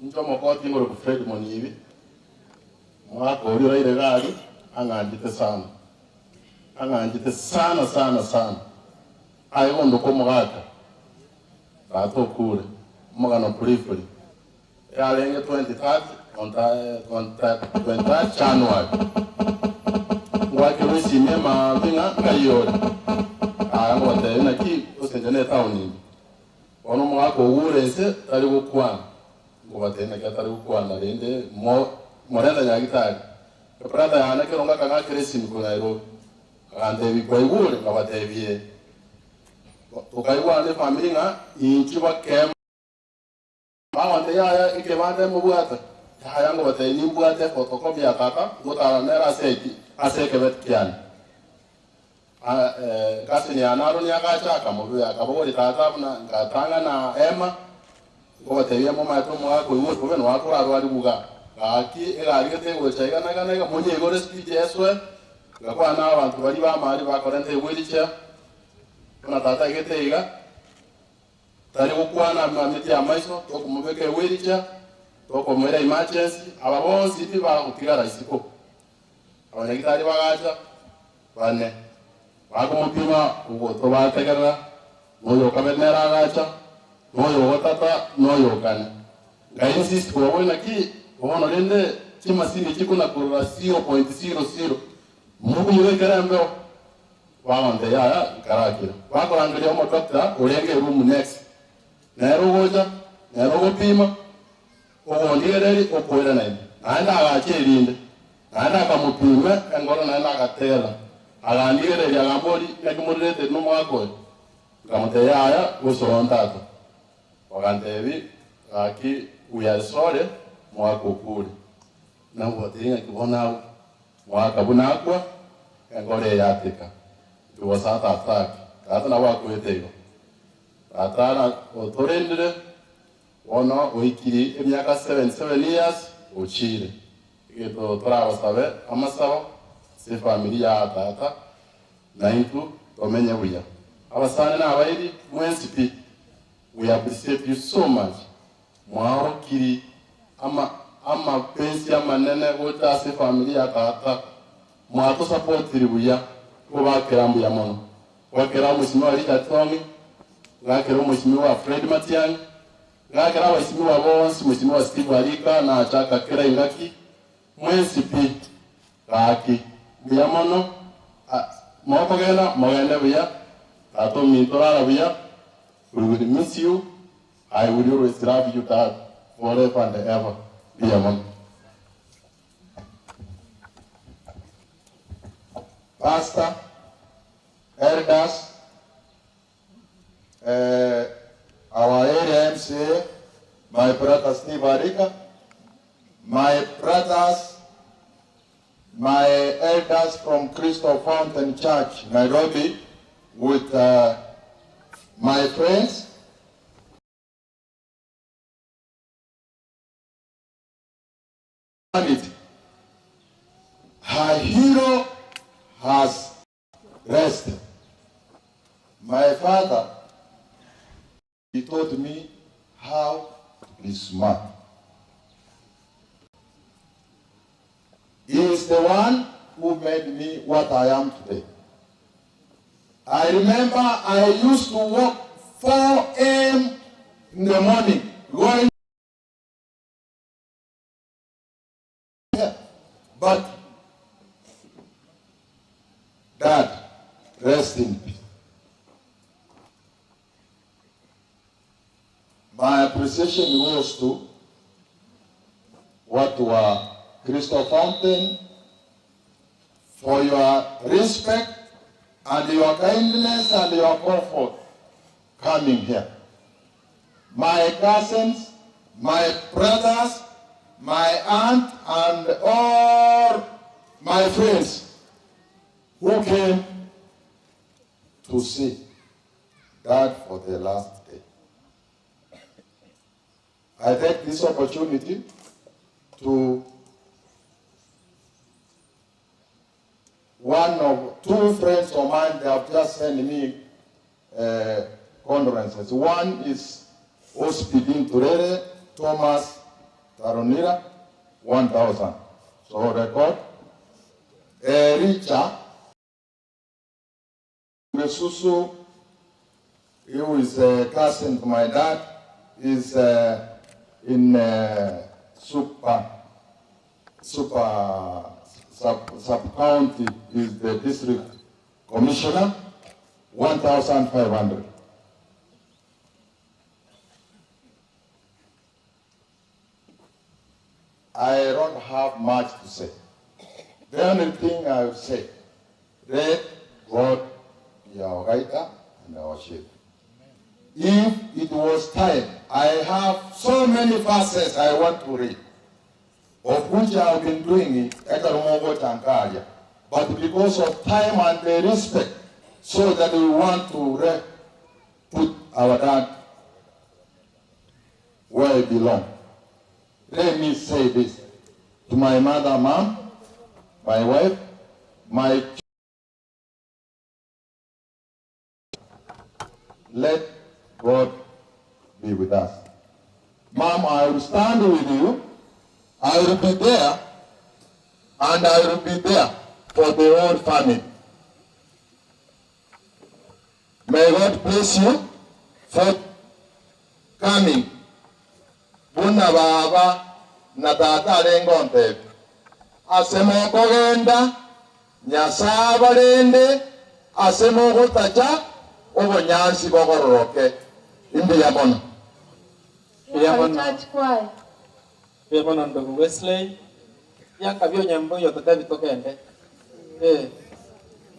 Inche omokoti ngoroku Fred Monibi, omogaka oria oraire egari ang'anchete sana, ang'anchete sana sana sana. Aye gondoka omogaka, tata okure, omogano briefly. Yarenge 23rd 23rd January ngwakerwa esimi emaambia ng'a ngai ore aya ngobatebia naki gose inche ne etown ime bono omogaka ogure inse tari gokwana nkobatebia naki atari gokwana rende mo morente nyagitari ebrother yane ekero ngakang'akera esimi korwa Nairobi agantebia kwaigure nkabatebia ee tokaigwana efamiri ng'a inchuo bakema. Bagontebia, Yaya, ekebanda mobwate. Yaya, ngobatebia, nimbwate efotokopi ya tata, ngotara nere ase eki, ase ekebeti kiane. Cousin yane Aroni agacha akamobea, akabogoria tata buna ngatang'ana Emma, ngobatebia momaete omogaka oyio gocha bobe noe akorarwarigwa iga. Gaki egari gete egocha iga na iga na iga, monyeigore speed esoe, ngakwana abanto baria b'amari bakorenta ewheelchair, buna tata aigete iga. Tari gokwana amameti y'amaiso, tokomobeka ewheelchair, tokomoira emergency, aba bonsi tibagotigara isiko. Abanyagitari bagacha bane, bakomopima ogoto bategerera, na oyo okabe nere agacha, na oyo ogotata, na oyo okane. Nkai insist kobaboria naki bono rende chimasini chikona korora 0.00 mokomobekera embeo. Bagontebia, Yaya, nkarakire. Bakorangeria omodoctor orenge eroom next, nere ogocha, nere ogopima, ogondigereria, okoirana ime. Naende agacha erinde, naende akamopima engoro naende agatera. Agandigereria agamboria, Naki morirete nomogaka oyo? Nkamotebia, Yaya, gose tata. Bagantebia, Gaki, we are sorry, mogaka okure. Nagoteebia ng'a bono agwo mogaka buna akwa, enkoro eye yateka. It was heart attack. Tata nabo akwete igo. Tata na otorendire bono oikiri emiaka 77 years ochire. Egento torabasabe amasabo ase efamiri ya tata naintwe tomenye buya. Abasani na abairi mwensi pi, we appreciate you so much. Mwaorokiri ama amapensi amanene gocha ase efamiri ya tata, mwatosapotiri buya, nkobakera mbuya mono. Ngwakera omweshimiwa Richard Tong'i, ngakera omweshimiwa Fred Matiang'i, Ngakera abaisimiwa bonsi mheshimiwa Steve Arika na achaka kera ingaki mwensi pi gaki mbuya mono mokogenda mogende buya tata ominto rara buya we will miss you I will always love you dad forever and ever mbuya mono. Pastor, elders, our area MCA, my brother Steve Arika, my brothers, my elders from Crystal Fountain Church, Nairobi, with my friends, Her hero has rested. My father, he taught me how to be smart. He is the one who made me what I am today. I remember I used to walk 4 a.m. in the morning, going here. But Dad, rest in peace. My appreciation goes to what were Crystal Fountain for your respect and your kindness and your comfort coming here. My cousins, my brothers, my aunt, and all my friends who came to see Dad for the last day. I take this opportunity to one of two friends of mine, they have just sent me condolences. One is Ospidin Turere, Thomas Taronira, 1,000. So record. Richard Mesusu, who is a cousin to my dad, is in super, super sub, sub-county, is the district commissioner, 1,500. I don't have much to say. The only thing I would say, let God be our guide and our shepherd. If it was time, I have so many verses I want to read, of which I have been doing it at Rumogo Tankaria. But because of time and the respect, so that we want to put our dad where it belongs. Let me say this to my mother, mom, my wife, my let God be with us. Mom, I will stand with you. I will be there, and I will be there for the whole family. May God bless you for coming. Buna baba na tata arenga ontebe. Asema okogenda, Nyasaye abarende, asema ogotacha, obonyansi bogororoke. Imbuya mono. Imbuya mono ndugu Wesley. Yaka onyambo tutabi tokende.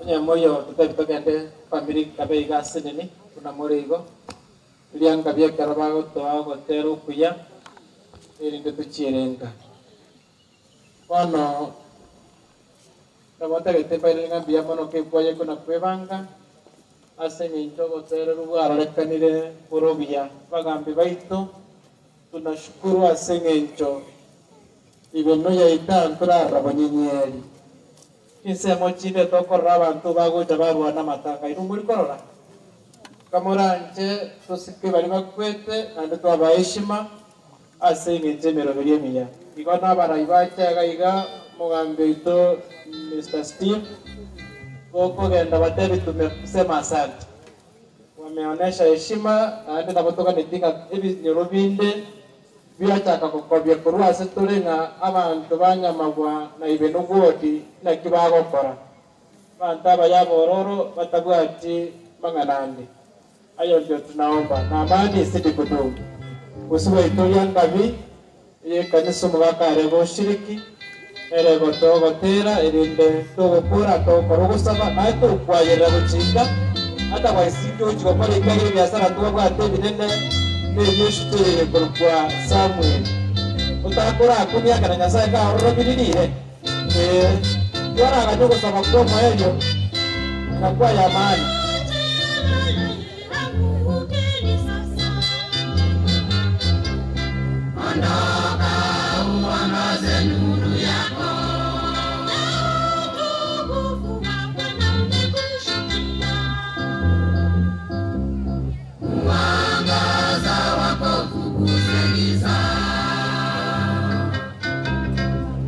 Onyambo tutabi tokende family kabe igasinini kuna morigo. Lianga bya karabago toa gotero kuya. Erinde tuchirenga. Bono nabotagete bairenga mbuya mono kekwaye kuna kwebanga ase eng'encho gotero rwarorekanire borobia bagambi baitu tunashukuru ase eng'encho ibeno yaita nturarra bonyenyeri insemo chinde tokorora abantu bagocha barwana matanga irungu rikorora kamoranje tosike bari bakwete naende twabaheshima ase eng'encho emeroberi emiya igo nabarai bachaga iga mugambi oito Mr. Steve gokogenda batebi tumesema asante. Wameonesha heshima naende nabo toganetie ng'a ebinyoro binde biachaka gokobia korwa ase tore ng'a abanto ba Nyamagwa na Ibeno Ward naki bagokora. Abanto abaya abororo batabwati mang'ana ande. Ayo ndio tunaomba na amani izidi kudumu. Gose gwaitoria ngabi eye ekanisa omogaka are goshiriki ere gotogotera erinde togokora togokora ogosaba naye tokwayerera gochinga ata gwaisiki ochi gokora ekiagera ebiasara twabwate ebinene na ebiosuto eye ekorokwa Samuel. Otakora akunia ekero Nyasaye karorora biririre ee twaraganya ogosaba kwa omoerio na kwaya amani. Ondoka uangaze nuru yako, na utukufu wa Bwana umekushukia. Mwangaza wako fukuze giza.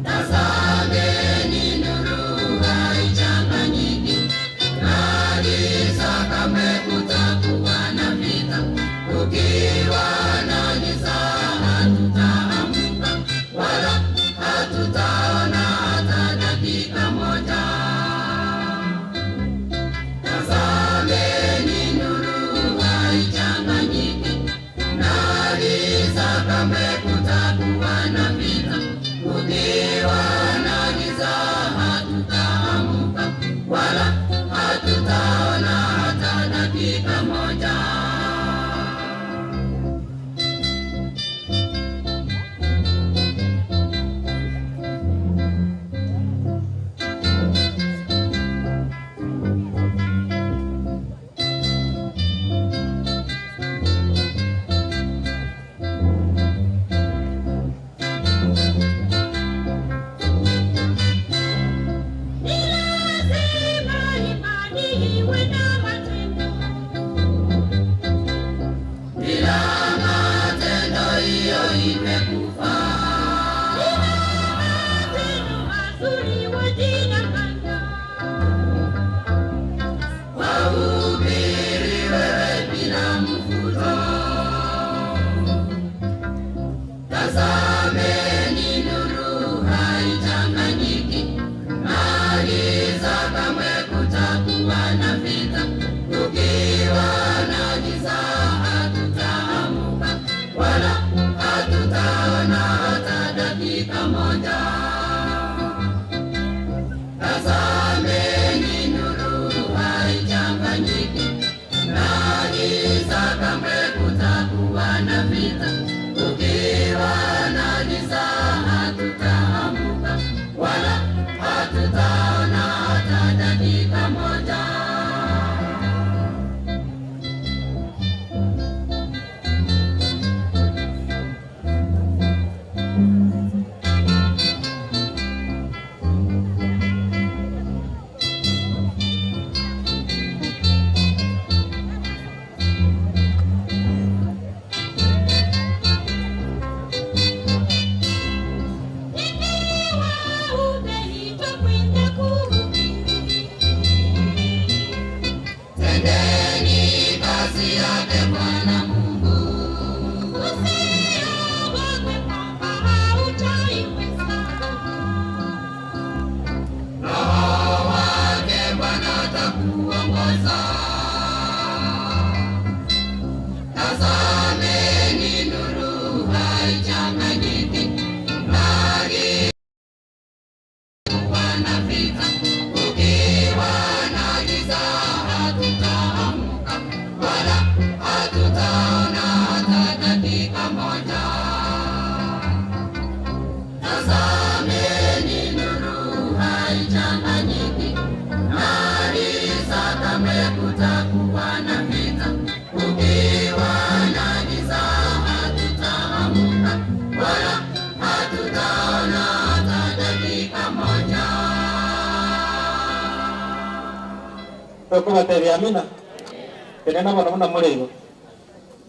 Tazameni nuru haichanganyiki na giza, kamwe kutakuwa na vita. Ukiwa na giza hatutaamka, wala hatutaona hata dakika moja. Tazameni nuru haichanganyiki na giza, kamwe kutakuwa na vita. Ukiwa na giza hatutaamka, wala hatutaona hata dakika moja. Ni lazima imani iwe na matendo. Bila matendo hiyo imekufa. Bila matendo mazuri wajidanganya. Wahubiri wewe bila mvuto. Tazameni nuru haichanganyiki na giza, kamwe kutakuwa na vita. Kukiwa na giza hatutaamuka, wala hatutaona hata dakika moja. Tazameni nuru haichanganyiki na giza, kamwe kutakuwa na vita. Kukiwa na giza hatutaamuka, wala hatutaona hata dakika moja. Ikiwa umeitwa kwenda kuhubiri, tendeni kazi yake Bwana Mungu. Usiogope kwamba hautaiweza. Roho wake Bwana atakuongoza. Tazameni nuru haichanganyiki na giza na vita. Kukiwa na giza hatutaamuka, wala hatutaona hata dakika moja. Tazameni nuru haichanganyiki na giza, kamwe kutakuwa na vita. Kukiwa na giza hatutaamuka, wala hatutaona hata dakika moja. Tokobatebia amina tenena bono buna morigo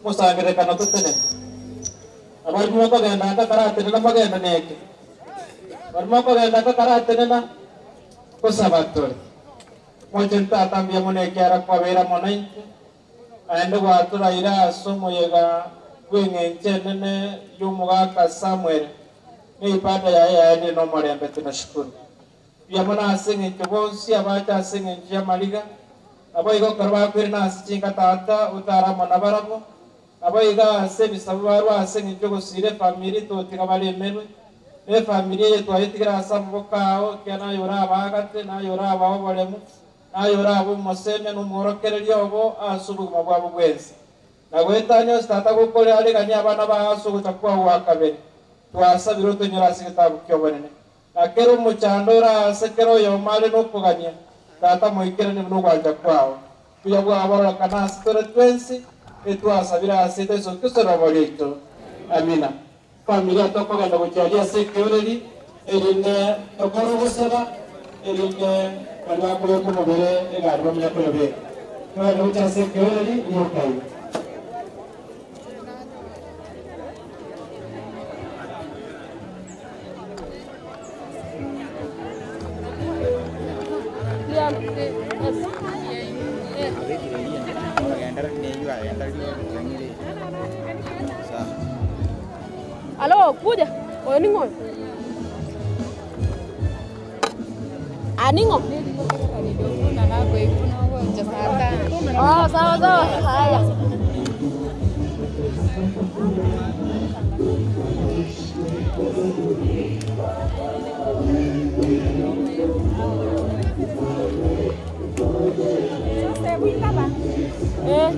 mosangerekano totenene abarimo bakogenda nka karatenena bagenda neke barimo bakogenda nka karatenena gosaba tore moche ntatambia mono ekiara kwabera mono inche Naende gwatoraire ase omoyega bw'eng'encho enene y'omogaka Samuel, na eibada yaye yaendire nomorembe. Tunashukuru. Mbuya mono ase eng'encho bonsi abacha ase eng'encho y'amariga, naboigo ekero bakoirana ase chinka Tata otare amo nabarabwo, naboigo ase ebisabu barwe ase eng'encho y'ogosiira efamiri totiga baremerwe, na efamiri eye twayetigire ase amaboko ao, ekiagera naye orabaagate, naye orabae oboremu, naye orabe omosemia na omworokereria obo ase obogima bwabo bwensi. Na goetania onsi Tata gokore areganie abana bao ase ogocha kwao gwa kabere, twasabire otonyore ase egetabu ki'obonene. Na kera omochando ore aase kera oyomo are nokogania, Tata moikeranie buna ogwancha kwao. Buya bwao bororekane ase tore twensi, etwasabire ase Yeso Kristo riroba riaito. Amina. Familia tokogenda gochia aria ase ekeoreri, erinde tokore ogosaba, erinde baria bakobeka omobere egari bamanye koyobeka. Togende gochia ase ekeoreri rioka iga. Alo, kuja. Oyo ning'o oyo? Ah, ning'o? Oh, sawa sawa. Haya. Eh.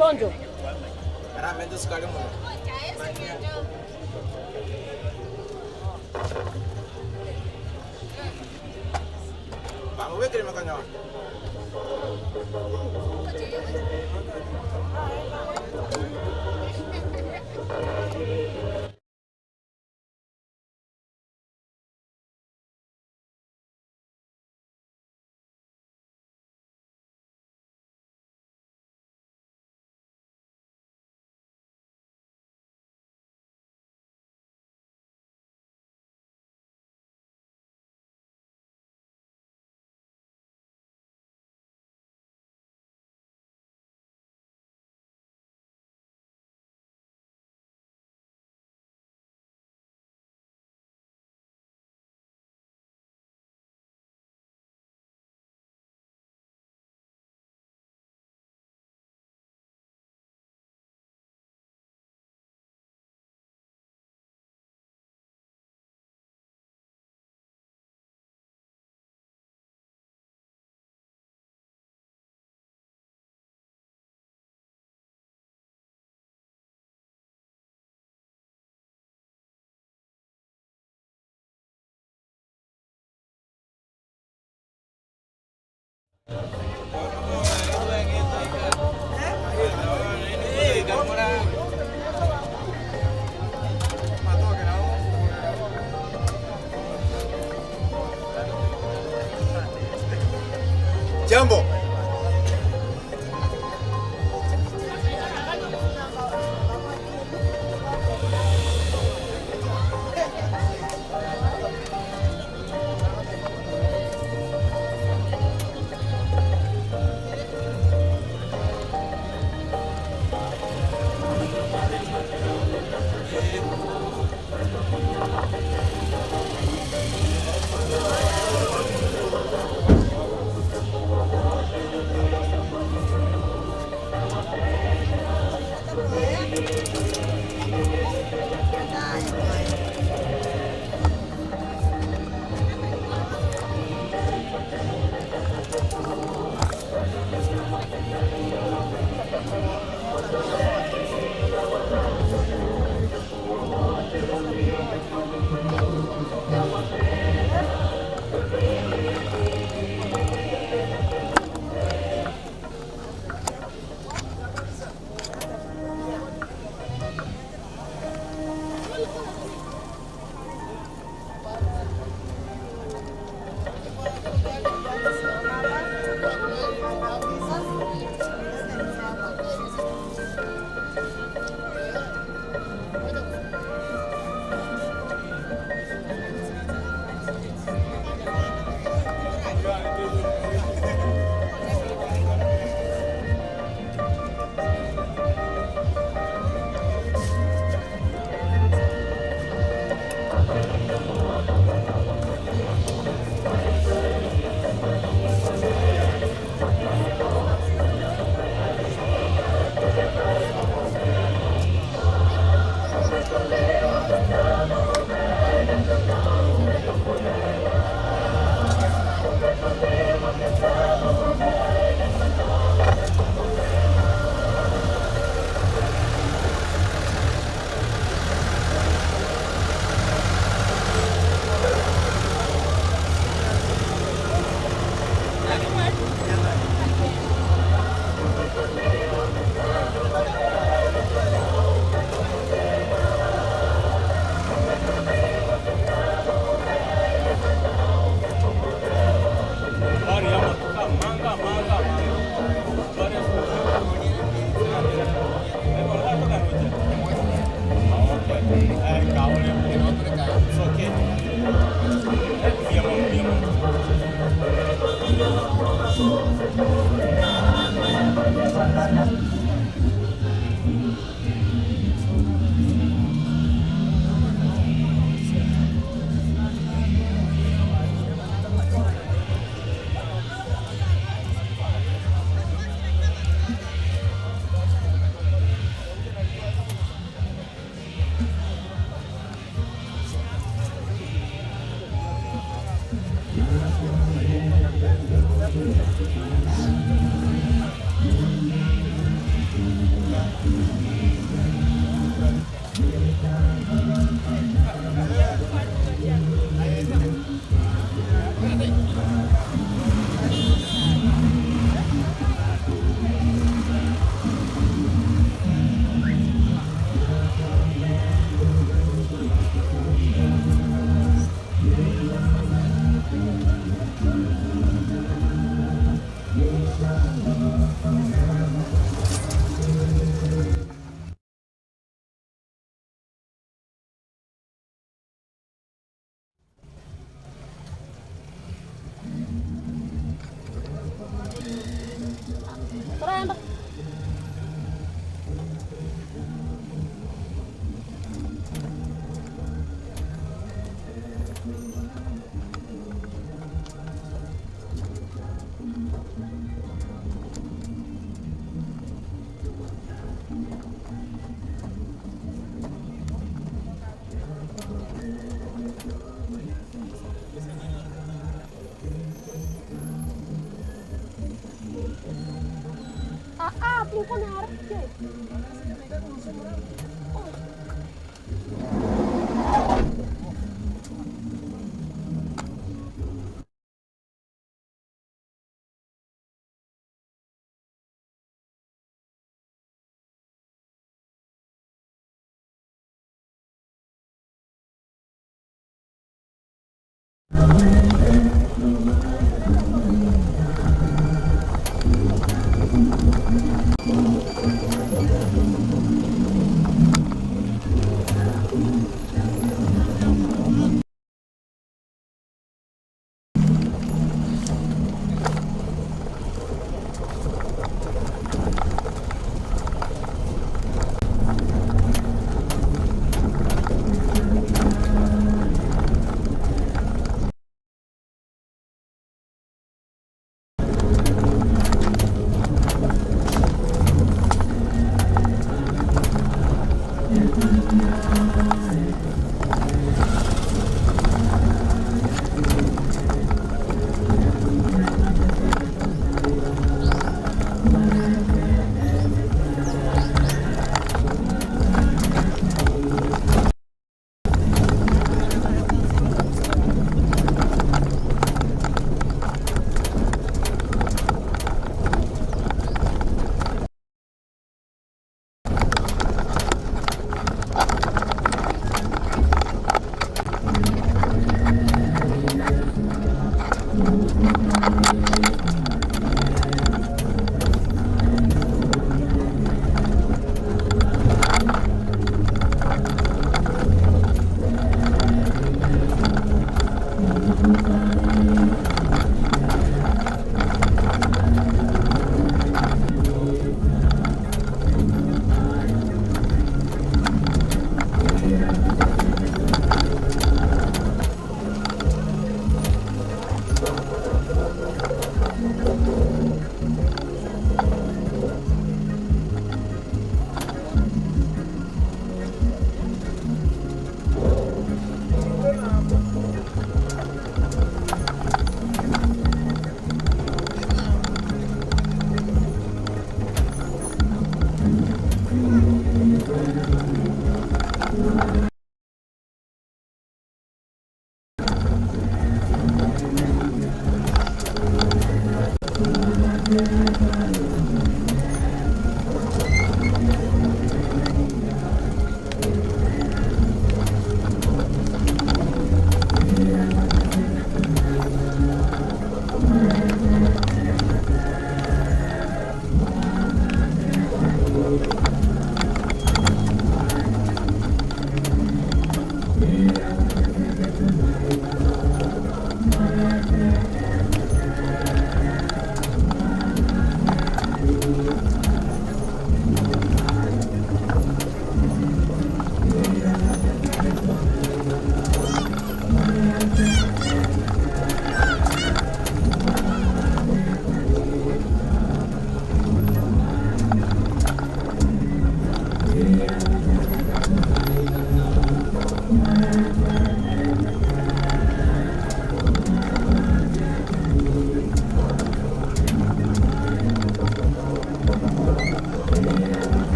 Chonjo. Jambo. Toranda. Ah, ah, tinko na arke.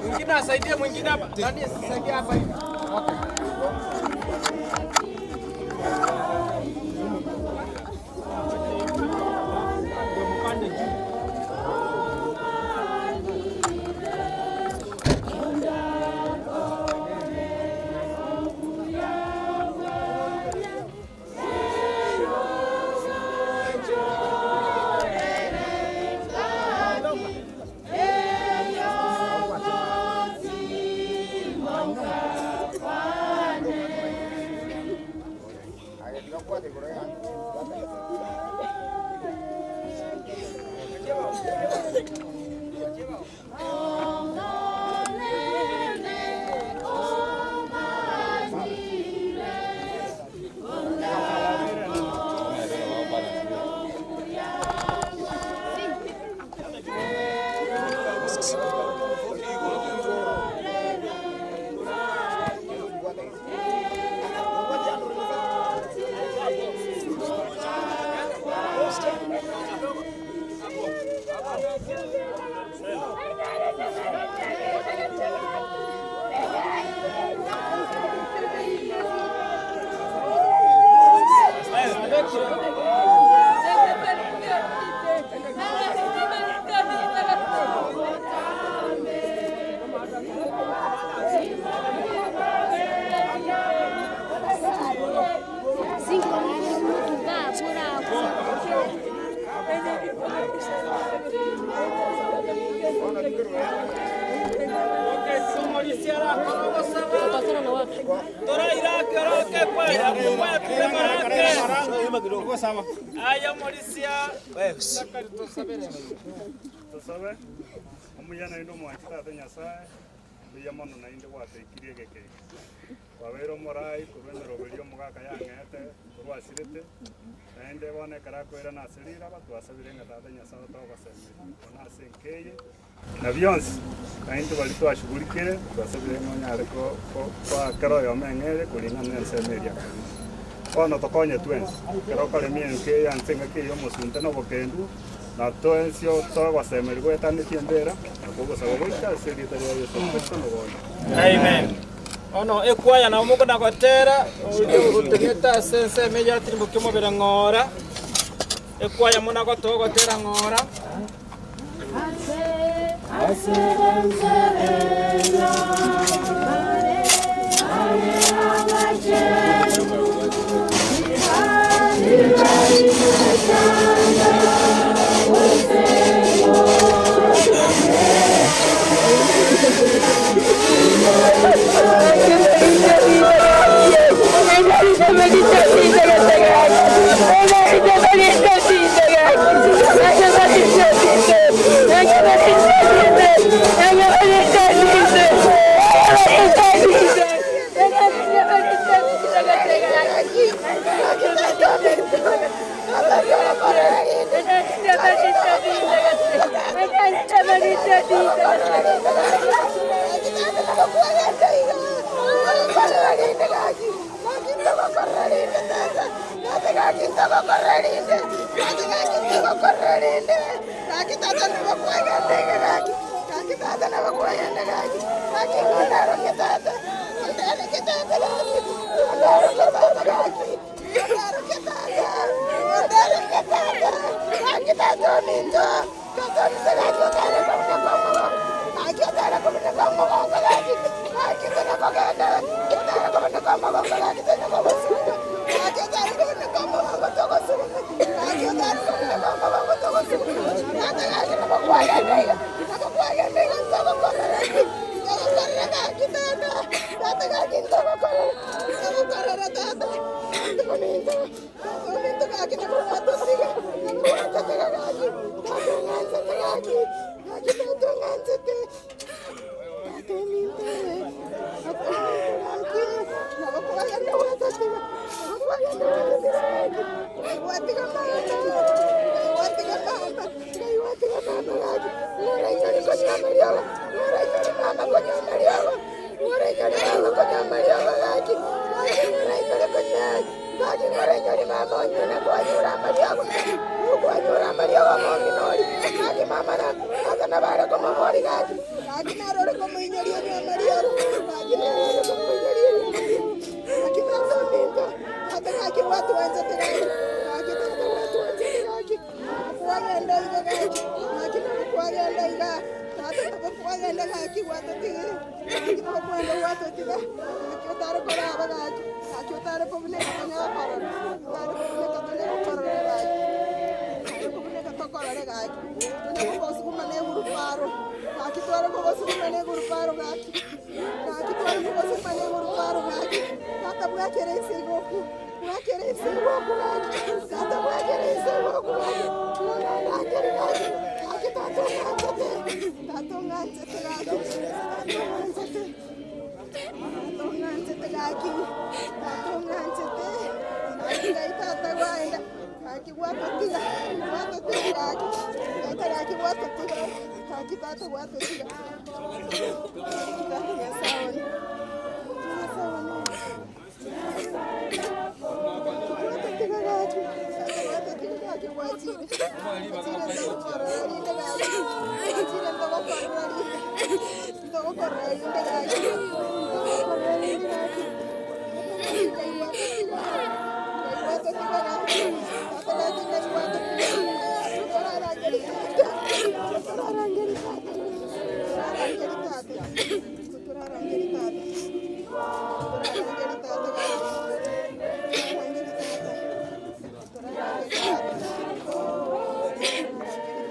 Mwingine asaidie mwingine hapa. Nani asaidie hapa hivi? Okay. Tusabe omuyana inde omwanchi tata Nyasaye mbuya mono nainde gwatekirie egekeke kwabeire omorai korwa emeroberio omogaka yang'ete korwa asirete naende bono ekero akoira nase riraba twasabire ng'a tata Nyasaye otogosemeria bono ase enkeye na bionsi naintwe baria twashughulikire twasabire ng'a onyare ko- ko- koakera oyomo eng'ere koring'ana na ensemo eria kanisa. Bono tokonye twensi ekero okoremia enkeye ase engaki eye omosunte na obokendu na twensi togosemeria goetanetie embera na kogosaba goika ase erieta ria Yeso Kristo noboyo. Amen. Ono ekwaya nabo mokona gotera otegete ase ensemo eyio atirimbokia omobere ng'ora ekwaya muna gotoa gotera ng'ora. Kwanyora amariogo omong'ina oria, gaki mama na tata nabare komoboria gaki, gaki nere ore komoinyoria onywe amariogo, gaki nere ore komoinyoria onywe amariogo, gaki tata ominto, tata gaki gwatwanchete gaki, gaki tata gwatwanchete gaki, kwagenda iga gaki, gaki nabo kwagenda iga, tata nabo kwagenda gaki gwatotigire, gaki nabo kwagenda gwatotiga, gaki otare koraba gaki, gaki otare kobuneka tonya gokorora, otare kobuneka tonya gokorora gaki, otare kobuneka tokorore gaki, tonya kogosuguma na egurubaro, gaki tware kogosuguma na egurubaro gaki, gaki tware kogosuguma na egurubaro gaki, tata bwakere inse iga okwo, bwakere inse iga okwo gaki, tata bwakere inse iga okwo gaki, nonya ndangeri gaki, gaki tata ong'anchete, tata ong'anchete gaki, tata ong'anchete. Tata ong'anchete gaki, tata ong'anchete, gaki ngai tata gwaenda, gaki gwatotiga, gwatotiga gaki, tata gaki gwatotiga, gaki tata gwatotiga. Gaki Nyasae one, Nyasae one, gwatotiga gaki, tata gwatotiga gaki gwachire, gwachire ntogokorora rinde gaki, gwachire ntogokorora rinde. Ntogokorora rinde gaki, ntogokorora rinde gaki, Ngai gwatotiga, Ngai gwatotiga gaki, tata gaki Ngai gwatotiga, totorarangeria tata, totorarangeria tata, totorarangeria tata, totorarangeria tata, totorarangeria tata gaki, totorarangeria tata, totorarangeria tata, totorarangeria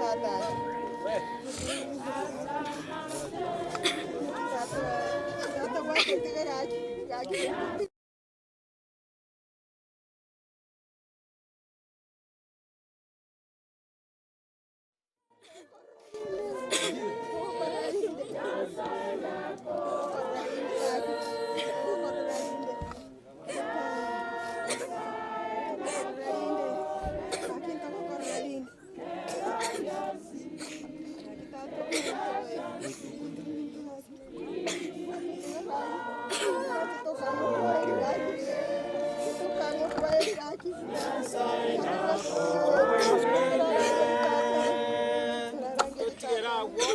tata. Totigere agwo,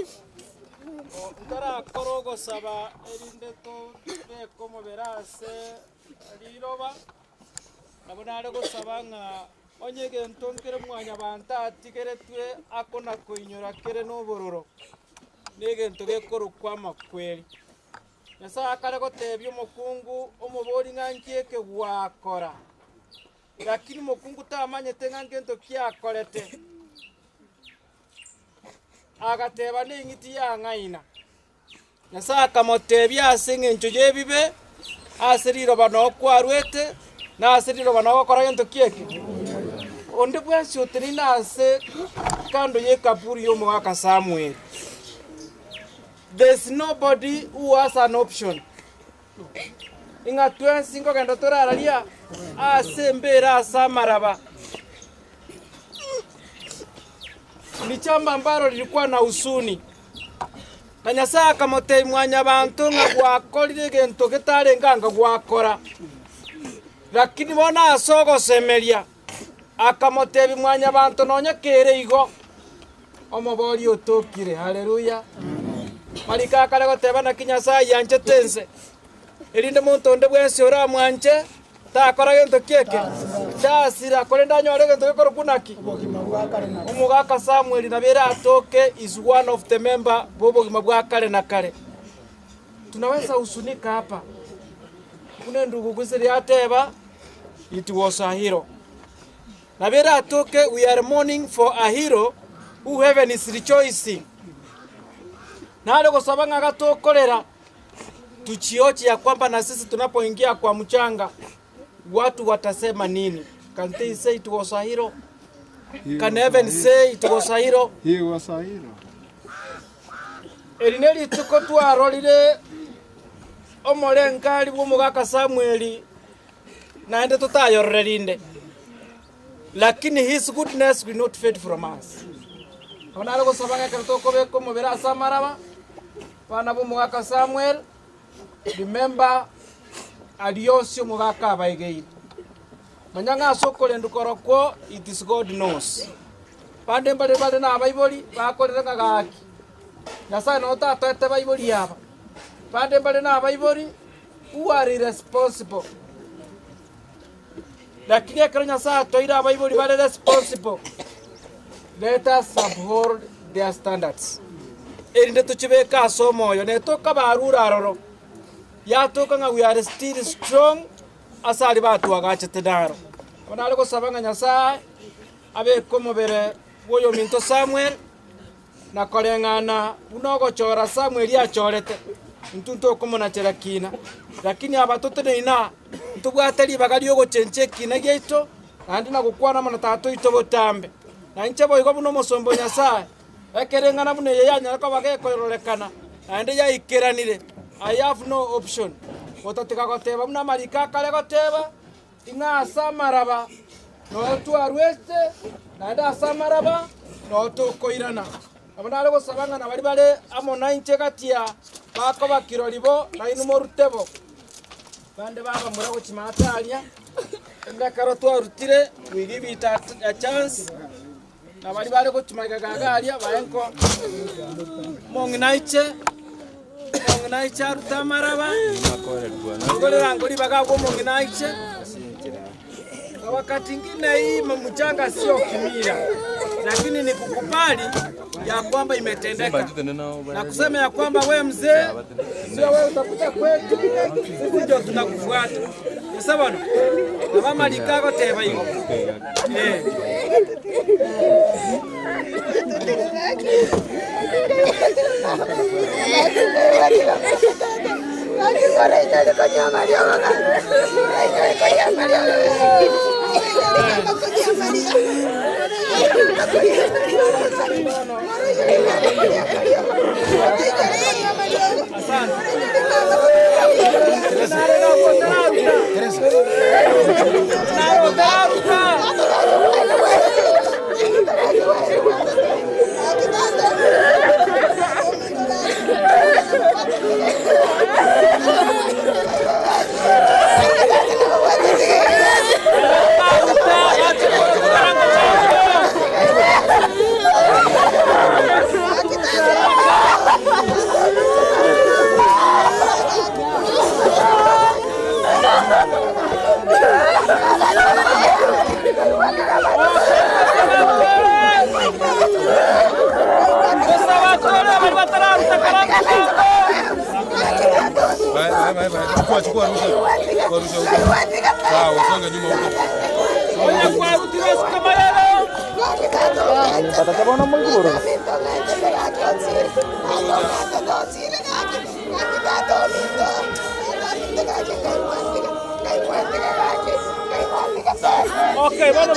ntarakora ogosaba erinde tobeke omobere ase riroba, nabo nare gosaba ng'a Onye egento nkere mwanyabanto atigeretwe akona-koinyora kere nobororo, negento gekorokwa amakweri. Nyasae akare gotebia omokungu omobori ng'a nki eke gwakora, lakini omokungu tamanyete ng'a ngento ki akorete. Agateba neng'iti yang'aina. Nyasae akamotebia, Ase engencho y'ebibe, ase riroba noo kwarwete, na ase riroba noo ogokora gento ki eke? Onde bwensi oteneine ase kando y'ekaburi y'omogaka Samweli. There's nobody who has an option. Ing'a twensi nkogenda torararia ase embera ase amaraba. Ni jambo ambalo lilikuwa na huzuni. Na Nyasae akamotebia Mwanyabanto ng'a gwakorire egento getarenge anga gwakora. Lakini bono ase ogosemeria akamotebia Mwanyabanto nonya kere igo, omoboria otokire. Haleluya! Mariko akare goteba naki Nyasae ayianchete ense, erinde monto onde bwensi oramwanche Takora gento ki eke? Tasira, korende anyore egento gekorokwa naki? Omogaka Samuel nabo ere atoke is one of the member b'obogima bwa kare na kare. Tunaweza husunika hapa buna endugu gose riateba it was a hero. Nabo ere atoke we are mourning for a hero who heaven is rejoicing. Nare gosaba ng'a gatokorera Tuchioche ya kwamba na sisi tunapoingia kwa mchanga watu watasema nini? Can they say it was a hero? Can heaven say it was a hero? He was a hero. Eri nerituko twarorire omorenkari bw'omogaka Samueli naende totayorore rinde lakini his goodness will not fade from us. Nabo nare gosaba ng'a ekero tokobeka omobere ase amaraba Abana b'omogaka Samuel, remember aria onsi omogaka abaigeire. Manya ng'a ase okorendwa korokwo it is God knows. Bande mbare bare nabaibori bakorire ng'a gaki, Nyasae noo tatoete baibori aba. Bande mbare nabaibori who are irresponsible. Lakini ekero Nyasae atoeire abaibori bare responsible, let us uphold their standards, erinde tochibeke ase omoyo, ne tokabarure aroro, yatoka ng'a we are still strong ase aria batwagachete naro. Nabo nare gosaba ng'a Nyasae abeke omobere bw'oyominto Samuel, na koreng'ana buna ogochora Samueli achorete, intwe ntokomonachera kina. Lakini aba toteneine aa, ntobwate ribaga ri'ogochenchia ekina giaito, naende na gokwana amo na Tata oito botambe. Na inche boigo buna omosomba o Nyasae, ekero eng'ana buna eye yanyara koba gekororekana, naende yaikeranire, I have no option, gotatiga goteba buna amariko akare goteba, Ing'a ase amaraba noo twarwete, naende ase amaraba noo tokoirana. Nabo nare gosaba ng'a nabaria bare amo nainche gati ya bakoba kirori bo, nainwe morute bo. Bande babamura gochia maate aria, rende ekero twarutire, we give it a chance, na baria bare gochia magega iga aria bae nko omong'ina aiche, omong'ina aiche arute amaraba, ngorera ngo ribaga abwo omong'ina aiche, na wakati ingine hii mchanga sio kimila, lakini ni kukubali ya kwamba imetendeka na kusema ya kwamba we mzee, sio wewe utakuja kwetu, sisi ndio tunakufuata. Gose bono, nabo amariko agoteba igo. Eh. Chukua, chukua, rusha. Chukua, rusha huko. Sawa, usonge nyuma huko. Okay, bono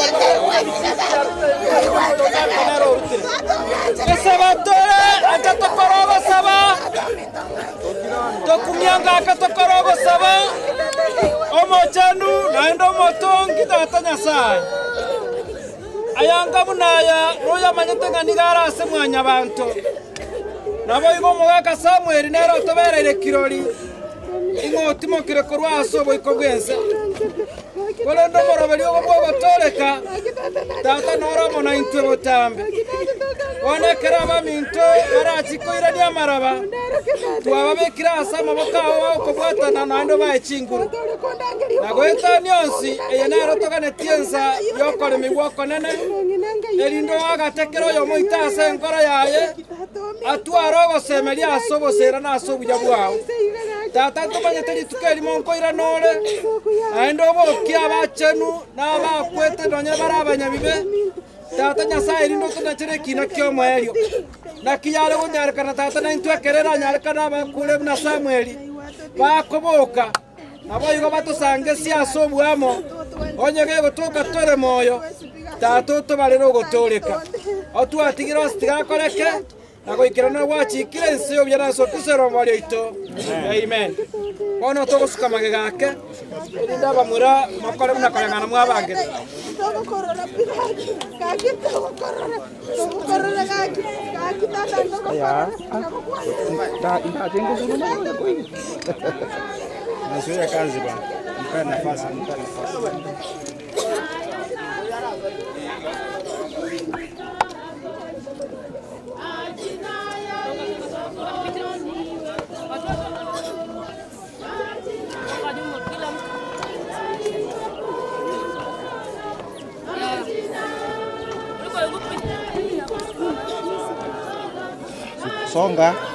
Esabatore acha tokore ogosaba, tokumia ngaka tokore ogosaba, omochenu naende omotongi Tata Nyasae. Ayanga buna aya noyamanyete ng'a nigo are ase mwanyabanto. Naboigo omogaka Samweli nere otobereire kirori, ing'o otimokire korwa ase oboiko bw'ense. Korende omoroberi obo bw'ogotooreka, Tata noro amo naintwe botambe. Bono ekero abaminto barachie koirania amaraba, twababekire ase amaboko ao bagokobwatana naende obae chinguru. Na goetania onsi, eye nero toganetie ensa y'okoremigwa okonene, erinde oagate kera oyomo oito ase enkoro yaye, atware ogosemeria ase oboseera na ase obuya bwao. Tata, ntomanyete rituko erimo nkoirana ore, naende obokie abachenu na abakwete nonya bare abanyabibe. Tata Nyasae, erinde otonachere ekiina ki'omoerio. Naki yare gonyarekana Tata naintwe ekero eranyarekane abakure buna Samweli bakoboka, Naboigo batosangesie ase oboamo, onye gegotoka tore moyo, Tata otobarere ogotooreka. Otwatigire onsi tigakoreke, na goikerana gwachikire ense y'obuya na ase Kristo eromori oito. Amen. Bono togosuka magega ake, erinde abamura mokore buna koreng'ana mwabangete. Nazuia kazi bwana. Mpe nafasi, mpe nafasi. Songa.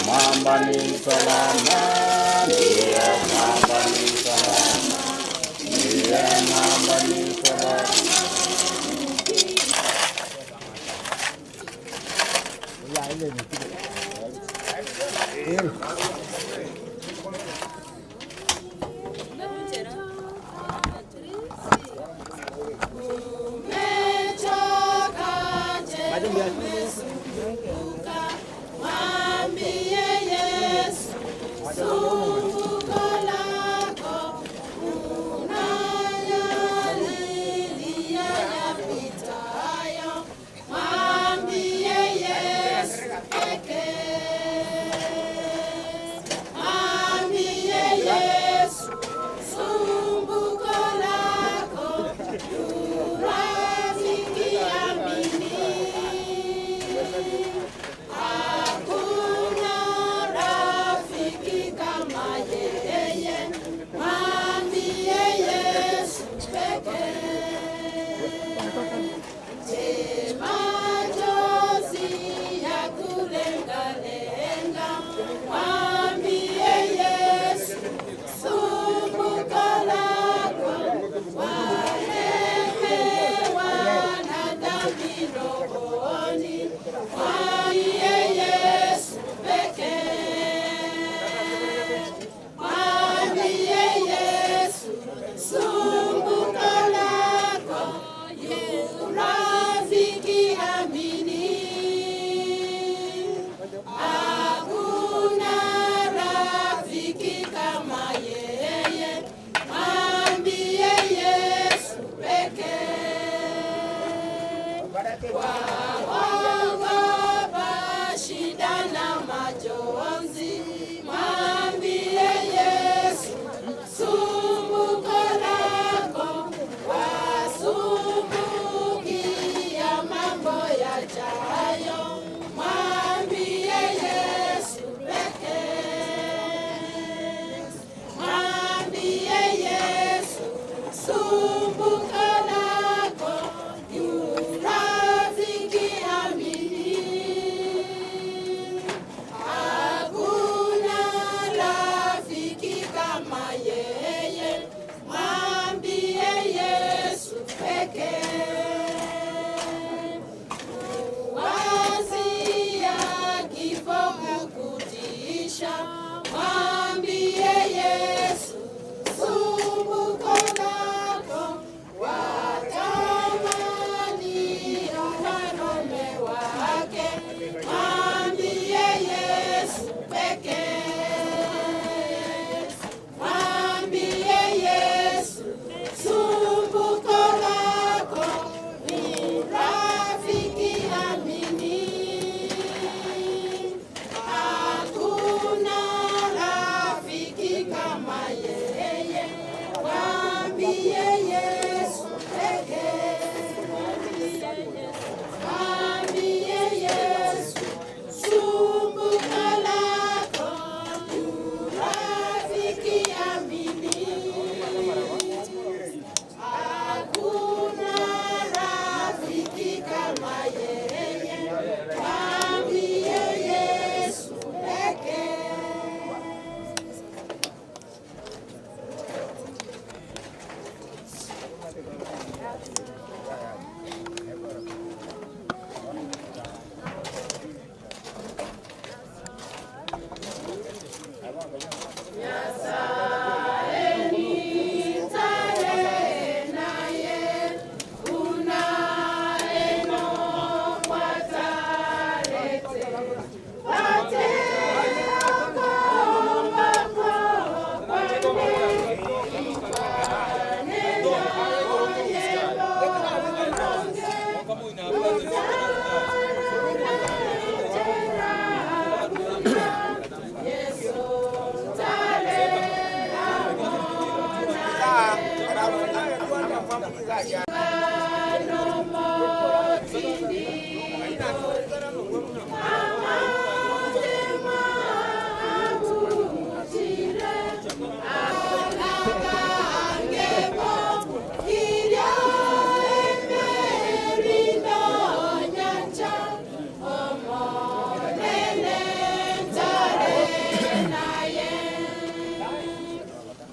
Mwamba ni salama, ndiye mwamba ni salama, ndiye mwamba ni salama. Mwambie Yesu, zunguko lako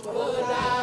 Ora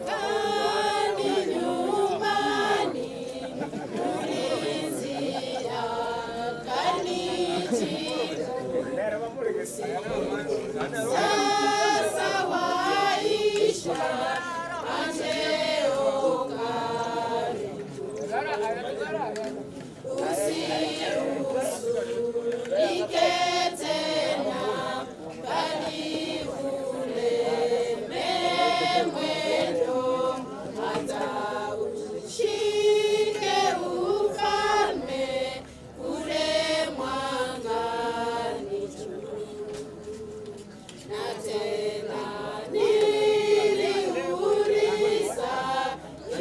Kani nyumbani mlinzi akanijibu, sasa waisha macheo karibu, usihuzunike tena, bali uleme mwendo hata ushike ufalme ule mwangani juu. Na tena niliuliza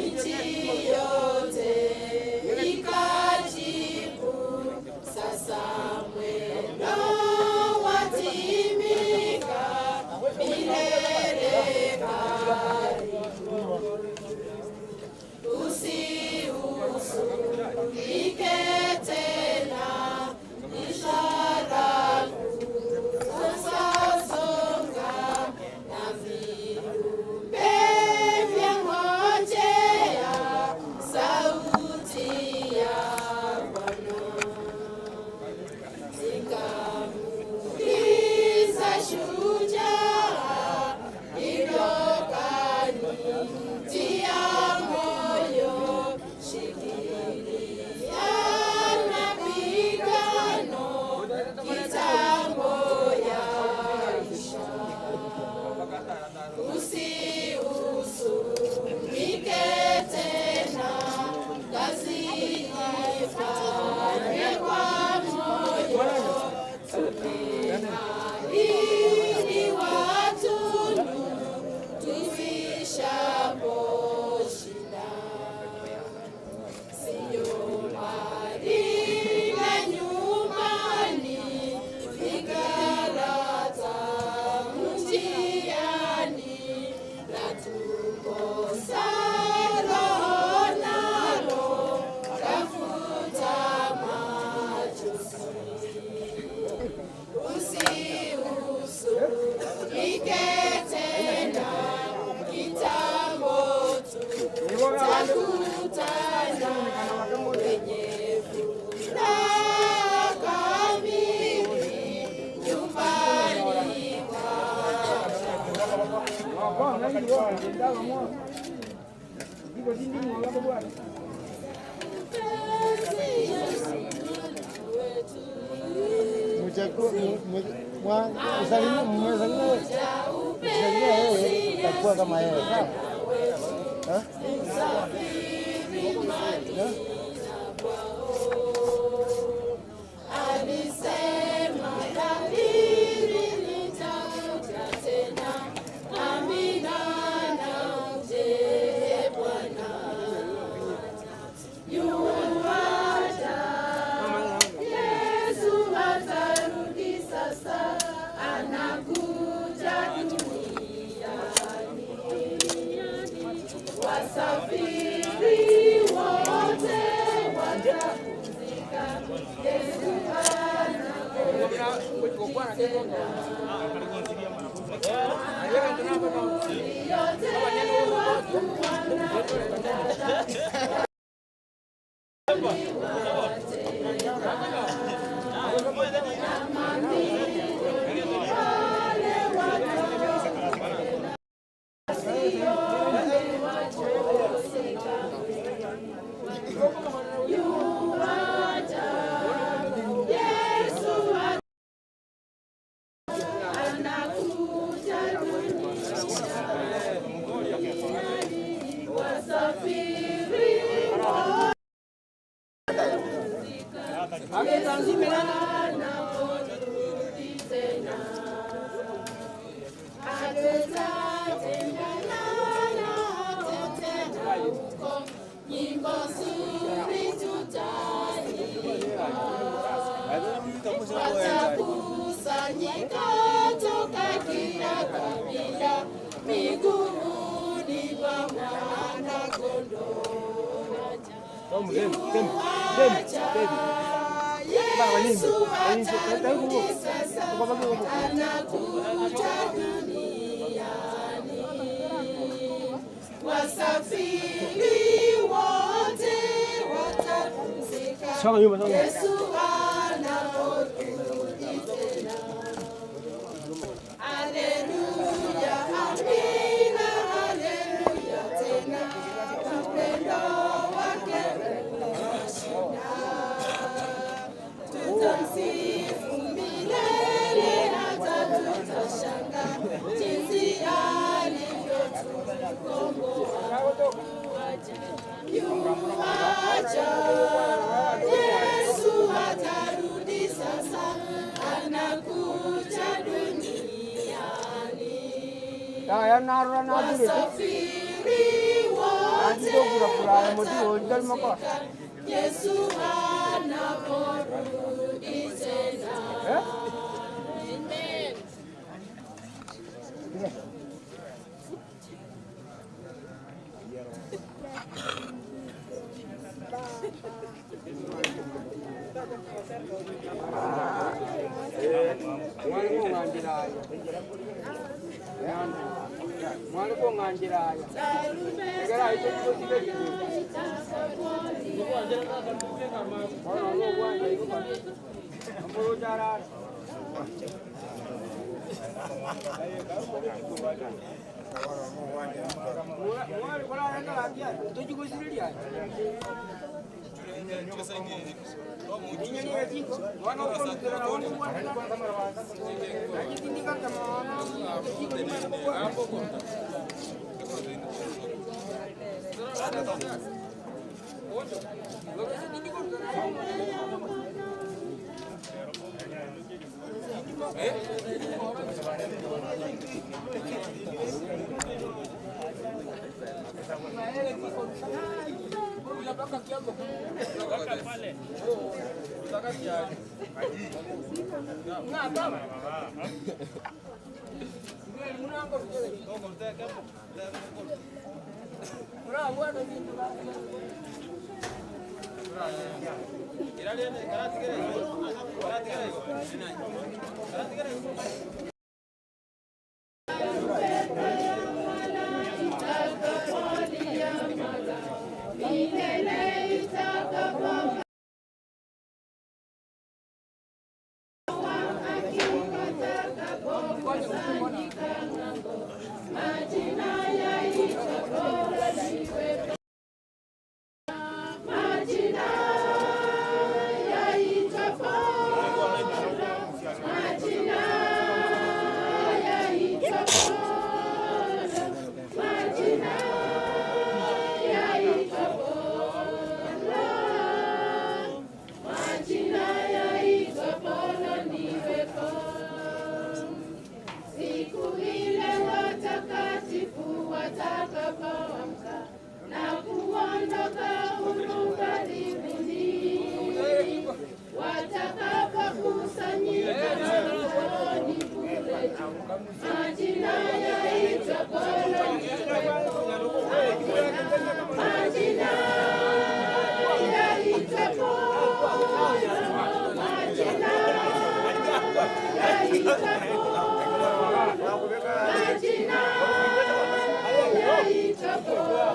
nchi yote ikajibu, sasa mwendo watimika milele karibu. Usihuzunike tena, ishara kusasonga na viumbe vyangojea sauti ya Bwana. Nikamuuliza shujaa, hivyo kanitia moyo, shikilia mapigano kitambo yaisha. Usihuzunike tena, kazi ifanye kwa moyo, tumeahidi watunu tuishaposhinda. Siyo mbali na nyumbani, fikra tamu njiani, la tukosa roho nalo tafuta machozi. Usihuzunike tena, kitambo tutakutana wenye furaha kamili nyumbani Utakuwa kama yeye sawa? Eh? Alisema dhahiri nitakuja tena. Amina na uje Bwana. Yuaja, Yesu atarudi sasa, anakuja duniani. Wasafiri wote watapumzika, Yesu anakuja tena. Yote wakuwa Nyimbo nzuri tutaimba, watakusanyika toka kila kabila. Yuaja, Yesu atarudi sasa, anakuja duniani. Wasafiri wote watapumzika, Songa nyuma, songa. Yesu anaporudi tena. Haleluya, amina, haleluya tena, upendo wake unashinda. Tutamsifu milele hata tutashangaa jinsi alivyotukomboa. Yuaja, Yesu atarudi sasa, anakuja duniani. Wasafiri wote watapumzika, Yesu anaporudi tena. Amen. Milele itakapo Majina yaitwa bora niwe Majina yaitwa bora, majina yaitwa bora, majina yaitwa bora, majina yaitwa bora niwe bora. Siku ile watakatifu watakapoamka na kuondoka humu karibuni, watakapokusanyika mlangoni kule juu, majina yaitwa bora majina yaitwa bora, majina yaitwa bora, majina yaitwa bora,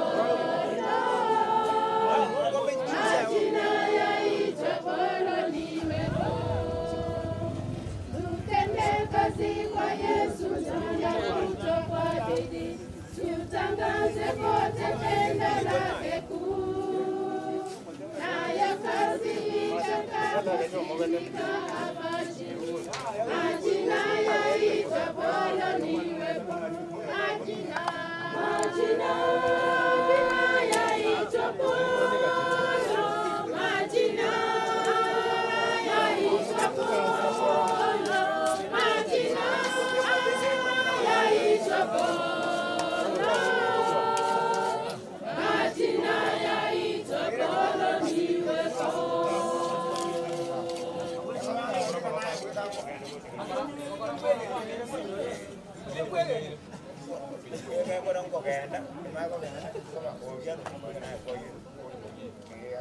majina yaitwa bora niwe bora. Tutende kazi kwa Yesu na kwa bidii, tutangaze kote pendo lake kuu, nayo kazi itakapotimika hapa chini, majina yaitwa bora niwe bora, majina majina yaitwa bora, majina yaitwa bora, majina yaitwa bora, majina yaitwa bora niwe Thank you.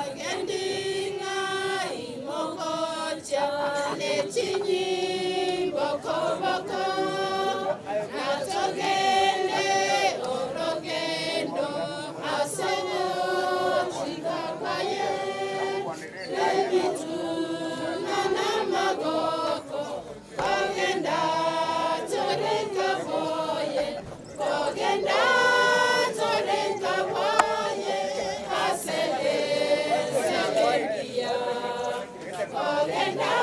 Bagendinga imokocha nechinyimbo-koboko natogende orogendo asogochikakwaye nebituna namagoko kogenda torekaboye kogenda torekaboye aseesegengia kogenda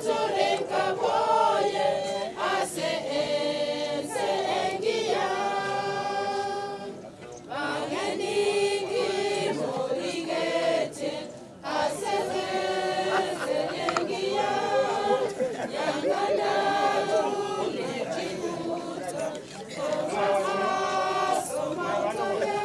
torekaboye ase ense engiya bageningi morigete ase ense engiya nyangana tunekikuta omaasomatoya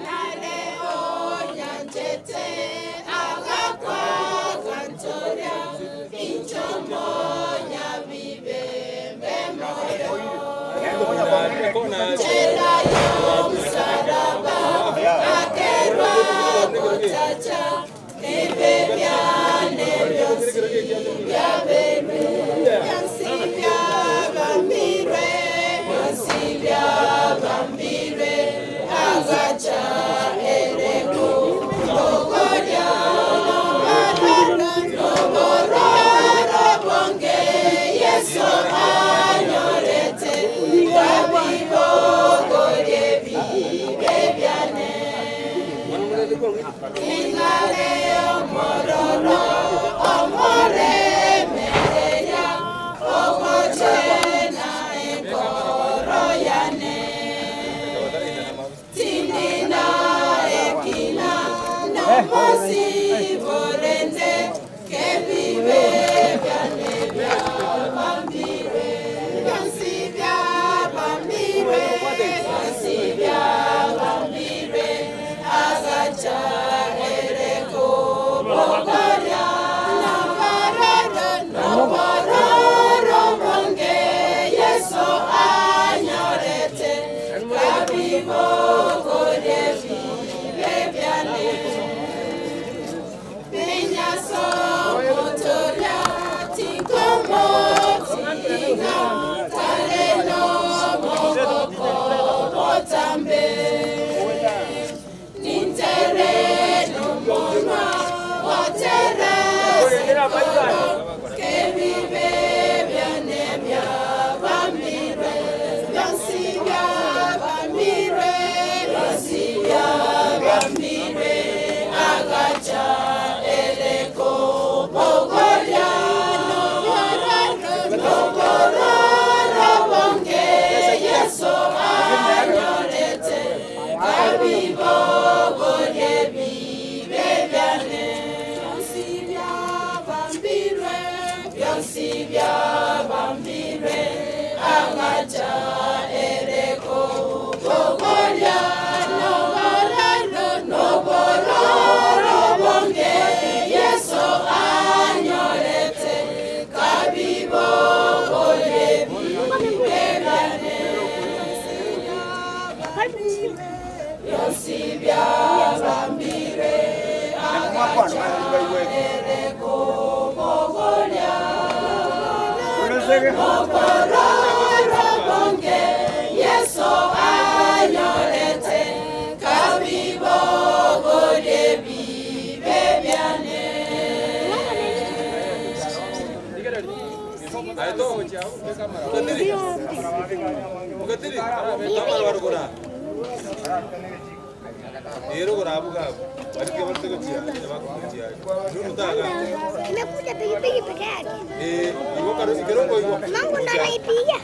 Nare onyanchete agakwa agantoria, inche omonyabibe mbe moyo. Nchera y'omosalaba akerwa gotacha, ebibe biane bionsi biaberwe, bionsi biabambirwe, bionsi biabambirwe, agacha ereko bogoria nobororo bwange Yeso anyorete, kabibogorie ebibe biane. Ing'are omororo omoremereria, ogochena enkoro yane. Tindina ekina nomosiborende, kebibe biane biabambirwe, bionsi biabambirwe, bionsi biabambirwe, agacha ereko bogoria. Nobororo, nobororo bwange Yeso anyorete, kabibogorie ebibe biane. Binyaso motoria tinkomotiga, tare nomogoko botambe. Nintere nomonwa otere sekoro, kebibe biane biabambirwe, bionsi biabambirwe, bionsi biabambirwe, agacha ereko bogoria. Nobororo, nobororo bwange Yeso anyorete, kabibogorie ebibe biane. Bionsi biabambirwe, bionsi biabambirwe, agacha ereko bogoria. Nobororo, nobororo bwange Yeso anyorete, kabibogorie ebibe biane. Bionsi biabambirwe, agacha ereko bogoria. Nobororo bwange Yeso anyorete, kabibogorie ebibe biane. Imekuja pikipiki peke yake. Mangu ndo anaipiga.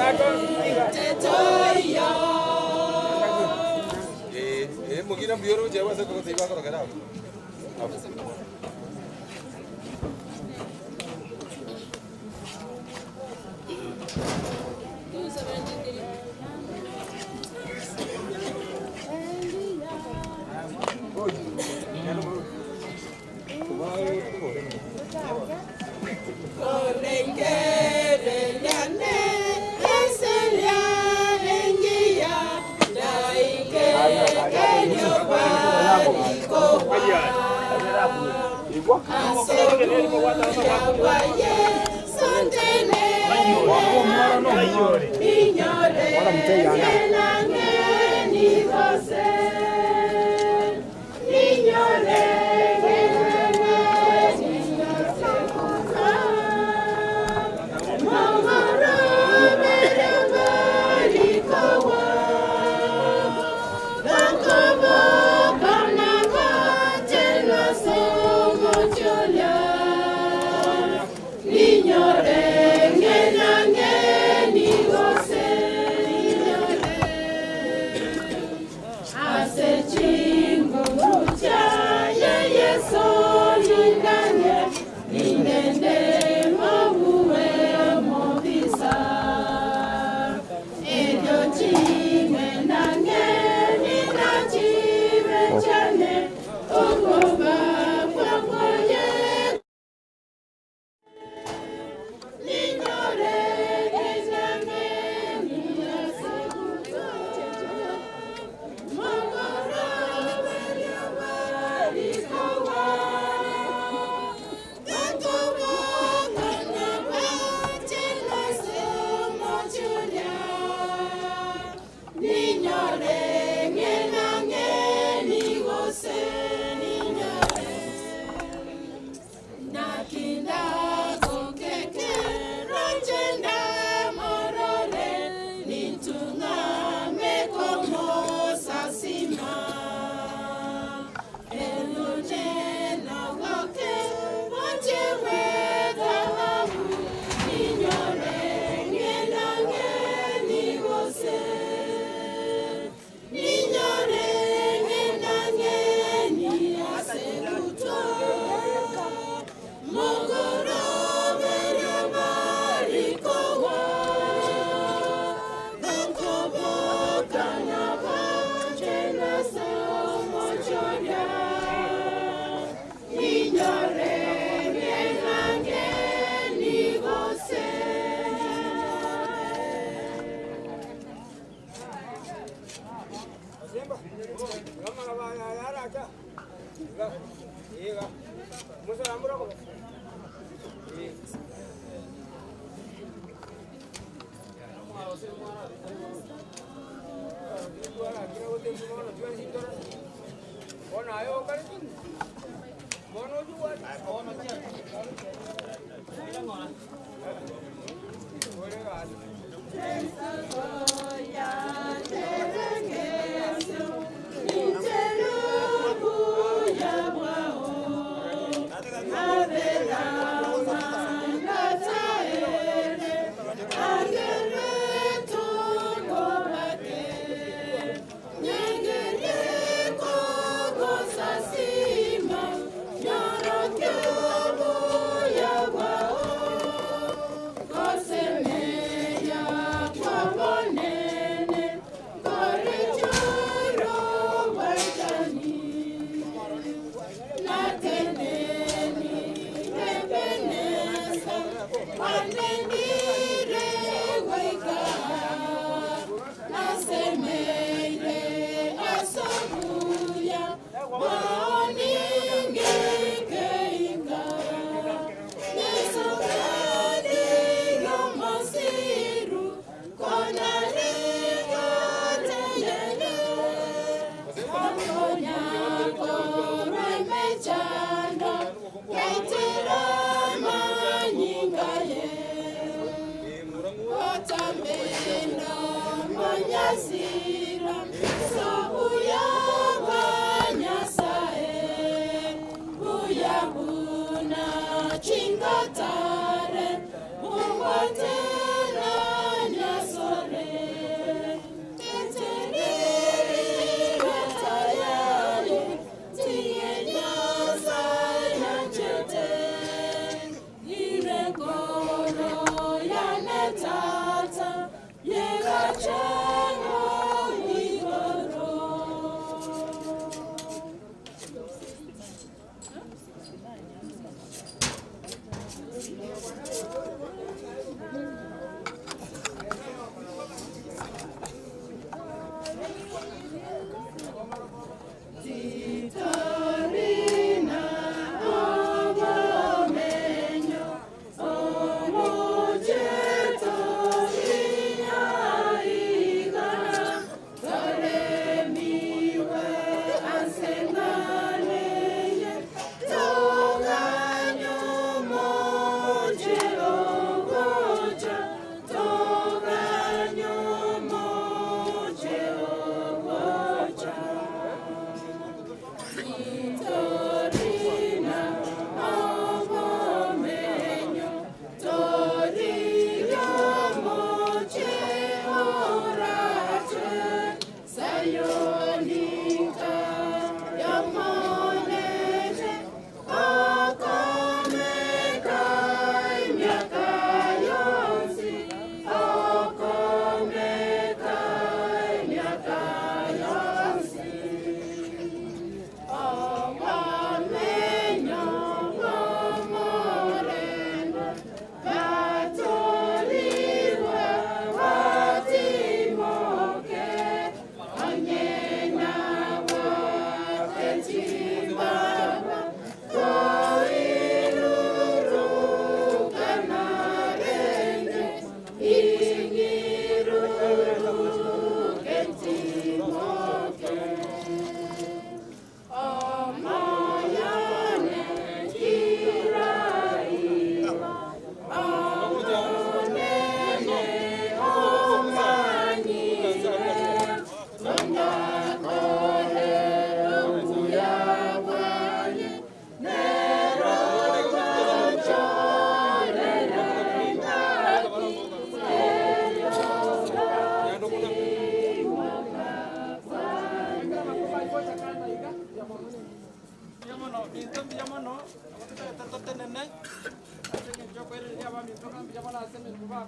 Tetoyo. Eh, mugira mbiyoro jewa sako koteiba korokera abo. Chingatare, Mungwatena, Nyaso.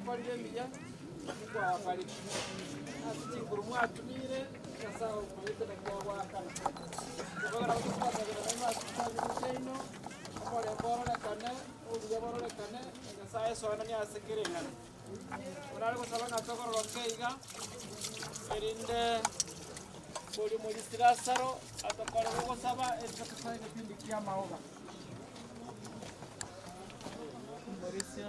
Mwakorire emiya, Mungu awabariki. Ase chinguru mwatumire, Nyasae okoete naki agoakana. Kobagera gotosabera nainwe ase chifamiri chiaino, omorembe ororekane, obuya bororekane, na Nyasae asoananie ase kera eng'ana. Orare gosaba ng'a togororoke iga, erinde oria omorisia Lazaro atokorere ogosaba erinde tosoe egepindi ki'amaoga. Omorisia.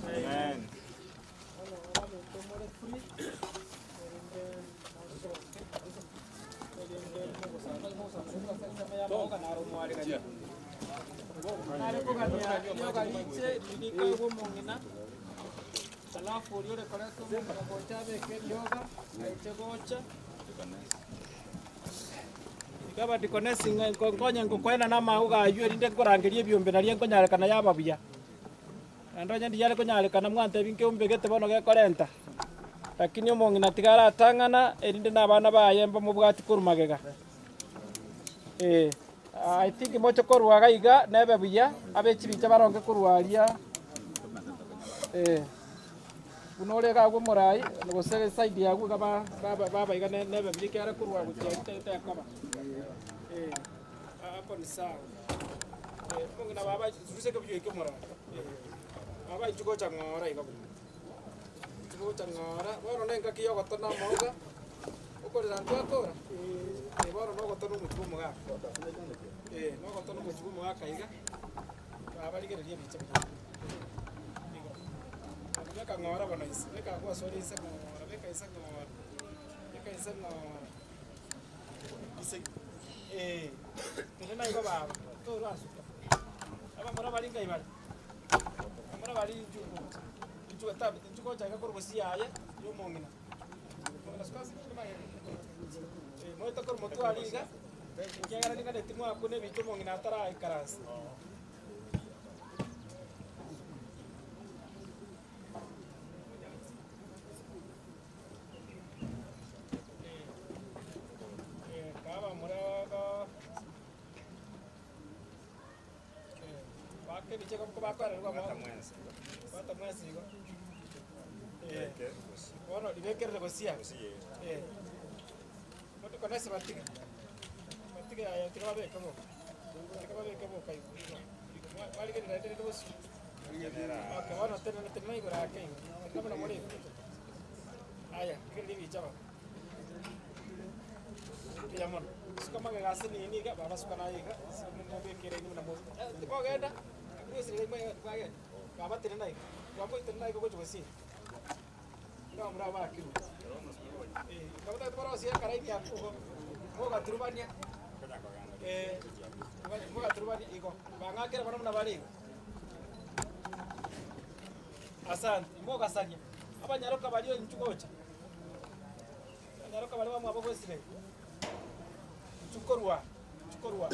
Amen. Nare kogania rioga riche ririkoegwa omong'ina alafu oria orekorete omong'ina gocha abeke erioga aiche gocha iga abadikonesi ng'a nko- nkonye ngokoena na amauga aywo erinde nkorangeria ebiombe naria nkonyarekana yaba buya. Naende onye ndiyare konyarekana mwantebi nkeombegete bono gekorenta, lakini omong'ina tiga aratang'ana erinde na abana baye mbamobwati korwa magega. Eh, I think moche korwa iga iga nebe buya, abe chibicha baronge korwa aria eh, buna ore iga agwo omorai gose eside yago iga ba- baba baba iga ne- nebe buya ekiagera korwa gochia aria tari tekoba. Eh, hapo ni sawa. Eh, omong'ina baba rusia ekebuyu eke omorai. Eh, baba inchuo gocha ng'ora iga buya. Inchuo gocha ng'ora, bono na engaki ya ogotona amaoga, okorera ntwakora, eh, bono na ogotona omochie bwa omogaka. Eh, na ogotona omochie bwa omogaka iga, baba rigereria ebicha buya. Igo. Beka ng'ora bono inse, beka agwo ase ore inse ng'ora, beka inse ng'ora, beka inse ng'ora. Inse, eh, tenena igo baba, torasuka. Abamura baria nkai bare? Abamura baria inchuo gocha, inchuo tabete, inchuo gocha iga korwa gose yaye ya omong'ina. Omong'ina suka ase kende magega. Eh, moete korwa motwe aria iga, ekiagera ninganeti mwakuna ebinto omong'ina ataraikaransa. Eh, kaa abamura ba baka ebichiko bakorerwa bata mwensi igo. Eh, bono ribekerere gosia. Eh. Motikonesi batige. Batige aya tiga babeke boka. Tiga babeke boka igo. Igo. Barigerera rende rende bosio. Okay, bono tenena tenena igoro ake igo. Tenena buna more igo. Aya, rigereria ebicha bono. Mbuya mono. Suka magega ase nini iga, baba suka naye iga, mobekere inwe buna mo eh, tibogenda, bwesirire imwe twagenda. Baba tenena iga, twamoitenena iga gochia gosii. Buna bamura aba bakirwe. Eh, nabo totagete barosie ekaraini abwo igo, mogaturubania, eh, mogaturubania igo, bang'akere bono buna bare igo. Asante, imogasaria, abanyaroka baria inchu gocha. Abanyaroka baria bamwabo gwesireri, inchu korwa, inchu korwa.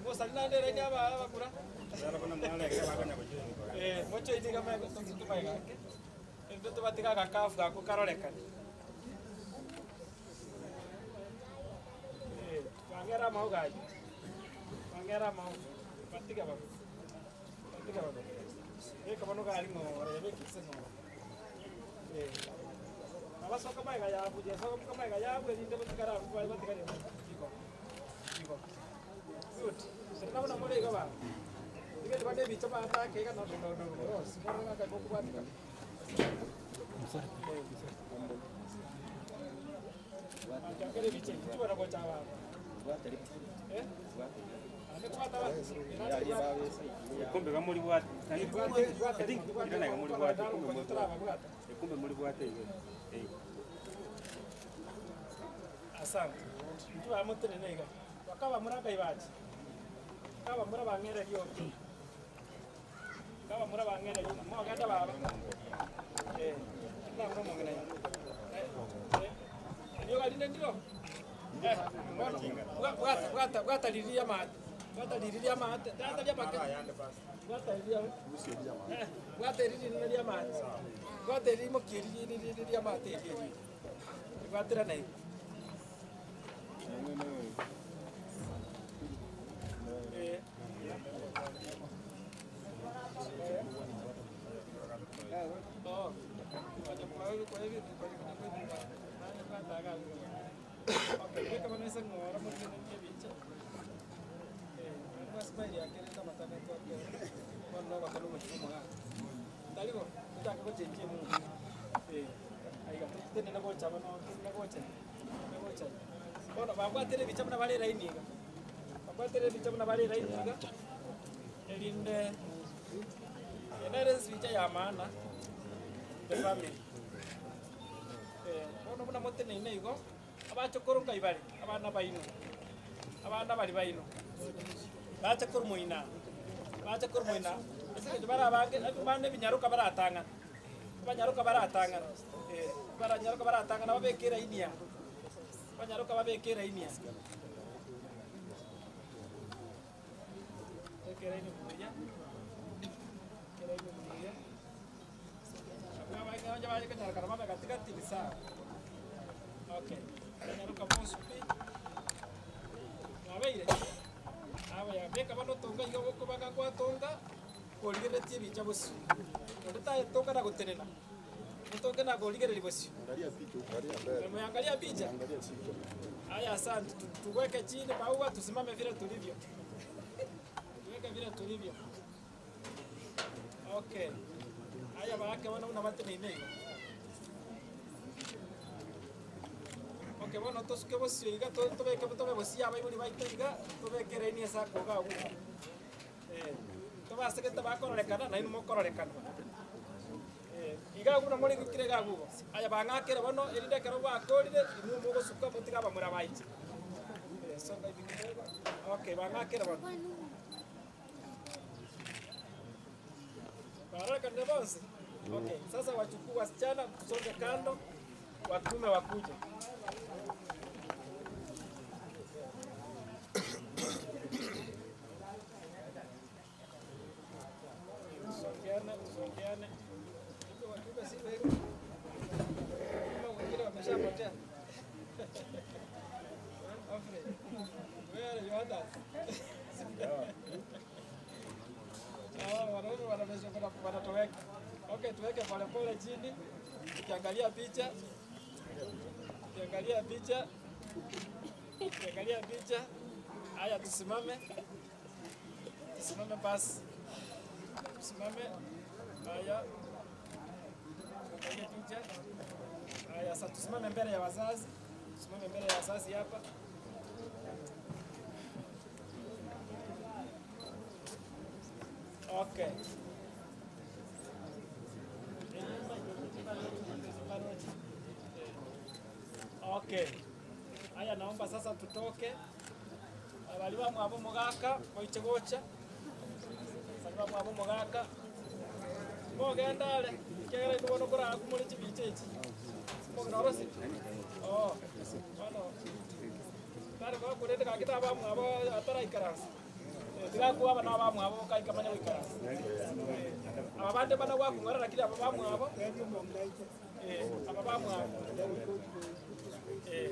Mosari naende eraini aba abakura. Eh, mochoine iga magega tosuke magega ake, erinde tobatiga agakafu gako karorekane. Eh, bang'ere amaogo aywo, bang'ere amaogo, batige babe, batige babe. Beka bono gari ng'ora, yabeke inse ng'ora. Eh, abasoka magega yabo, yasoka magega yabo erinde botigare abwo bare batigare igo, igo. Good. Tenena buna more iga baba. Rigeri bande ebicha batake iga na na na rosi. Bono ng'aka gokobwatika. Banchakere ebicha ebi, tibona gocha abanto. Eh? Ande kwata ba- Kumbe kama ulibwate. I think ila na mulibwate kumbe mulibwate. Kumbe mulibwate hiyo. Eh. Asante. Ntu amotenene iga. Bakaba murakai bachi. Kaba murabang'era rioki. Kaba murabang'era rioki. Mwagenda baba. Eh. Na muromong'ena. Eh. Eh. Niyo galinde ndiro. Eh. Bwata bwata bwata liria mate. Bwata liria mate. Tata lia bake. Bwata liria. Eh. Bwata liria lia mate. Bwata limo kiri liria mate liria. Bwatira nayo. Eh. Oh. Okay, weka wanaweza ng'ora mutene bicha. Eh, basi yake kama tana kwa kwa kwa kwa kwa Taligo, tutaka kuchenjia Mungu. Eh, aiga tene nagocha bano nagocha. Nagocha. Bono babwatere bicha buna bare raini iga. Babwatere bicha buna bare raini iga. Erinde enere bicha ya maana the family. Eh, bono buna motene ine igo abachokoro nkai bare abana baino. Abana bari baino. Bachakoro moina. Bachakoro moina. Ese barabange bane binyaruka baratang'ana. Abanyaruka baratang'ana. Eh, baranyaruka baratang'ana babekera inia. Abanyaruka babekera inia. Bekera inia buya. Bekera inia buya. Abanye baje kanyaruka babe katikati ni sawa. Okay. Kanyaruka bonsi. Nabeire. Aba ya beka banotonga igo bokobaga gwatonga korigeretie ebicha bosio. Onde taetonga na gotenena. Mutonge na korigereria bosio. Angalia picha huko, angalia mbele. Umeangalia picha? Angalia picha. Haya, asante. Tuweke chini maua, tusimame vile tulivyo. Tuweke vile tulivyo. Okay. Haya, baake wana una bate ni nei. Okay, bono tosuke bosio iga to tobeke tobe bosio abaibori baito iga tobekere ini esa koga agu. Eh, tobasegete bakororekana nainu mokororekana. Eh, iga aguna muri gukire gagugo. Aya bang'akere bono erinde ekero bwakorire inwe mogosuka motiga abamura baiche. Eh, songa hivi kidogo. Okay, bang'akere bono. Barorekana bonse. Okay, sasa wachukue wasichana tusonge kando, watume wakuje. Tusongeane, tusongeane. Kumbe wakiume si wengi. Kama wengine wameshapotea. Humphrey, where are your others? Hawa wanaume wanatoweka. Okay, tuweke polepole chini. Ukiangalia picha, ukiangalia picha, ukiangalia picha. Haya, tusimame, tusimame basi, tusimame. Haya, angalia picha. Haya, sasa tusimame mbele ya wazazi, tusimame mbele ya wazazi hapa. Okay. Okay. Haya, naomba sasa tutoke. Abali bamwe abo mugaka moiche gocha. Abali bamwe abo mugaka. Mogenda ale. Kegera ikobono kora kumuri chibiche echi. Mogenda orosi. Oh. Bono. Tare ko kurete kakita bamwe abo atara ikaransa. Tirakuwa abana bamwe abo kaikamanya goikaransa. Aba bande bana gwakung'ora lakini aba bamwe abo. Eh, aba bamwe abo. Eh.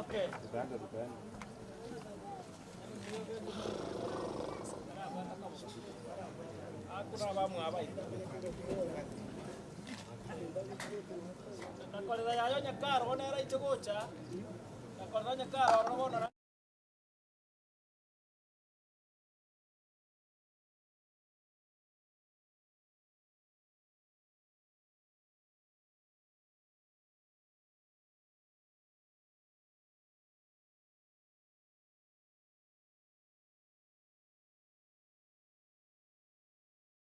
Okay. Hakuna bamwe abai. Nakorera yayo nyakaro onera iche gocha. Nakorera nyakaro oro bono.